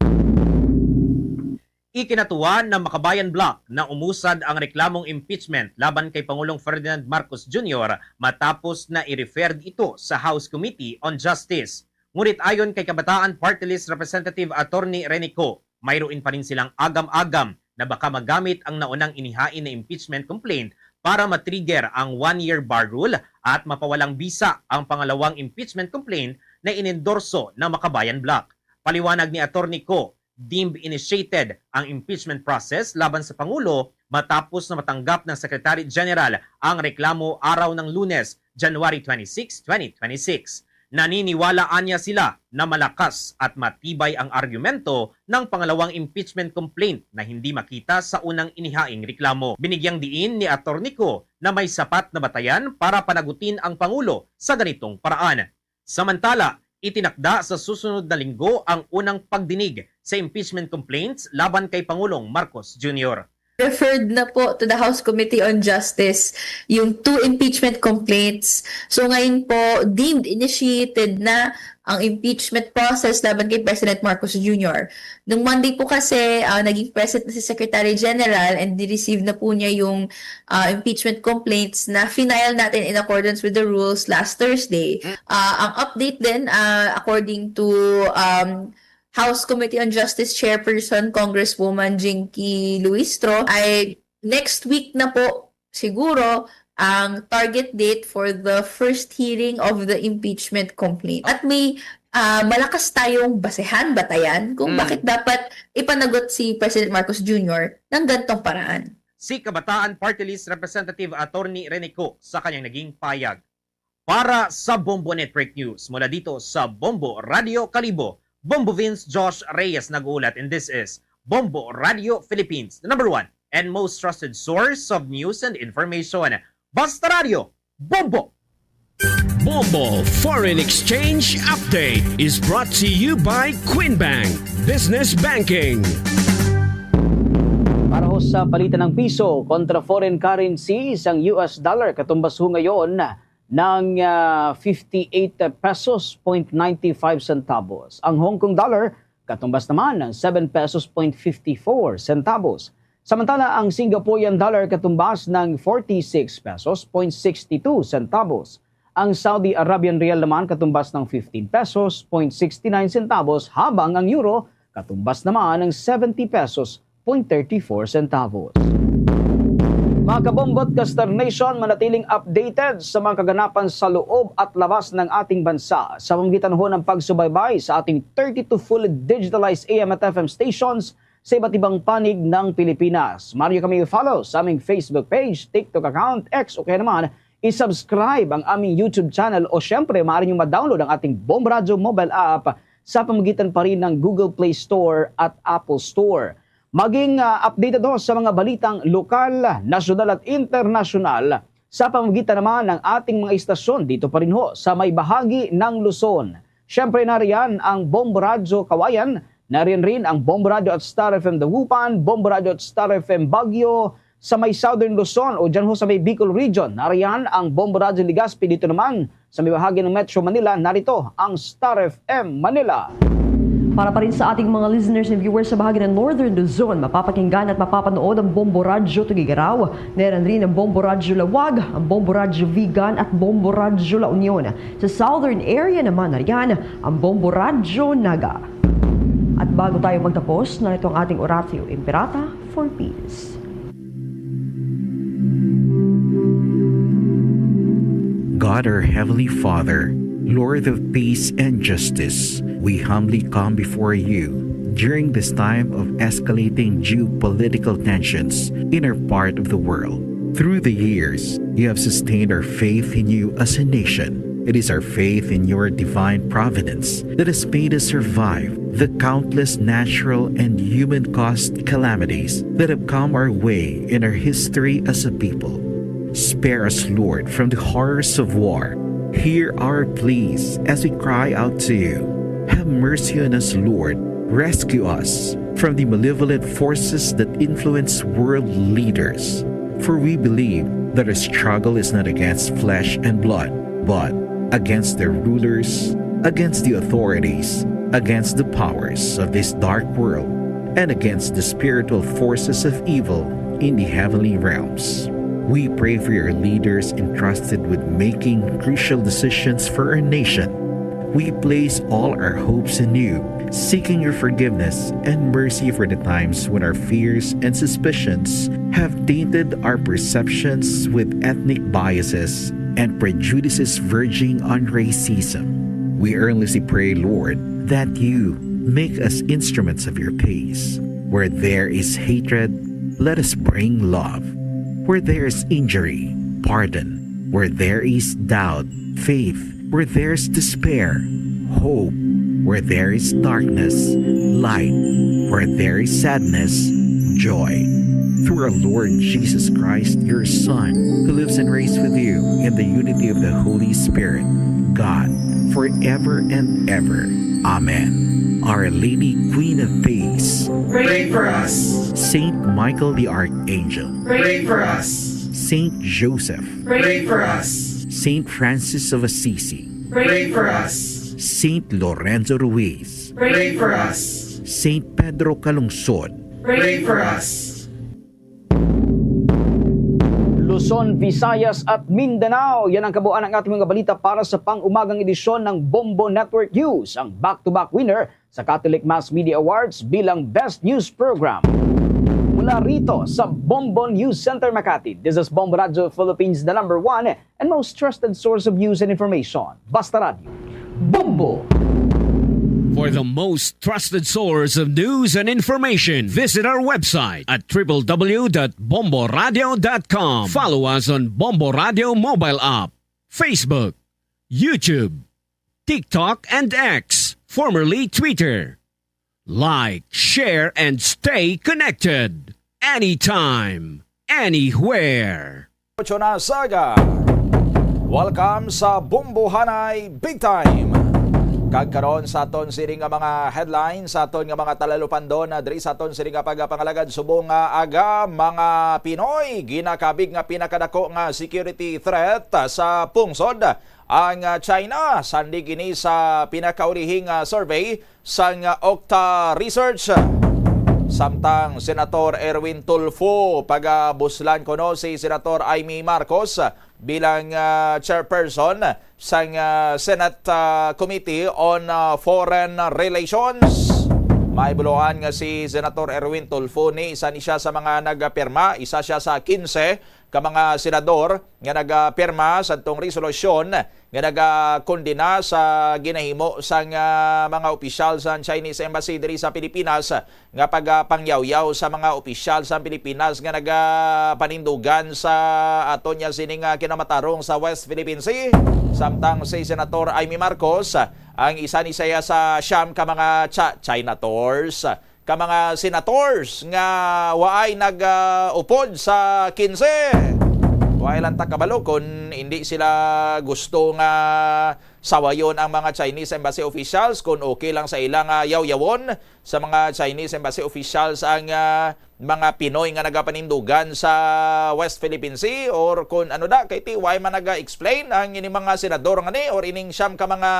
Ikinatuwa na Makabayan Bloc na umusad ang reklamong impeachment laban kay Pangulong Ferdinand Marcos Junior matapos na i-refer ito sa House Committee on Justice. Ngunit ayon kay Kabataan Party List Representative Attorney Rene Co, mayroon pa rin silang agam-agam na baka magamit ang naunang inihain na impeachment complaint para ma-trigger ang one-year bar rule at mapawalang bisa ang pangalawang impeachment complaint na inendorso ng Makabayan Bloc. Paliwanag ni Attorney Co, deemed initiated ang impeachment process laban sa Pangulo matapos na matanggap ng Secretary General ang reklamo araw ng Lunes, January twenty-six, twenty twenty-six. Naniniwala anya sila na malakas at matibay ang argumento ng pangalawang impeachment complaint na hindi makita sa unang inihaing reklamo. Binigyang diin ni Attorney Co na may sapat na batayan para panagutin ang Pangulo sa ganitong paraan. Samantala, itinakda sa susunod na linggo ang unang pagdinig sa impeachment complaints laban kay Pangulong Marcos Junior. Referred na po to the House Committee on Justice yung two impeachment complaints. So ngayon po, deemed initiated na ang impeachment process laban kay President Marcos Junior. Nung Monday po kasi, ah, naging present na si Secretary General and ni-receive na po niya yung, ah, impeachment complaints na finile natin in accordance with the rules last Thursday. Mm. Ah, ang update din, ah, according to, um, House Committee on Justice Chairperson Congresswoman Jinky Luistro, ay next week na po siguro ang target date for the first hearing of the impeachment complaint. At may, ah, malakas tayong basehan, batayan, kung Mm. bakit dapat ipanagot si President Marcos Junior ng gantong paraan. Si Kabataan Party List Representative Attorney Rene Co sa kanyang naging payag. Para sa Bombo Network News, mula dito sa Bombo Radio Kalibo, Bombo Vince Josh Reyes nag-uulat, and this is Bombo Radio Philippines, the number one and most trusted source of news and information. Basta Radio, Bombo! Bombo Foreign Exchange Update is brought to you by Queen Bank Business Banking. Para ho sa palitan ng piso kontra foreign currency, isang U S dollar katumbas ho ngayon ng, ah, fifty-eight pesos point ninety-five centavos. Ang Hong Kong dollar katumbas naman ng seven pesos point fifty-four centavos. Samantala, ang Singaporean dollar katumbas ng forty-six pesos point sixty-two centavos. Ang Saudi Arabian rial naman katumbas ng fifteen pesos point sixty-nine centavos, habang ang euro katumbas naman ng seventy pesos point thirty-four centavos. Mga kabombo at ka-Star Nation, manatiling updated sa mga kaganapan sa loob at labas ng ating bansa sa pamamagitan ho ng pagsubaybay sa ating thirty-two fully digitalized A M at F M stations sa iba't ibang panig ng Pilipinas. Maaari niyo kami i-follow sa aming Facebook page, TikTok account, X, o kaya naman i-subscribe ang aming YouTube channel, o siyempre, maaari niyo ma-download ang ating Bombo Radio mobile app sa pamamagitan pa rin ng Google Play Store at Apple Store. Maging, ah, updated ho sa mga balitang lokal, nasyonal at internasyonal sa pamamagitan naman ng ating mga istasyon dito pa rin ho sa may bahagi ng Luzon. Siyempre, nariyan ang Bombo Radyo Kawayan, nariyan rin ang Bombo Radyo at Star F M Dagupan, Bombo Radyo at Star F M Baguio, sa may Southern Luzon o dyan ho sa may Bicol Region, nariyan ang Bombo Radyo Legazpi. Dito naman sa may bahagi ng Metro Manila, narito ang Star F M Manila. Para pa rin sa ating mga listeners and viewers sa bahagi ng Northern Luzon, mapapakinggan at mapapanood ang Bombo Radyo Tuguegarao, nariyan rin ang Bombo Radyo Laoag, ang Bombo Radyo Vigan at Bombo Radyo La Union. Sa Southern area naman, nariyan ang Bombo Radyo Naga. At bago tayo magtapos, narito ang ating Oratio Imperata for Peace. God, our Heavenly Father, Lord of peace and justice, we humbly come before you during this time of escalating geopolitical tensions in our part of the world. Through the years, you have sustained our faith in you as a nation. It is our faith in your divine providence that has made us survive the countless natural and human-caused calamities that have come our way in our history as a people. Spare us, Lord, from the horrors of war. Hear our pleas as we cry out to you. Have mercy on us, Lord. Rescue us from the malevolent forces that influence world leaders. For we believe that our struggle is not against flesh and blood, but against the rulers, against the authorities, against the powers of this dark world, and against the spiritual forces of evil in the heavenly realms. We pray for your leaders entrusted with making crucial decisions for our nation. We place all our hopes in you, seeking your forgiveness and mercy for the times when our fears and suspicions have tainted our perceptions with ethnic biases and prejudices verging on racism. We earnestly pray, Lord, that you make us instruments of your peace. Where there is hatred, let us bring love. Where there is injury, pardon. Where there is doubt, faith. Where there's despair, hope. Where there is darkness, light. Where there is sadness, joy. Through our Lord Jesus Christ, your Son, who lives and reigns with you in the unity of the Holy Spirit, God, forever and ever. Amen. Our Lady, Queen of Peace, pray for us. Saint Michael the Archangel, pray for us. Saint Joseph, pray for us. Saint Francis of Assisi, pray for us. Saint Lorenzo Ruiz, pray for us. Saint Pedro Calungsod, pray for us. Luzon, Visayas, at Mindanao. Yan ang kabuuan ng ating mga balita para sa pang-umagang edisyon ng Bombo Network News, ang back-to-back winner sa Catholic Mass Media Awards bilang Best News Program. Mula rito sa Bombo News Center Makati, this is Bombo Radio Philippines, the number one and most trusted source of news and information. Basta Radio. Bombo! For the most trusted source of news and information, visit our website at triple w dot bombo radio dot com. Follow us on Bombo Radio mobile app, Facebook, YouTube, TikTok, and X, formerly Twitter. Like, share, and stay connected. Anytime, anywhere. Ocho na sa aga. Welcome sa Bombohanay Big Time. Kag karon sa aton sini nga mga headlines, sa aton nga mga talalupandon, ah, diri sa aton sini nga pagapangalagad subong nga aga, mga Pinoy, ginakabig nga pinakadako nga security threat, ah, sa pungsod ang, ah, China, sandig ini sa pinakaulihing, ah, survey sang, ah, Okta Research. Samtang Senator Erwin Tulfo, pagabuslan kuno si Senator Imee Marcos bilang, ah, chairperson sang, ah, Senate, ah, Committee on, ah, Foreign Relations. May buluhan nga si Senator Erwin Tulfo ni isa ni siya sa mga nagapirma, isa siya sa kinse ka mga senador nga nagapirma sadtong resolusyon nga nagakondena sa ginahimo sang, ah, mga opisyal sa Chinese Embassy diri sa Pilipinas nga pagapangyawyaw sa mga opisyal sa Pilipinas nga nagapanindugan sa aton niya sining, ah, kinamatarong sa West Philippine Sea. Samtang si Senator Imee Marcos, ah, ang isa ni siya sa siyam ka mga cha-, China tours ka mga senators nga waay nag, ah, upod sa kinse. Waay lang ta kabalo kung hindi sila gusto nga sawayon ang mga Chinese embassy officials, kung okay lang sa ila nga yawyawon sa mga Chinese embassy officials ang, ah, mga Pinoy nga nagapanindugan sa West Philippine Sea, or kung ano da, kay ti waay man naga-explain ang ini mga senador nga ni or ining siyam ka mga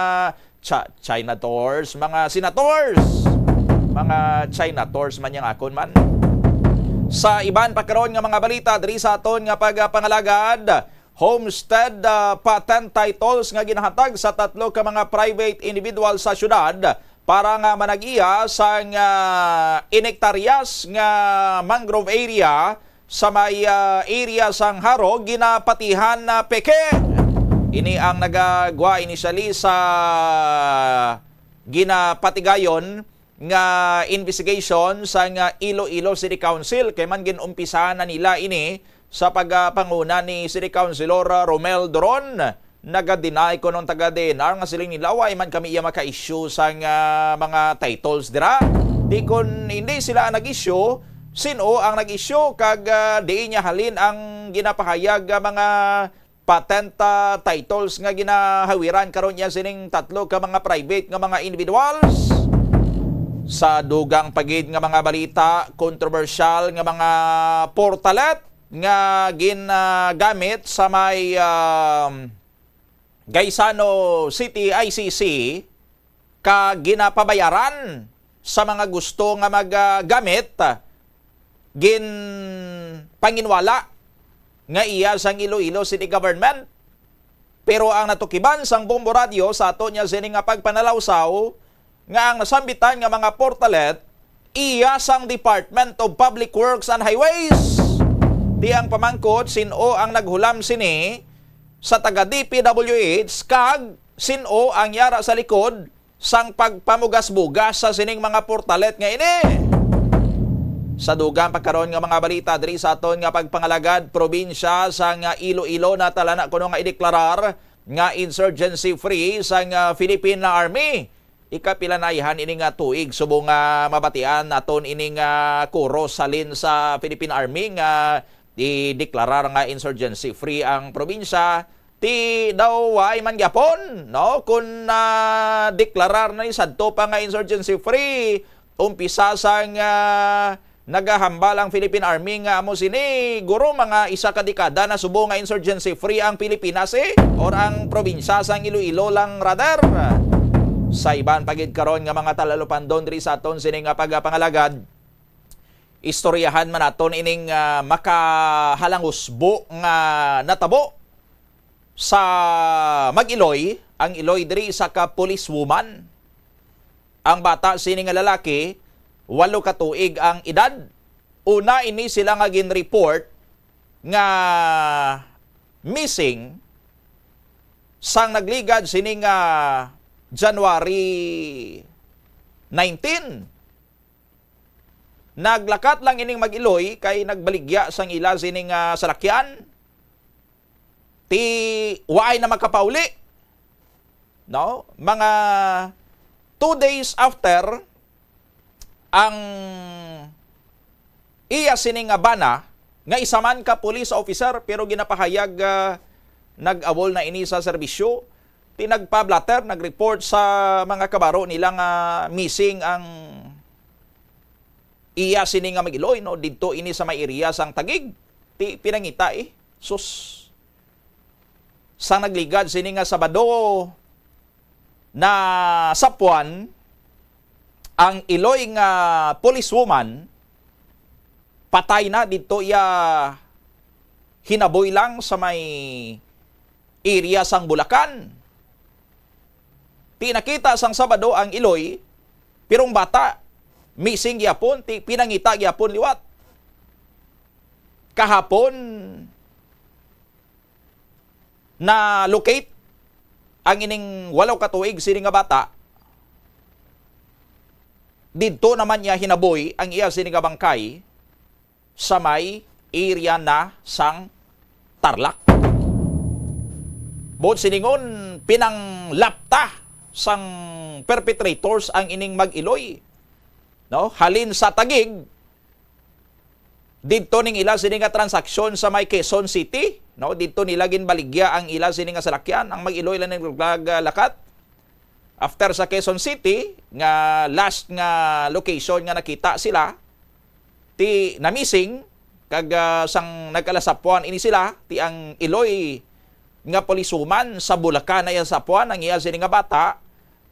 Cha-, China tours, mga senators, mga China tours man yang akon man. Sa iban pa karon nga mga balita diri sa aton nga pagpangalagad, homestead, ah, patent titles nga ginahatag sa tatlo ka mga private individual sa syudad para nga manag-iya sang, ah, inektaryas nga mangrove area sa may, ah, area sang Jaro, ginapatihan na peke. Ini ang nagagwa initially sa ginapatigayon nga investigation sang, ah, Iloilo City Council, kay man gin-umpisahan na nila ini sa pagapanguna ni City Councilor, ah, Romel Duron. Naga-deny kuno ang taga D E N R nga siling nila, "Wa man kami iya maka-issue sang, ah, mga titles dira." Di kon hindi sila ang nag-issue, sin-o ang nag-issue kag, ah, diin niya halin ang ginapahayag nga mga patent, ah, titles nga ginahawiran karon niya sining tatlo ka mga private nga mga individuals? Sa dugang pa gid nga mga balita, kontrobersyal nga mga portalet nga ginagamit sa may, um, Gaisano City I C C ka ginapabayaran sa mga gusto nga maggamit, ginpanginwala nga iya sang Iloilo City Government. Pero ang natukiban sang Bombo Radyo sa ato niya sini nga pagpanalawsaw nga ang nasambitan nga mga portalet iya sang Department of Public Works and Highways. Ti ang pamangkot, sin-o ang naghulam sini sa taga D P W H kag sin-o ang yara sa likod sang pagpamugas-bugas sa sining mga portalet nga ini. Sa dugang pa karon nga mga balita diri sa aton nga pagpangalagad, probinsya sang Iloilo natalana kuno nga ideklarar nga insurgency free sang, ah, Philippine Army. Ikapila na ayhan ini nga tuig subong nga mabatian naton ini nga kuros halin sa Philippine Army nga ideklarar nga insurgency free ang probinsya. Ti daw way man gyapon, no? Kun, ah, deklarar na ni sadto pa nga insurgency free, umpisa sang, ah, nagahambal ang Philippine Army nga amo sini, guro, mga isa ka dekada na subong nga insurgency free ang Pilipinas, eh, or ang probinsya sang Iloilo lang, rather. Sa iban pa gid karon nga mga talalupandon diri sa aton sini nga pagpangalagad, istoryahan man naton ining, ah, makahalangusbo nga natabo sa Mag-Iloy, ang Iloy diri isa ka policewoman. Ang bata sini nga lalaki, walo ka tuig ang edad. Una ini sila nga gin-report nga missing sang nagligad sini nga January nineteen. Naglakat lang ining Mag-Iloy kay nagbaligya sang ila sini nga salakyan. Ti waay na makapauli. No? Mga two days after, ang iya sini nga bana, nga isa man ka police officer, pero ginapahayag, ah, nag-abol na ini sa serbisyo. Ti nagpa-blotter, nag-report sa mga kabaro nila nga missing ang iya sini nga Mag-Iloy, no? Didto ini sa may area sang Taguig. Ti pinangita, eh. Sus. Sang nagligad sini nga Sabado, nasapuan ang Iloy nga policewoman, patay na didto iya hinaboy lang sa may area sang Bulacan. Ti nakita sang Sabado ang Iloy, pirong bata, missing gyapon, ti pinangita gyapon liwat. Kahapon, na-locate ang ining walo ka tuig sini nga bata. Didto naman niya hinaboy ang iya sini nga bangkay sa may area na sang Tarlac. Buot silingon, pinanglapta sang perpetrators ang ining Mag-Iloy, no? Halin sa Taguig, didto ning ila sini nga transaksyon sa may Quezon City, no? Didto nila ginbaligya ang ila sini nga salakyan, ang Mag-Iloy lang naglakat. After sa Quezon City, nga last nga location nga nakita sila, ti na-missing, kag, ah, sang nagkalasapuan ini sila, ti ang Iloy nga polisuman sa Bulacan na iya sapuan ang iya sini nga bata,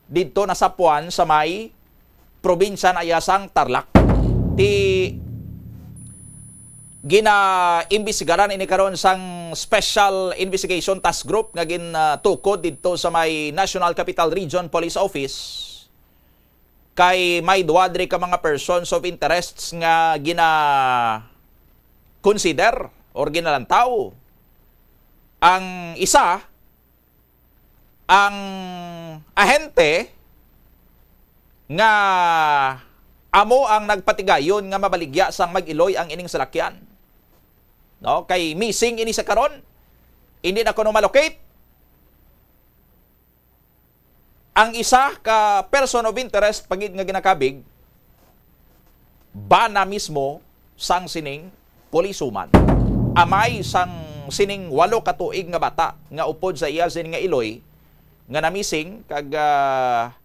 didto nasapuan sa may probinsya na iya sang Tarlac. Ti ginaimbestigaran ini karon sang Special Investigation Task Group nga gintukod didto sa may National Capital Region Police Office, kay may duwa diri ka mga persons of interests nga gina-consider or ginalantaw. Ang isa, ang ahente nga amo ang nagpatigayon nga mabaligya sang Mag-Iloy ang ining salakyan. No? Kay missing ini sa karon, hindi na kuno malocate. Ang isa ka person of interest pa gid nga ginakabig, bana mismo sang sining polisuman. Amay sang sining walo ka tuig nga bata nga upod sa iya sini nga Iloy nga namising kag, ah,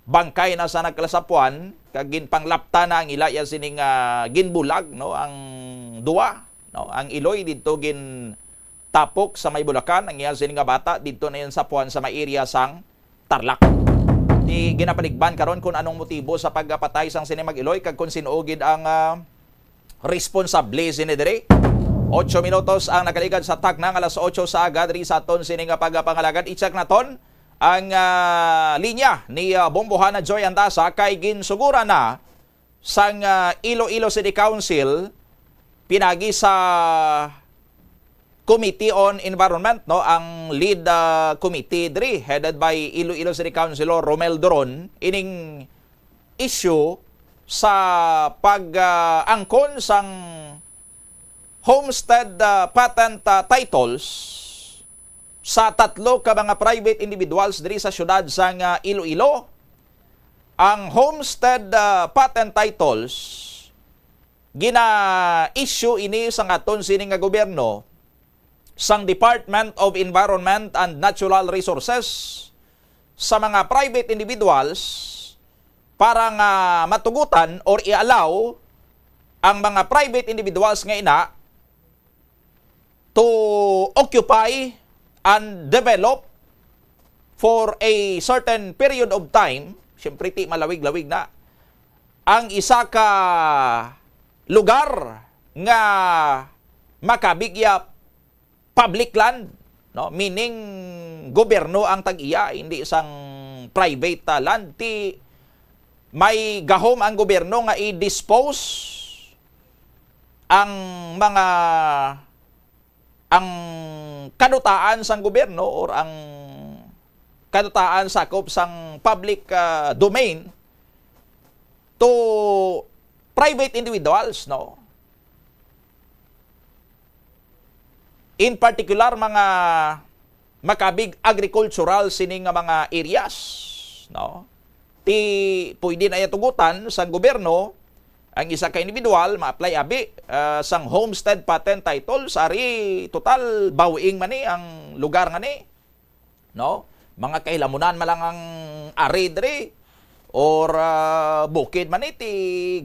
bangkay na sa nagkalasapuan kag ginpanglapta na ang ila iya sini nga ginbulag, no, ang duwa, no, ang Iloy didto gin tapok sa may Bulacan ang iya sini nga bata, didto na yan sa puan sa may area sang Tarlac. Ti ginapaligban karon kung anong motibo sa pagpatay sang sini mag-iloy kag kung sin-o gid ang, ah, responsable sini diri. Ocho minutos ang nakaligad sa taknang alas ocho sa aga diri sa aton sini nga pagpangalagad. I-check naton ang, ah, linya ni, ah, Bombohana Joy Andasa kay ginsuguran na sang, ah, Iloilo City Council pinagi sa Committee on Environment, no, ang lead, ah, committee diri, headed by Iloilo City Councilor Romel Duron, ining issue sa pag, ah, angkon sang homestead, ah, patent, ah, titles sa tatlo ka mga private individuals diri sa siyudad sang, ah, Iloilo. Ang homestead, ah, patent titles gina-issue ini sang aton sini nga gobyerno, sang Department of Environment and Natural Resources, sa mga private individuals para nga matugutan or i-allow ang mga private individuals nga ina to occupy and develop for a certain period of time. Siyempre, ti malawig-lawig na ang isa ka lugar nga makabig ya public land, no? Meaning, gobyerno ang tag-iya, hindi sang private, ah, land. Ti may gahom ang gobyerno nga i-dispose ang mga, ang kadutaan sang gobyerno or ang kadutaan sakop sang public, ah, domain to private individuals, no? In particular, mga makabig agricultural sini nga mga areas, no? Ti pwede na iya tugutan sang gobyerno ang isa ka individual ma-apply abi, ah, sang homestead patent title. Sari, total bawing man ni ang lugar nga ni, no? Mga kahilamunan man lang ang ari diri or, ah, bukid man ni ti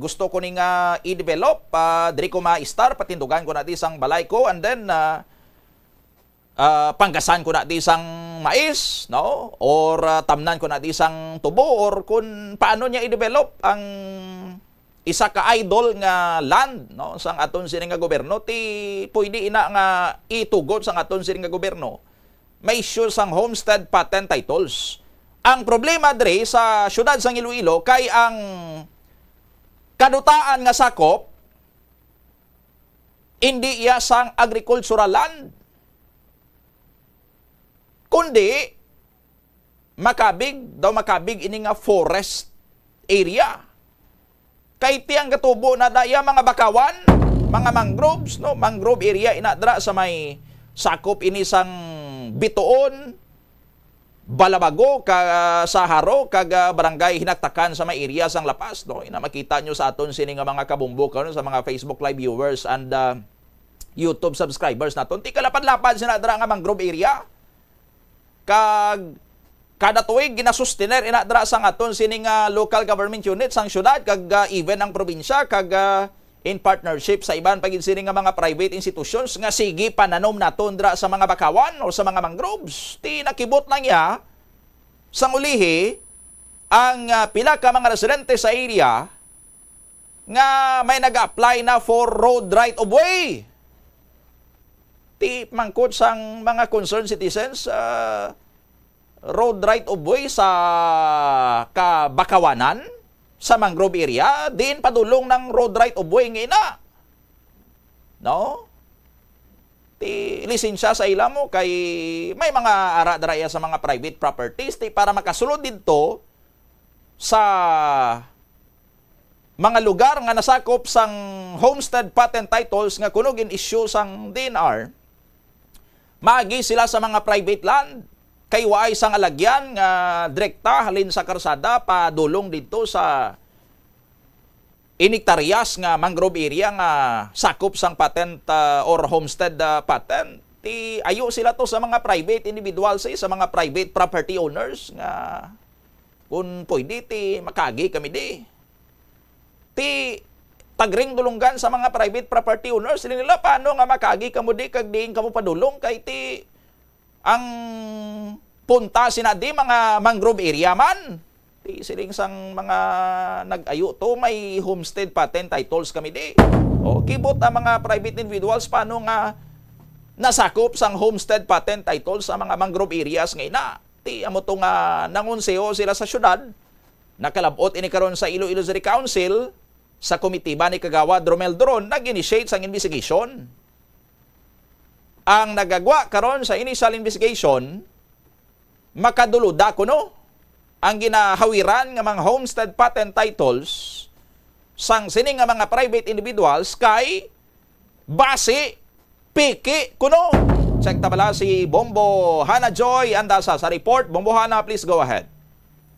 gusto ko ni nga i-develop, ah, diri ko ma-start, patindugan ko na di sang balay ko, and then, ah, ah, panggasan ko na di sang mais, no? Or, ah, tamnan ko na di sang tubo, or kun paano niya i-develop ang isa ka idle nga land, no, sang aton sini nga gobyerno, ti pwede ina nga itugot sang aton sini nga gobyerno, ma-issue sang homestead patent titles. Ang problema diri sa siyudad sang Iloilo kay ang kadutaan nga sakop indi iya sang agricultural land, kundi makabig, daw makabig ini nga forest area. Kay ti ang gatubo na da iya mga bakawan, mga mangroves, no? Mangrove area ina dira sa may sakop ini sang Bitoon, Balabago, ka, sa Jaro, kag, ah, Barangay Hinaktakan sa may area sang La Paz, no? Ina makita nyo sa aton sini nga mga kabumbo karon sa mga Facebook Live viewers and, ah, YouTube subscribers naton. Ti kalapad-lapad sina dira nga mangrove area. Kag kada tuig ginasustener ina dira sang aton sini nga local government unit sang syudad kag, ah, even ang probinsya kag, ah, in partnership sa iban pa gid sini nga mga private institutions nga sige pananom naton dira sa mga bakawan o sa mga mangroves. Ti nakibot lang ya sang ulihi ang, ah, pila ka mga residente sa area nga may nag-apply na for road right of way. Ti mangkot sang mga concerned citizens, ah, road right of way sa kabakawanan, sa mangrove area, diin padulong ng road right of way nga ina. No? Ti lisensya sa ila mo kay may mga ara dira iya sa mga private properties, ti para makasulod didto sa mga lugar nga nasakop sang homestead patent titles nga kuno gin-issue sang D N R, maagi sila sa mga private land kay waay sang alagyan nga direkta halin sa karsada padulong didto sa inektaryas nga mangrove area nga sakop sang patent, ah, or homestead, ah, patent. Ti ayo sila to sa mga private individuals, eh, sa mga private property owners nga kung pwede, ti makagi kami di. Ti tagring dulunggan sa mga private property owners, sila nila, "Paano nga makagi kamo di kag diin kamo padulong kay ti ang punta sina di mga mangrove area man?" Ti siling sang mga nag-ayo to, may homestead patent titles kami di. O, kibot ang mga private individuals paano nga nasakop sang homestead patent titles sa mga mangrove areas nga ina. Ti amo to nga nangonseho sila sa syudad. Nakalab-ot ini karon sa Iloilo City Council, sa komitiba ni Kagawad Romel Doron nag-initiate sang investigation. Ang nagagwa karon sa initial investigation, makaduluda kuno ang ginahawiran nga mga homestead patent titles sang sini nga mga private individuals kay basi piki kuno. Check ta bala si Bombo Hana Joy Andasa sa report. Bombo Hana, please go ahead.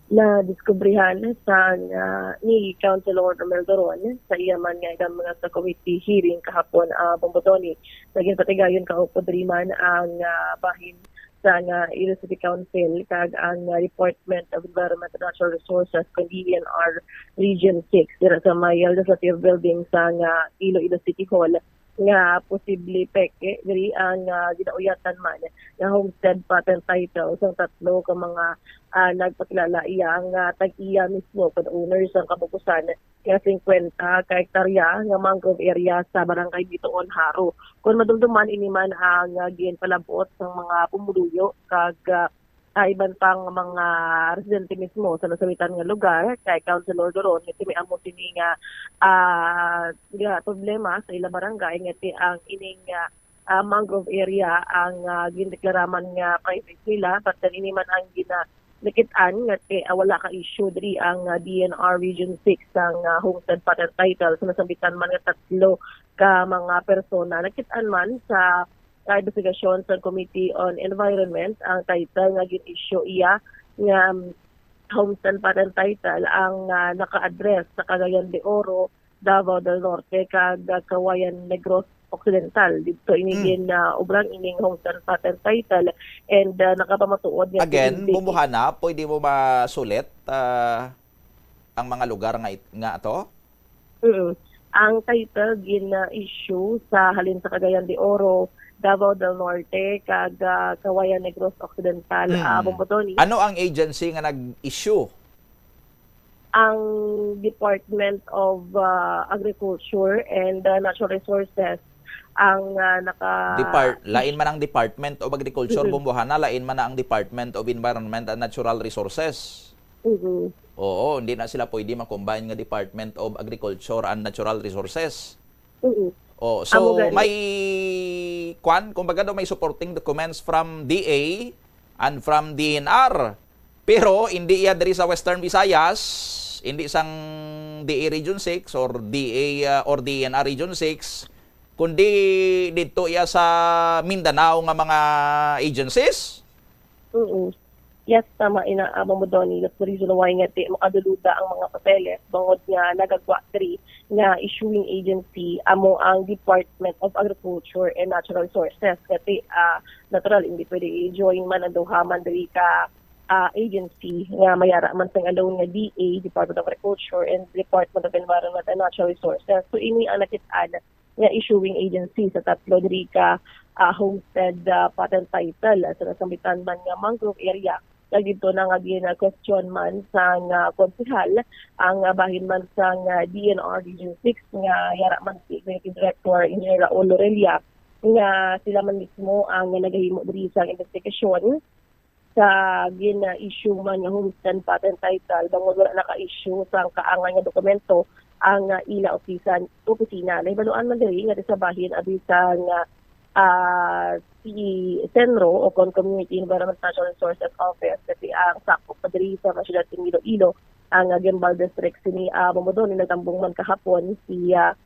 Nadiskubrihan sang, ah, ni Councilor Romel Doron sa iya man nga ilang mga sa committee hearing kahapon, ah, Bombo Tony, nga ginpatigayon kahapon diri man ang, ah, bahin sang, ah, Iloilo City Council kag ang, ah, Department of Environment and Natural Resources, kundi D E N R Region six, dira sa may Legislative Building sang, ah, Iloilo City Hall, nga posible peke diri ang, ah, ginauyatan man nga homestead patent title sang tatlo ka mga, ah, nagpakilala iya nga tag-iya mismo kon owners sang kabukusan nga singkwenta ka hektarya nga mangrove area sa Barangay Bitoon, Jaro. Kon madumduman, ini man ang, ah, ginpalab-ot sang mga pumuluyo kag, ah, ah, iban pang mga residente mismo sa nasambitan nga lugar kay Councilor Doron nga ti may amo sini nga, ah, nga problema sa ila barangay nga ti ang ining, ah, ah, mangrove area ang, ah, gindeklara man nga private nila, but then ini man ang gina-, nakit-an nga ti, ah, wala ka issue diri ang, ah, D E N R Region six sang, ah, homestead patent title sa nasambitan man nga tatlo ka mga persona. Nakit-an man sa ka investigasyon sa Committee on Environment ang title nga gin-issue iya nga, um, homestead patent title ang, ah, naka-address sa Cagayan de Oro, Davao del Norte, kag, ah, Cauayan Negros Occidental. Dito ini Hmm. gin, ah, ubrang ining homestead patent title and, ah, nakapamatuod nga Again, hindi Bumbuhana, pwede mo masulit, ah, ang mga lugar nga it-, nga ato? Mm. Ang title gin-issue sa halin sa Cagayan de Oro, Davao del Norte, kag, ah, Cauayan Negros Occidental, Mm. ah, Bombodoni. Ano ang agency nga nag-issue? Ang Department of, ah, Agriculture and, ah, Natural Resources ang, ah, naka- Depart-, lain man ang Department of Agriculture, Mm-mm. Bumbuhana, lain man na ang Department of Environment and Natural Resources. Mm-mm. Oo, hindi na sila pwede ma-combine nga Department of Agriculture and Natural Resources. Mm-mm. Oh, so Amo gani. May kwan, kumbaga daw may supporting documents from D A and from D N R. Pero hindi iya diri sa Western Visayas, hindi sang D A Region six or D A, uh, or D N R Region six, kundi dito iya sa Mindanao nga mga agencies. Mm-mm. Yes, tama ina, ah, Ma'am Donnie. That's the reason why nga ti makaduluda ang mga papeles, bangod nga nagagwa diri nga issuing agency amo ang Department of Agriculture and Natural Resources. Kati, ah, natural, hindi pwede i-join man ang duha man diri ka, ah, agency nga mayara man sang alone nga D A, Department of Agriculture, and Department of Environment and Natural Resources. So, ini ang nakit-an nga issuing agency sa tatlo diri ka, ah, homestead, ah, patent title, ah, sa nasambitan man nga mangrove area. Kag dito na nga gina-question man sang, ah, konsehal ang, ah, bahin man sang, ah, D N R Region six nga yara man si Executive Director Engineer Raul Lorelia nga sila man mismo ang nagahimo diri sang investigasyon sa gina-issue man nga homestead patent title, bangod wala naka-issue sang kaangay nga dokumento ang, ah, ila opisan, opisina. Nahibaluan man diri nga sa bahin abi sang, ah, ah, si CENRO o kon Community Environment Natural Resources Office, kati ang sakop pa diri sa mga syudad sa Iloilo, ang, ah, Guimbal District. Sini, ah, Bombo Donnie, nagtambong man kahapon si, ah,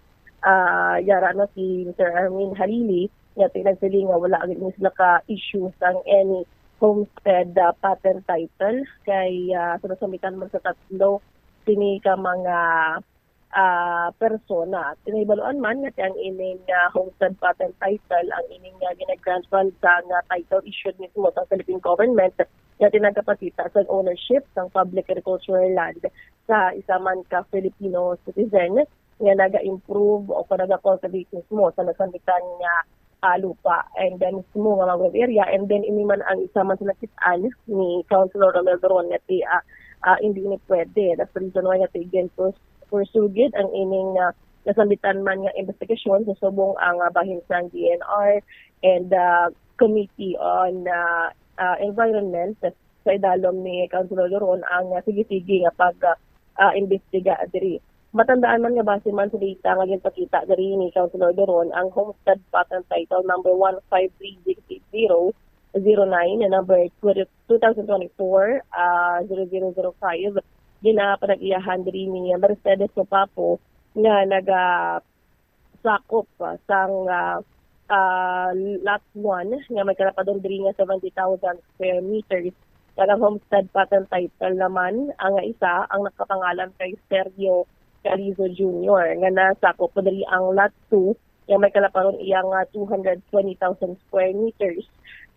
ah, yara na si Mister Armin Halili, nga ti nagsiling nga wala gid sila ka-issue sang any homestead, ah, patent title kay, ah, sa nasambitan man sa tatlo sini ka mga, ah, persona. Tinahibaluan man nga ti ang ining, ah, homestead patent title, ang ining, ah, ginagrant man sang, ah, title issued mismo sa Philippine government nga ti nagapakita sa ownership sang public agricultural land sa isa man ka Filipino citizen nga naga-improve o kon naga-cultivate mismo sa nasambitan nga, ah, lupa and then mismo nga mangrove area. And then ini man ang isa man sa nakit-an ni Councilor Romel Doron nga ti, ah, ah, hindi ini pwede. That's the reason why nga ti-, gin-purs-, pursue gid ang ining, ah, nasambitan man nga investigasyon sa subong ang, ah, bahin sang D N R and, ah, Committee on, ah, ah, Environment sa idalom ni Councilor Loron ang, ah, sige-sige nga pag, ah, ah, imbestiga diri. Matandaan man nga base man sa data nga ginpakita diri ni Councilor Loron, ang homestead patent title number one five three six eight zero zero nine and number twenty, two thousand twenty-four, ah, zero zero zero five, ginapanag-iyahan diri ni Mercedes Mapapo nga nagasakop, ah, sang, ah, ah, lot one nga may kalapadon diri nga seventy thousand square meters. Kag ang homestead patent title naman, ang nga isa, ang nakapangalan kay Sergio Calizo Junior, nga nasakop pa diri ang lot two, nga may kalaparon iya nga two hundred twenty thousand square meters.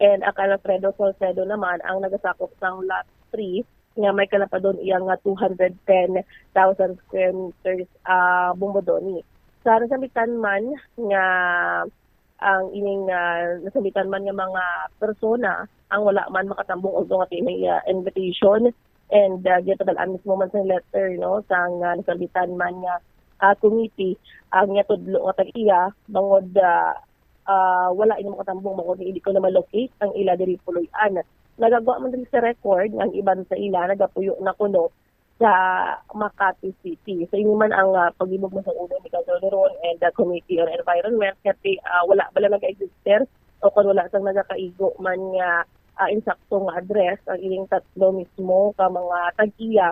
And ang kan Alfredo Salcedo naman ang nagasakop sang lot three, nga may kalapadon iya nga two hundred ten thousand square meters, ah, Bombodoni. Sa nasambitan man nga, ang ining, ah, nasambitan man nga mga persona ang wala man makatambong, although nga may, ah, invitation and, ah, ginpadal-an mismo man sa letter, no, sang, ah, nasambitan man nga, ah, committee ang nga tudlo nga tag-iya, bangod, ah, ah, wala ini makatambong, bangod hindi ko na ma-locate ang ila diri puloy-an. Nagagwa man diri sa record nga ang iban sa ila nagapuyo na kuno sa Makati City. So, ini man ang, ah, paghibog man sa ulo ni Councilor Loron and the Committee on Environment, nga ti-, ah, wala bala nag-exist o kon wala sang nagakaigo man nga, ah, insakto nga address ang ining tatlo mismo ka mga tag-iya,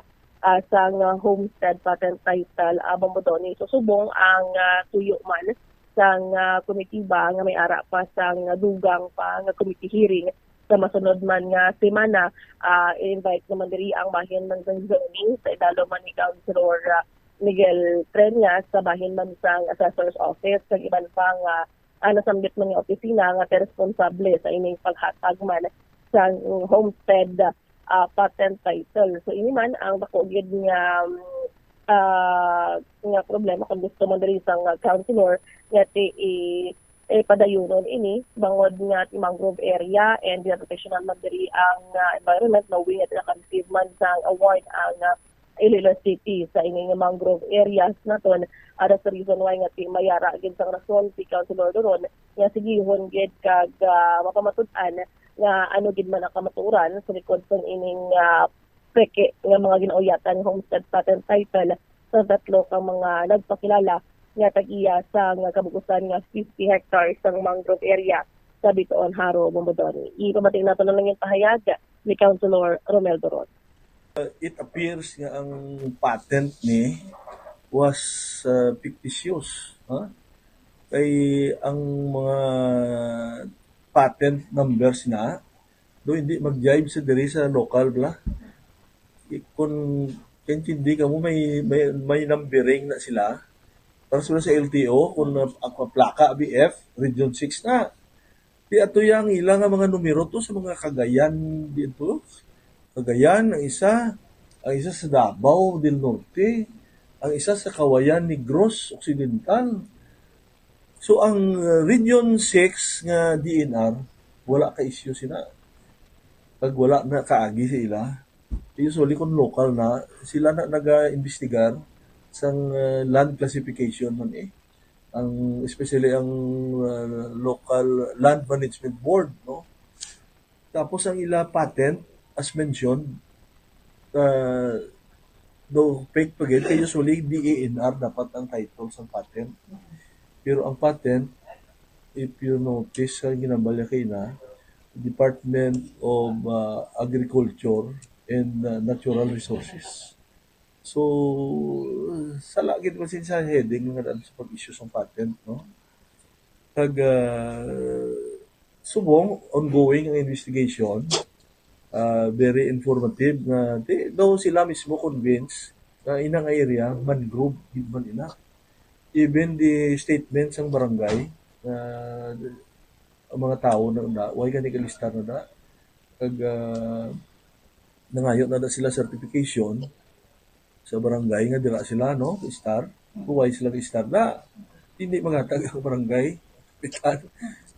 ah, sang, ah, homestead patent title, ah, Bombodoni. So, subong ang, ah, tuyo man sang, ah, komitiba nga may ara pa sang, ah, dugang pa nga committee hearing sa masunod man nga semana, ah, i-invite naman diri ang bahin man sang zoning sa idalom man ni Councilor, ah, Miguel Treñas, sa bahin man sang assessor's office, kag iban pa nga, ah, nasambit man nga opisina nga ti responsable sa ining paghatag man sang homestead, ah, patent title. So, ini man ang dako gid nga, um, ah, nga problema kung gusto man diri sang, ah, councilor nga ti-, i-, eh, padayunon ini, bangod nga ti mangrove area and nga professional man diri ang, ah, environment, knowing nga naka-receive man sang award ang, ah, Iloilo City sa ini nga mangrove areas naton. Ah, that's the reason why nga ti-, mayara gid sang rason si Councilor Loron nga sigihon gid kag, ah, mapamatud-an nga ano gid man ang kamatuoran sa likod sang ining, ah, peke nga mga ginauyatan nga homestead patent title sa tatlo ka mga nagpakilala nga tag-iya sang kabug-usan nga fifty hectares sang mangrove area sa Bitoon, Jaro, Bombodoni. Ipamati nato na lang yung pahayag ni Councilor Romel Doron. Uh, it appears nga ang patent ni was, uh, fictitious, ha? Kay ang mga patent numbers na do hindi mag-jibe sa diri sa local bala. Kung kaintindi ka mo, may, may, may numbering na sila. Para sila sa L T O, kung, uh, ang plaka B F, Region six na. Di ato yang ila nga mga numero to sa mga Cagayan dito. Cagayan, ang isa, ang isa sa Davao del Norte, ang isa sa Cauayan, Negros Occidental. So, ang, uh, Region six nga D N R, wala ka issue sila. Pag wala na kaagi sa ila, usually kung local na, sila na naga-imbestigar sang, uh, land classification man eh. Ang, especially ang, uh, local land management board, no? Tapos ang ila patent, as mentioned, uh, do fake pa gid, kay usually D A N R dapat ang title sang patent. Pero ang patent, if you notice, sa ginambal niya kayo na, Department of, uh, Agriculture and, uh, Natural Resources. So, sala gid man sin sa heading nga daan sa pag-issue sang patent, no? Kag, ah, subong, ongoing ang investigation. Ah, very informative nga, di, daw sila mismo convinced nga inang area, mangrove, gid man ina. Even the statement sang barangay, nga ang mga tao na, na, why gani ka-listar na da? Kag, ah, nangayo na da sila certification sa barangay nga dira sila, no, star. Kung why sila star na, hindi maghatag ang barangay kapitan.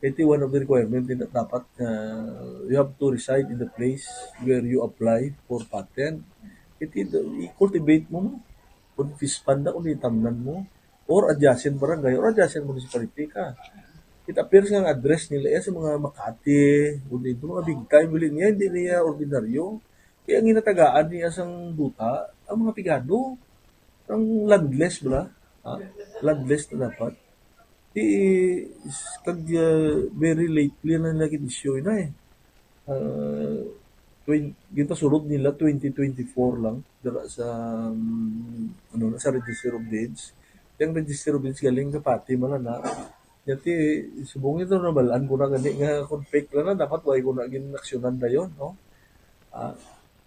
Ito one of the requirement din na dapat, ah, you have to reside in the place where you apply for patent. Iti, i-cultivate mo, no? Kung fish pond na, kung itamnan mo, or adjacent barangay, or adjacent municipality ka. It appears nga ang address nila iya sa mga Makati, kung dito, mga big time, bili niya, hindi niya ordinaryo. Kaya ang ginatagaan niya sang duta, ang mga pigado, ang landless bala, ha? Landless na dapat. Di, kag, ah, very lately na naging issue na eh. Ah, twen-, ginpasulod nila twenty twenty-four lang dira sa, um, ano na, sa Register of Deeds. Yung Register of Deeds galing ka pati man na. Yati, subong ito na balaan ko na gani nga kung fake lang na, dapat why ko na ginaksyonan dayon, no? Ah,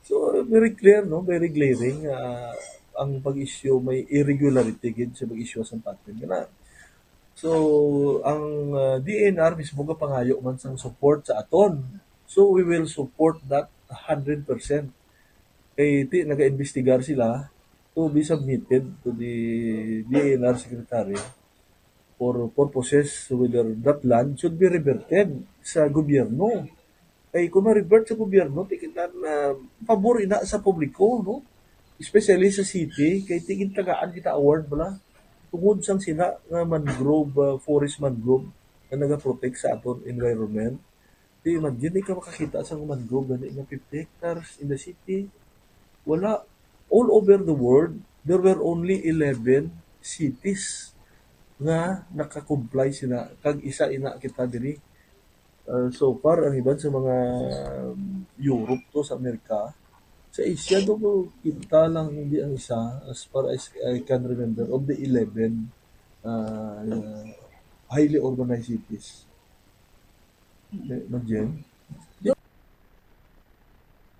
so, very clear, no? Very glaring, ah, ang pag-issue, may irregularity gid sa pag-issue sa patent. Kana, so, ang, ah, D N R mismo gapangayo man sang support sa aton. So, we will support that hundred percent. Kay ti, nag-imbestigar sila to be submitted to the D N R secretary for purposes whether that land should be reverted sa gobyerno. Kay kung ma-revert sa gobyerno, ti kita na pabor ina sa publiko, no? Especially sa city, kay ti gintagaan kita award bala. Tungod sang sila nga mangrove, ah, forest mangrove nga nagaprotect sa aton environment. Di, imagine, di ka makakita sa mangrove gani nga fifty hectares in the city. Wala. All over the world, there were only eleven cities nga naka-comply sila, kag isa ina kita diri. Uh, so far, ang iban sa mga, um, Europe to, sa Amerika, sa Asia, do kita lang hindi ang isa, as far as I can remember, of the eleven, uh, highly urbanized cities. Imagine.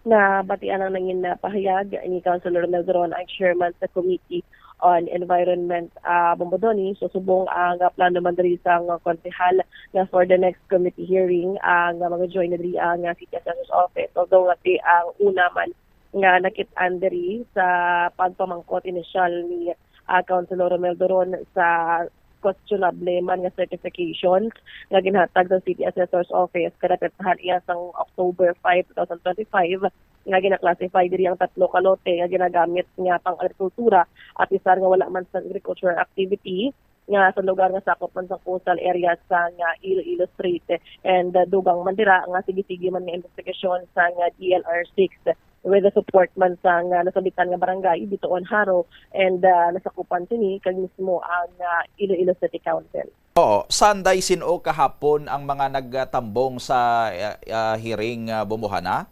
Nabatian ang nangin na pahayag ni Councilor Romel Duron, ang chairman sa Committee on Environment, ah, Bombodoni. So, subong ang, ah, plano man diri sang konsehal nga for the next committee hearing, ah, nga mag-join na diri ang, ah, City Assessor's Office. Although nga ti ang una man nga nakit-an diri sa pagpamangkot inisyal ni, ah, Councilor Romel Duron sa questionable man nga certification nga ginhatag sa City Assessor's Office, kadapit sa haliya sang October five, two thousand twenty-five, nga gina-classify diri ang tatlo ka lote nga ginagamit nga pang-agrikultura, apisar nga wala man sa agricultural activity, nga sa lugar nga sakop man sa coastal area sa nga Iloilo Strait. And, uh, dugang man dira nga sige-sige man nga investigasyon sa nga D N R six with the support man sa nga nasabitan nga barangay, Bitoon Jaro, and, uh, nasakupan sini kag mismo ang, uh, Iloilo City Council. Oo, sanday sin-o kahapon ang mga nagtambong sa, uh, uh, hearing, uh, Bombohana?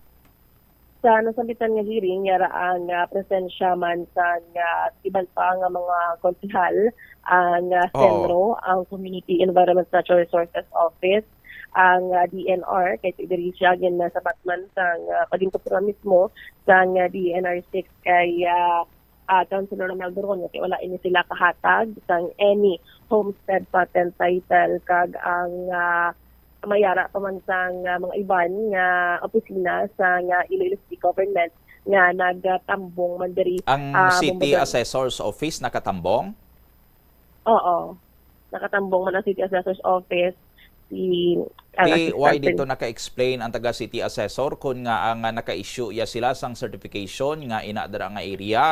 Sa nasambitan nga hearing, yara ang, ah, presensya man sang, ah, iban pa nga mga konsehal, ang, ah, Oo. CENRO, ang Community Environment Natural Resources Office, ang, ah, D N R, kay diri siya ginasabat man sang, ah, paghintupo mismo sang, ah, D N R six kay, ah, ah, Councilor Romel Duron, kay wala ini sila kahatag sang any homestead patent title, kag ang, ah, mayara pa man sang, ah, mga iban nga opisina sa nga Iloilo City Government nga nagatambong man diri, Ang ah, City Bombohana. Assessor's Office nakatambong? Oo. Nakatambong man ang City Assessor's Office, si, ang Ti, why assistant dito naka-explain ang taga City Assessor kon nga ang, ah, naka-issue ya sila sang certification nga ina dira nga area,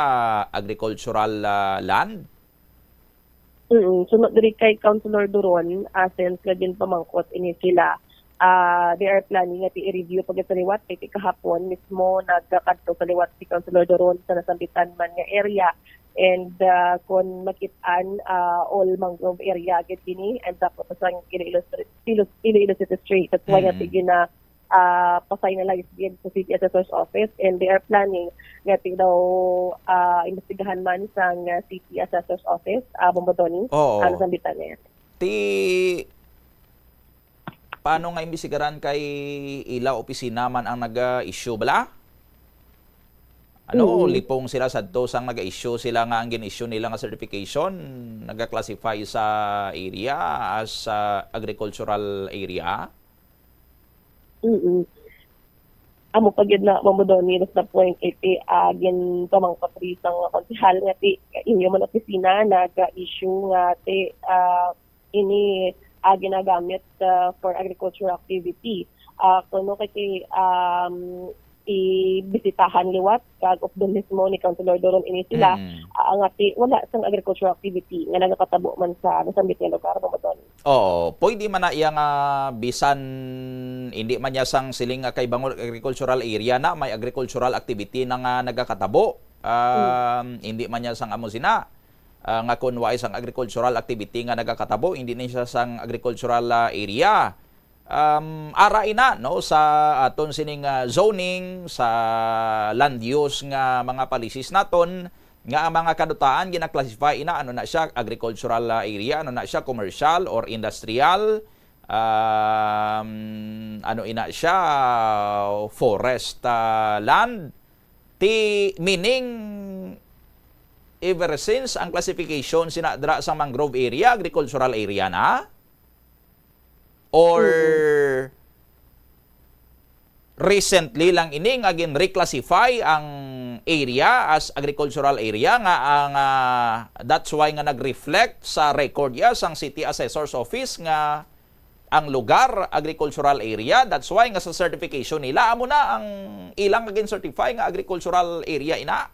agricultural, ah, land? Mm, so, diri kay Councilor Duron, ah, since nga ginpamangkot ini sila, ah, they are planning nga ti i-review pa gid sa liwat, kay ti kahapon mismo nagkadto sa liwat si Councilor Duron sa nasambitan man nga area. And, ah, kung makit-an, ah, all mangrove area gid kini, and tapos sa Iloilo Strait, Ilo-, Iloilo City Strait. That's why nga Mm. ti gina-, ah, pa-finalize gid sa City Assessor's Office, and they are planning nga ti daw, ah, imbestigahan man sang, ah, City Assessor's Office, ah, Bombohana, Oo. Ang nasambitan niya. Ti, paano nga imbestigaran kay ila opisina man ang nag-issue bala? Ano, Mm. lipong sila sadto sang nag-issue sila nga ang gin-issue nila nga certification, nag-classify sa area as, ah, agricultural area? Mm. Amo pa gid na, Bombohana, that's the point, iti, ah, ginpamangkot ri sang konsehal nga ti inyo man opisina nag-issue nga ti, ah, ini, ah, ginagamit, ah, for agricultural activity. Ah, kuno kay ti, um, i- bisitahan liwat, kag updon mismo ni Councilor Doron ini sila, Mm. ah, nga ti-, wala sang agricultural activity nga nagakatabo man sa nasambit nga lugar, Bombo Donnie. Oo, pwede man na iya nga bisan hindi man niya sang siling nga kay bangod agricultural area na may agricultural activity na nga nagakatabo. Um, hindi man niya sang amo sina, ah, nga kun waay sang agricultural activity nga nagakatabo, hindi ni siya sang agricultural, ah, area. Um, ara ina, no, sa aton sining, ah, zoning, sa land use nga mga policies naton, nga ang mga kadutaan gina-classify ina, ano na siya, agricultural, ah, area, ano na siya, commercial or industrial, um, ano ina siya, forest, ah, land. Ti, meaning, ever since ang classification sina dira sa mangrove area, agricultural area na? Or Mm. recently lang ini nga gin-reclassify ang area as agricultural area nga ang, ah, that's why nga nag-reflect sa record ya sang City Assessor's Office nga ang lugar agricultural area, that's why nga sa certification nila amo na ang ilang nga gin-certify nga agricultural area ina.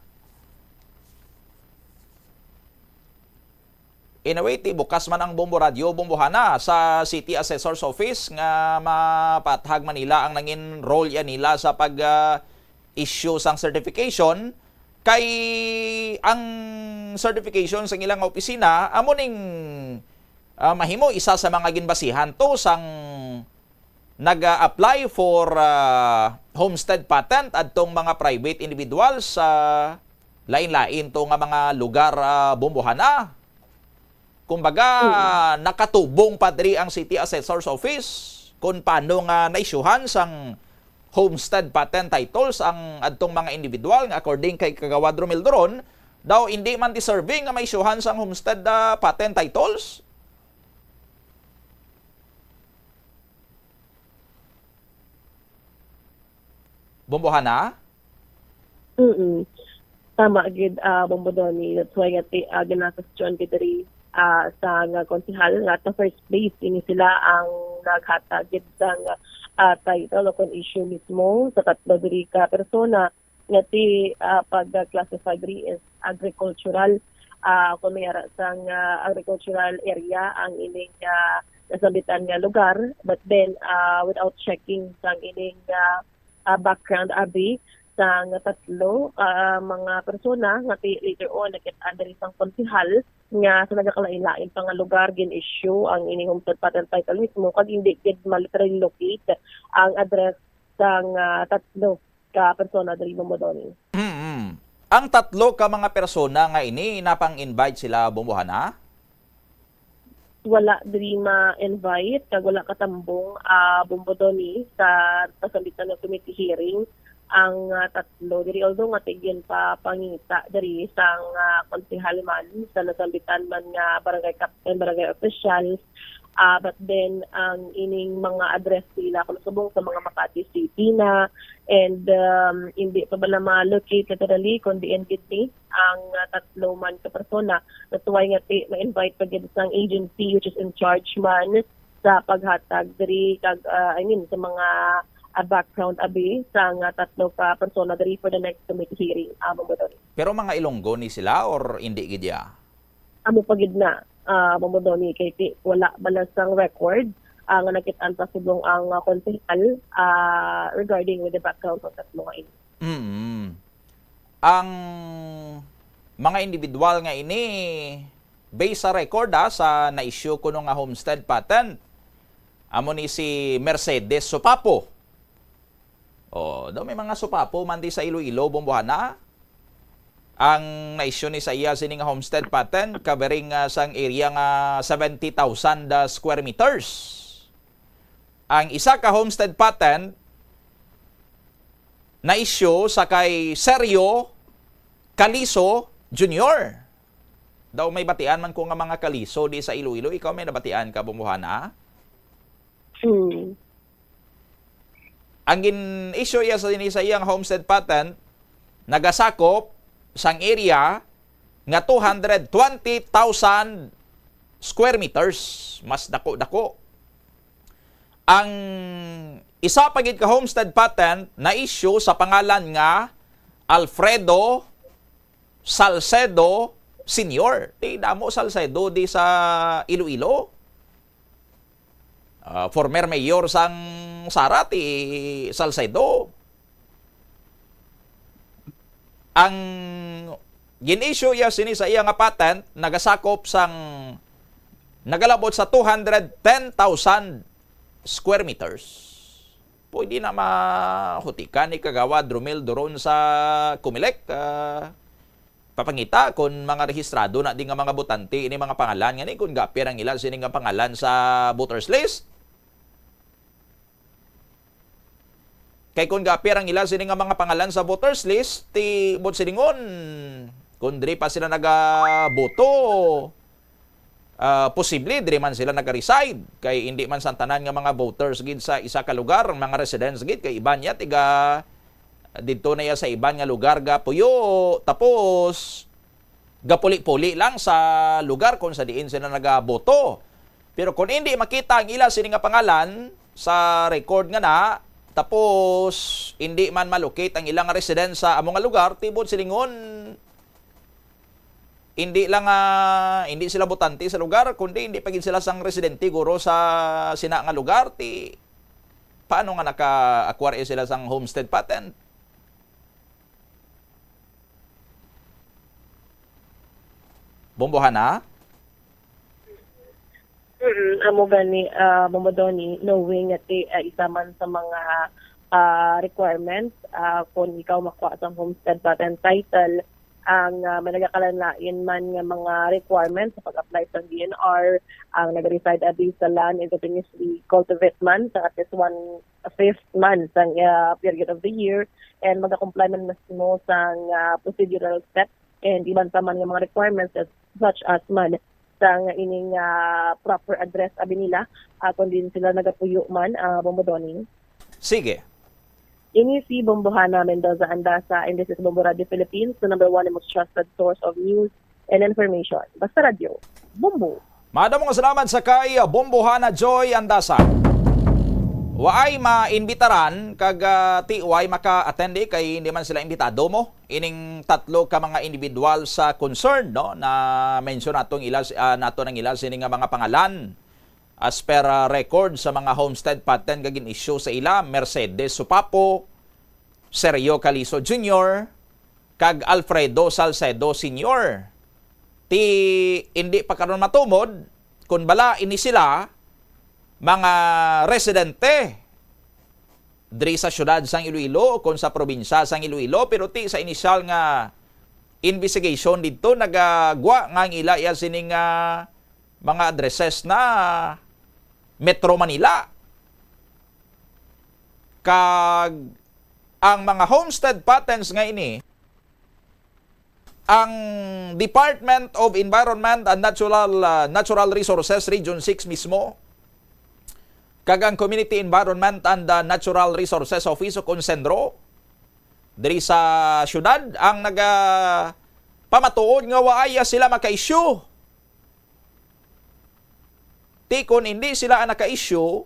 Anyway, ti bukas man ang Bombo Radio, Bombohana, sa City Assessor's Office nga mapathag man nila ang nangin role ya nila sa pag, ah, issue sang certification, kay ang certification sa ilang opisina amo ning, ah, mahimo isa sa mga ginbasihan to sang nag-a-apply for, ah, homestead patent adtong mga private individuals sa lain-lain to nga mga lugar, ah, Bombohana. Kumbaga, Mm. nakatubong pa diri ang City Assessor's Office kung paano nga naisyuhan sang homestead patent titles ang adtong mga individual nga, according kay Kagawad Romel Doron, daw hindi man deserving nga maisyuhan sang homestead, ah, patent titles. Bombohana? Mm. Tama gid, ah, Bombo Donnie. That's why nga ti-, ah, gina-question gid diri, ah, sa nga konsehal nga sa first place ini sila ang naghatag gid sang, ah, title o kon issue mismo sa tatlo diri ka persona nga ti, ah, pag-classify diri is agricultural, ah, kung may ara sang, ah, agricultural area ang ining, ah, nasambitan nga lugar, but then, ah, without checking sang ining, ah, ah, background, abi, sang tatlo ka mga persona nga ti-, later on nakit-an diri sang konsehal nga sa nagakalain-lain pa nga lugar gin-issue ang ining homestead patent title mismo, kag hindi gid ma-relocate ang address sang, ah, tatlo ka persona diri, Bombo Donnie. Mm-mm. Ang tatlo ka mga persona nga ini, napang-invite sila, Bombohana? Wala diri ma-invite kag wala katambong, ah, Bombo Donnie, sa kasambitan nga committee hearing ang, ah, tatlo diri, although nga ti ginpapangita diri sang, ah, konsehal man sa nasambitan man nga barangay captain, barangay officials, ah, but then ang ining mga address nila kung subong sa mga Makati City na, and, um, hindi pa bala ma-locate literally kung diin gid ni ang, ah, tatlo man ka persona. That's why nga ti-, ma-invite pa gid sang agency which is in charge man sa paghatag diri kag, ah, I mean, sa mga, ah, background, abi, sa nga tatlo ka persona diri for the next committee hearing, ah, Bombo Donnie. Pero mga Ilonggo ni sila or indi gid ya? Amo pa gid na, ah, Bombo Donnie, kay ti-, wala bala sang record, ah, nga nakit-an pa subong ang, ah, konsehal, ah, regarding with the background sa tatlo nga ini. Mm. Ang mga individual nga ini, based sa record, ah, sa na-issue kuno nga homestead patent, amo ni si Mercedes Sopapo. Oh, daw may mga Sopapo man di sa Iloilo, Bombohana. Ang na-issue ni sa iya sini nga homestead patent covering, ah, sang area nga seventy thousand, ah, square meters. Ang isa ka homestead patent na-issue sa kay Sergio Caliso Junior. Daw may batian man ko nga mga Caliso di sa Iloilo. Ikaw may nabatian ka, Bombohana? Hmm. Ang gin-issue iya sa, sa iyang homestead patent, nagasakop sang area nga two hundred twenty thousand square meters. Mas dako-dako. Ang Isa pa gid ka homestead patent na issue sa pangalan nga Alfredo Salcedo Senior. Ti damo Salcedo di sa Iloilo. Ah, former mayor sang Sara ti Salcedo. Ang gin-issue iya sini sa iya nga patent nagasakop sang nagalabot sa two hundred ten thousand square meters. Pwede na mahutikan ni Kagawad Romel Duron sa Comelec, ah, papangita kung mga rehistrado na di nga mga botante ini mga pangalan nga ni, kung gaapir ang ila sini nga pangalan sa voters list. Kay kung gaapir ang ila sini nga mga pangalan sa voters list, ti buot silingon, kung diri pa sila nagaboto, ah, posible diri man sila nagareside. Kay hindi man sa tanan nga mga voters gid sa isa ka lugar, ang mga residents gid, kay iban niya tiga didto na iya sa iban nga lugar gapuyo. Tapos, gapuli-puli lang sa lugar kung sa diin sila nagaboto. Pero kung hindi makita ang ila sini nga pangalan sa record nga na, tapos hindi man malocate ang ilang residence sa amo nga lugar, ti buot silingon, hindi lang, ah, hindi sila botante sa lugar, kundi hindi pa gid sila sang residente guro sa sina nga lugar, ti paano nga naka-acquire sila sang homestead patent? Bombohana? Mm, amo gani, ah, Bombo Donny, knowing nga ti, ah, isa man sa mga, ah, requirements, ah, kung ikaw makuha sang homestead patent title, ang, ah, may nagakalain-lain man nga mga requirements sa pag-apply sa D N R, ang nag-reside abi sa land and continuously cultivate man sa at least one fifth man sang, ah, period of the year, and magakomply man mismo sang, ah, procedural steps and iban pa man nga mga requirements as, such as man sang ining, ah, proper address abi nila, ah, kung diin sila nagapuyo man, ah, Bombo Donny. Sige. Ini si Bombohana Mendoza Andasa, and this is Bombo Radio Philippines, the number one and most trusted source of news and information. Basta Radio, Bombo. Madamo nga salamat sa kay Bombohana Joy Andasa. Waay maimbitaran kag, ah, ti waay maka-attend, eh, kay hindi man sila imbitado mo. Ining tatlo ka mga individual sa concern, no, na mention natong ila, ah, nato nang ila sini nga mga pangalan. As per, ah, record sa mga homestead patent nga gin-issue sa ila, Mercedes Supapo, Sergio Calizo Junior, kag Alfredo Salcedo Senior. Ti hindi pa karon matumod kun bala ini sila mga residente diri sa siyudad sang Iloilo o kon sa probinsya sang Iloilo, pero ti sa inisyal nga investigation didto nagagwa nga ang ila iya sining, ah, mga addresses na Metro Manila. Kag ang mga homestead patents nga ini, ang Department of Environment and Natural, ah, Natural Resources Region six mismo, kag ang Community Environment and, ah, Natural Resources Office o kon CENRO diri sa siyudad ang nagapamatuod nga waay sila maka-issue. Ti kon hindi sila ang naka-issue,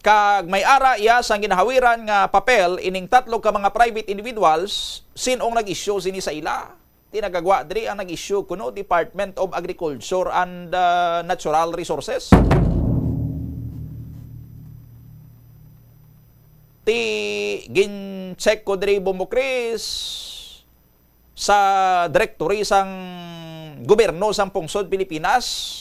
kag may ara iya sang ginahawiran nga papel ining tatlo ka mga private individuals, sin-ong nag-issue sini sa ila? Ti nagagwa diri ang nag-issue kuno Department of Agriculture and, ah, Natural Resources. Ti gin-check ko diri, Bombo Chris, sa directory sang gobyerno sang pungsod Pilipinas,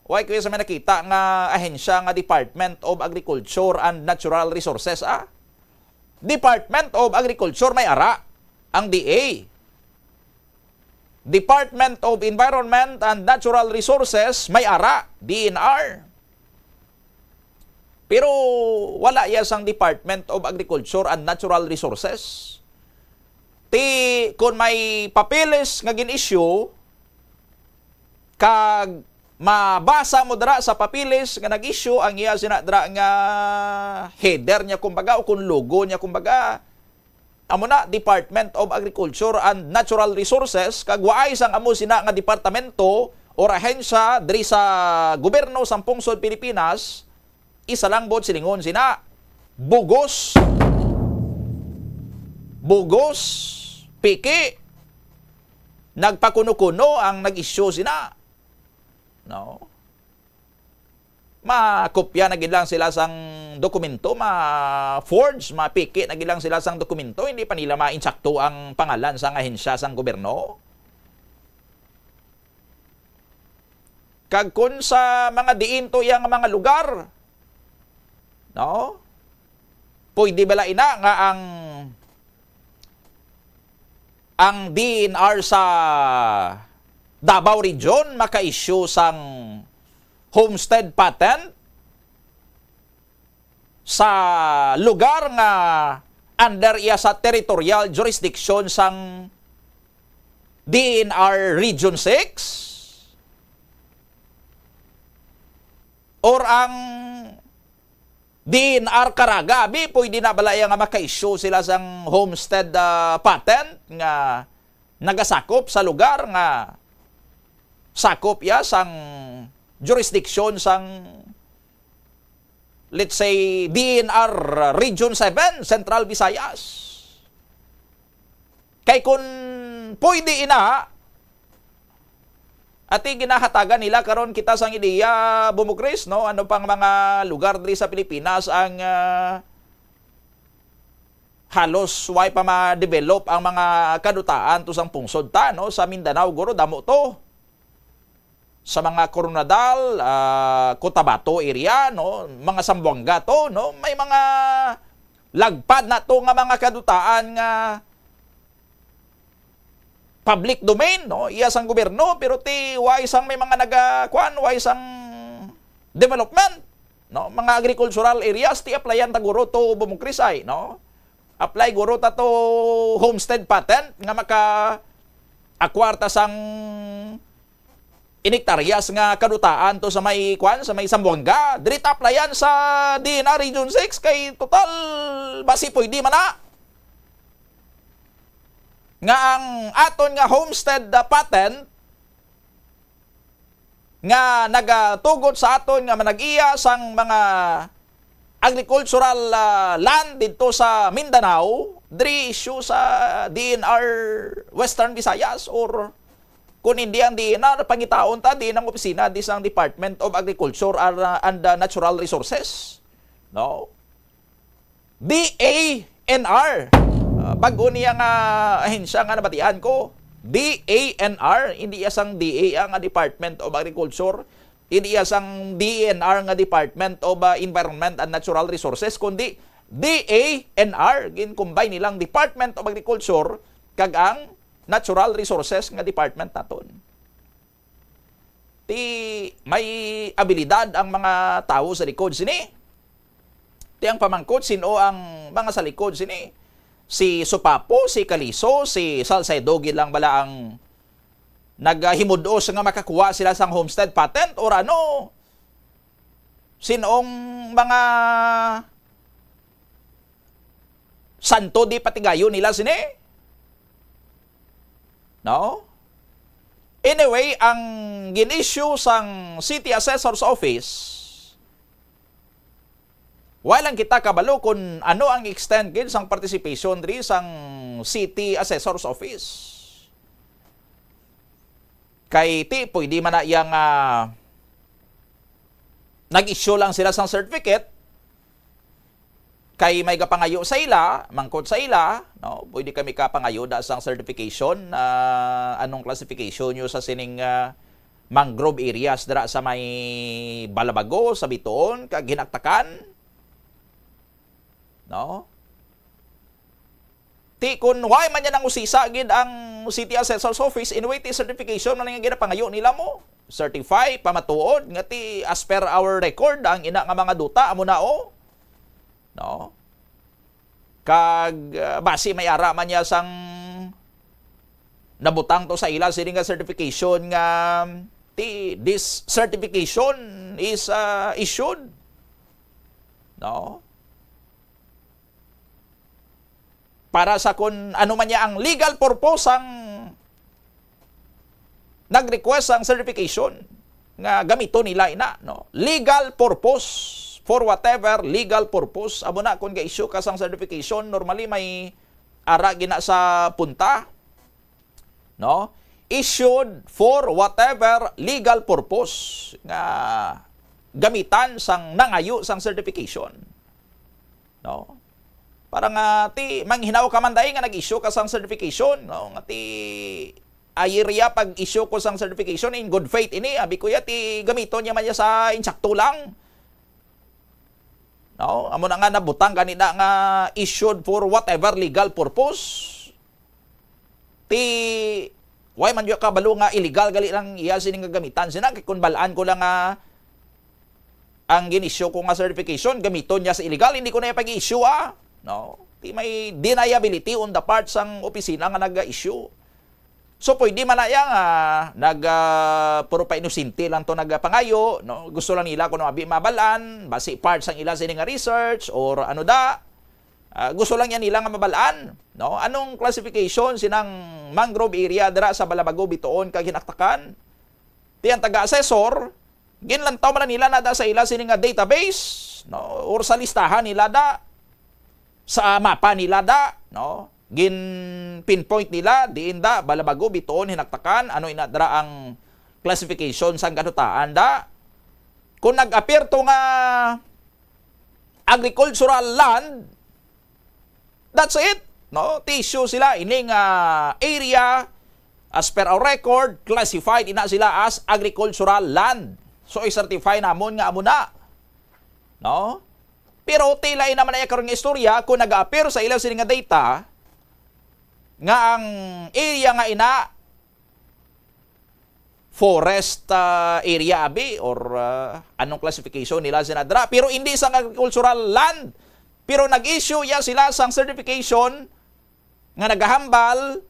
way ko sa may nakita nga ahensya nga Department of Agriculture and Natural Resources, ah. Department of Agriculture may ara ang D A. Department of Environment and Natural Resources may ara, D N R. Pero wala iya sang Department of Agriculture and Natural Resources. Ti kon may papeles nga gin-issue, kag mabasa mo dira sa papeles nga nag-issue ang iya sina dira nga header niya, kumbaga, o kung logo niya, kumbaga, amo na, Department of Agriculture and Natural Resources, kag waay sang amo sina nga departamento or ahensya diri sa gobyerno sang pungsod Pilipinas, isa lang buot silingon sina. Bugos. Bugos, piki. Nagpakuno-kuno ang nag-issue sina. No? Makopya na gid lang sila sang dokumento, ma-forge, mapiki na gid lang sila sang dokumento, hindi pa nila mainsakto ang pangalan sang ahensya sang gobyerno. Kag kun sa mga diin to iya nga mga lugar, no? Pwede bala ina nga ang, ang D E N R sa Davao Region maka-issue sang homestead patent sa lugar nga under iya sa territorial jurisdiction sang D E N R Region six? Or ang D E N R Caraga, abi, pwede na bala iya nga maka-issue sila sang homestead, ah, patent nga nagasakop sa lugar nga sakop iya sang jurisdiction sang, let's say, D E N R Region seven, Central Visayas. Kay kun pwede ina, ati ginahatagan nila karon kita sang ideya, Bumukris, no? Ano pang mga lugar diri sa Pilipinas ang, ah, halos way pa ma-develop ang mga kadutaan to sang pungsod ta, no? Sa Mindanao, guro, damo to. Sa mga Koronadal, ah, Cotabato area, no, mga Zamboanga to, no, may mga lagpad na to nga mga kadutaan nga public domain, no, iya sang gobyerno, pero ti way sang may mga naga-, kuan, way sang development, no, mga agricultural areas, ti applyan ta guro to, Bumukrisay, no? Apply guro ta to homestead patent nga maka-acquire ta sang inektaryas nga kadutaan to sa may, kwan, sa may Zamboanga. Diri ta applyan sa D E N R Region six kay total basi pwede man na nga ang aton nga homestead, ah, patent nga nagatugot sa aton nga manag-iya sang mga agricultural, ah, land didto sa Mindanao, diri issue sa D E N R Western Visayas, or kun hindi ang D E N R, pangitaon ta, diin ang opisina di sang Department of Agriculture and, ah, and, ah, Natural Resources, no? D A N R. Ah, bag-o niya nga ahensya nga nabatian ko. D A N R, hindi iya sang D A nga Department of Agriculture, hindi iya sang D E N R nga Department of, ah, Environment and Natural Resources, kundi D A N R, gin-combine nilang Department of Agriculture kag ang Natural Resources nga department naton. Ti may abilidad ang mga tawo sa likod sini. Ti ang pamangkot, sin-o ang mga sa likod sini? Si Supapo, si Kaliso, si Salcedo gid lang bala ang nagahimud-os nga makakuha sila sang homestead patent, or ano? Sin-ong mga santo di patigayon nila sini? No? Anyway, ang gin-issue sang City Assessor's Office, wala lang kita kabalo kung ano ang extent gid sang participation diri sang City Assessor's Office. Kay ti, pwede man na iya nga nag-issue lang sila sang certificate, kay may gapangayo sa ila, mangkot sa ila, no? Pwede kami kapangayo da sang certification, ah, anong classification nyo sa sining, ah, mangrove areas dira sa may Balabago, sa Bitoon, kag Hinaktakan? No? Ti kun why man niya nang usisa gid ang City Assessor's Office, anyway, ti certification man nga ginapangayo nila mo. Certify, pamatuod, nga ti as per our record, ang ina nga mga duta, amo na, oh. No? Kag, ah, basi may ara man niya sang nabutang to sa ila sini nga certification nga ti this certification is, ah, issued. No? Para sa kun ano man niya ang legal purpose ang nag-request ang certification nga gamiton nila ina, no? Legal purpose for whatever legal purpose. Amo na, kung ga-issue ka sang certification, normally may ara gina sa punta, no? Issued for whatever legal purpose nga gamitan sang nangayo sang certification, no? Para nga ti manghinaw ka man dai nga nag-issue ka sang certification, no? Nga ti ayria pag-issue ko sang certification, in good faith ini, abi ko ya ti gamiton niya man niya sa insakto lang. No? Amo na nga nabutang gani na nga issued for whatever legal purpose. Ti, why man gyud kabalo nga illegal gali lang iya sini nga gamitan? Sina, kay kung balaan ko lang nga ang gin-issue ko nga certification, gamiton niya sa illegal, hindi ko na iya pag-issue, ah. No? Ti may deniability on the part sang opisina nga nag-issue. So, pwede man na iya nga nag, ah, puro pa inosente lang to nagpangayo, no? Gusto lang nila kuno abi mabal-an, basi part sang ila sini nga research or ano da. Ah, gusto lang yan nila nga mabal-an, no? Anong classification sinang mangrove area dira sa Balabago, Bitoon, kag Hinaktakan? Ti ang taga-assessor, ginlantaw man nila na da sa ila sini nga database, no? Or sa listahan nila da, sa mapa nila da, no? Gin-pinpoint nila diin da, Balabago, Bitoon, Hinaktakan, ano ina dira ang classification sang kadutaan da. Kung nag-appear to nga agricultural land, that's it, no? Ti issue sila ining, ah, area, as per our record, classified ina sila as agricultural land. So, i-certify namon nga amo na, no? Pero tila naman na iya karon nga istorya kung nag-appear sa ila sini nga data nga ang area nga ina forest, ah, area abi, or, ah, anong classification nila sina dira, pero hindi sang agricultural land. Pero nag-issue ya sila sang certification nga nagahambal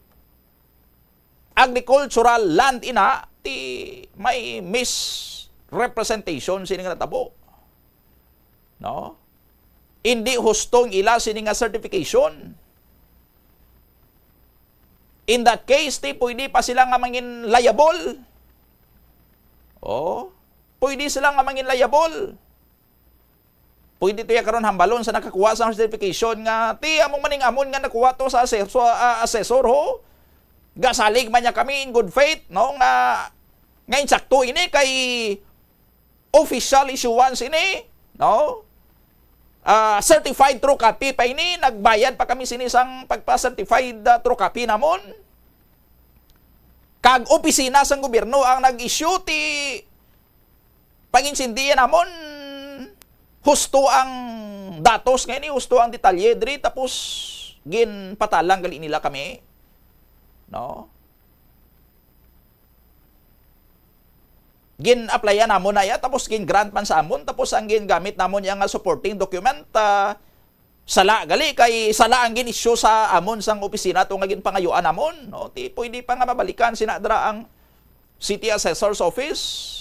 agricultural land ina, ti may misrepresentation sini nga natabo. No? Hindi husto ang ila sini nga certification. In that case, ti pwede pa sila nga mangin liable. Oh, pwede sila nga mangin liable. Pwede to ya karon hambalon sa nakakuha sa certification nga, "Ti, amo man ning amon nga nakuha to sa assessor, ah, assessor, ho. Gasalig man niya kami in good faith, no, nga, nga insakto ini kay official issuance ini, no? Ah, certified true copy pa ini, nagbayad pa kami sini sang pagpa-certified, ah, true copy namon." Kag opisina sang gobyerno ang nag-issue, ti panginsindihan namon, husto ang datos nga ini, husto ang detalye diri, tapos ginpatalang gali nila kami, no? Gin-applyan namon na iya, tapos gin-grant man sa amon, tapos ang gingamit namon iya nga supporting document, ah, sala gali, kay sala ang gin-issue sa amon sang opisina to nga ginpangayuan namon, no? Ti pwede pa nga mabalikan sina dira ang City Assessor's Office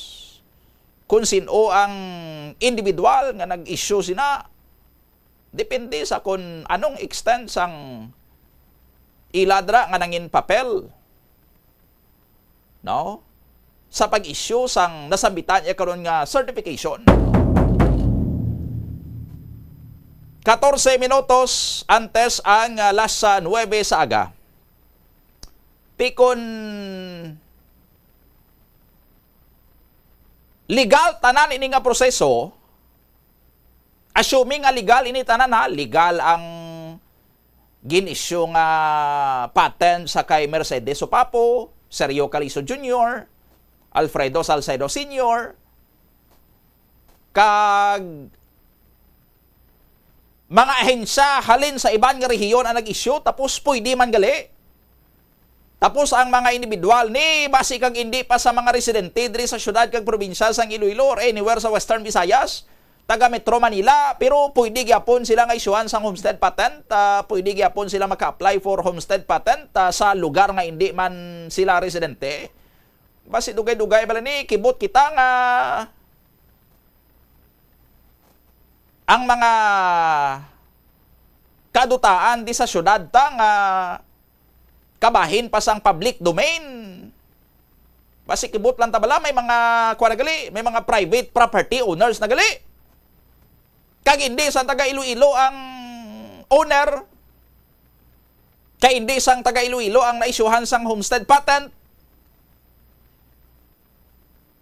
kung sin-o ang individual nga nag-issue sina. Depende sa kung anong extent sang ila dira nga nangin papel, no? Sa pag-issue sang nasambitan niya karon nga certification. Katorse minutos antes ang, ah, alas, ah, nuebe sa aga. Ti kon legal tanan ini nga proseso, assuming nga legal ini tanan, ha, legal ang gin-issue nga patent sa kay Mercedes Sopapo, Sergio Calizo Junior, Alfredo Salcedo Senior, kag mga ahensya halin sa iban nga rehiyon ang nag-issue, tapos pwede man gali. Tapos ang mga individual ni, basi kag indi pa sa mga residente diri sa siyudad kag probinsya sang Iloilo or anywhere sa Western Visayas, taga Metro Manila, pero pwede gyapon sila nga isyuhan sang homestead patent, ah, pwede gyapon sila maka-apply for homestead patent, ah, sa lugar nga indi man sila residente. Basi dugay-dugay bala ni, kibot kita nga ang mga kadutaan di sa syudad ta nga kabahin pa sang public domain. Basi kibot lang ta bala, may mga, kuwan na gali, may mga private property owners na gali. Kag hindi sang taga Iloilo ang owner, kay hindi sang taga Iloilo ang naisyuhan sang homestead patent.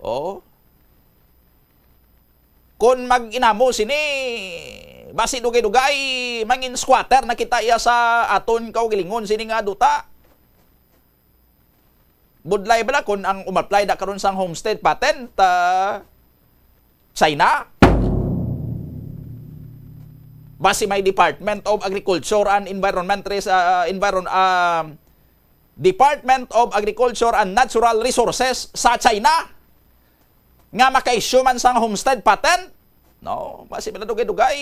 Oh. Kon mag-inamo sini, basi dugay-dugay, mangin squatter na kita iya sa aton kaugalingon sini nga duta. Budlay bala kon ang umapply da karon sang homestead patent, ah, China? Basi may Department of Agriculture and Environment Res-, ah, Environ-, ah, Department of Agriculture and Natural Resources sa China nga maka-issue man sang homestead patent? No, basi bala dugay-dugay.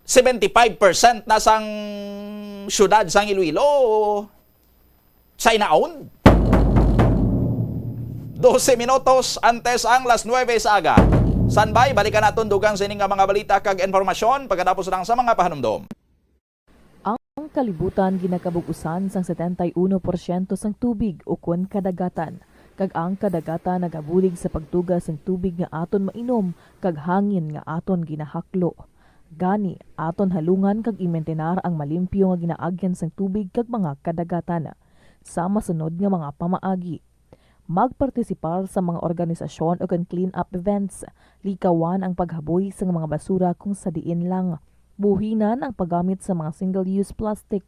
Seventy-five percent na sang siyudad sang Iloilo China-owned. Dose minutos antes ang las nuebe sa aga. Standby, balikan naton dugang sini nga mga balita kag impormasyon pagkatapos lang sa mga pahanumdom. Ang kalibutan ginakabug-usan sang setenta y uno porsyento sang tubig ukon kadagatan, kag ang kadagatan nagabulig sa pagtuga sang tubig nga aton mainom kag hangin nga aton ginahaklo. Gani, aton halungan kag imintinar ang malimpyo nga ginaagyan sang tubig kag mga kadagatan. Sa masunod nga mga pamaagi, magpartisipar sa mga organisasyon o kon clean-up events. Likawan ang paghaboy sang mga basura kung sa diin lang. Buhinan ang paggamit sa mga single-use plastic.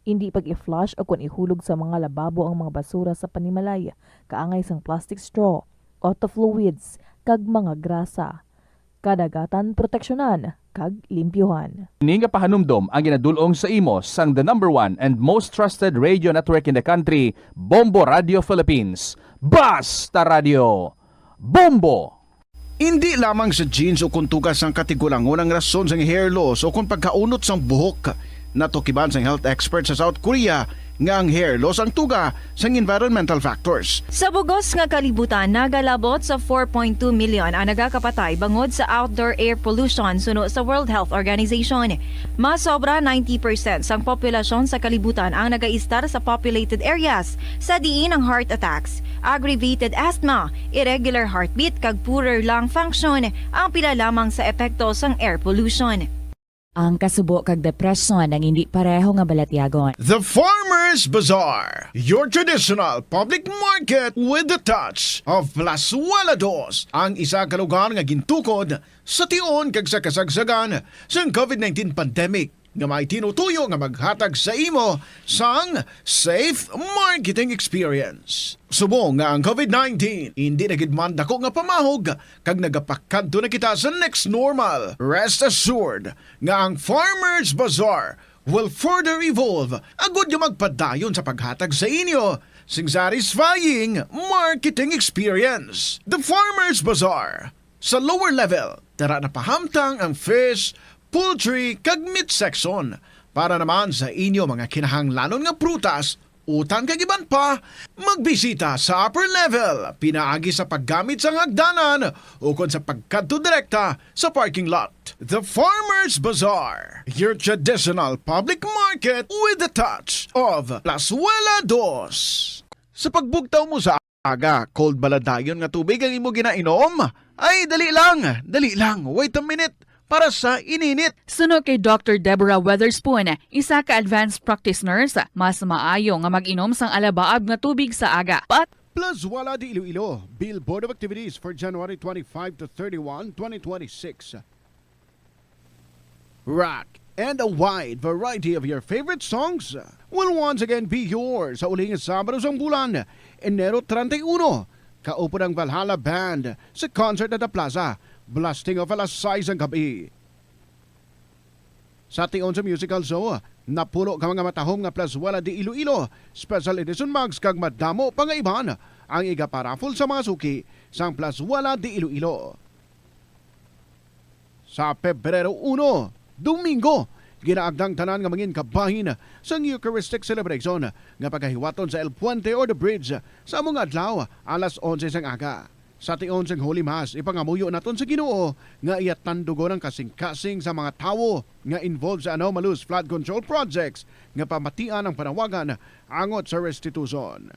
Indi pag-i-flush o kon ihulog sa mga lababo ang mga basura sa panimalay, kaangay sang plastic straw, auto fluids, kag mga grasa. Kadagatan proteksyonan kag limpyuhan. Ini nga pahanumdom ang ginadul-ong sa imo sang the number one and most trusted radio network in the country, Bombo Radio Philippines. Basta Radio Bombo! Indi lamang sa genes o kon tuga sang katigulangon ang rason sang hair loss o kon pagkaunot sang buhok. Natukiban sang health expert sa South Korea nga ang hair loss ang tuga sang environmental factors. Sa bugos nga kalibutan, nagalabot sa four point two million ang nagakapatay bangod sa outdoor air pollution suno sa World Health Organization. Mas sobra ninety percent sang populasyon sa kalibutan ang nagaistar sa populated areas, sa diin ang heart attacks, aggravated asthma, irregular heartbeat, kag poorer lung function ang pila lamang sa epekto sang air pollution. Ang kasubo kag depresyon ang indi pareho nga balatyagon. The Farmers Bazaar, your traditional public market with the touch of Plazuela Dos, ang isa ka lugar nga gintukod sa tion kag sa kasagsagan sang covid nineteen pandemic, nga may tinutuyo nga maghatag sa imo sang safe marketing experience. Subong nga ang covid nineteen indi na gid man dako nga pamahog kag nagapakadto na kita sa next normal, rest assured nga ang Farmers Bazaar will further evolve agud nga magpadayon sa paghatag sa inyo sing satisfying marketing experience. The Farmers Bazaar. Sa lower level, dara na pahamtang ang fish, poultry, kag meat section. Para naman sa inyo mga kinahanglanon nga prutas, utan kag iban pa, magbisita sa upper level pinaagi sa paggamit sang hagdanan ukon sa pagkadto direkta sa parking lot. The Farmers Bazaar, your traditional public market with the touch of Plazuela Dos. Sa pagbugtaw mo sa aga, cold bala dayon nga tubig ang imo ginainom? Ay, dali lang, dali lang, wait a minute, para sa ininit. Suno kay Doctor Deborah Weatherspoon, isa ka advanced practice nurse, mas maayo nga mag-inom sang alabaab nga tubig sa aga. Pat- Plazuela de Iloilo, Billboard of Activities for January twenty-five to thirty-one, twenty twenty-six. Rock and a wide variety of your favorite songs will once again be yours sa uling Sabado sang bulan, Enero treinta y uno, kaupod ang Valhalla Band sa concert at the Plaza, blasting off alas sais ang gabi. Sa tion sa musical show, napulo ka mga matahom nga Plazuela de Iloilo Special Edition mugs kag madamo pa nga iban ang igaparaffle sa mga suki sang Plazuela de Iloilo. Sa Pebrero uno, Domingo, ginaagda ang tanan nga mangin kabahin sang Eucharistic Celebration nga pagahiwaton sa El Puente or the Bridge sa amo nga adlaw, alas onse sang aga. Sa tion sang Holy Mass, ipangamuyo naton sa Ginoo nga iya tandugon ang kasingkasing sa mga tawo nga involved sa anomalous flood control projects nga pamatian ang panawagan angot sa restitution.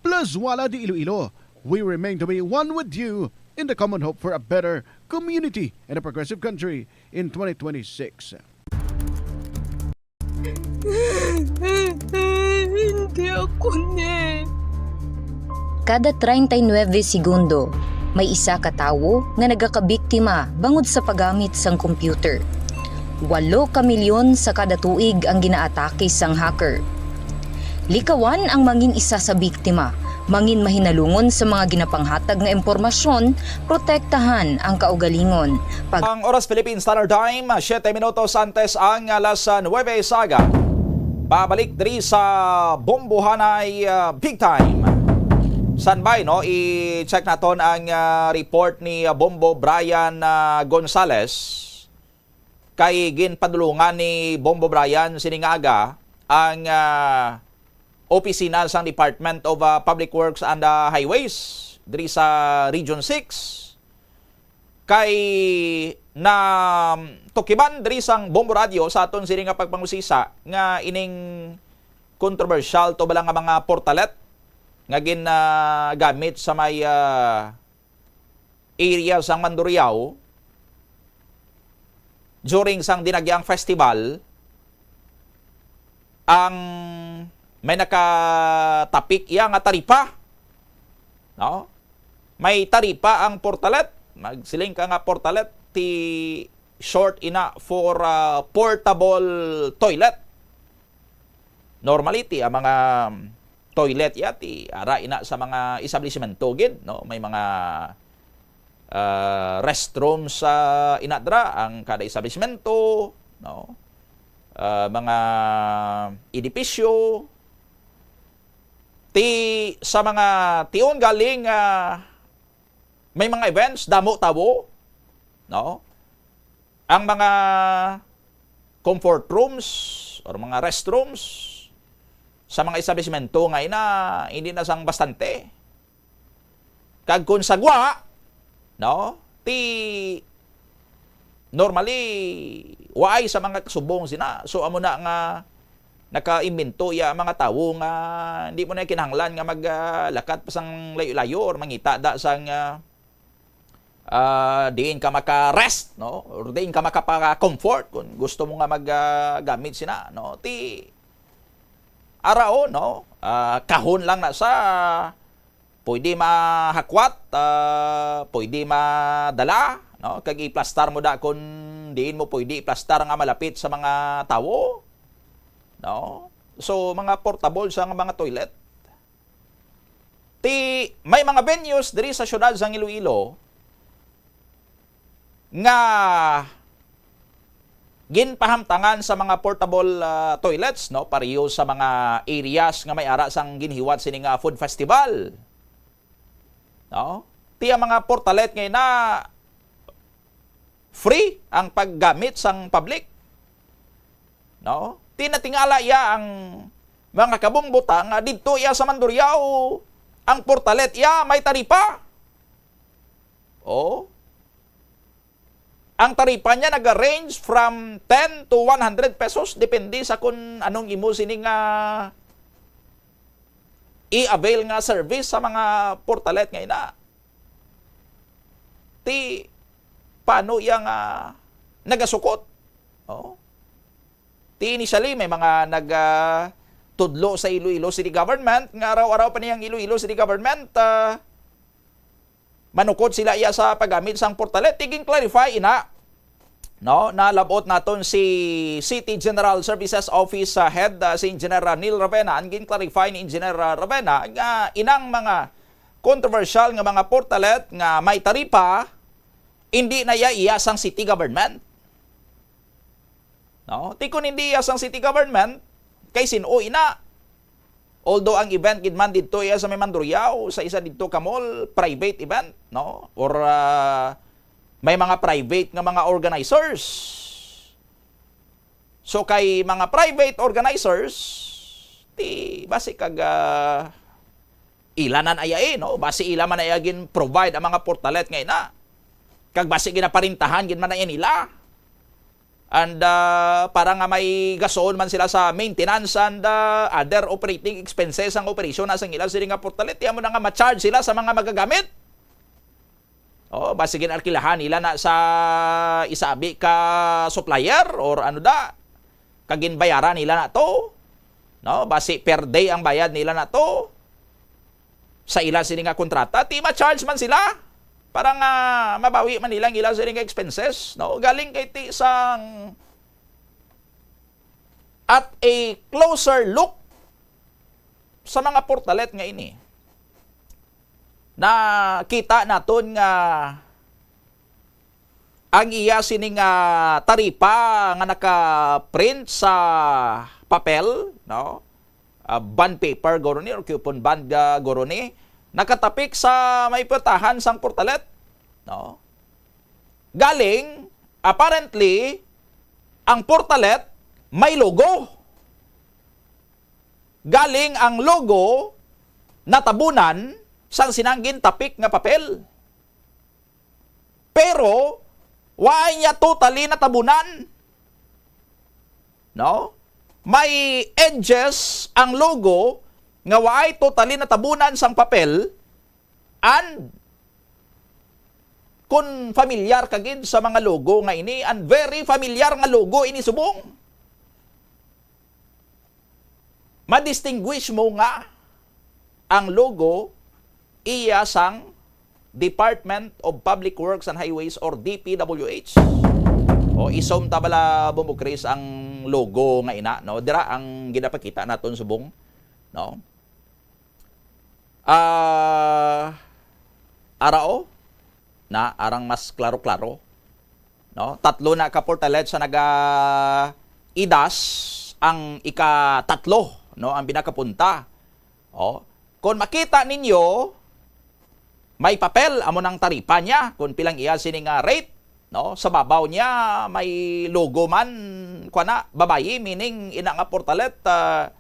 Plazuela de Iloilo, We remain to be one with you in the common hope for a better community and a progressive country in twenty twenty-six. Hindi ako ni. Kada treinta y nueve segundo, may isa ka tawo nga nagakabiktima bangod sa paggamit sang computer. Walo ka milyon sa kada tuig ang ginaatake sang hacker. Likawan ang mangin isa sa biktima, mangin mahinalungon sa mga ginapanghatag nga impormasyon, protektahan ang kaugalingon. Pag- Ang oras, Philippine Standard Time, siyete minutos antes ang alas nuwebe sa aga. Pabalik diri sa Bombohanay, ah, Big Time. Standby, no? I-check naton ang, ah, report ni, ah, Bombo Brian, ah, Gonzales. Kay ginpadulungan ni Bombo Brian sining aga ang, ah, opisina sang Department of, ah, Public Works and, ah, Highways diri sa Region six. Kay na tukiban diri sang Bombo Radio sa aton sini nga pagpangusisa nga ining kontrobersyal to bala nga mga portalet nga ginagamit sa may, ah, area sang Mandurriao during sang Dinagyang Festival, ang may nakatapik iya nga taripa, no? May taripa ang portalet. Magsiling ka nga portalet, ti short ina for, ah, portable toilet. Normally, ti ang mga toilet ya, ti ara ina sa mga establishmento gid, no? May mga, ah, restrooms sa ina dra ang kada establishmento, no? Ah, mga edipisyo, ti sa mga tion galing, ah, may mga events, damo tawo, no? Ang mga comfort rooms or mga restrooms sa mga establishmento nga ina, hindi na sang bastante. Kag kung sagwa, no? Ti normally, waay sa mga kasubong sina. So, amo na nga nakaimbento ya ang mga tawo nga hindi mo na kinahanglan nga maglakat pa sang layo-layo or mangita da sang, ah, ah, diin ka maka-rest, no? Or diin ka makapa-comfort kung gusto mo nga mag, ah, gamit sina, no? Ti arao, no? Ah, kahon lang na sa pwede mahakwat, ah, pwede madala, no? Kag iplastar mo da kung diin mo pwede iplastar nga malapit sa mga tawo, no? So, mga portable sa mga toilet. Ti, may mga venues diri sa siyudad sang Iloilo nga ginpahamtangan sa mga portable, ah, toilets, no, pareho sa mga areas nga may ara sang ginhiwat sini nga food festival, no? Ti ang mga portalet nga ina, free ang paggamit sang public, no? Ti natingala iya ang mga kabungbuta nga didto iya sa Mandurriao ang portalet iya may taripa. Oh. Ang taripa niya naga-range from ten to one hundred pesos, depende sa kung anong imo sini nga i-avail nga service sa mga portalet nga ina. Ti, paano iya nga nagasukot? Oh. Ti initially, may mga nag, ah, tudlo sa Iloilo City Government nga araw-araw pa niyang Iloilo City Government, ah, manukod sila iya sa paggamit sang portalet. Ti gin-clarify ina, no, nalabot naton si City General Services Office, ah, Head, ah, si Engineer, ah, Neil Ravena. Ang gin-clarify ni Engineer, ah, Ravena nga inang mga kontrobersyal nga mga portalet nga may taripa, hindi na iya iya sang city government. No? Ti kon hindi iya sang city government, kay sin-o ina? Although ang event gid man didto iya sa may Mandurriao, sa isa didto ka mall, private event, no? Or, ah, may mga private nga mga organizers. So kay mga private organizers, ti basi kag, ah, ila na aya, eh, no? Basi ila man aya gin-provide ang mga portalet nga ina. Kag basi ginaparintahan gid man aya nila. And, ah, para nga may gason man sila sa maintenance and, ah, other operating expenses ang operasyon na sang ila sini nga portalet, di amo na nga ma-charge sila sa mga magagamit. Oh, basi ginalkilahan nila na sa isabi ka supplier or ano da, kaginbayaran nila na to, no? Basi per day ang bayad nila na to sa ila sini nga kontrata, ti ma-charge man sila para nga mabawi man nila ang ila sini nga expenses, no? Galing kay ti sang at a closer look sa mga portalet nga ini, nakita naton nga ang iya sini nga taripa nga naka-print sa papel, no? Ah, bond paper guro ni or coupon bond, ah, guro ni, nakatapik sa may pultahan sang portalet, no? Galing, apparently, ang portalet may logo. Galing ang logo natabunan sang sinanggin tapik nga papel. Pero, wa niya totally natabunan. No? May edges ang logo nga waay totally natabunan sang papel, and kung familiar ka gid sa mga logo nga ini, and very familiar nga logo ini subong, madistinguish mo nga ang logo iya sang Department of Public Works and Highways or D P W H. O, isom ta bala, Bombo Chris, ang logo nga ina, no? Dira ang ginapakita naton subong, no? Ah, ara, o, na arang mas klaro-klaro, no? Tatlo na ka portalet sa naga-idas, ang ikatatlo, no, ang pinakapunta. O, kung makita ninyo, may papel, amo nang taripa niya, kung pilang iya sini nga rate, no? Sa babaw niya, may logo man, kwa na, babayi, meaning ina nga portalet, ah,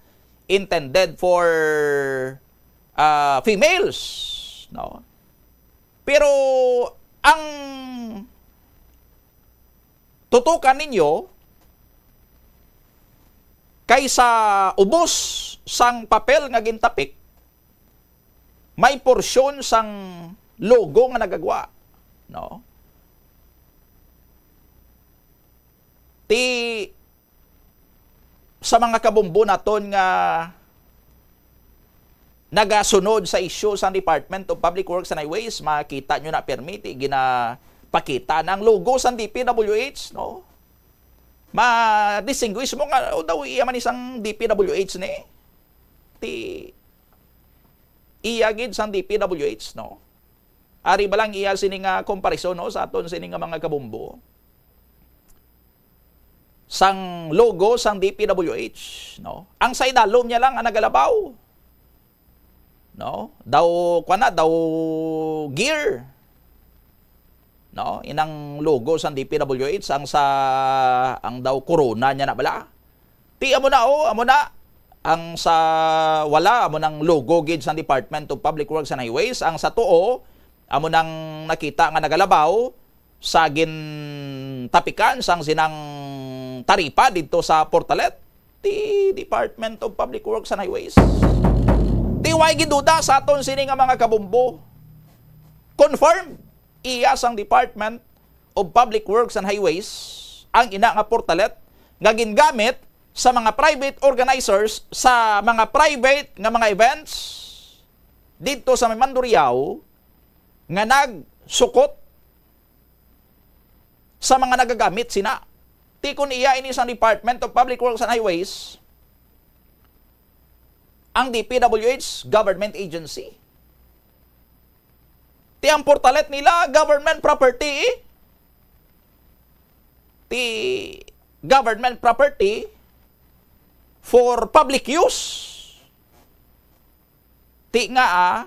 intended for, ah, females, no? Pero ang tutukan ninyo, kay sa ubos sang papel nga gintapik, may porsyon sang logo nga nagagwa, no? Ti sa mga kabombo naton nga nagasunod sa isyu sang Department of Public Works and Highways, makita nyo na permi, ti ginapakita na ang logo sang D P W H, no? Ma-distinguish mo nga, o, daw iya man isang D P W H ni. Ti iya gid sang D P W H, no? Ari ba lang iya sini nga komparison, no, sa aton sini nga mga kabombo? Sang logo sang D P W H, no? Ang sa idalom niya lang ang nagalabaw. No? Daw, kwa na, daw gear. No? Inang logo sang D P W H, ang sa, ang daw corona niya na bala. Ti amo na, o, amo na. Ang sa wala, amo nang logo gid sang Department of Public Works and Highways. Ang sa tuo, amo nang nakita nga nagalabaw sa gintapikan sang sinang taripa didto sa portalet, ti Department of Public Works and Highways. Ti way giduda sa aton sini nga mga kabombo. Confirmed, iya sang Department of Public Works and Highways ang ina nga portalet nga gingamit sa mga private organizers sa mga private nga mga events didto sa may Mandurriao nga nagsukot sa mga nagagamit sina. Ti kon iya ini sang Department of Public Works and Highways, ang D P W H government agency. Ti ang portalet nila government property. Ti government property for public use. Ti nga, ah,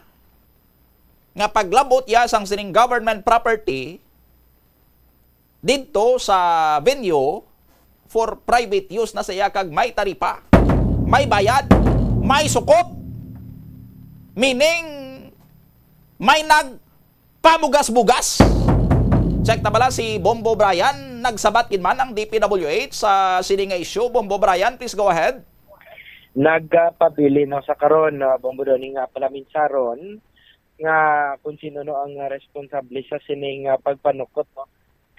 nga paglabot ya sang sining government property didto sa venue for private use na siya kag may taripa, may bayad, may sukot, meaning may nagpabugas-bugas. Check ta bala si Bombo Brian. Nagsabat gid man ang D P W H sa sini nga issue. Bombo Brian, please go ahead. Nagpabilin no sa karon, ah, Bombo Donny, nga palaminsaron nga kung sino no ang responsable sa sining, ah, pagpanukot, no,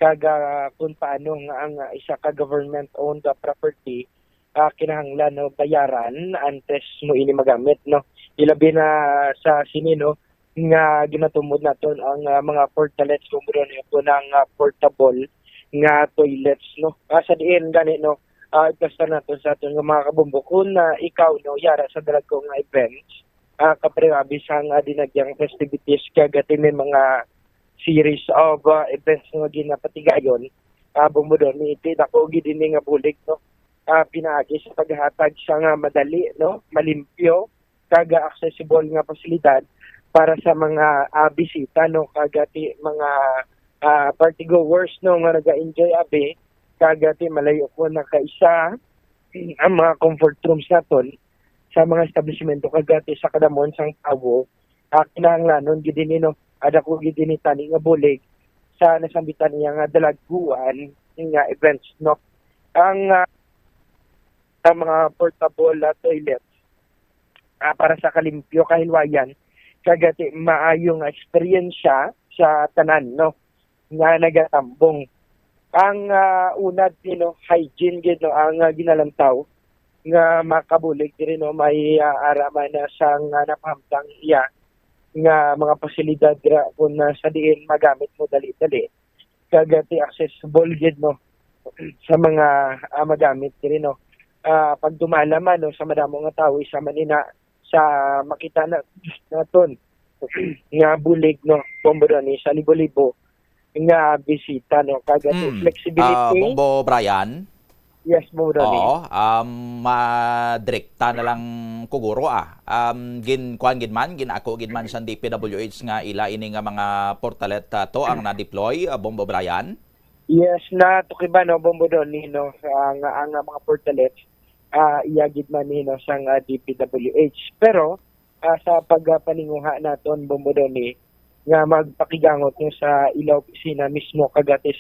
kag, ah, kung paano nga ang, ah, isa ka government-owned, ah, property, ah, kinahanglan no bayaran antes mo ini magamit, no. Ilabi na sa sini, no, nga ginatumod naton ang, ah, mga portalets, Bombo Donny, o nang, ah, portable nga toilets, no. Ah, sa diin gani, no, ah, iplastar naton sa aton nga mga kabombo, kung, ah, ikaw, no, yara sa dalagko nga events, ah, kaprewabis ang, ah, dinagyang festivities, kag ati may mga series of, ah, events nga ginapatigayon, ah, Bombo Donny, iti dako gid ini nga bulig, no, ah, pinaagi sa paghatag sa nga madali, no, malimpyo, kag accessible nga pasilidad para sa mga, ah, bisita, no, kag ati mga, ah, party goers, no, nga naga-enjoy abi, kag ati malayo ko na kaisa ang mga comfort rooms naton sa mga establishmento, kag ati sa kadamon sang tawo, ah, kinahanglanon gid ini, no, ada ko gid ini tani nga bulig sa nasambitan niya nga dalagkuan nga events, no. Ang, ah, ang mga portable, ah, toilets, ah, para sa kalimpyo, kahilwayan, kag ati maayo nga eksperyensya sa tanan, no, nga nagatambong. Ang, ah, una, you know, hygiene gid, no, ang, ah, ginalantaw nga makabulig diri, no, may, ah, ara man na sang, ah, napahamtang iya nga mga pasilidad dira, kung, ah, sa diin magamit mo dali-dali, kag ati accessible gid, no, sa mga, ah, magamit diri, no. Ah, pagdumala man, no, sa madamo nga tawo, isa man ina sa makita na naton nga bulig, no, Bombo Donny, sa libo-libo nga bisita, no, kag ati Mm. flexibility. Ah, Bombo Brian? Yes, Bombo Donny. Oo, um, madrekta na lang kuguro, ah. Um, gin-, kuan gid man, gin-ako gid man sang D P W H nga ila ini nga mga portalet, ah, to ang na-deploy, ah, Bombo Brian? Yes, natukiban, no, Bombo Donny, no, ang, ang mga portalets, ah, iya gid man ni, no, sang, ah, D P W H. Pero, ah, sa pagpaninguha naton, Bombo Donny, nga magpakigangot, no, sa ila opisina mismo, kag ati,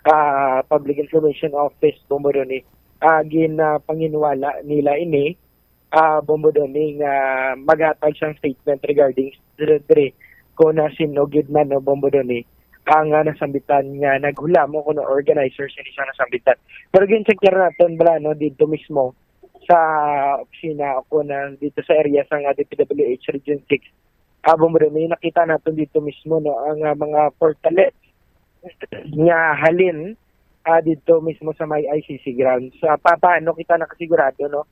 ah, Public Information Office, Bombo Donny, ah, ginapanginwala nila ini, ah, Bombo Donny, nga maghatag sang statement regarding diri, diri, kung, ah, sino gid man, no, Bombo Donny, ang, ah, nasambitan nga naghulam o kuno organizer sini sang nasambitan. Pero gin-check naton bala, no, didto mismo sa opisina o kuno didto sa area sang, ah, D P W H Region six. Ah, Bombo Donny, nakita naton didto mismo, no, ang, ah, mga portalets nga halin, ah, didto mismo sa may I C C grounds. Ah, pa-, paano kita nakasigurado, no?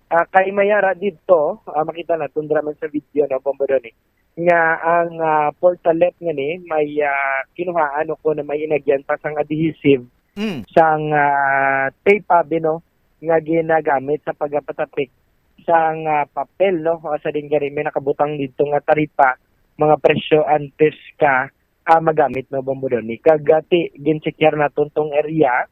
Ah, kay may ara didto, ah, makita naton dira man sa video, no, Bombo Donny, nga ang, ah, portalet nga ni may, ah, kinuhaan o kuno may inagyan pa sang adhesive, Mm. sang, ah, tape, abi, no, nga ginagamit sa pagpatapik sang, ah, papel, no? O sa diin gani may nakabutang didto nga taripa, mga presyo antes ka, ah, magamit, no, Bombo Donny. Kag ati, gin-checkar naton tong area,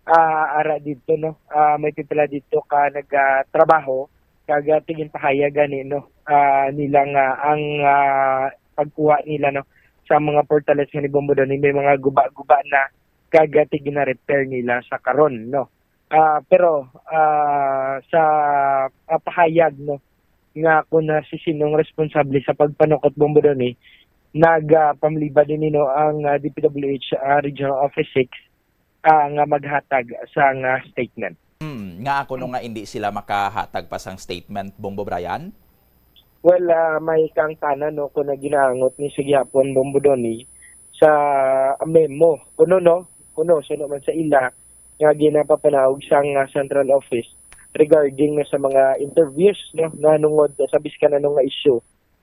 ah, ara didto, no? Ah, may pipila didto ka nagatrabaho, kag ati ginpahayag gani, no, ah, nila nga ang, ah, pagkuha nila, no, sa mga portalet nga ni Bombo Donny, may mga guba-guba na, kag ati gina-repair nila sa karon, no. Ah, pero, ah, sa, ah, pahayag, no, nga kung, ah, si sinong responsable sa pagpanukot, Bombo Donny, nag, ah, pamliba din, no, ang, ah, D P W H, ah, Regional Office six, ah, nga maghatag sang, ah, statement. Hmm, nga kuno nga hindi sila makahatag pa sang statement, Bombo Brian? Well, ah, may kaangtanan, no, kung naginaangot ni sa gihapon, Bombo Donny, sa memo, kuno, no, kuno, suno man sa ila, nga ginapapanaog sang, ah, central office regarding na sa mga interviews, no, nga nungod sa biskan ano nga issue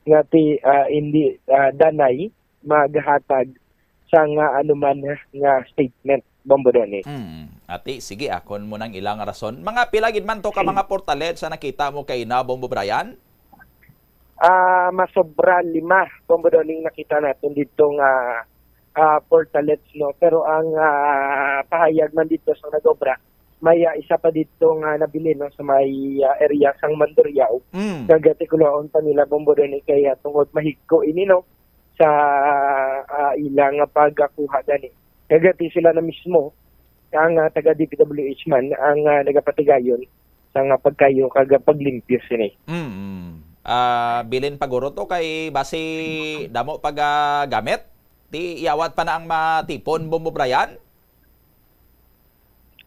nga ti, ah, hindi, ah, danay maghatag sang, ah, anuman nga statement, Bombo Donny. Hmm. Ati, sige, akon mo nang ilang rason. Mga pila gid man to ka mga portalet sa nakita mo kay na, Bombo Brian? Ah, masobra lima, Bombo Donny, nakita naton didto nga, ah, portalets, no? Pero ang, ah, pahayag man didto sa nag-obra, may, ah, isa pa didto nga nabilin, no, sa may, ah, area sang Mandurriao. Mm. Kag ati kulaon pa nila, Bombo Donny, kay, ah, tungod mahigko ini, no? sa, ah, ilang pagkuha gani. Kag ti sila na mismo, ang, ah, taga D P W H man ang, ah, nagapatigayon sa nga pagkayo kag paglimpyo sini. Mm. Ah, bilin pa guro to kay basi damo pag, ah, gamit. Ti iyawat pa na ang matipon, Bombo Brian?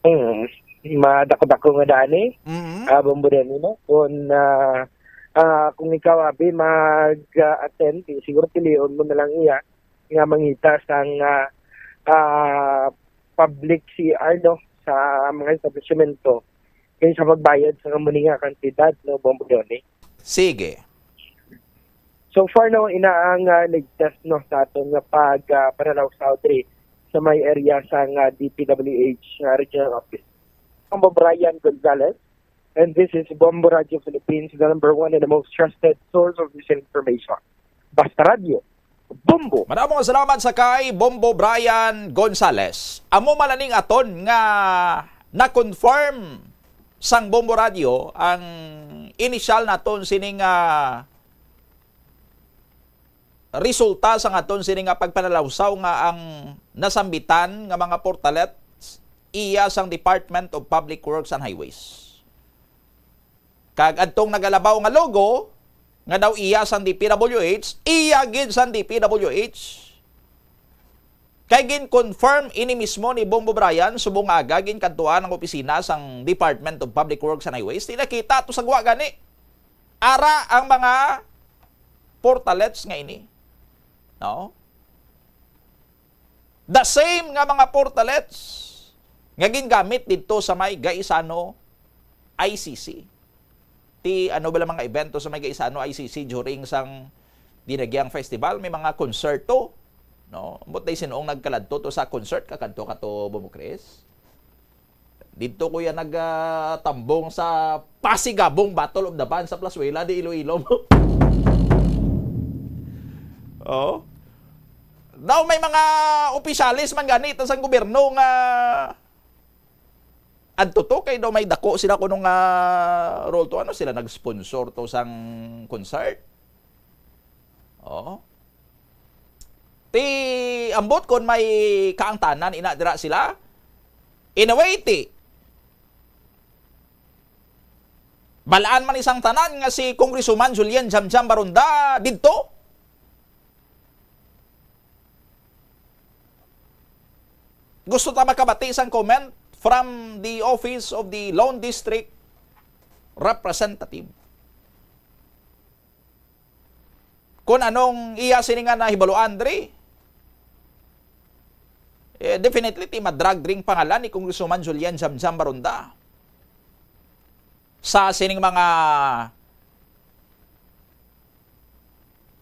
Mm. Madako-dako nga daan eh. Mm. Ah, Bombo Dani, no? Kung, ah, ah, kung ikaw, abi, mag, ah, attend, eh, siguro pilion mo na lang iya nga mangita sang, ah, ah, public C R, no? Sa mga establishmento kaysa magbayad sa amo ni nga kantidad, no, Bombo Dani? Sige. So far, no, ina ang, ah, latest, no, sa aton nga pag, ah, pananaw sa Audrey sa may area sa nga D P W H nga regional office. Bombo Brian Gonzalez, and this is Bombo Radio Philippines, the number one and the most trusted source of misinformation. Basta Radio, Bombo! Madamo nga salamat sa kay Bombo Brian Gonzalez. Amo man aning aton nga na-confirm sang Bombo Radio ang initial naton sining, ah, resulta sang aton sini nga pagpanalawsaw nga ang nasambitan nga mga portalets iya sang Department of Public Works and Highways. Kag adtong nagalabaw nga logo nga daw iya sang D P W H, iya gid sang D P W H. Kay gin-confirm ini mismo ni Bombo Brian subong nga aga ginkadtuan ang opisina sang Department of Public Works and Highways. Ti nakita to sa gwa gani. Ara ang mga portalets nga ini. No? The same nga mga portalets nga gingamit didto sa may Gaisano I C C. Ti ano ba lang mga evento sa may Gaisano I C C during sang Dinagyang Festival, may mga konserto, no? Ambot day sinong nagkaladto to sa concert, kakadto ka to, Bombo Chris? Didto ko yan nag, ah, tambong sa Pasigabong Battle of the Band sa Plazuela de Iloilo. Oh. Daw may mga opisyales man gani ta sang gobyerno nga adto to, kay daw may dako sila kuno nga role to. Ano sila nag-sponsor to sang concert? Oh. Ti ambot kon may kaangtanan ina dira sila. In a way, ti balaan man ni sang tanan nga si Congresswoman Julian Jamjam Baronda didto. Gusto ta makabati sang comment from the office of the Lone District Representative. Kung anong iya sini nga nahibaluan diri, eh, definitely ti madrag dring pangalan ni Congresswoman Julian Jamjam Baronda sa sining mga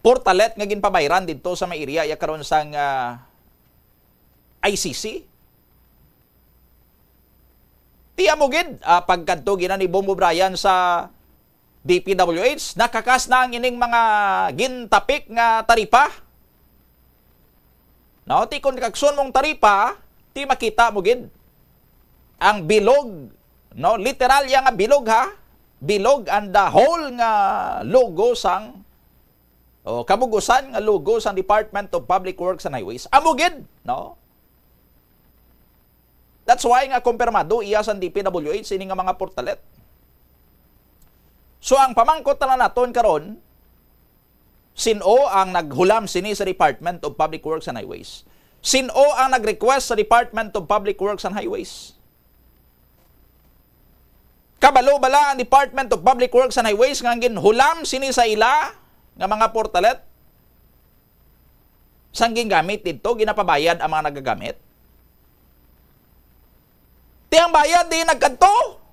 portalet nga ginpabayran didto sa may area iya karon sang, ah, I C C. Ti amo gid, ah, pagkadto gina ni Bombo Brian sa D P W H, nakakas na ang ining mga gintapik nga taripa. No, ti kon kakson mong taripa, ti makita mo gid ang bilog, no, literal ya nga bilog, ha, bilog and the whole nga logo sang, o, kabugusan nga logo sang Department of Public Works and Highways. Amo gid, no? That's why nga kumpirmado iya sang D P W H ini nga mga portalet. So, ang pamangkot na lang naton karon, sin-o ang naghulam sini sa Department of Public Works and Highways? Sin-o ang nag-request sa Department of Public Works and Highways? Kabalo bala ang Department of Public Works and Highways nga ginhulam sini sa ila nga mga portalet? Sang gingamit didto, ginapabayad ang mga nagagamit? Ti ang bayad di nagkadto?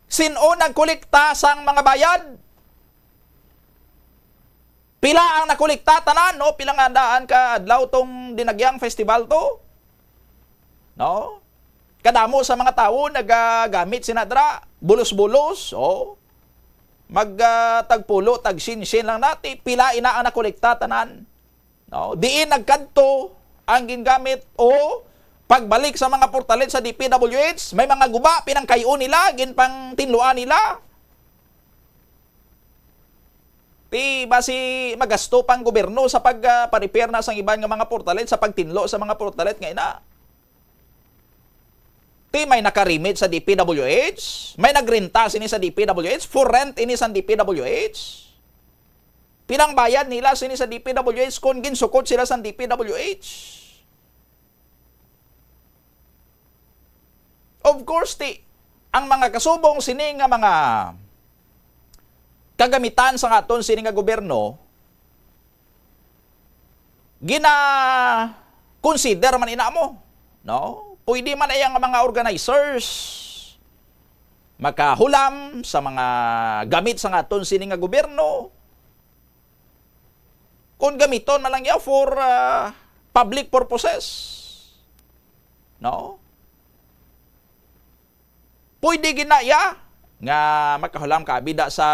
Sin-o nagkolekta sang mga bayad? Pila ang nakolekta tanan, no? Pila nga daan ka adlaw tong Dinagyang Festival to? No? Kadamo sa mga tawo nagagamit sina dira, bulos-bulos, oh. Mag, ah, tagpulo, tag siyensyen lang nati, pila ina ang nakolekta tanan? No? Diin nagkadto ang gingamit o pagbalik sa mga portalet sa D P W H, may mga guba, pinangkay-on nila, ginpangtinluan nila. Ti basi magasto pang gobyerno sa pag, ah, pa-repair na sang iban nga mga portalet, sa pagtinlo sa mga portalet nga ina. Ti may naka-remit sa D P W H, may nagrenta sini sa D P W H, for rent ini sang D P W H. Pinangbayad nila sini sa D P W H kung ginsukot sila sang D P W H. Of course, ti, ang mga kasubong sini nga mga kagamitan sa aton sini nga gobyerno, gina-consider man ina mo, no? Pwede man iya nga mga organizers makahulam sa mga gamit sa aton sini nga gobyerno, kung gamiton na lang iya for, ah, public purposes. No? Pwede gid na iya nga makahulam ka bida sa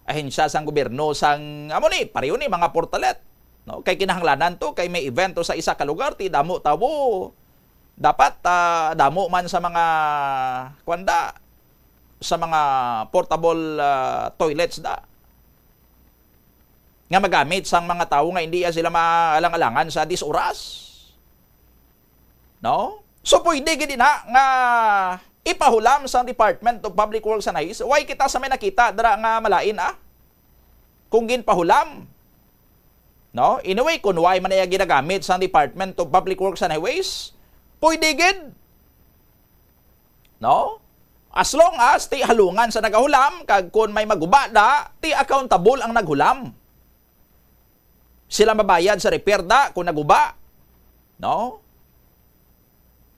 ahensya sang gobyerno sang, amo ni, pareho ni mga portalet. No? Kay kinahanglanan to, kay may event to sa isa ka lugar, ti damo tawo. Dapat, ah, damo man sa mga, kuwan da, sa mga portable, ah, toilets da nga magamit sang mga tawo nga hindi sila maalang-alangan sa dis oras. No? So, pwede gid na nga ipahulam sang Department of Public Works and Highways. Why kita sa may nakita dira nga malain, ah? Kung ginpahulam, no? Anyway, kung why man iya ginagamit sang Department of Public Works and Highways, pwede gid. No? As long as ti halungan sa nagahulam, kag kun may maguba da, ti accountable ang naghulam. Sila mabayad sa repair da kung naguba. No?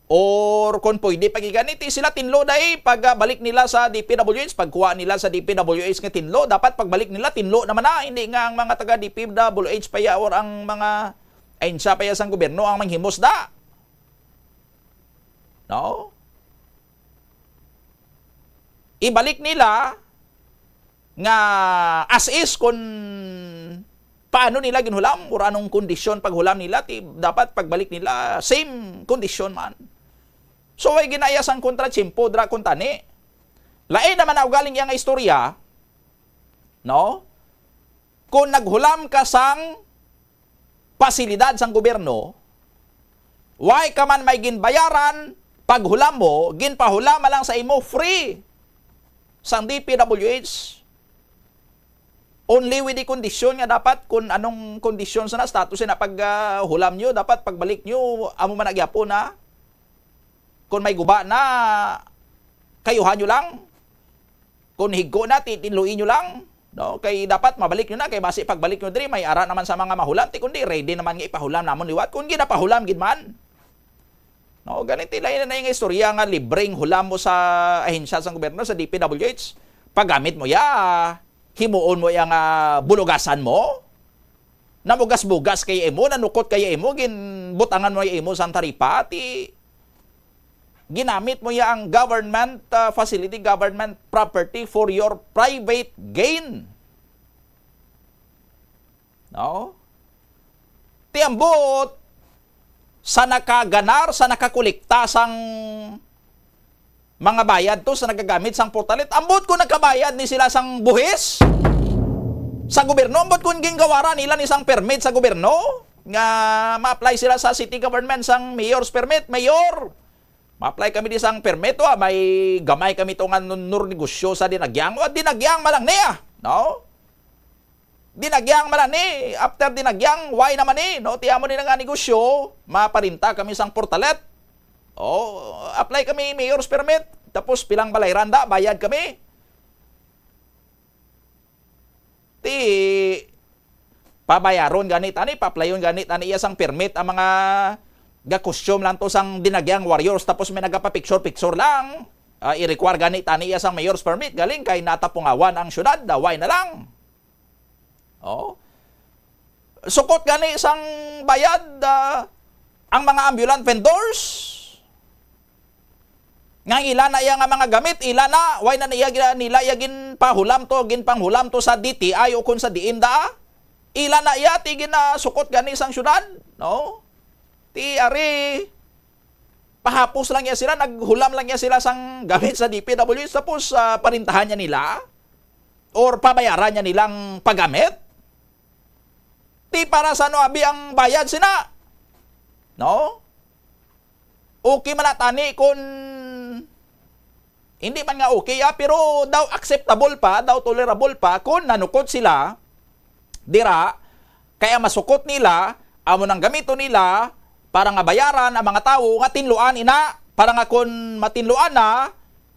Or kung pwede pa gid gani, ti sila tinlo day pag, ah, balik nila sa D P W H, pagkuha nila sa D P W H nga tinlo, dapat pagbalik nila tinlo naman na, hindi nga ang mga taga D P W H pa ya or ang mga ahensya pa ya sang gobyerno ang manghimos da. No? Ibalik nila nga as is kung paano nila ginhulam or anong kondisyon paghulam nila, ti dapat pagbalik nila same kondisyon man. So, way ginaya sang kontratiyempo dira kuntani. Lain naman na ugaling iya nga istorya, no? Kung naghulam ka sang pasilidad sang gobyerno, way ka man may ginbayaran, paghulam mo, ginpahulam lang sa imo free sang D P W H. Only with the condition nga dapat, kung anong kondisyon sa na, status na pag, ah, hulam nyo, dapat pagbalik nyo, amo man na gyapon na. Kung may guba na, kayuhan nyo lang. Kung higko na, titinluin nyo lang. No? Kay dapat mabalik nyo na, kay basi pagbalik nyo diri, may ara naman sa mga mahulam. Ti kundi, ready naman nga ipahulam namon liwat. Kung ginapahulam gid man. No? Ganit ila na nga istorya nga libreng hulam mo sa ahensya sang gobyerno, sa D P W H. Paggamit mo ya, himuon mo ya nga bulugasan mo. Namugas-bugas kay imo, nanukot kay imo, ginbutangan mo ya imo sang taripa, ti ginamit mo ya ang government, ah, facility, government property for your private gain. No? Ti ambot sa nakaganar, sa nakakolekta sang mga bayad to sa nagagamit sang portalet. Ambot kung nagkabayad ni sila sang buhis sa gobyerno, ambot kung gingawaran nila ni sang permit sa gobyerno nga ma-apply sila sa city government sang mayor's permit. Mayor, ma-apply kami di sang permit, wa, may gamay kami to nga nun-, nur negosyo sa Dinagyang. Wa, Dinagyang malang niya, no? Dinagyang man ni, after Dinagyang, why naman ni, no? Ti amo ni na nga negosyo, maparinta kami sang portalet. Oh, apply kami mayor's permit. Tapos pilang balayran da, bayad kami. Ti pabayaron gani tani, paplayon gani tani iya sang permit ang mga ga-costume lang to sang Dinagyang Warriors, tapos may nagapa-picture-picture lang. Ah, i-require gani tani iya sang mayor's permit, galing kay natapungawan ang syudad, daway na lang. Oh. Sukot gani sang bayad, ah, ang mga ambulant vendors. Nga ila na iya nga mga gamit, ila na, why na iya gina-, nila iya ginpahulam to, ginpanghulam to sa D T I o kung sa diin da? Ila na iya, ti ginasukot gani sang syudad, no? Ti ari, pahapos lang niya sila, naghulam lang niya sila sang gamit sa D P W H, tapos, ah, parintahan niya nila. or pabayaran niya nilang paggamit? Ti para sa ano abi ang bayad sina? No? Okay man na tani kung hindi man nga okay, ah, pero daw acceptable pa, daw tolerable pa kung nanukod sila dira, kaya masukot nila, amo nang gamito nila para nga bayaran ang mga tawo nga tinluan ina, para nga kung matinluan na,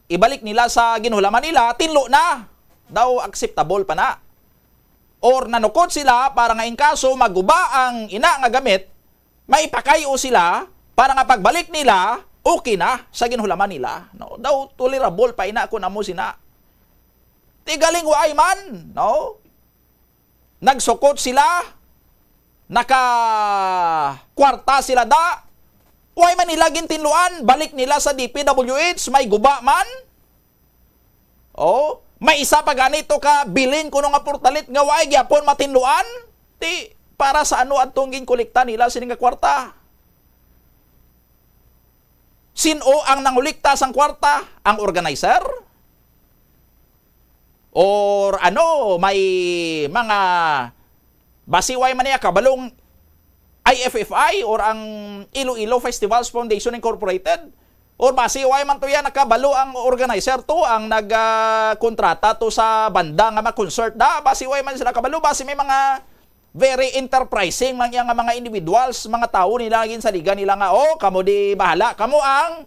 ibalik nila sa ginhulaman nila, tinlo na. Daw acceptable pa na. Or nanukod sila para nga in kaso maguba ang ina nga gamit, maipakayo sila para nga pagbalik nila, okay na sa ginhulaman nila, no? Daw tolerable pa ina kung amo sina. Ti galing waay man, no? Nagsukot sila, naka kwarta sila da. Way man nila gintinluan, balik nila sa D P W H, may guba man. Oh, may isa pa ganito ka bilin kuno nga portalet nga way gyapon matinluan. Ti para sa ano adtong ginkolekta nila sini nga kwarta? Sin-o ang nangolekta sang kwarta? Ang organizer? Or ano, may mga basi way man niya kabalong I F F I or ang Iloilo Festivals Foundation Incorporated? Or basi way man to yan nakabalo ang organizer to, ang nag, ah, kontrata to sa banda nga ma-concert da? Basi way man sila kabalo, basi may mga very enterprising man yan nga mga individuals, mga tawo nila nga ginsaligan nila nga, "Oh, kamo di bahala, kamo ang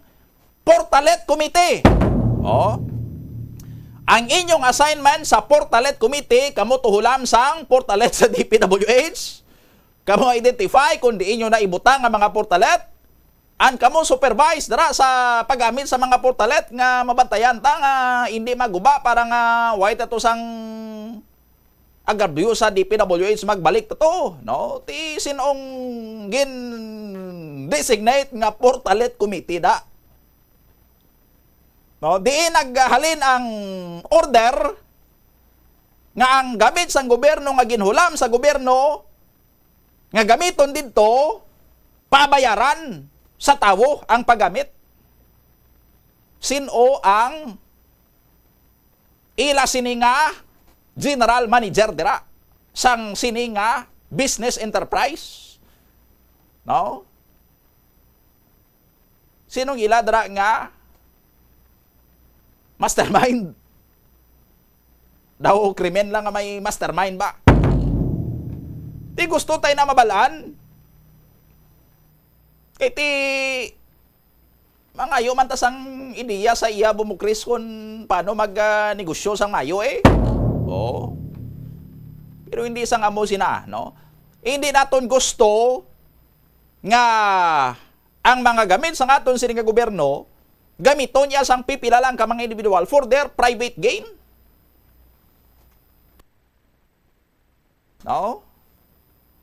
Portalet Committee." Oh. Ang inyong assignment sa Portalet Committee, kamo tuhulam sang portalet sa D P W H. Kamo identify kung diin nyo na ibutang ang mga portalet. And kamo supervise dira sa paggamit sa mga portalet nga mabantayan ta nga hindi maguba para nga way ta to sang agarbyo sa D P W H magbalik to, no? Ti sin-ong gin-designate nga portalet committee da. No, diin naghalin ang order nga ang gamit sang gobyerno nga ginhulam sa gobyerno nga gamiton didto pabayaran sa tawo ang paggamit. Sin-o ang ila sini nga general manager dira sang sini nga business enterprise? No? Sinong ila dira nga mastermind? Daw krimen lang nga may mastermind ba? Ti gusto tayo na mabalaan. Kay ti mangayo man ta sang ideya sa iya bumukris kung paano mag, ah, negosyo sang mayo eh. Oo. Pero hindi sang amo sina, no? Hindi naton gusto nga ang mga gamit sang aton sini nga gobyerno gamiton niya sang pipila lang ka mga individual for their private gain. No?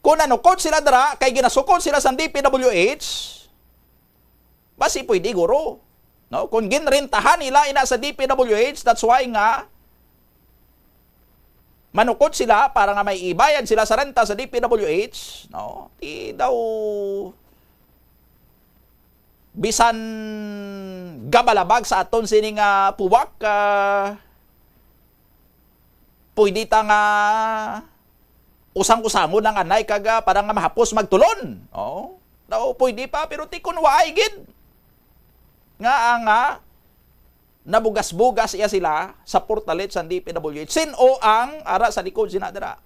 Kung nanukod sila dira, kay ginasukod sila sa D P W H, basi pwede, guro. No? Kung ginrentahan nila ina sa D P W H, that's why nga manukod sila para nga may ibayad sila sa renta sa D P W H, no? Ti daw bisan gabalabag sa aton sini nga puwak, ah, pwede ta nga usang-usangon ang anay kag, ah, para nga mahapos magtulon. Oh, daw pwede pa, pero ti kun waay gid nga ang, ah, nabugas-bugas iya sila sa portalet sa D P W H. Sin-o ang ara sa likod sina dira?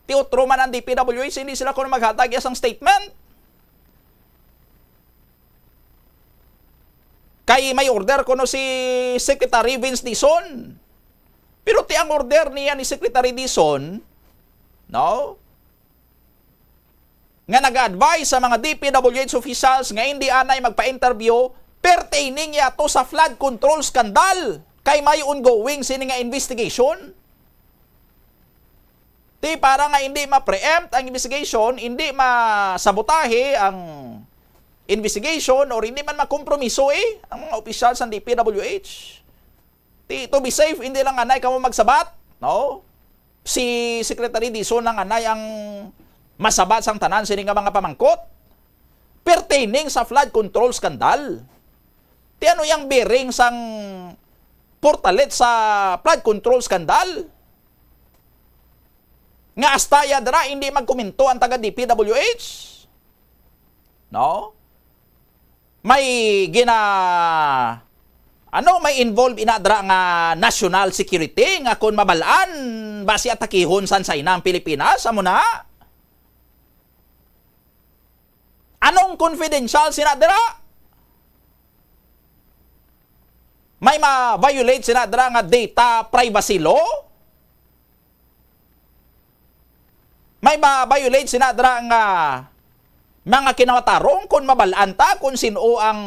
Ti utro man ang D P W H, hindi sila kuno maghatag iya sang statement. Kay may order kuno si Secretary Vince Dizon. Pero ti ang order niya ni Secretary Dizon, no? Nga nag-advise sa mga D P W H officials nga hindi anay magpa-interview pertaining yato sa flood control scandal, kay may ongoing sini nga investigation. Ti para nga hindi ma-preempt ang investigation, hindi masabotahe ang investigation, or hindi man makompromiso eh ang mga opisyal sa D P W H. Ti, to be safe, hindi lang anay kamo magsabat, no? Si Secretary Dizon lang anay ang masabat sang tanan sini nga mga pamangkot pertaining sa flood control scandal. Ti ano yang bearing sang portalet sa flood control scandal. Nga hasta iya dira hindi magkomento ang taga D P W H. No? May gina-, ano, may involved ina dira nga national security nga kon mabal-an, basi atakihon sang China ang Pilipinas, amo na? Anong confidential sina dira? May ma-violate sina dira nga data privacy law? May ma-violate sina dira nga mga kinamatarong kon mabal-an ta kon sin-o ang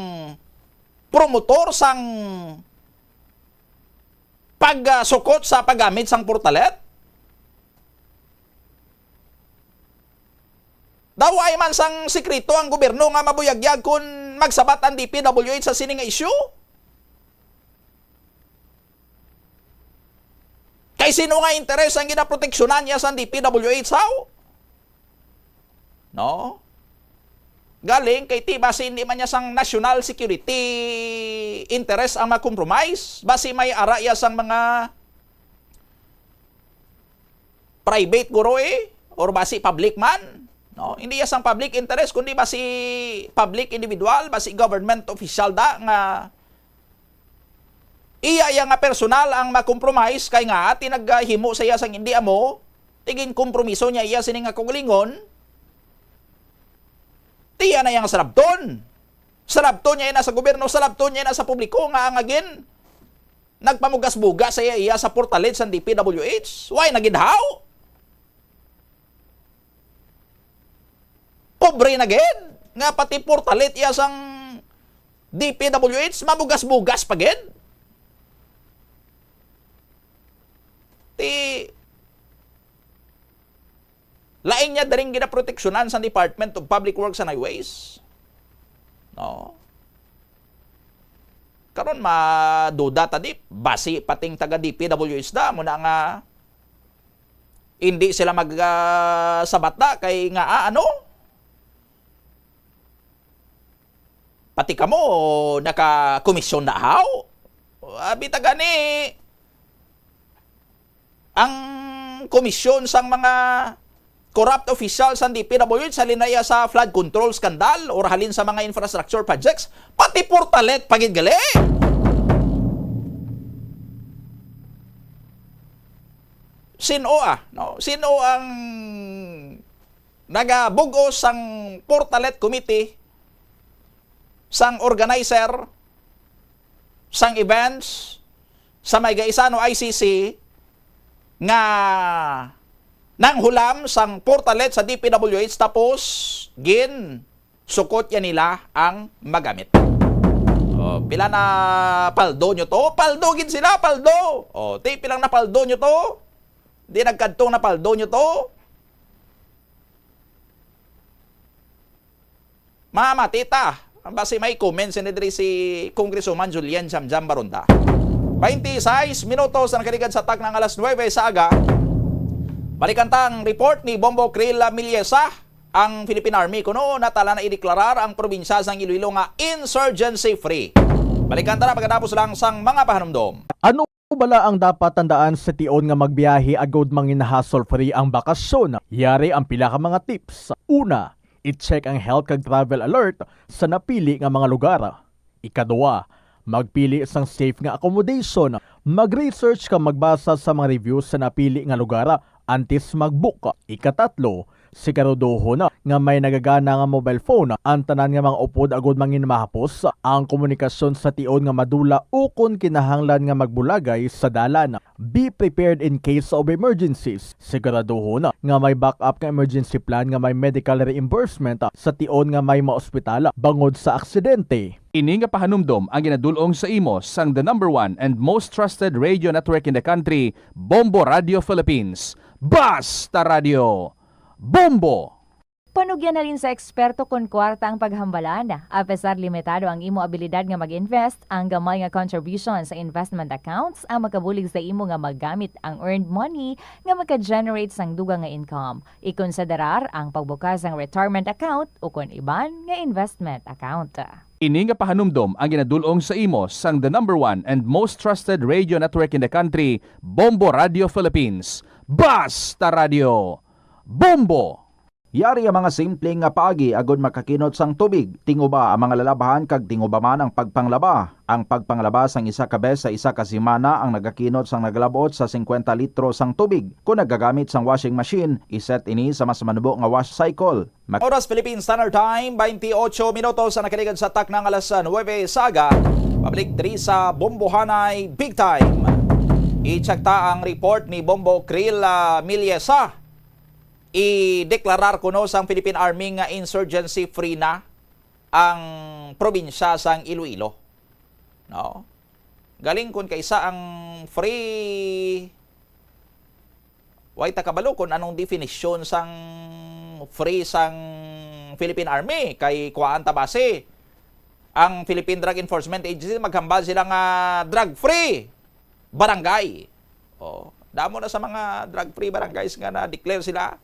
promotor sang pagsukot sa paggamit sang portalet? Daw ay man sang sikreto ang gobyerno nga mabuyagyag kon magsabat ang D P W H sa sini nga isyu? Kay sino nga interes ang ginaproteksyonan niya sa D P W H, haw? No? Galing kay ti basi hindi man niya sang national security interest ang ma-compromise. Basi may ara iya sang mga private guro eh, or basi public man. No? Hindi iya sang public interest, kundi basi public individual, basi government official da nga iya, iya nga personal ang ma-compromise, kay nga ti naghimo sa iya sang hindi amo, ti ginkompromiso niya iya sini nga kaugalingon, ti iya na iya nga sarabton. Sarabton niya na sa gobyerno, sarabton niya na sa publiko nga ang agin nagpamugas-bugas sa iya, iya sa portalet sang D P W H. Why na gid, haw? Pobre na gid nga pati portalet iya sang D P W H mabugas-bugas pa gid. Ti lain niya daring ginaproteksyonan sa Department of Public Works and Highways. No? Karon maduda ta di, basi pating taga D P W H da mo na nga hindi sila mag, ah, sabat da kay nga, ah, ano? Pati kamo naka-komisyon na, haw? Abi ta gani, ang komisyon sang mga corrupt officials sang D P W H, halin na iya sa flood control scandal or halin sa mga infrastructure projects, pati portalet pa gid gali. Sin-o, ah, no? Sin-o ang nagabug-os sang Portalet Committee, sang organizer sang events, sa may Gaisano I C C nga nanghulam sang portalet sa D P W H, tapos gin sukot ya nila ang magamit. Oh, pila na paldo nyo to? Paldo gid sila, paldo. Oh, ti, pilang na paldo nyo to? Di nagkadtong na paldo nyo to? Mamati ta. Basi may comment sini diri si Congresswoman Julian Jamjam Baronda. Twenty-six minutos ang nakaligad sa takna nga alas nuwebe sa aga. Balikan ta ang report ni Bombo Krill Millesa. Ang Philippine Army kuno natala na ideklarar ang probinsya sang Iloilo nga insurgency free. Balikan ta na pagkatapos lang sang mga pahanumdom. Ano bala ang dapat tandaan sa tion nga magbiyahe agud mangin-hassle free ang bakasyon? Yari ang pila ka mga tips. Una, i-check ang health kag travel alert sa napili nga mga lugar. Ikaduha, magpili sang safe nga accommodation. Mag-research kag magbasa sa mga reviews sa napili nga lugar antes mag-book. Ikatatlo, siguraduhon nga may nagagana nga mobile phone ang tanan nga mga upod agud mangin-mahapos ang komunikasyon sa tion nga madula ukon kinahanglan nga magbulagay sa dalan. Be prepared in case of emergencies. Siguraduhon nga may backup nga emergency plan nga may medical reimbursement sa tion nga may maospital bangod sa aksidente. Ini nga pahanumdom ang ginadul-ong sa imo sang the number one and most trusted radio network in the country, Bombo Radio Philippines. Basta Radio, Bombo! Panugyan halin sa eksperto kon kwarta ang paghambalan. Apesar limitado ang imo abilidad nga mag-invest, ang gamay nga contribution sa investment accounts ang makabulig sa imo nga magamit ang earned money nga maka-generate sang dugang nga income. Ikonsiderar ang pagbukas sang retirement account ukon iban nga investment account. Ini nga pahanumdom ang ginadul-ong sa imo sang the number one and most trusted radio network in the country, Bombo Radio Philippines. Basta Radio Bombo! Yari ang mga simple nga paagi agod makakinot sang tubig. Tinguba ang mga lalabhan kag tinguba man ang pagpanglaba. Ang pagpanglaba sang isa ka bes sa isa ka semana ang nagakinot sang nagalabot sa singkwenta litro sang tubig. Kon nagagamit sang washing machine, iset ini sa mas manubo nga wash cycle. Mag- Oras, Philippine Standard Time, twenty-eight minutos ang nakaligad sa takna nga alas nuebe sa aga. Pabalik diri sa Bombohanay Big Time. I-check ta ang report ni Bombo Krill, ah, Milyesa. Ideklarar kuno sang Philippine Army nga insurgency free na ang probinsya sang Iloilo. No? Galing kun kaysa ang free, way ta kabalo kun anong definisyon sang free sang Philippine Army, kay kuhaan ta basi ang Philippine Drug Enforcement Agency, maghambal sila nga drug-free barangay. Oh, damo na sa mga drug-free barangays nga na-declare sila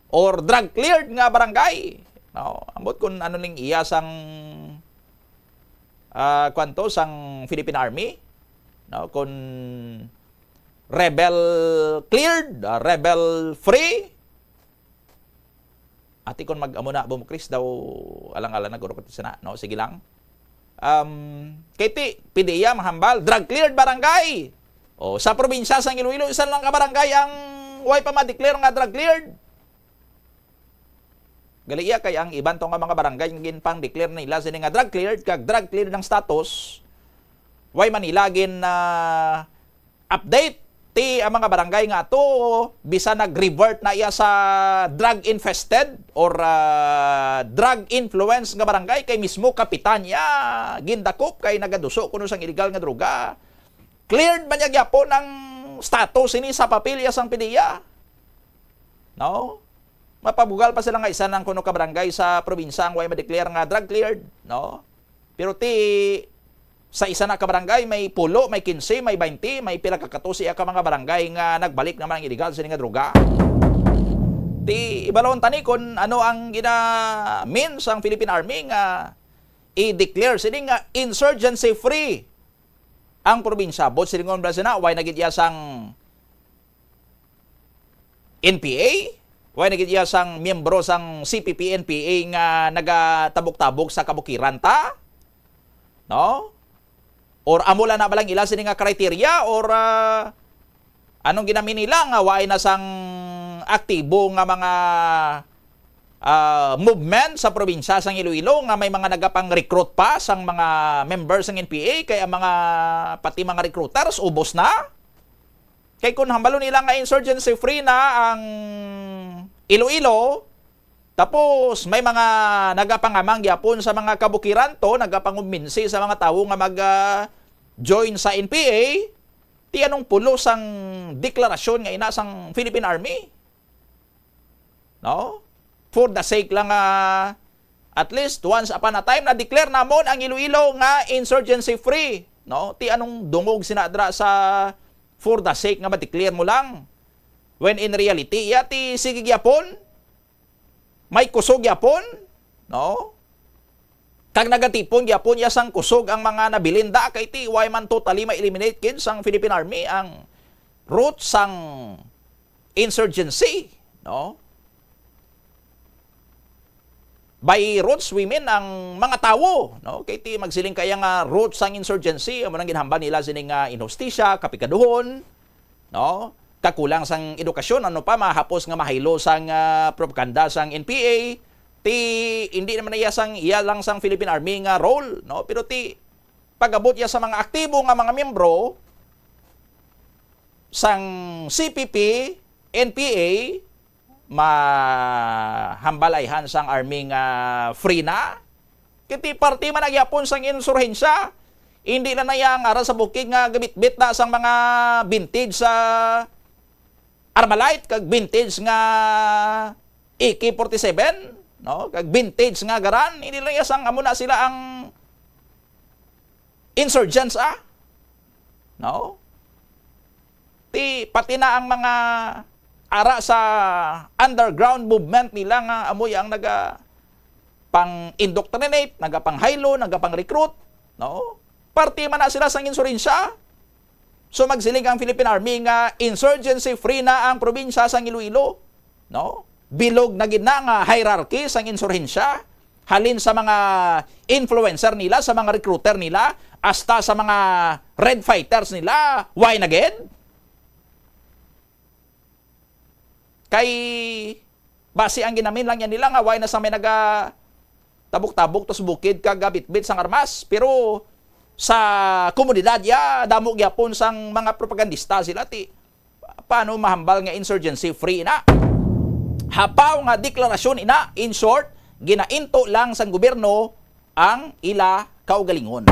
or drug-cleared nga barangay. No, ambot kun ano ning iya sang, ah, kwanto sang Philippine Army, no, kun rebel cleared, ah, rebel free. Ati kon mag-amo na, Bom Chris, daw alang-alang na guro ko sana, no? Sige lang. Um, kay ti, pidiya mahambal, drug cleared barangay. O, sa probinsya sang Iloilo, isa lang ka barangay ang way pa ma-declare nga drug cleared. Gali iya kay ang iban to nga mga barangay nga ginpang-declare nila sini nga drug cleared kag drug cleared ang status, way man nila gin, ah, update ti ang mga barangay nga ato, bisan nag-revert na iya sa drug infested or, ah, drug influence nga barangay, kay mismo kapitan niya gindakop kay nagaduso kuno sang illegal nga droga. Cleared man niya gyapon ang status ini sa papel iya sang pidiya. No? Mapabugal pa sila nga isa lang kuno ka barangay sa probinsya ang way ma-declare nga drug cleared, no? Pero ti sa isa na ka barangay, may pulo, may kinse, may baynte, may pila ka katorse ka mga barangay nga nagbalik naman ang illegal sini nga droga. Ti ibalon tani kung ano ang gina-mean sang Philippine Army nga i-declare sini nga insurgency free ang probinsya. Bot silingon ba sina, way na gid iya sang N P A, way na gid iya sang miyembro sang C P P N P A nga nagatabok-tabok sa kabukiran ta? No? Or amo lang na ba lang ila sini nga criteria or, ah, anong gina-mean nila nga way na sang aktibo nga mga, ah, movement sa probinsya sang Iloilo nga may mga nagapang-recruit pa sang mga members sang N P A kay ang mga pati mga recruiters ubos na? Kay kun hambalon nila nga insurgency free na ang Iloilo, tapos may mga nagapangamang gyapon sa mga kabukiran to, nagapangumbinsi sa mga tawo nga mag, ah, join sa N P A, ti anong pulos ang deklarasyon nga ina sang Philippine Army? No? For the sake lang nga, at least once upon a time, na-declare namon ang Iloilo nga insurgency free. No? Ti anong dungog sina dra sa for the sake nga ma-declare mo lang? When in reality, iya ti sige gyapon, may kusog gyapon, no? Kag nagatipon gyapon iya sang kusog ang mga nabilin da, kay ti way man totally ma-eliminate gid sang Philippine Army ang root sang insurgency, no? By roots, we mean ang mga tawo, no? Kay ti magsiling kaya nga root sang insurgency, amo nang ginhambal nila sini nga inhustisya, kapikaduhon, no? Kakulang sang edukasyon, ano pa, mahapos nga mahaylo sang, ah, propaganda sang N P A, ti hindi naman iya sang, iya lang sang Philippine Army nga role, no? Pero ti pag-abot iya sa mga aktibo nga mga miyembro sang C P P, N P A, mahambalayhan sang army nga free na. Kay ti parte man na gyapon sang insurhensya. Hindi na na iya ang ara sa bukid nga gabitbit na sang mga vintage sa Armalite kag vintage nga A K forty-seven, no? Kag vintage nga Garand, hindi lang iya sang amo na sila ang insurgents, ah. No? Ti, pati na ang mga ara sa underground movement nila nga amoy ang naga-, pang-indoctrinate, nagapang-haylo, nagapang-recruit, no? Parte man na sila sang insurhensya. So magsiling ang Philippine Army nga insurgency free na ang probinsya sang Iloilo, no? Bilog na gid na nga hierarchy sang insurhensya, halin sa mga influencer nila, sa mga recruiter nila, hasta sa mga red fighters nila. Why na gid? Kay basi ang ginamin lang yan nila nga why na sa may naga tabok-tabok to sa bukid kag bitbit sang armas. Pero sa komunidad ya damo gyapon sang mga propagandista sila ti paano mahambal nga insurgency free na? Hapaw nga deklarasyon ina, in short, ginainto lang sang gobyerno ang ila kaugalingon.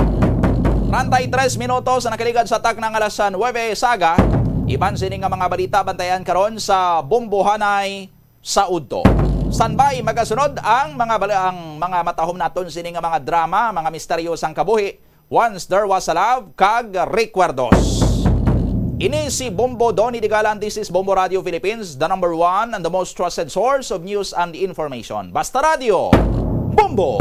Treinta y tres minutos na nakaligad sa takna nga alas nuebe sa aga. Iban sini nga mga balita bantayan karon sa Bombohanay sa udto. Standby, magasunod ang mga bala-, ang mga matahom naton sini nga mga drama, mga misteryo sang kabuhi. Once There Was a Love kag Recuerdos. Ini si Bombo Donny Digalan. This is Bombo Radio Philippines, the number one and the most trusted source of news and information. Basta Radio, Bombo!